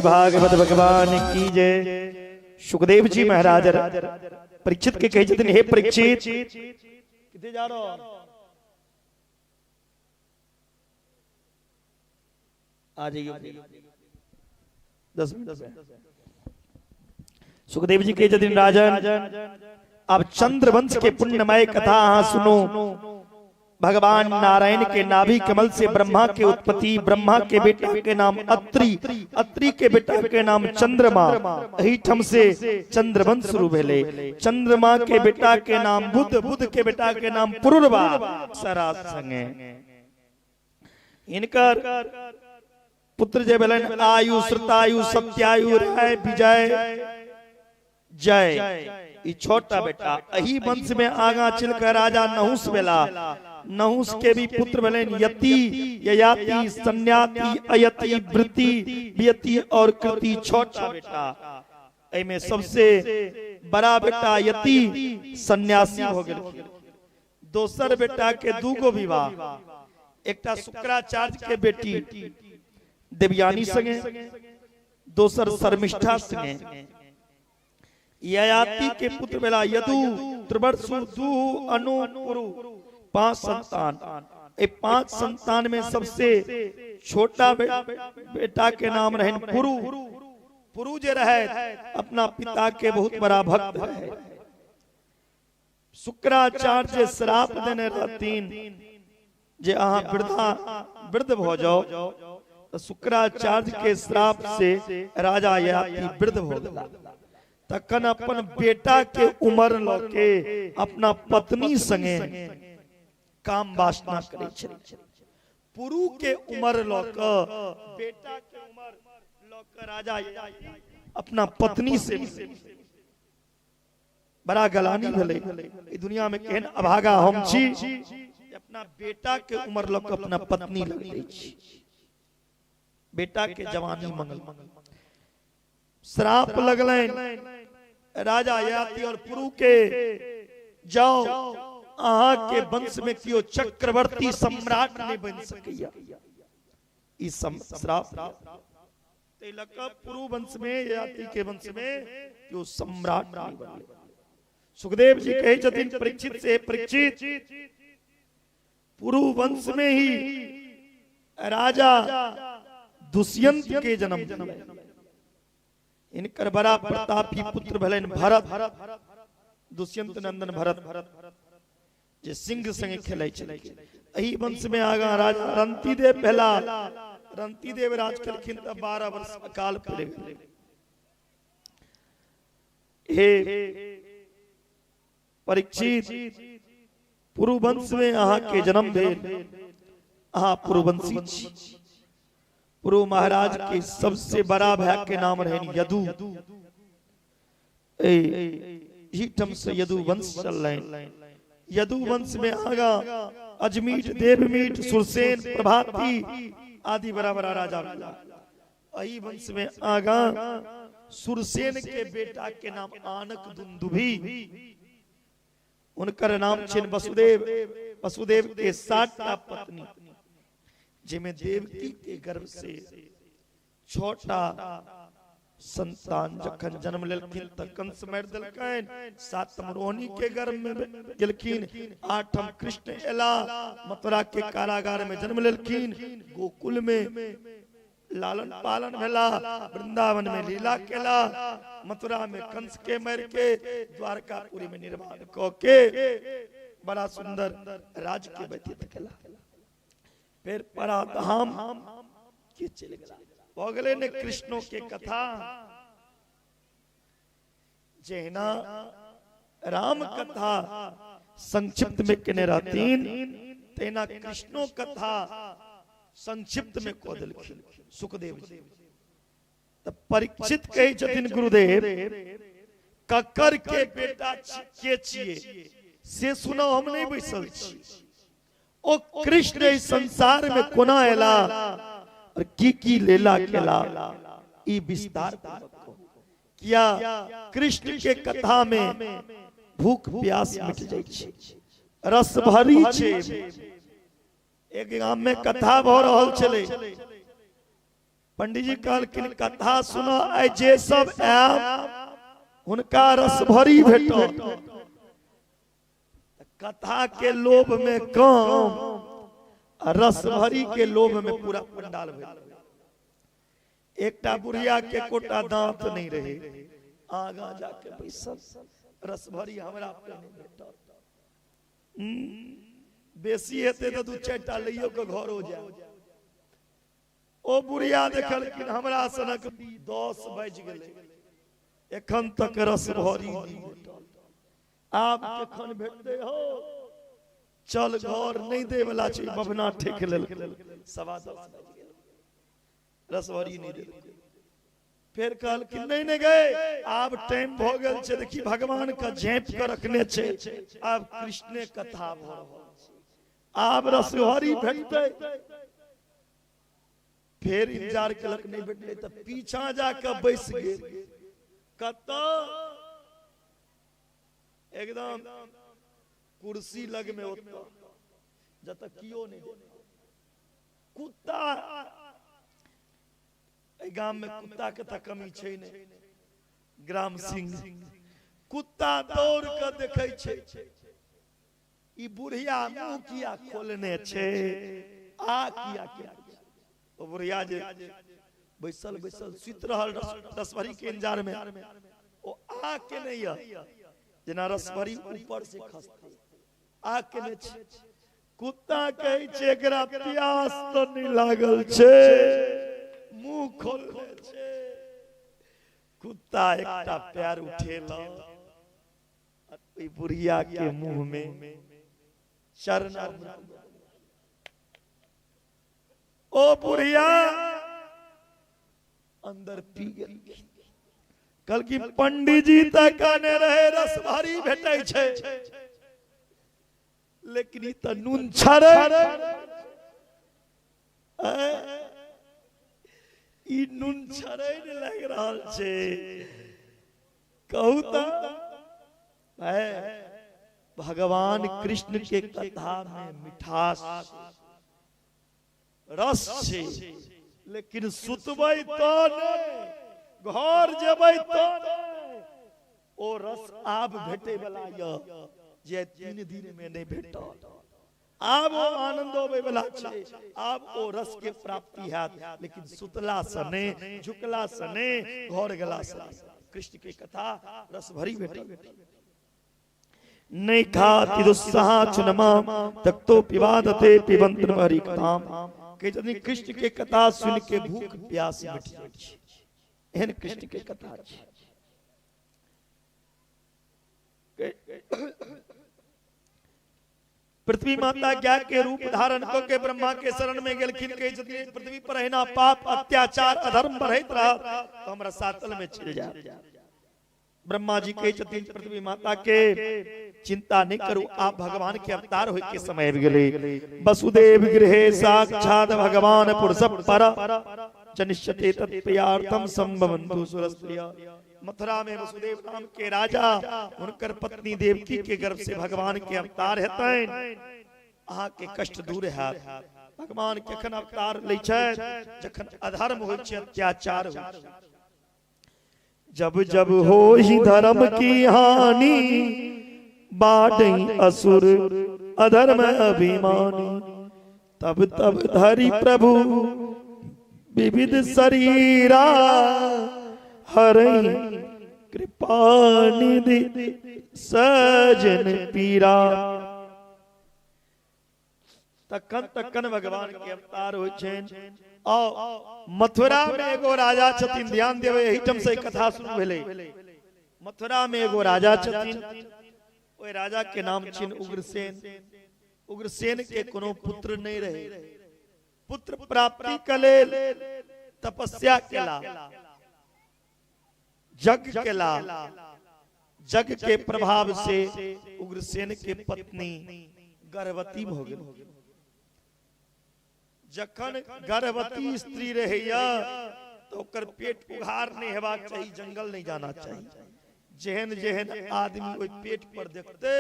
Speaker 2: भागवत भगवान की जय। सुखदेव जी महाराज परीक्षित के कहे छथिन, हे परीक्षित, किथे जा रहो? आ जाइए 10 मिनट। सुखदेव जी कहे छथिन, राजन अब चंद्रवंश के पुण्यमय कथा अहाँ सुनो। भगवान नारायण के नाभि कमल से ब्रह्मा के उत्पत्ति, ब्रह्मा के बेटा के नाम अत्रि, अत्रि के बेटा के नाम चंद्रमा, एहिठाम से चंद्रवंश शुरू भेले। चंद्रमा के बेटा के नाम बुध, बुध के बेटा के नाम पुरुरवा, सरा संगे इनकर पुत्र जे भेलनि आयु, श्रुतायु, सत्यायु, राय, विजय, जय, ई छोटा बेटा। एही वंश में आगा चल के राजा नहुष भेला। नहुष के भी पुत्र भेलनि यति, ययाति, सन्याति, अयति, वृत्ति, व्यति और कृति, छोटा बेटा। एहिमे सबसे बड़ा बेटा यति सन्यासी हो गेलखिन। दोसर बेटा के दूगो विवाह, एकटा शुक्राचार्य के बेटी देवयानी संगे, दोसर शर्मिष्ठा संगे। ययाति के पुत्र भेला यदु, त्रिवर्षु, दुहु, अनु, पुरु, 5 संतान। ए 5 संतान में सबसे छोटा बेटा के नाम रहन पुरु। पुरु जे रहे अपना पिता के बहुत बड़ा भक्त रहे। शुक्राचार्य श्राप देने रहतीन जे अहाँ वृद्ध भ जाओ, तो शुक्राचार्य के श्राप से राजा ययाति वृद्ध हो गया। तखन अपन बेटा के उम्र ल के अपना पत्नी संगे काम वासना करे छलै। पुरु के उम्र ल के, बेटा के उम्र ल के राजा अपना पत्नी से बड़ा गलानी भेलै। ई दुनिया में केहन अभागा हम छी, अपना बेटा के उम्र ल के अपना पत्नी लग दै छी, बेटा के जवानी मंगल। श्राप लगलनि राजा ययाति और पुरु के, जाओ अहाँ के वंश में केओ चक्रवर्ती सम्राट नहीं बन सकैया। ई श्राप तै लऽ कऽ पुरु वंश में, ययाति के वंश में केओ सम्राट नहीं बनलै। सुखदेव जी कहै छथिन परीक्षित से, परीक्षित, पुरु वंश में ही राजा दुष्यंत के जन्म भेलै। इनकर बड़ा प्रतापी पुत्र भेलनि भरत, दुष्यंत नंदन भरत, जे सिंह संगे खेलै छलखिन। एहि वंश में आगा राजा रंतीदेव भेला। रंतीदेव राज केलखिन तऽ 12 वर्ष अकाल पड़ि गेलै। हे परीक्षित, पुरु वंश में अहाँ के जन्म भेल, अहाँ पुरुवंशी छी। पुरु महाराज के सबसे बड़ा भाई के नाम रहनि यदु। एहि ठाम से यदु वंश चललनि। यदु वंश में आगा अजमीट, देवमीट, सुरसेन, प्रभाती आदि बड़ा बड़ा राजा भेला। एहि वंश में आगा सुरसेन के बेटा के नाम आनक दुंदुभी, उनकर नाम छिन वसुदेव। वसुदेव के 7टा पत्नी, जिसमें देवकी के गर्भ से 6टा संतान जखन जन्म लेलखिन त कंस मारि देलकनि। 7 रोहिणी के गर्भ में गेलखिन। 8 कृष्ण एला, मथुरा के कारागार में जन्म लेलखिन। गोकुल में लालन पालन भेला, वृंदावन में लीला केला, मथुरा में कंस के मार के द्वारकापुरी में निर्माण क के बड़ा सुंदर राज के व्यतीत केला। फिर पराधाम के चले गेला। भऽ गेलै ने कृष्णो के कथा। जहिना राम कथा संक्षिप्त में केने रहथिन, तहिना कृष्णो कथा संक्षिप्त में कऽ देलखिन सुखदेव जी। तऽ परीक्षित कहै छथिन, गुरुदेव ककर के बेटा के छियै से सुनो, हम नहीं बैसल छी। ओ कृष्ण इस संसार में कोना एला और की की लेला केला, ई विस्तार पूर्वक किया। कृष्ण के कथा में भूख प्यास मिट जाइ छै, रस भरी छै। एक गाम में कथा भ रहल छलै, पंडित जी कहलखिन कथा सुनो, आइ जे सब आयब हुनका रस भरी भेटत। कथा के लोभ में कम, रस भरी के लोभ में पूरा पंडाल भेल। एकटा बुढ़िया के कोटा दांत नहीं रहे, आगा जाके बैसल, रस भरी हमरा पे नहीं भेटल। बेसी हेतै तऽ दू चारि टा लैयो के घर हो जाए। ओ बुढ़िया देखलखिन हमरा सनक 10 बाजि गेलै, एखन तक रस भरी नहीं भेटल, आब केखन भेटतै हो, चल घर नहीं दे वाला छै, बभना ठेक लेलक। 10:15 बाजि गेल, रस भरी नहीं देलकै। फिर कहलखिन नहीं नहीं गए, आब टाइम भ गेल छै, देखी भगवान के झाँपि के रखने छै, आब कृष्णे कथा भ रहल छै, आब रसभरी भेटतै। फेर इंतजार केलक, नहीं भेटलै तऽ पीछा जाके बैस गेल। कतऽ? एकदम कुर्सी लग में, ओतऽ जतऽ कियो नहीं। कुत्ता, एहि गाम में कुत्ता के तऽ कमी छै नहि, ग्राम सिंह कुत्ता दौड़ के देखै छै, ई बुढ़िया मुंह किया खोलने छै, आ किया किया। ओ बुढ़िया जे बैसल बैसल सुति रहल रसभरी के इंतजार में, ओ आ के नहीं यऽ, जेना रसभरी ऊपर से खसतै, आ के नहि छै। कुत्ता कहै छै एकरा प्यास तऽ नहि लागल छै, मुंह खोलने छै। कुत्ता एकटा पैर उठेलक, ओहि बुढ़िया के मुंह में चरण। ओ बुढ़िया अंदर पी गेल। कहलखिन पंडित जी तऽ कहने रहे रस भरी भेटै छै, लेकिन ई तऽ नून छड़ै, ई नून छड़ै नहि लागि रहल छै। कहू तऽ भगवान कृष्ण के कथा में मिठास रस छै, लेकिन सुतबै तऽ नहि, घर जेबै तऽ नहि, ओ रस आब भेटै वाला यऽ जे 3 दिन में नहीं भेटल। आब ओ आनंद अबै वाला छै, आब ओ रस के प्राप्ति हैत, लेकिन सुतला से नहि, झुकला से नहि, घर गेला से नहि। कृष्ण के कथा रस भरी भेटल। नहीं खाति दुस्सहा चुनमा तक्तो पिबादते पिबंत हरि कथाम। कहै कृष्ण के कथा सुन के भूख प्यास मिट जाइ छै, एहन कृष्ण के कथा छै। पृथ्वी माता गाय के रूप धारण क के ब्रह्मा के शरण में गेलखिन। कहै छथिन पृथ्वी पर एहिना पाप अत्याचार अधर्म बढ़ैत रहत तऽ हमरा रसातल में चलि जायब। ब्रह्मा जी कहै छथिन पृथ्वी माता के चिंता नहीं करू, आप भगवान के अवतार होय के समय आबि गेलै। वसुदेव गृहे साक्षात भगवान पुरुष पर जनिष्यते तत्प्रियार्थम संभवन्तु सुरस्त्रिय। मथुरा में वसुदेव नाम के राजा, उनकर पत्नी देवकी के गर्भ से भगवान के अवतार हेतनि, अहाँ के कष्ट दूर हैत। भगवान केखन अवतार लै छथि? जखन अधर्म होइ छै, अत्याचार होइ छै। जब जब हो ही धर्म की हानि, बाटई असुर अधर्म अभिमानी, तब तब धरि प्रभु विविध शरीरा, हरई कृपा निधि सजन पीरा। तखन तखन भगवान के अवतार होइ छनि। और मथुरा में एगो राजा छथिन, ध्यान देबै, एहिठाम से कथा शुरू भेलै। मथुरा में एगो राजा छथिन, ओहि राजा के नाम छिन उग्रसेन। उग्रसेन के कोनो पुत्र नहीं रहे, पुत्र प्राप्ति के लेल तपस्या केला, यज्ञ केला। यज्ञ के प्रभाव से उग्रसेन के पत्नी गर्भवती भ गेल। जखन गर्भवती स्त्री रहैया तो ओकर पेट उघार नहीं हेबाक चाही, जंगल नहीं जाना चाही। जेहन जेहन आदमी ओहि पेट पर देखते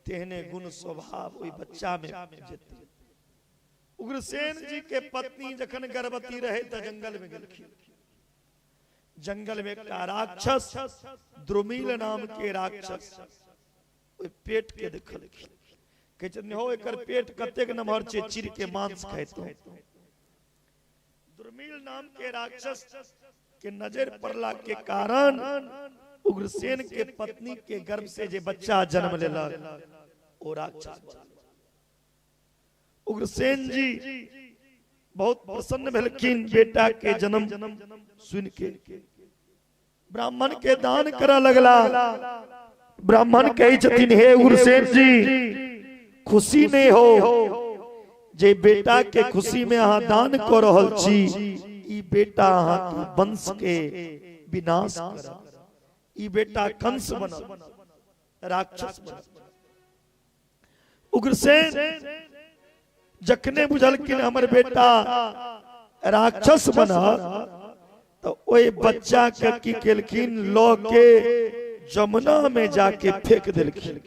Speaker 2: तेहने गुण स्वभाव ओहि बच्चा में जेतै। उग्र उग्रसेन जी के पत्नी जखन गर्भवती रहे त जंगल में गेलखिन। जंगल में एकटा राक्षस द्रुमिल नाम के राक्षस ओहि पेट के देखलखिन, कहै छथिन हो एकर पेट कतेक नमहर छै, चीर के मांस खाइतो। द्रुमिल नाम के राक्षस के नजर पड़ला के कारण उग्रसेन के पत्नी के गर्भ से जे बच्चा जन्म लेलक ओ राक्षस। उग्रसेन जी बहुत प्रसन्न भेलखिन बेटा के जन्म सुन के। ब्राह्मण के दान करऽ लगला। ब्राह्मण कहै छथिन हे उग्रसेन जी, खुशी नहीं हो जे बेटा के खुशी में अहाँ दान कऽ रहल छी, ई बेटा अहाँ के वंश के विनाश करत, ई बेटा कंस बनत, राक्षस बनत। उग्रसेन जखने बुझलखिन हमर बेटा राक्षस बनत तो ओहि बच्चा के की केलखिन, लऽ के जमुना में जाके फेंक देलखिन।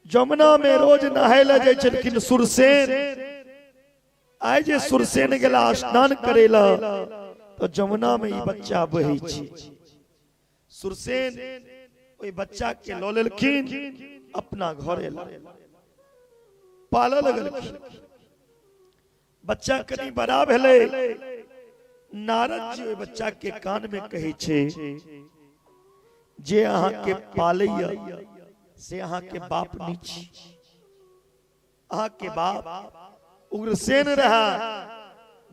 Speaker 2: जमुना में रोज नहाय लए जाइ छलखिन सुरसेन। आइ जे सुरसेन गेला स्नान करे ला तो जमुना में ई बच्चा बहै छै। सुरसेन ओहि बच्चा के लऽ लेलखिन, अपना घरे ला पालऽ लगलखिन। बच्चा कनि बड़ा भेलै, नारद जी ओहि बच्चा के कान में कहै छै जे अहाँ के पालैया से अहाँ के बाप नहीं छी, अहाँ के बाप उग्रसेन रहा।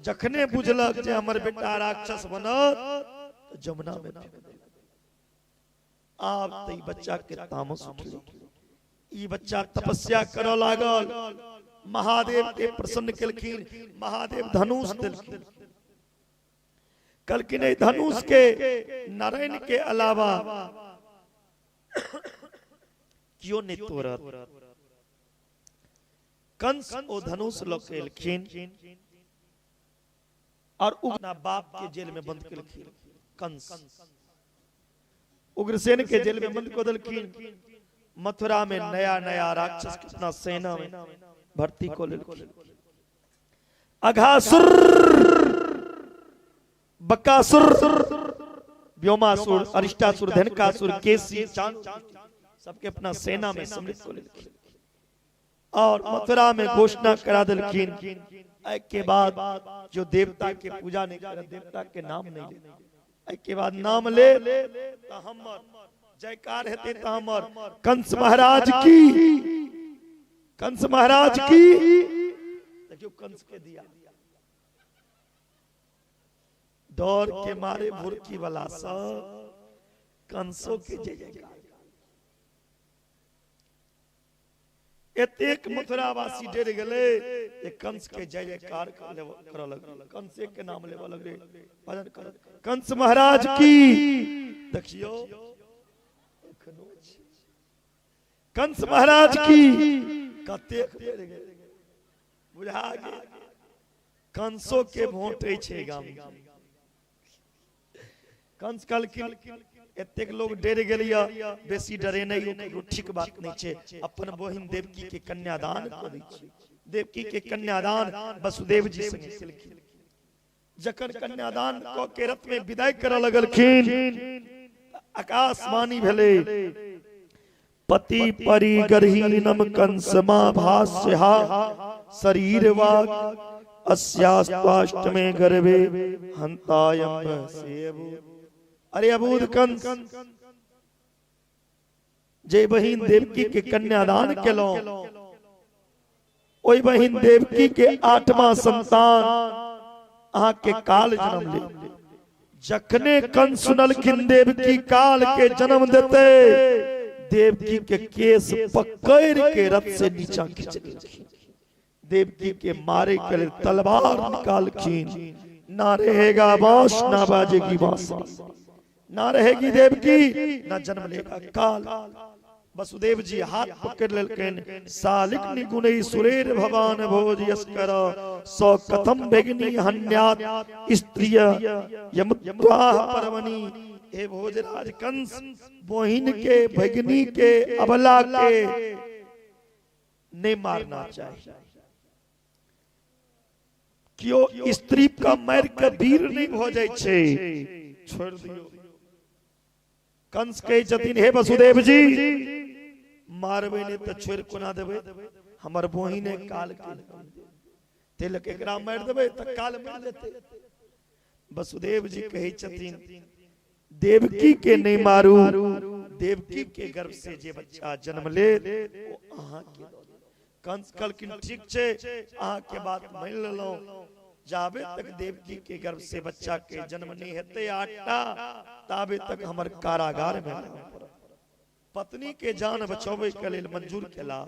Speaker 2: जखने बुझलक जे हमर बेटा राक्षस बनत तो जमुना में फेंक देलक। आब तऽ ई बच्चा के तामस उठलै, ई बच्चा तपस्या करऽ लागल। महादेव के प्रसन्न केलखिन, महादेव धनुष देलखिन। कहलखिन एहि धनुष के नारायण के अलावा क्यों नहीं तोड़त। कंस ओ धनुष लऽ के एलखिन और अपना बाप के जेल में बंद केलखिन। कंस उग्रसेन के जेल में बंद कऽ देलखिन। मथुरा में नया नया राक्षस के अपना सेना में भर्ती कऽ लेलखिन। अघासुर, बकासुर, व्योमासुर, अरिष्टासुर, धनकासुर, केसी, सबके अपना सेना में सम्मिलित कऽ लेलखिन और मथुरा में घोषणा करा देलखिन के बाद जो देवता के पूजा नहीं करे, देवता के नाम नहीं ले, के बाद नाम ले त हमर जयकार हेतै त हमर कंस महाराज की, कंस महाराज की। देखियो कंस के दिया डर के मारे भुरकी वाला सब कंसों के जय जयकार। एतेक मथुरावासी डर गेलै जे कंस के जय जयकार करऽ लगलै, कंसे के नाम लेबऽ लगलै, भजन कर कंस महाराज की। देखियो कंस महाराज की कतेक डर गेलै, बुझा गेल कंसो के वोट छै गाम। कंस कहलखिन एतेक लोग डर गेलिया, बेसी डरे नहीं, ठीक बात नहीं छे। अपन बहिन देवकी के कन्यादान कऽ दै छी। देवकी के कन्यादान वसुदेव जी संगे केलखिन। जखन कन्यादान कऽ के रथ में विदाई करऽ लगलखिन, आकाशवाणी भेलै, पति परिगर्हीनम कंसमा भास्यहा शरीर वाग अस्यास्ताष्टमे गर्भे हंतायम सेवु। अरे अबूध कंस, जे बहिन देवकी के कन्यादान केलौं, ओहि बहिन देवकी के आठवां संतान अहाँ के काल जन्म ले। जखने कंस सुनलखिन देवकी काल के जन्म देते, देवकी के केस पकड़ के रथ से नीचा खींच लेलखिन। देवकी के मारे के लिए तलवार निकालखिन। ना रहेगा बांस, ना बाजेगी बांसुरी, ना रहेगी देवकी, ना जन्म लेगा काल। वसुदेव जी हाथ पकड़ लेलखिन। सालिक निगुणै सुरेर भवान भोज यस्कर सो कथम भगिनी हन्यात स्त्रिय यमुत्वाह परमनी। हे भोजराज कंस, बहिन के, भगिनी के, अबला के नहीं मारना चाहिए। केओ स्त्री का मार के वीर नहीं भ जाय छै, छोड़ दियो। कंस कहै छथिन हे वसुदेव जी, मारबै नहि तऽ छोड़ कोना देबै, हमर बहिने काल के तिलक एकरा मारि देबै तऽ काल मरि जेतै। वसुदेव जी कहै छथिन देवकी के नहीं मारू, देवकी के गर्भ से जे बच्चा जन्म ले ओ अहाँ के। कंस कहलखिन ठीक छै, अहाँ के बात मान लेलहुँ, जाबे तक देवकी के गर्भ से बच्चा के जन्म नहीं हेतै 8टा ताबे तक हमर कारागार में रहऽ पड़त। पत्नी के जान बचाबै के लेल मंजूर केला।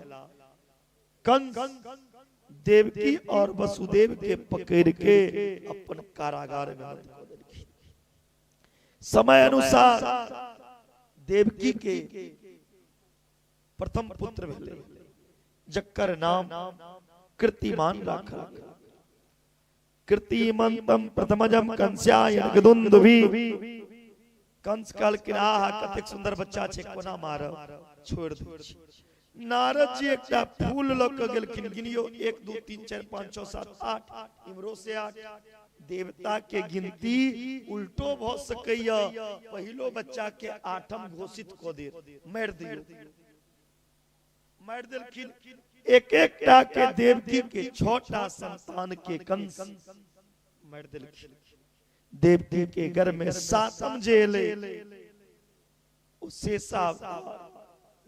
Speaker 2: कंस देवकी और वसुदेव के पकड़ के अपन कारागार में बंद कऽ देलखिन। समय अनुसार देवकी के प्रथम पुत्र भेलै, जकर नाम कीर्तिमान राखल। कीर्तिमंतम प्रथमजम कंस्यायन गदुंदुभि। कंस कहलखिन आहा कतेक सुंदर बच्चा छै, कोना मारब, छोड़ दै छी। नारद जी एकटा फूल लऽ के गेलखिन, गिनियो 1 2 3 4 5 6 7 8, इमरो से 8। देवता के गिनती उल्टो भ सकैया, पहिलो बच्चा के 8म घोषित कऽ दे, मारि दियौ। मारि देलखिन। एक एकटा के देवकी के 6टा संतान के कंस मारि देलखिन। देवकी के गर्भ में 7म जे एलै ओ शेषा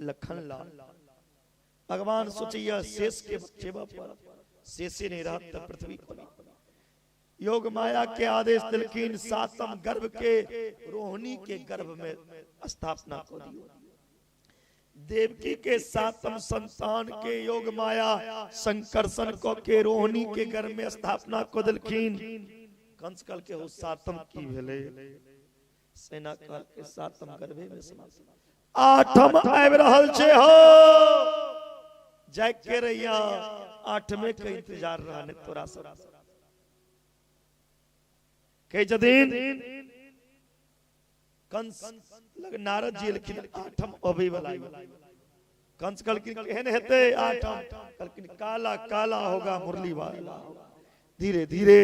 Speaker 2: लखन लाल। भगवान सोचैया शेष के बचेबा पड़त, शेषे नहीं रहत त पृथ्वी पर। योग माया के आदेश देलखिन 7म गर्भ के रोहिणी के गर्भ में स्थापना कर दियो। देवकी के 7म संतान के योग माया संकर्षण क के रोहिणी के गर्भ में स्थापना कर देलखिन। कंस कहल के हो 7म की भेलै, सेना कहल के 7म गर्भे में समाप्त। 8म आबि रहल छै, हो जाग के रहिया, 8वें के इंतजार रहने तोरा सब। कहै छथिन कंस लग नारद जी एलखिन, 8म अबै वाला। कंस कहलखिन केहन हेतै 8म? कहलखिन काला काला होगा मुरली वाला। धीरे धीरे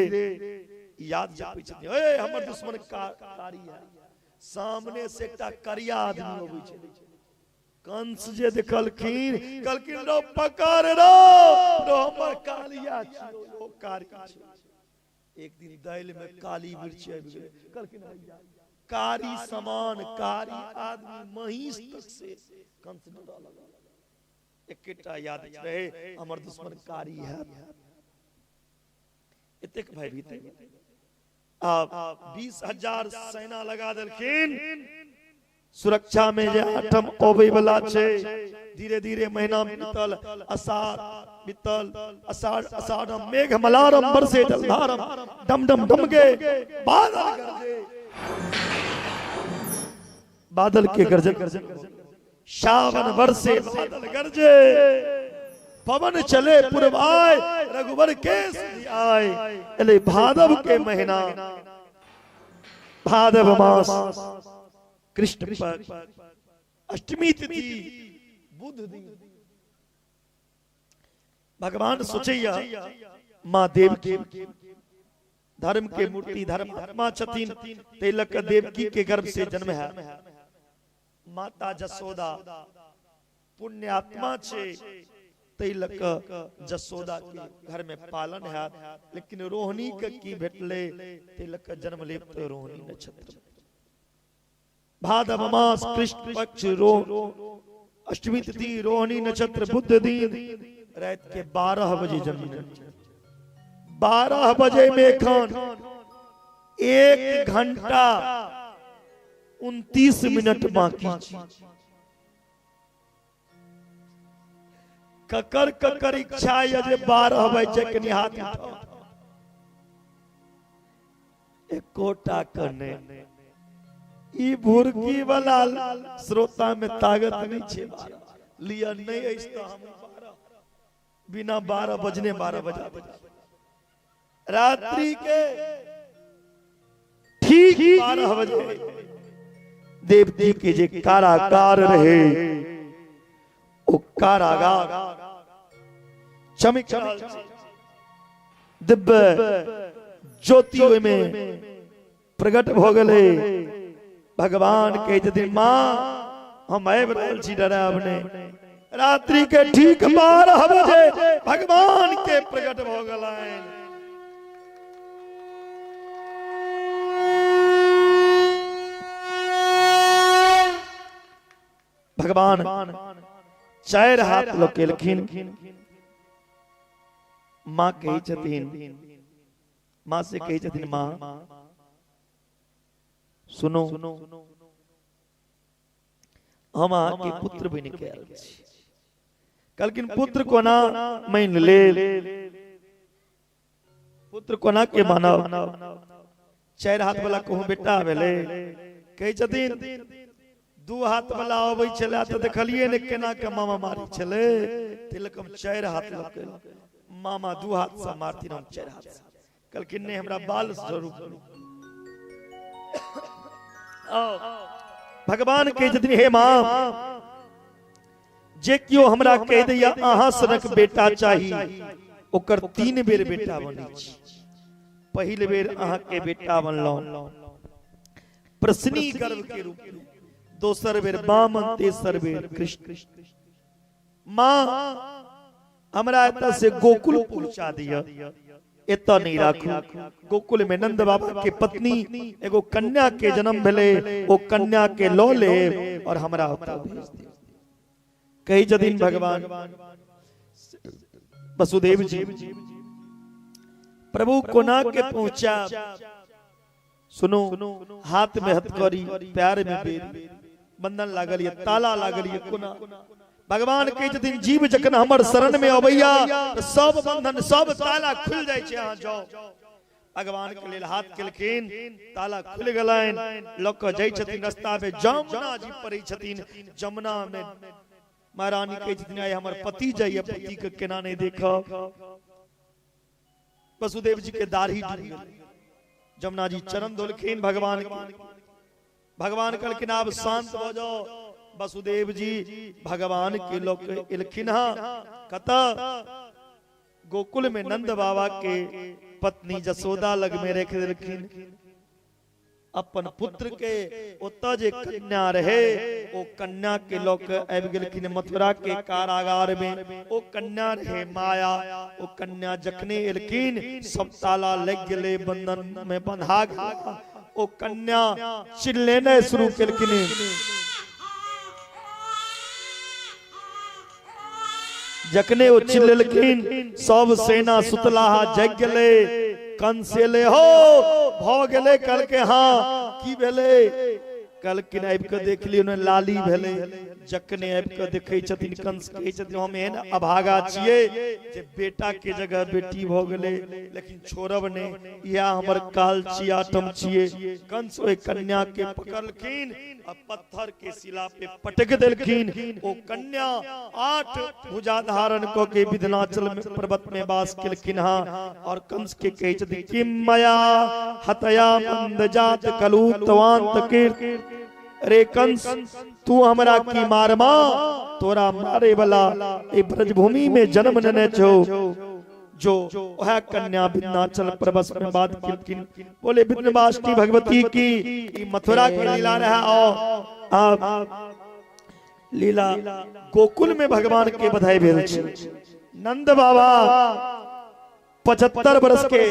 Speaker 2: याद जपै छथिन, ए हमर दुश्मन कारी है। सामने से एकटा करिया आदमी अबै छै। कंस जे देखलखिन कहलखिन रो पकड़ रो, रो हमर कालिया छियौ, ओ कारी छै। एक दिन दालि में काली मिर्च आबि गेलै, कहलखिन कारी समान कारी आदमी महीष तक से कंस डरा लगल। एकेटा याद रहे हमर दुश्मन कारी है। एतेक भयभीत अब 20,000 सेना लगा देलखिन सुरक्षा में जे 8म अबै वाला छै। धीरे धीरे महीना बीतल, अषाढ़ बीतल, अषाढ़ अषाढ़ मेघ मलारम बरसे जलधारम, डम डम डम के बादल गरजे, बादल के गर्जन, सावन बरसे बादल गरजे, पवन चले पुरवाए, रघुवर के आए। एले भादव के महीना, भादव मास, कृष्ण पक्ष, अष्टमी तिथि, बुध दिन। भगवान सोचैया माँ देवकी धर्म के मूर्ति धर्म आत्मा छथिन, तै लऽ कऽ देवकी के गर्भ से जन्म है। माता जसोदा पुण्य आत्मा छै, तै लऽ कऽ जसोदा के घर में पालन है। लेकिन रोहिणी के की भेटलै, तै लऽ कऽ जन्म लेब तऽ रोहिणी नक्षत्र। भादव मास कृष्ण पक्ष रो अष्टमी तिथि रोहिणी नक्षत्र बुध दिन, रात के 12 बजे जन्म। 12 बजे में एखन 1 घंटा 29 मिनट बाकी। ककर ककर इच्छा यऽ जे 12 बजे कनि हाथ उठाउ, एकोटा कने ई भुरकी वाला श्रोता में ताकत नहीं छे। लिया नहीं अछि तऽ हम 12 बिना 12 बजने 12 बजा रात्रि के ठीक 12 बजे देवती के जे कारागार रहे ओ कारागार चमक रहल छै। दिव्य ज्योति ओहिमे प्रकट भऽ गेलै। भगवान कहै छथिन माँ हम आबि रहल छी, डरायब नहि। रात्रि के ठीक 12 बजे भगवान के प्रकट भऽ गेलनि। भगवान 4 हाथ लोकेलखिन। माँ कहै छथिन, माँ से कहै छथिन माँ सुनो, हम अहाँके पुत्र बनि के आयल छी। कहलखिन पुत्र कोना मानि लेल, पुत्र कोना के मानब? 4 हाथ वाला कहूँ बेटा भेलै? कहै छथिन 2 हाथ वाला अबै छलै तऽ देखलियै ने केना के मामा मारै छलै, तिलक हम 4 हाथ लऽ के, मामा 2 हाथ से मारथिन, हम 4 हाथ से। कहलखिन नहि, हमरा बाल स्वरूप। भगवान कहै छथिन हे माँ, जे केओ हमरा कहि दैया अहाँ सनक बेटा चाही, ओकर 3 बेर बेटा बनै छी। पहिल बेर अहाँके बेटा बनलहुँ प्रश्नी गर्भ के रूप में, दोसर बेर बामन, तेसर बेर कृष्ण। माँ हमरा एतऽ से गोकुल पहुंचा दिया, एतऽ नहीं राखू। गोकुल में नंद बाबा के पत्नी एगो कन्या के जन्म भेलै, ओ कन्या के लऽ ले और हमरा ओतऽ भेज दे। कही जदिन भगवान वसुदेव जी प्रभु कोना के पहुंचा, सुनो हाथ में हथकड़ी, पैर में बेरी, बंधन लागल ये, ताला लागल ये, कोना? भगवान कहै छथिन जीव जखन हमर शरण में अबैया तऽ सब बंधन सब ताला खुलि जाइ छै, अहाँ जाओ। भगवान के लेल हाथ केलखिन, ताला खुलि गेलनि, लऽ कऽ जाइ छथिन। रस्ता में जमुना जी पड़ै छथिन, जमुना में महारानी कहै छथिन आइ हमर पति जाइए, पति के केना नहि देखब। वसुदेव जी के दाढ़ी डूबि गेलै। जमुना जी चरण धोलखिन भगवान के। भगवान कहलखिन आब शांत भऽ जाओ। वसुदेव जी भगवान के लोग एलखिन हँ कतऽ? गोकुल में नंद बाबा के पत्नी जसोदा लग में रख देलखिन अपन पुत्र के। ओतऽ जे कन्या रहे ओ कन्या के लऽ के आबि गेलखिन मथुरा के कारागार में। ओ कन्या रहे माया। ओ कन्या जखने एलखिन सब ताला लागि गेलै, बंधन में बंधा गेल। ओ कन्या चिल्लेनाइ शुरू केलखिन। जखने ओ चिल्लेलखिन सब सेना सुतलाहा जागि गेलै। कंस एलै, हो भऽ गेलै? कहलकै हाँ। की भेलै? कहलखिन आबि कऽ देख लियौ ने लाली भेलै। जखने आबि कऽ देखै छथिन कंस कहै छथिन हम एहन अभागा छियै जे बेटा के जगह बेटी भऽ गेलै, लेकिन छोड़ब नहि, इएह हमर काल छी, आठम छियै। कंस ओहि कन्या के पकड़लखिन आ पत्थर के शिला पे पटक देलखिन। ओ कन्या 8 भुजा धारण कऽ के विंध्याचल में पर्वत में वास केलखिन हँ। और कंस के कहै छथिन किम मया हतया मंद जात कलु तवांत कीर्त। अरे कंस तू हमरा की मारमा, तोरा मारे वाला ए ब्रजभूमि में जन्म लेने छो, जो वह कन्या विंध्याचल पर्वत में बात केलखिन। बोले विंध्यवासिनी भगवती की मथुरा के लीला रहा। आओ आप लीला गोकुल में भगवान के बधाई भेल छै। नंद बाबा 75 वर्ष के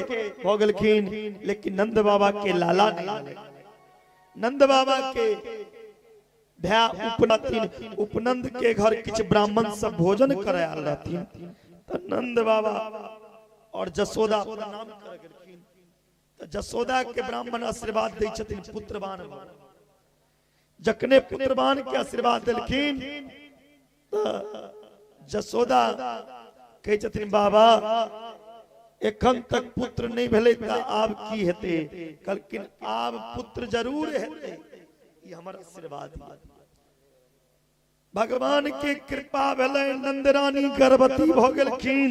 Speaker 2: हो गेलखिन, लेकिन नंद बाबा के लाला नहीं। नंद बाबा के भैया उपनंद, उपनंद के घर किछु ब्राह्मण सब भोजन करे आयल रहथिन, तऽ नंद बाबा और जसोदा प्रणाम कर गेलखिन। तऽ जसोदा के ब्राह्मण आशीर्वाद दै छथिन पुत्रवान। जखने पुत्रवान के आशीर्वाद देलखिन तऽ जसोदा कहै छथिन बाबा एखन तक पुत्र नहीं भेलै तऽ आब की हेतै? कहलखिन आब पुत्र जरूर हेतै, ई हमर आशीर्वाद। भगवान के कृपा भेलै, नंद रानी गर्भवती भऽ गेलखिन।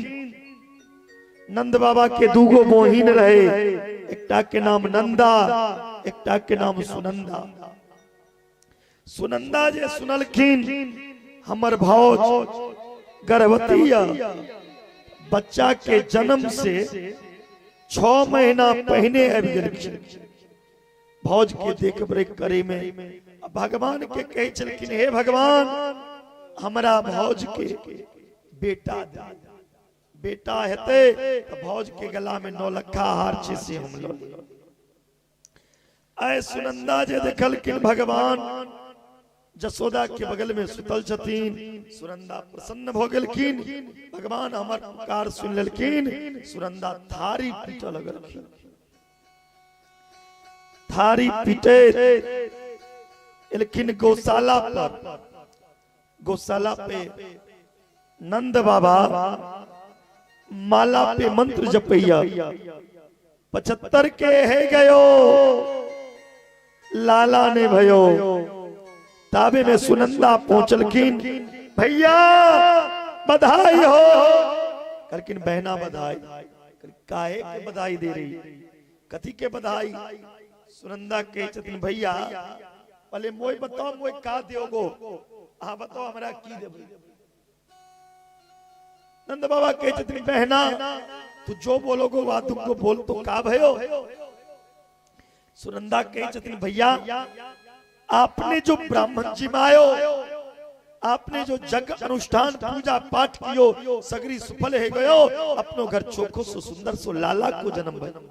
Speaker 2: नंद बाबा के दूगो बहिन रहे, एकटा के नाम नंदा, एकटा के नाम सुनंदा। सुनंदा जे सुनलखिन हमर भौज गर्भवती या बच्चा के जन्म से 6 महीना पहिने आबि गेलखिन भौज के देख रेख करे में। भगवान के कहै छलखिन, हे भगवान हमरा भौज के बेटा दे, बेटा हेतै तऽ भौज के गला में 9 लखा हार छै से हम लऽ लेब। आइ सुनंदा जे देखलखिन भगवान जसोदा के बगल में सुतल छथिन, सुनंदा प्रसन्न भऽ गेलखिन, भगवान हमर पुकार सुनि लेलखिन। सुनंदा थारी पीटऽ लगलखिन, थारी पीटे एलखिन गौशाला पर। गौशाला पे नंद बाबा माला पे मंत्र जपैया, 75 के है गयो लाला ने भयो। ताबे में सुनंदा पहुंचलखिन, भैया बधाई हो। कहलखिन बहना बधाई। काहे के बधाई दे रही, कथी के बधाई? सुनंदा कहै छथिन, भैया पहले मोय बताओ मोय का देओगो, अहाँ बताओ हमरा की देबै। नंद बाबा कहै छथिन, बहना तू जो बोलोगो वा तुमको बोल तो का भयो। सुनंदा कहै छथिन, भैया आपने जो ब्राह्मण जिमायो, आपने जो जग अनुष्ठान पूजा पाठ कियो, सगरी सफल है गयो, अपनो घर चोखो सो सुंदर सो लाला को जन्म भयो।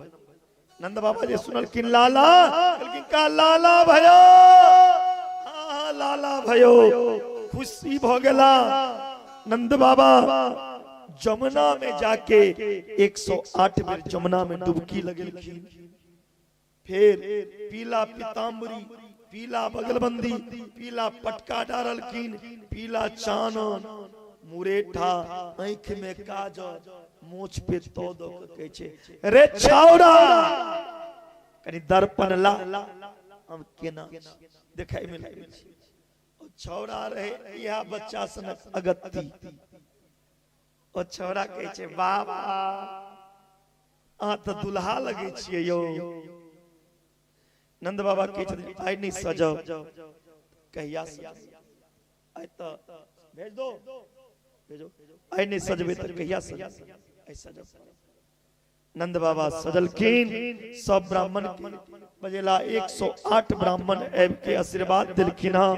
Speaker 2: नंद बाबा जी सुनलखिन लाला, कहलखिन का लाला भयो? हाँ लाला भयो। खुशी भ गेला। नंद बाबा जमुना में जाके 108 बेर जमुना में डुबकी लगेलखिन, फिर पीला पीताम्बरी, पीला बगलबंदी, पीला पटका डाललखिन, पीला चानन, मुरेठा, आँख में काजल, मोछ पे तो दो के कहै छै, रे छौड़ा कनि दर्पण ला, हम केना देखै में लगै छी। ओ छौड़ा रहे इहा बच्चा सनक अगत्ती। ओ छौड़ा कहै छै, बाबा अहाँ तऽ दुल्हा लगै छियै यौ। नंद बाबा कहै छथिन, आइ नहि सजब, कहिया सजब? आइ तऽ भेज दो, भेजो, आइ नहि सजबै तऽ कहिया सजब? आइ सजब। नंद बाबा सजलखिन, सब ब्राह्मण के बजेला, 108 ब्राह्मण आबि के आशीर्वाद देलखिन। हँ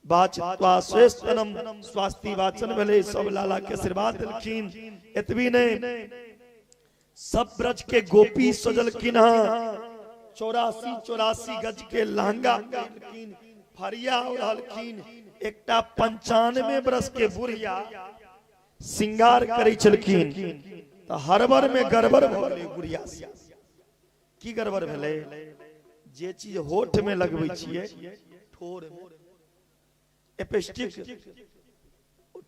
Speaker 2: वाचत्वा श्रेष्ठनम स्वास्ति वाचन भेलै, सब लाला के आशीर्वाद देलखिन। एतबी नहि, सब ब्रज के गोपी सजलखिन हँ, 84 84 गज के लहंगा पहिरलखिन, फरिया ओढ़लखिन। एकटा 95 बरस के बुढ़िया श्रृंगार करै छलखिन तऽ हड़बड़ में गड़बड़ भऽ गेलै बुढ़िया से। की गड़बड़ भेलै? जे चीज होठ में लगबै छियै, ठोर में एपेस्टिक,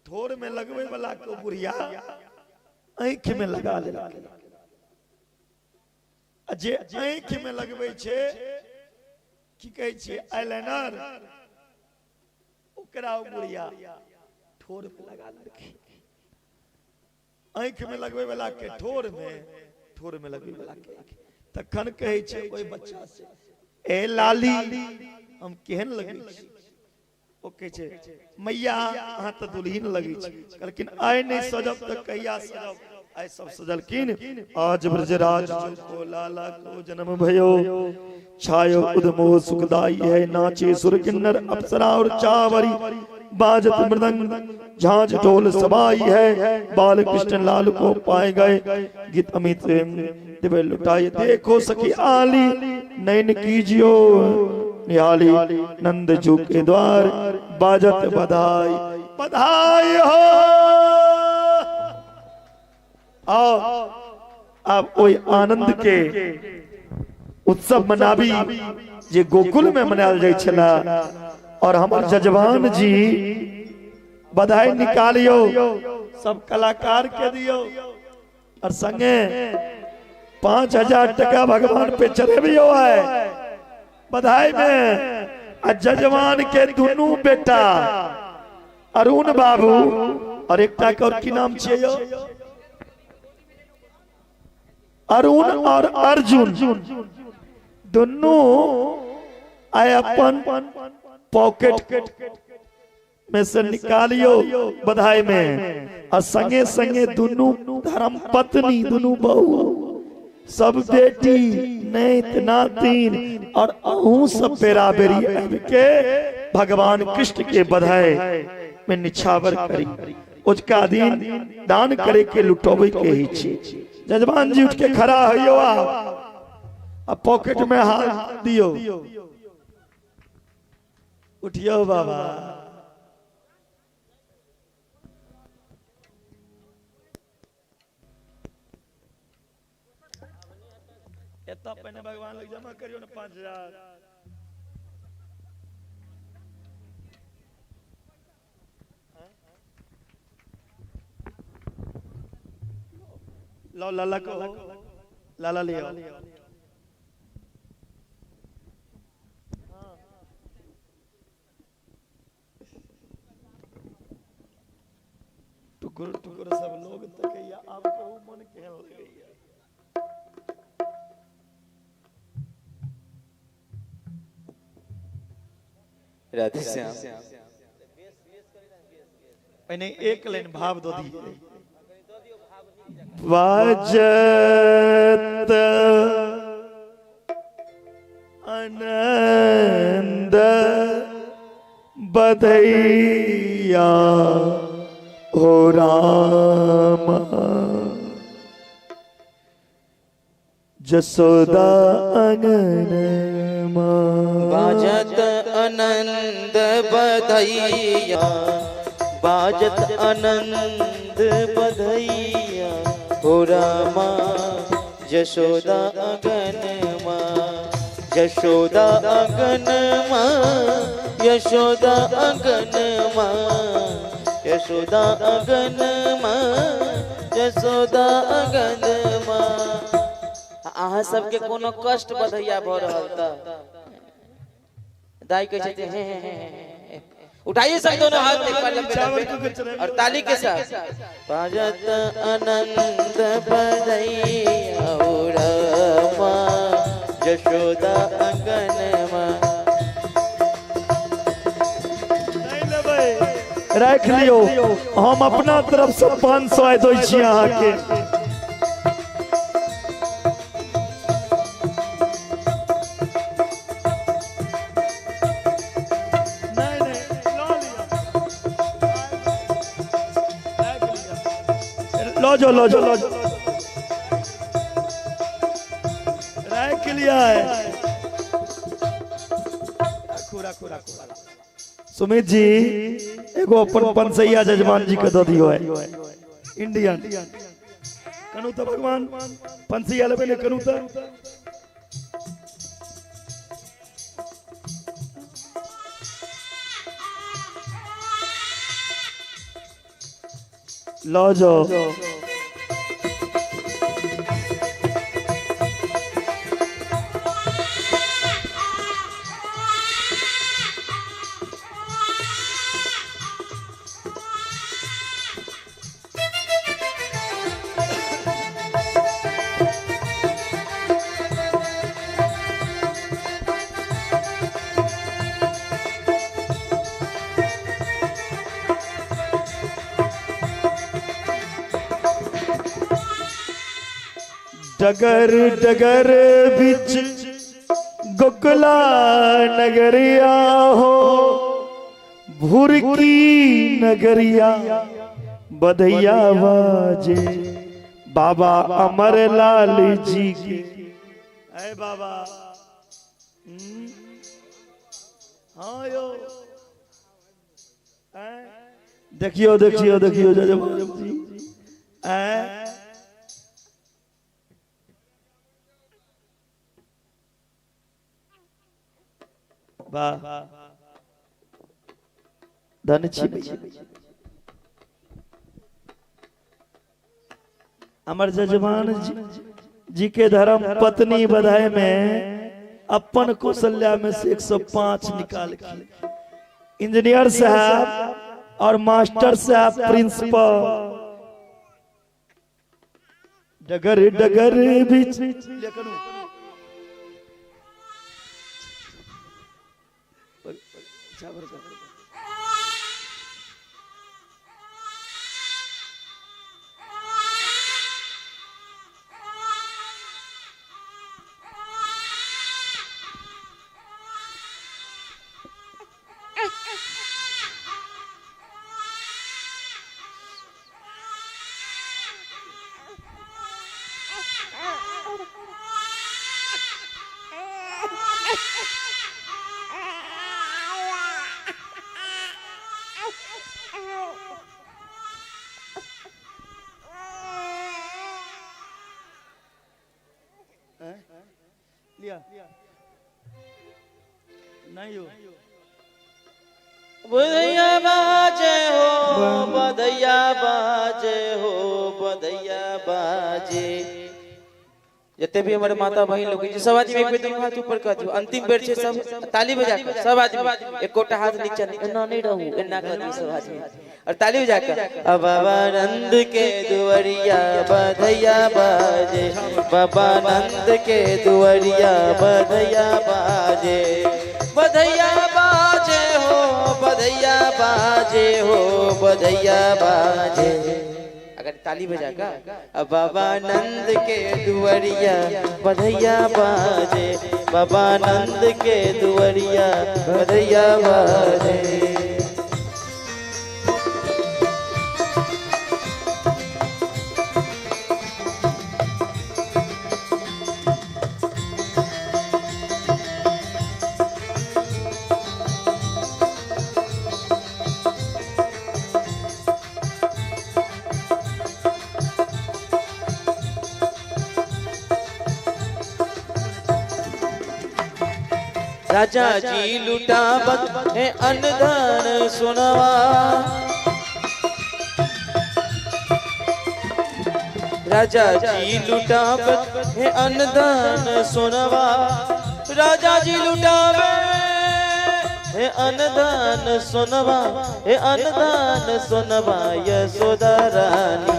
Speaker 2: ठोर में लगबै वाला के बुढ़िया आँखि में लगा लेलकै। जे आँखि में लगबै छै, की कहै छियै, आईलाइनर, ओकरा बुढ़िया ठोर में लगा लेलकै। आँखि में लगबै वाला के ठोर में, ठोर में लगबै वाला के। तखन कहै छै ओहि बच्चा से, ए लाली हम केहन लगै छी? ओ कहै छै, मैया अहाँ तऽ दुल्हिन लगै छी। कहलखिन आइ नहि सजब तऽ कहिया सजब? आइ सब सजलखिन। आज ब्रजराज को लाला को जन्म भयो, छायो उदमो सुखदाई है, नाचे सुर किन्नर अप्सरा और चावरी, बाजत मृदंग झांझ ढोल सबाई है, बाल कृष्ण लाल को पाए गए, गीत अमित दिव्य लुटाए, देखो सखी आली नैन कीजियो निहाली, नंद जू के द्वार बाजत बधाई बधाई हो। आओ अब ओहि आनंद के उत्सव मनाबी जे गोकुल में मनायल जाइ छला। और हमर जजवान जी बधाई निकालियो, सब कलाकार के दियो, और संगे 5000 टका भगवान पे चढ़ेबियो है बधाई में। आ जजवान के दुनू बेटा अरुण बाबू और एकटा के और की नाम छियै यौ? अरुण और अर्जुन दुनू आइ अपन पॉकेट में से निकालियो बधाई में आ संगे संगे दुनू धर्म पत्नी दुनू बहू सब बेटी नैत नातिन और अहू सब बेरा बेरी आबि के भगवान कृष्ण के बधाई में निछावर करी। उसका दिन दान करे के लुटोबे के ही छी। जजमान जी उठ के खड़ा होइयो आप आ पॉकेट में हाथ दियो, उठियो बाबा। एता पहिने भगवान लग जमा करियो ने 5000। लो लाला को लाला ले आओ। टुकुर टुकुर सब लोग तकैया आब कहू मन केहन लगैया।
Speaker 3: राधे श्याम।
Speaker 2: पहिने एक लाइन भाव दो दिए। बाजत आनंद बधैया हो राम जसोदा अंगन
Speaker 3: बाजत आनंद बधैया, बाजत आनंद बधैया हो रामा जशोदा अंगन माँ, जशोदा अंगन माँ, यशोदा अंगन माँ, यशोदा अंगन माँ, यशोदा अंगन माँ। अहाँ सबके कोनो कष्ट बधैया भ रहल त दाई कहै छथिन हे हे हे। उठाइए सब दोनों हाथ एक बार लंबे लंबे और ताली के साथ। बाजत आनंद बधैया हो रामा जशोदा अंगन माँ।
Speaker 2: राख लियो, हम अपना तरफ से 500 आइ दै छी अहाँ के। लो जो लो जो लो जो राख लिया है। राखू राखू राखू। सुमित जी एगो अपन पंसैया जजमान जी के दो दियो है इंडियन। कनु तो भगवान पंसैया लेबे ने कनु तो लो जो। डगर डगर बिच गोकुला नगरिया हो भुरकी नगरिया बधैया बाजे बाबा अमर लाल जी के। अरे बाबा हाँ यो देखियो देखियो देखियो जजमान जी। वाह धन छी अमर जजमान जी के धर्म पत्नी बधाई में अपन कौशल्या में से 105 निकाल के इंजीनियर साहब और मास्टर साहब प्रिंसिपल डगर डगर बीच
Speaker 1: लिया नहीं हो।
Speaker 4: बधैया बाजे हो, बधैया बाजे हो, बधैया बाजे। जते भी हमारे माता बहन लोग सब आदमी एक बेर दोनों हाथ ऊपर कर दियो। अंतिम बेर छे, सब ताली बजा कर, सब आदमी एकोटा हाथ नीचा एना नहीं रहू, एना कर दियो सब आदमी और ताली बजा कर। अब बाबा नंद के दुआरिया बधैया बाजे, बाबा नंद के दुआरिया बधैया बाजे, बधैया बाजे हो, बधैया बाजे हो, बधैया बाजे। अगर ताली बजा का अब बाबा नंद के दुआरिया बधैया बाजे, बाबा नंद के दुआरिया बधैया बाजे। राजा जी लुटावत है अनधन सुनवा, राजा जी लुटावत है अनधन सुनवा, राजा जी लुटावे है अनधन सुनवा, है अनधन सुनवा यशोदा रानी।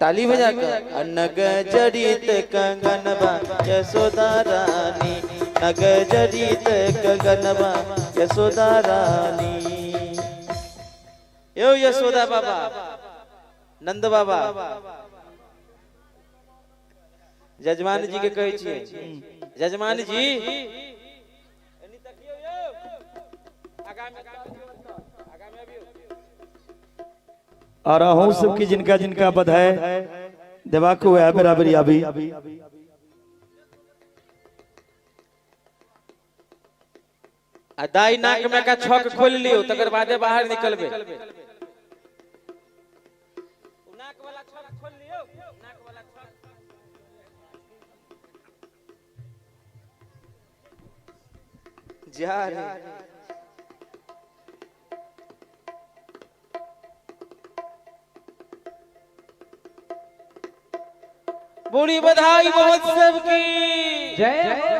Speaker 4: ताली बजा कर अनग जड़ित कंगनवा यशोदा रानी, नग जड़ित कंगनवा यशोदा रानी। यो यशोदा बाबा, नंद बाबा, जजमान जी के कहै छियै, जजमान जी
Speaker 1: और अहूँ सबकी जिनका जिनका बधाई देवा को है बराबरी अभी।
Speaker 4: आ दाई नाक में का छक खोल लियो तकर बादे बाहर निकलबे। नाक वाला छक खोल लियो, नाक वाला छक। जा रे बुरी बधाई महोत्सव की
Speaker 5: जय।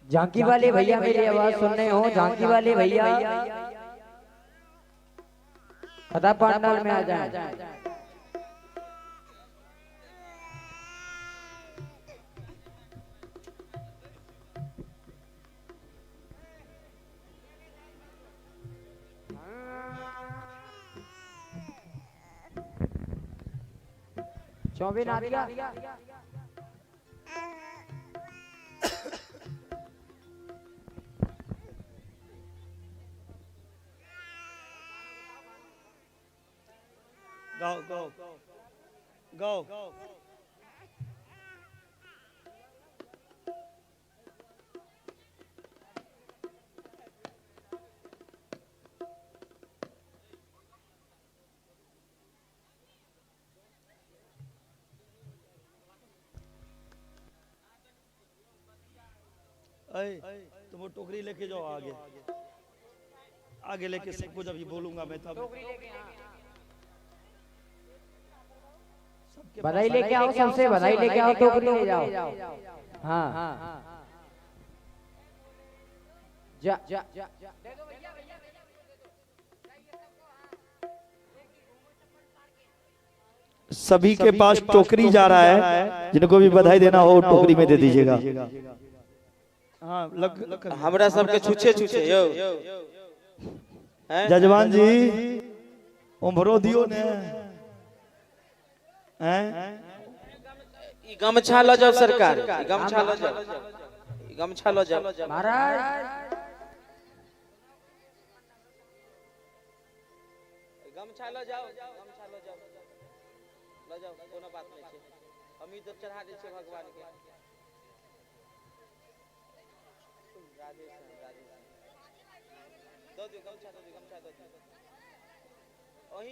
Speaker 5: झांकी वाले भैया मेरी आवाज सुन रहे हो? झांकी वाले भैया फतेह पंडाल में आ जाए। चौबीन आदिया
Speaker 1: गाओ गाओ गाओ। तुम वो टोकरी लेके जाओ आगे, आगे लेके सबको जब ये बोलूंगा मैं तब
Speaker 5: बधाई लेके आओ, सबसे बधाई लेके आओ, टोकरी ले जाओ। हाँ जा जा।
Speaker 1: सभी के पास टोकरी जा रहा है, जिनको भी बधाई देना हो टोकरी में दे दीजिएगा। हाँ लग
Speaker 4: हमरा सबके छुछे छुछे यो
Speaker 1: जजमान जी उम्भरो दियो ने हैं।
Speaker 4: ई गमछा ल जाओ सरकार, ई गमछा ल जाओ, ई गमछा ल जाओ
Speaker 5: महाराज।
Speaker 4: गमछा ल जाओ, गमछा ल जाओ, ल जाओ, कोनो बात नहीं छै। हम ई तो चढ़ा दै छियै भगवान के।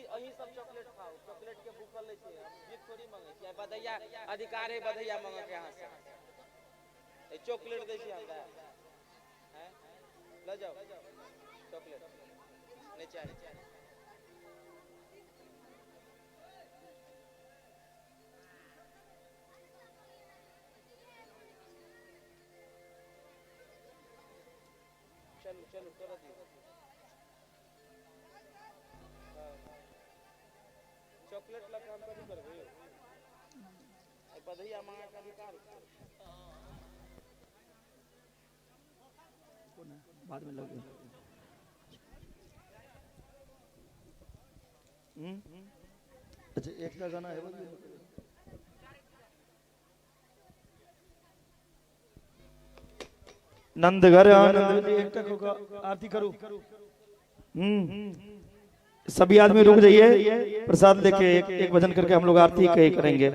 Speaker 4: अही सब चॉकलेट खाओ, चॉकलेट के भूखल लै छी, हम भीख थोड़ी मांगे छी। बधैया अधिकार है, बधैया मांगे के अहाँ से। चॉकलेट दै छी हमरा, हैं ल जाओ चॉकलेट नहीं चाहिए। चलो चलो कर दियो। चॉकलेट लग हम कथी करबै? बधैया मांगे के अधिकार
Speaker 1: बाद में लग। अच्छा एक का गाना है। नंद घर आनंद एक होगा आरती करो। सभी आदमी रुक जाइए, प्रसाद लेके एक एक भजन करके हम लोग आरती करेंगे।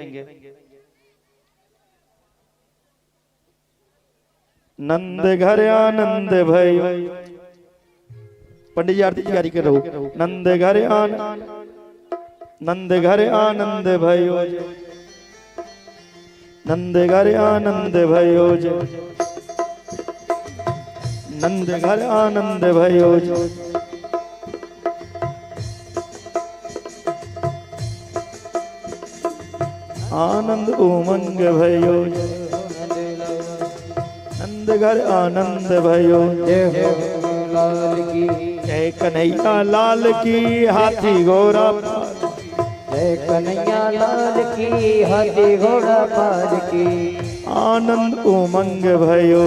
Speaker 1: नंद घर आनंद भय, पंडित जी आरती तैयारी कर रहो। नंद घर आनंद, नंद घर आनंद भयो, नंद घर आनंद भयो, नंद घर आनंद भयो। आनंद उमंग भयो, नंद घर आनंद भयो। जय कन्हैया लाल की हाथी घोड़ा,
Speaker 5: जय कन्हैया लाल की हाथी घोड़ा पार की।
Speaker 1: आनंद उमंग भयो,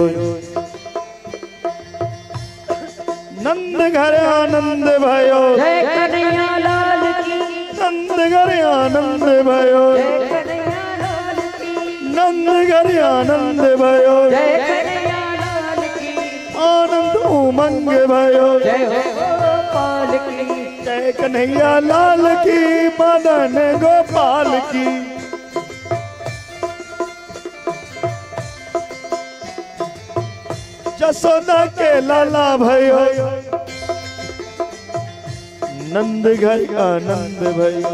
Speaker 1: नंद घर आनंद भयो।
Speaker 5: जय कन्हैया लाल की,
Speaker 1: नंद घर आनंद भयो,
Speaker 5: जय कन्हैया लाल की,
Speaker 1: नंद घर आनंद भयो।
Speaker 5: जय कन्हैया लाल की,
Speaker 1: आनंद उमंग भयो।
Speaker 5: जय हो गोपाल की,
Speaker 1: जय कन्हैया लाल की, मदन गोपाल की। जसोदा के लाला भयो, नंद घर आनंद भयो।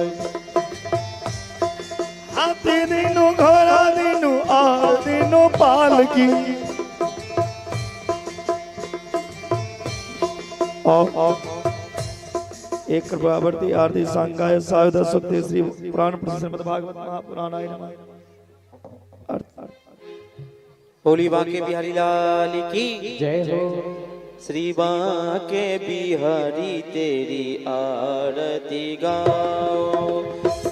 Speaker 1: हाथी दीनु घोड़ा दीनु आ दीनु पाल की। एक कृपावर्ती आरती सांगाय सायुध सुक्ति श्री पुराण प्रसिद्ध श्रीमद् भागवत महापुराणाय नमः।
Speaker 3: बोली बांके बिहारी लाल की
Speaker 5: जय हो।
Speaker 3: श्री बांके बिहारी तेरी आरती गाओ,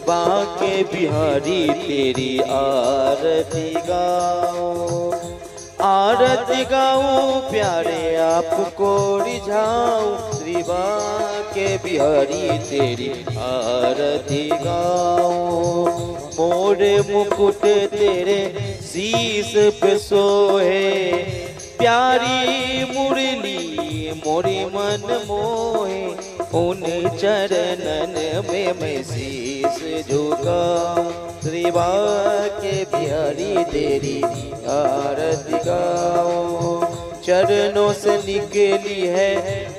Speaker 3: बांके बिहारी तेरी आरती गाओ, आरती गाओ प्यारे आपको रिझाऊं। श्री बांके बिहारी तेरी आरती गाओ, मोरे मुकुट तेरे शीस पे सोहे, प्यारी मुरली मोरी मन मोहे, उन चरणन में मैं शीस झुकाऊं। श्री बांके बिहारी तेरी आरती गाऊं, चरणों से निकली है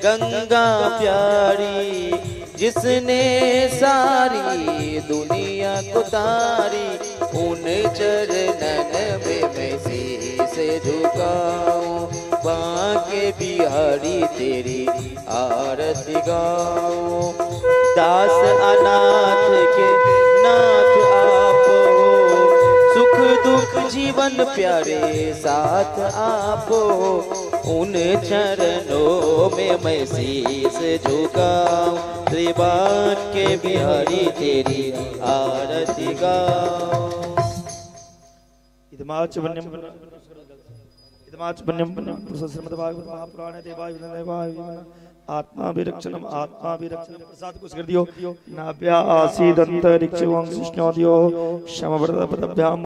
Speaker 3: गंगा प्यारी, जिसने सारी दुनिया को तारी, उन चरणन में मैं शीस झुकाऊं। बांके बिहारी तेरी आरती गाऊं, दास अनाथ के नाथ आप हो, सुख दुख जीवन प्यारे साथ आप हो, उन चरणों में मैं शीस झुकाऊं। श्री बांके बिहारी तेरी आरती गाऊं।
Speaker 1: श्रीमद् भागवत महापुराण देवाय देवाय आत्मा विरक्षणम आत्मा विरक्षणम। प्रसाद कुछ कर दियो। नाभ्या आसीदंतरिक्ष वंशिष्णोदियो शमव्रतपदभ्याम।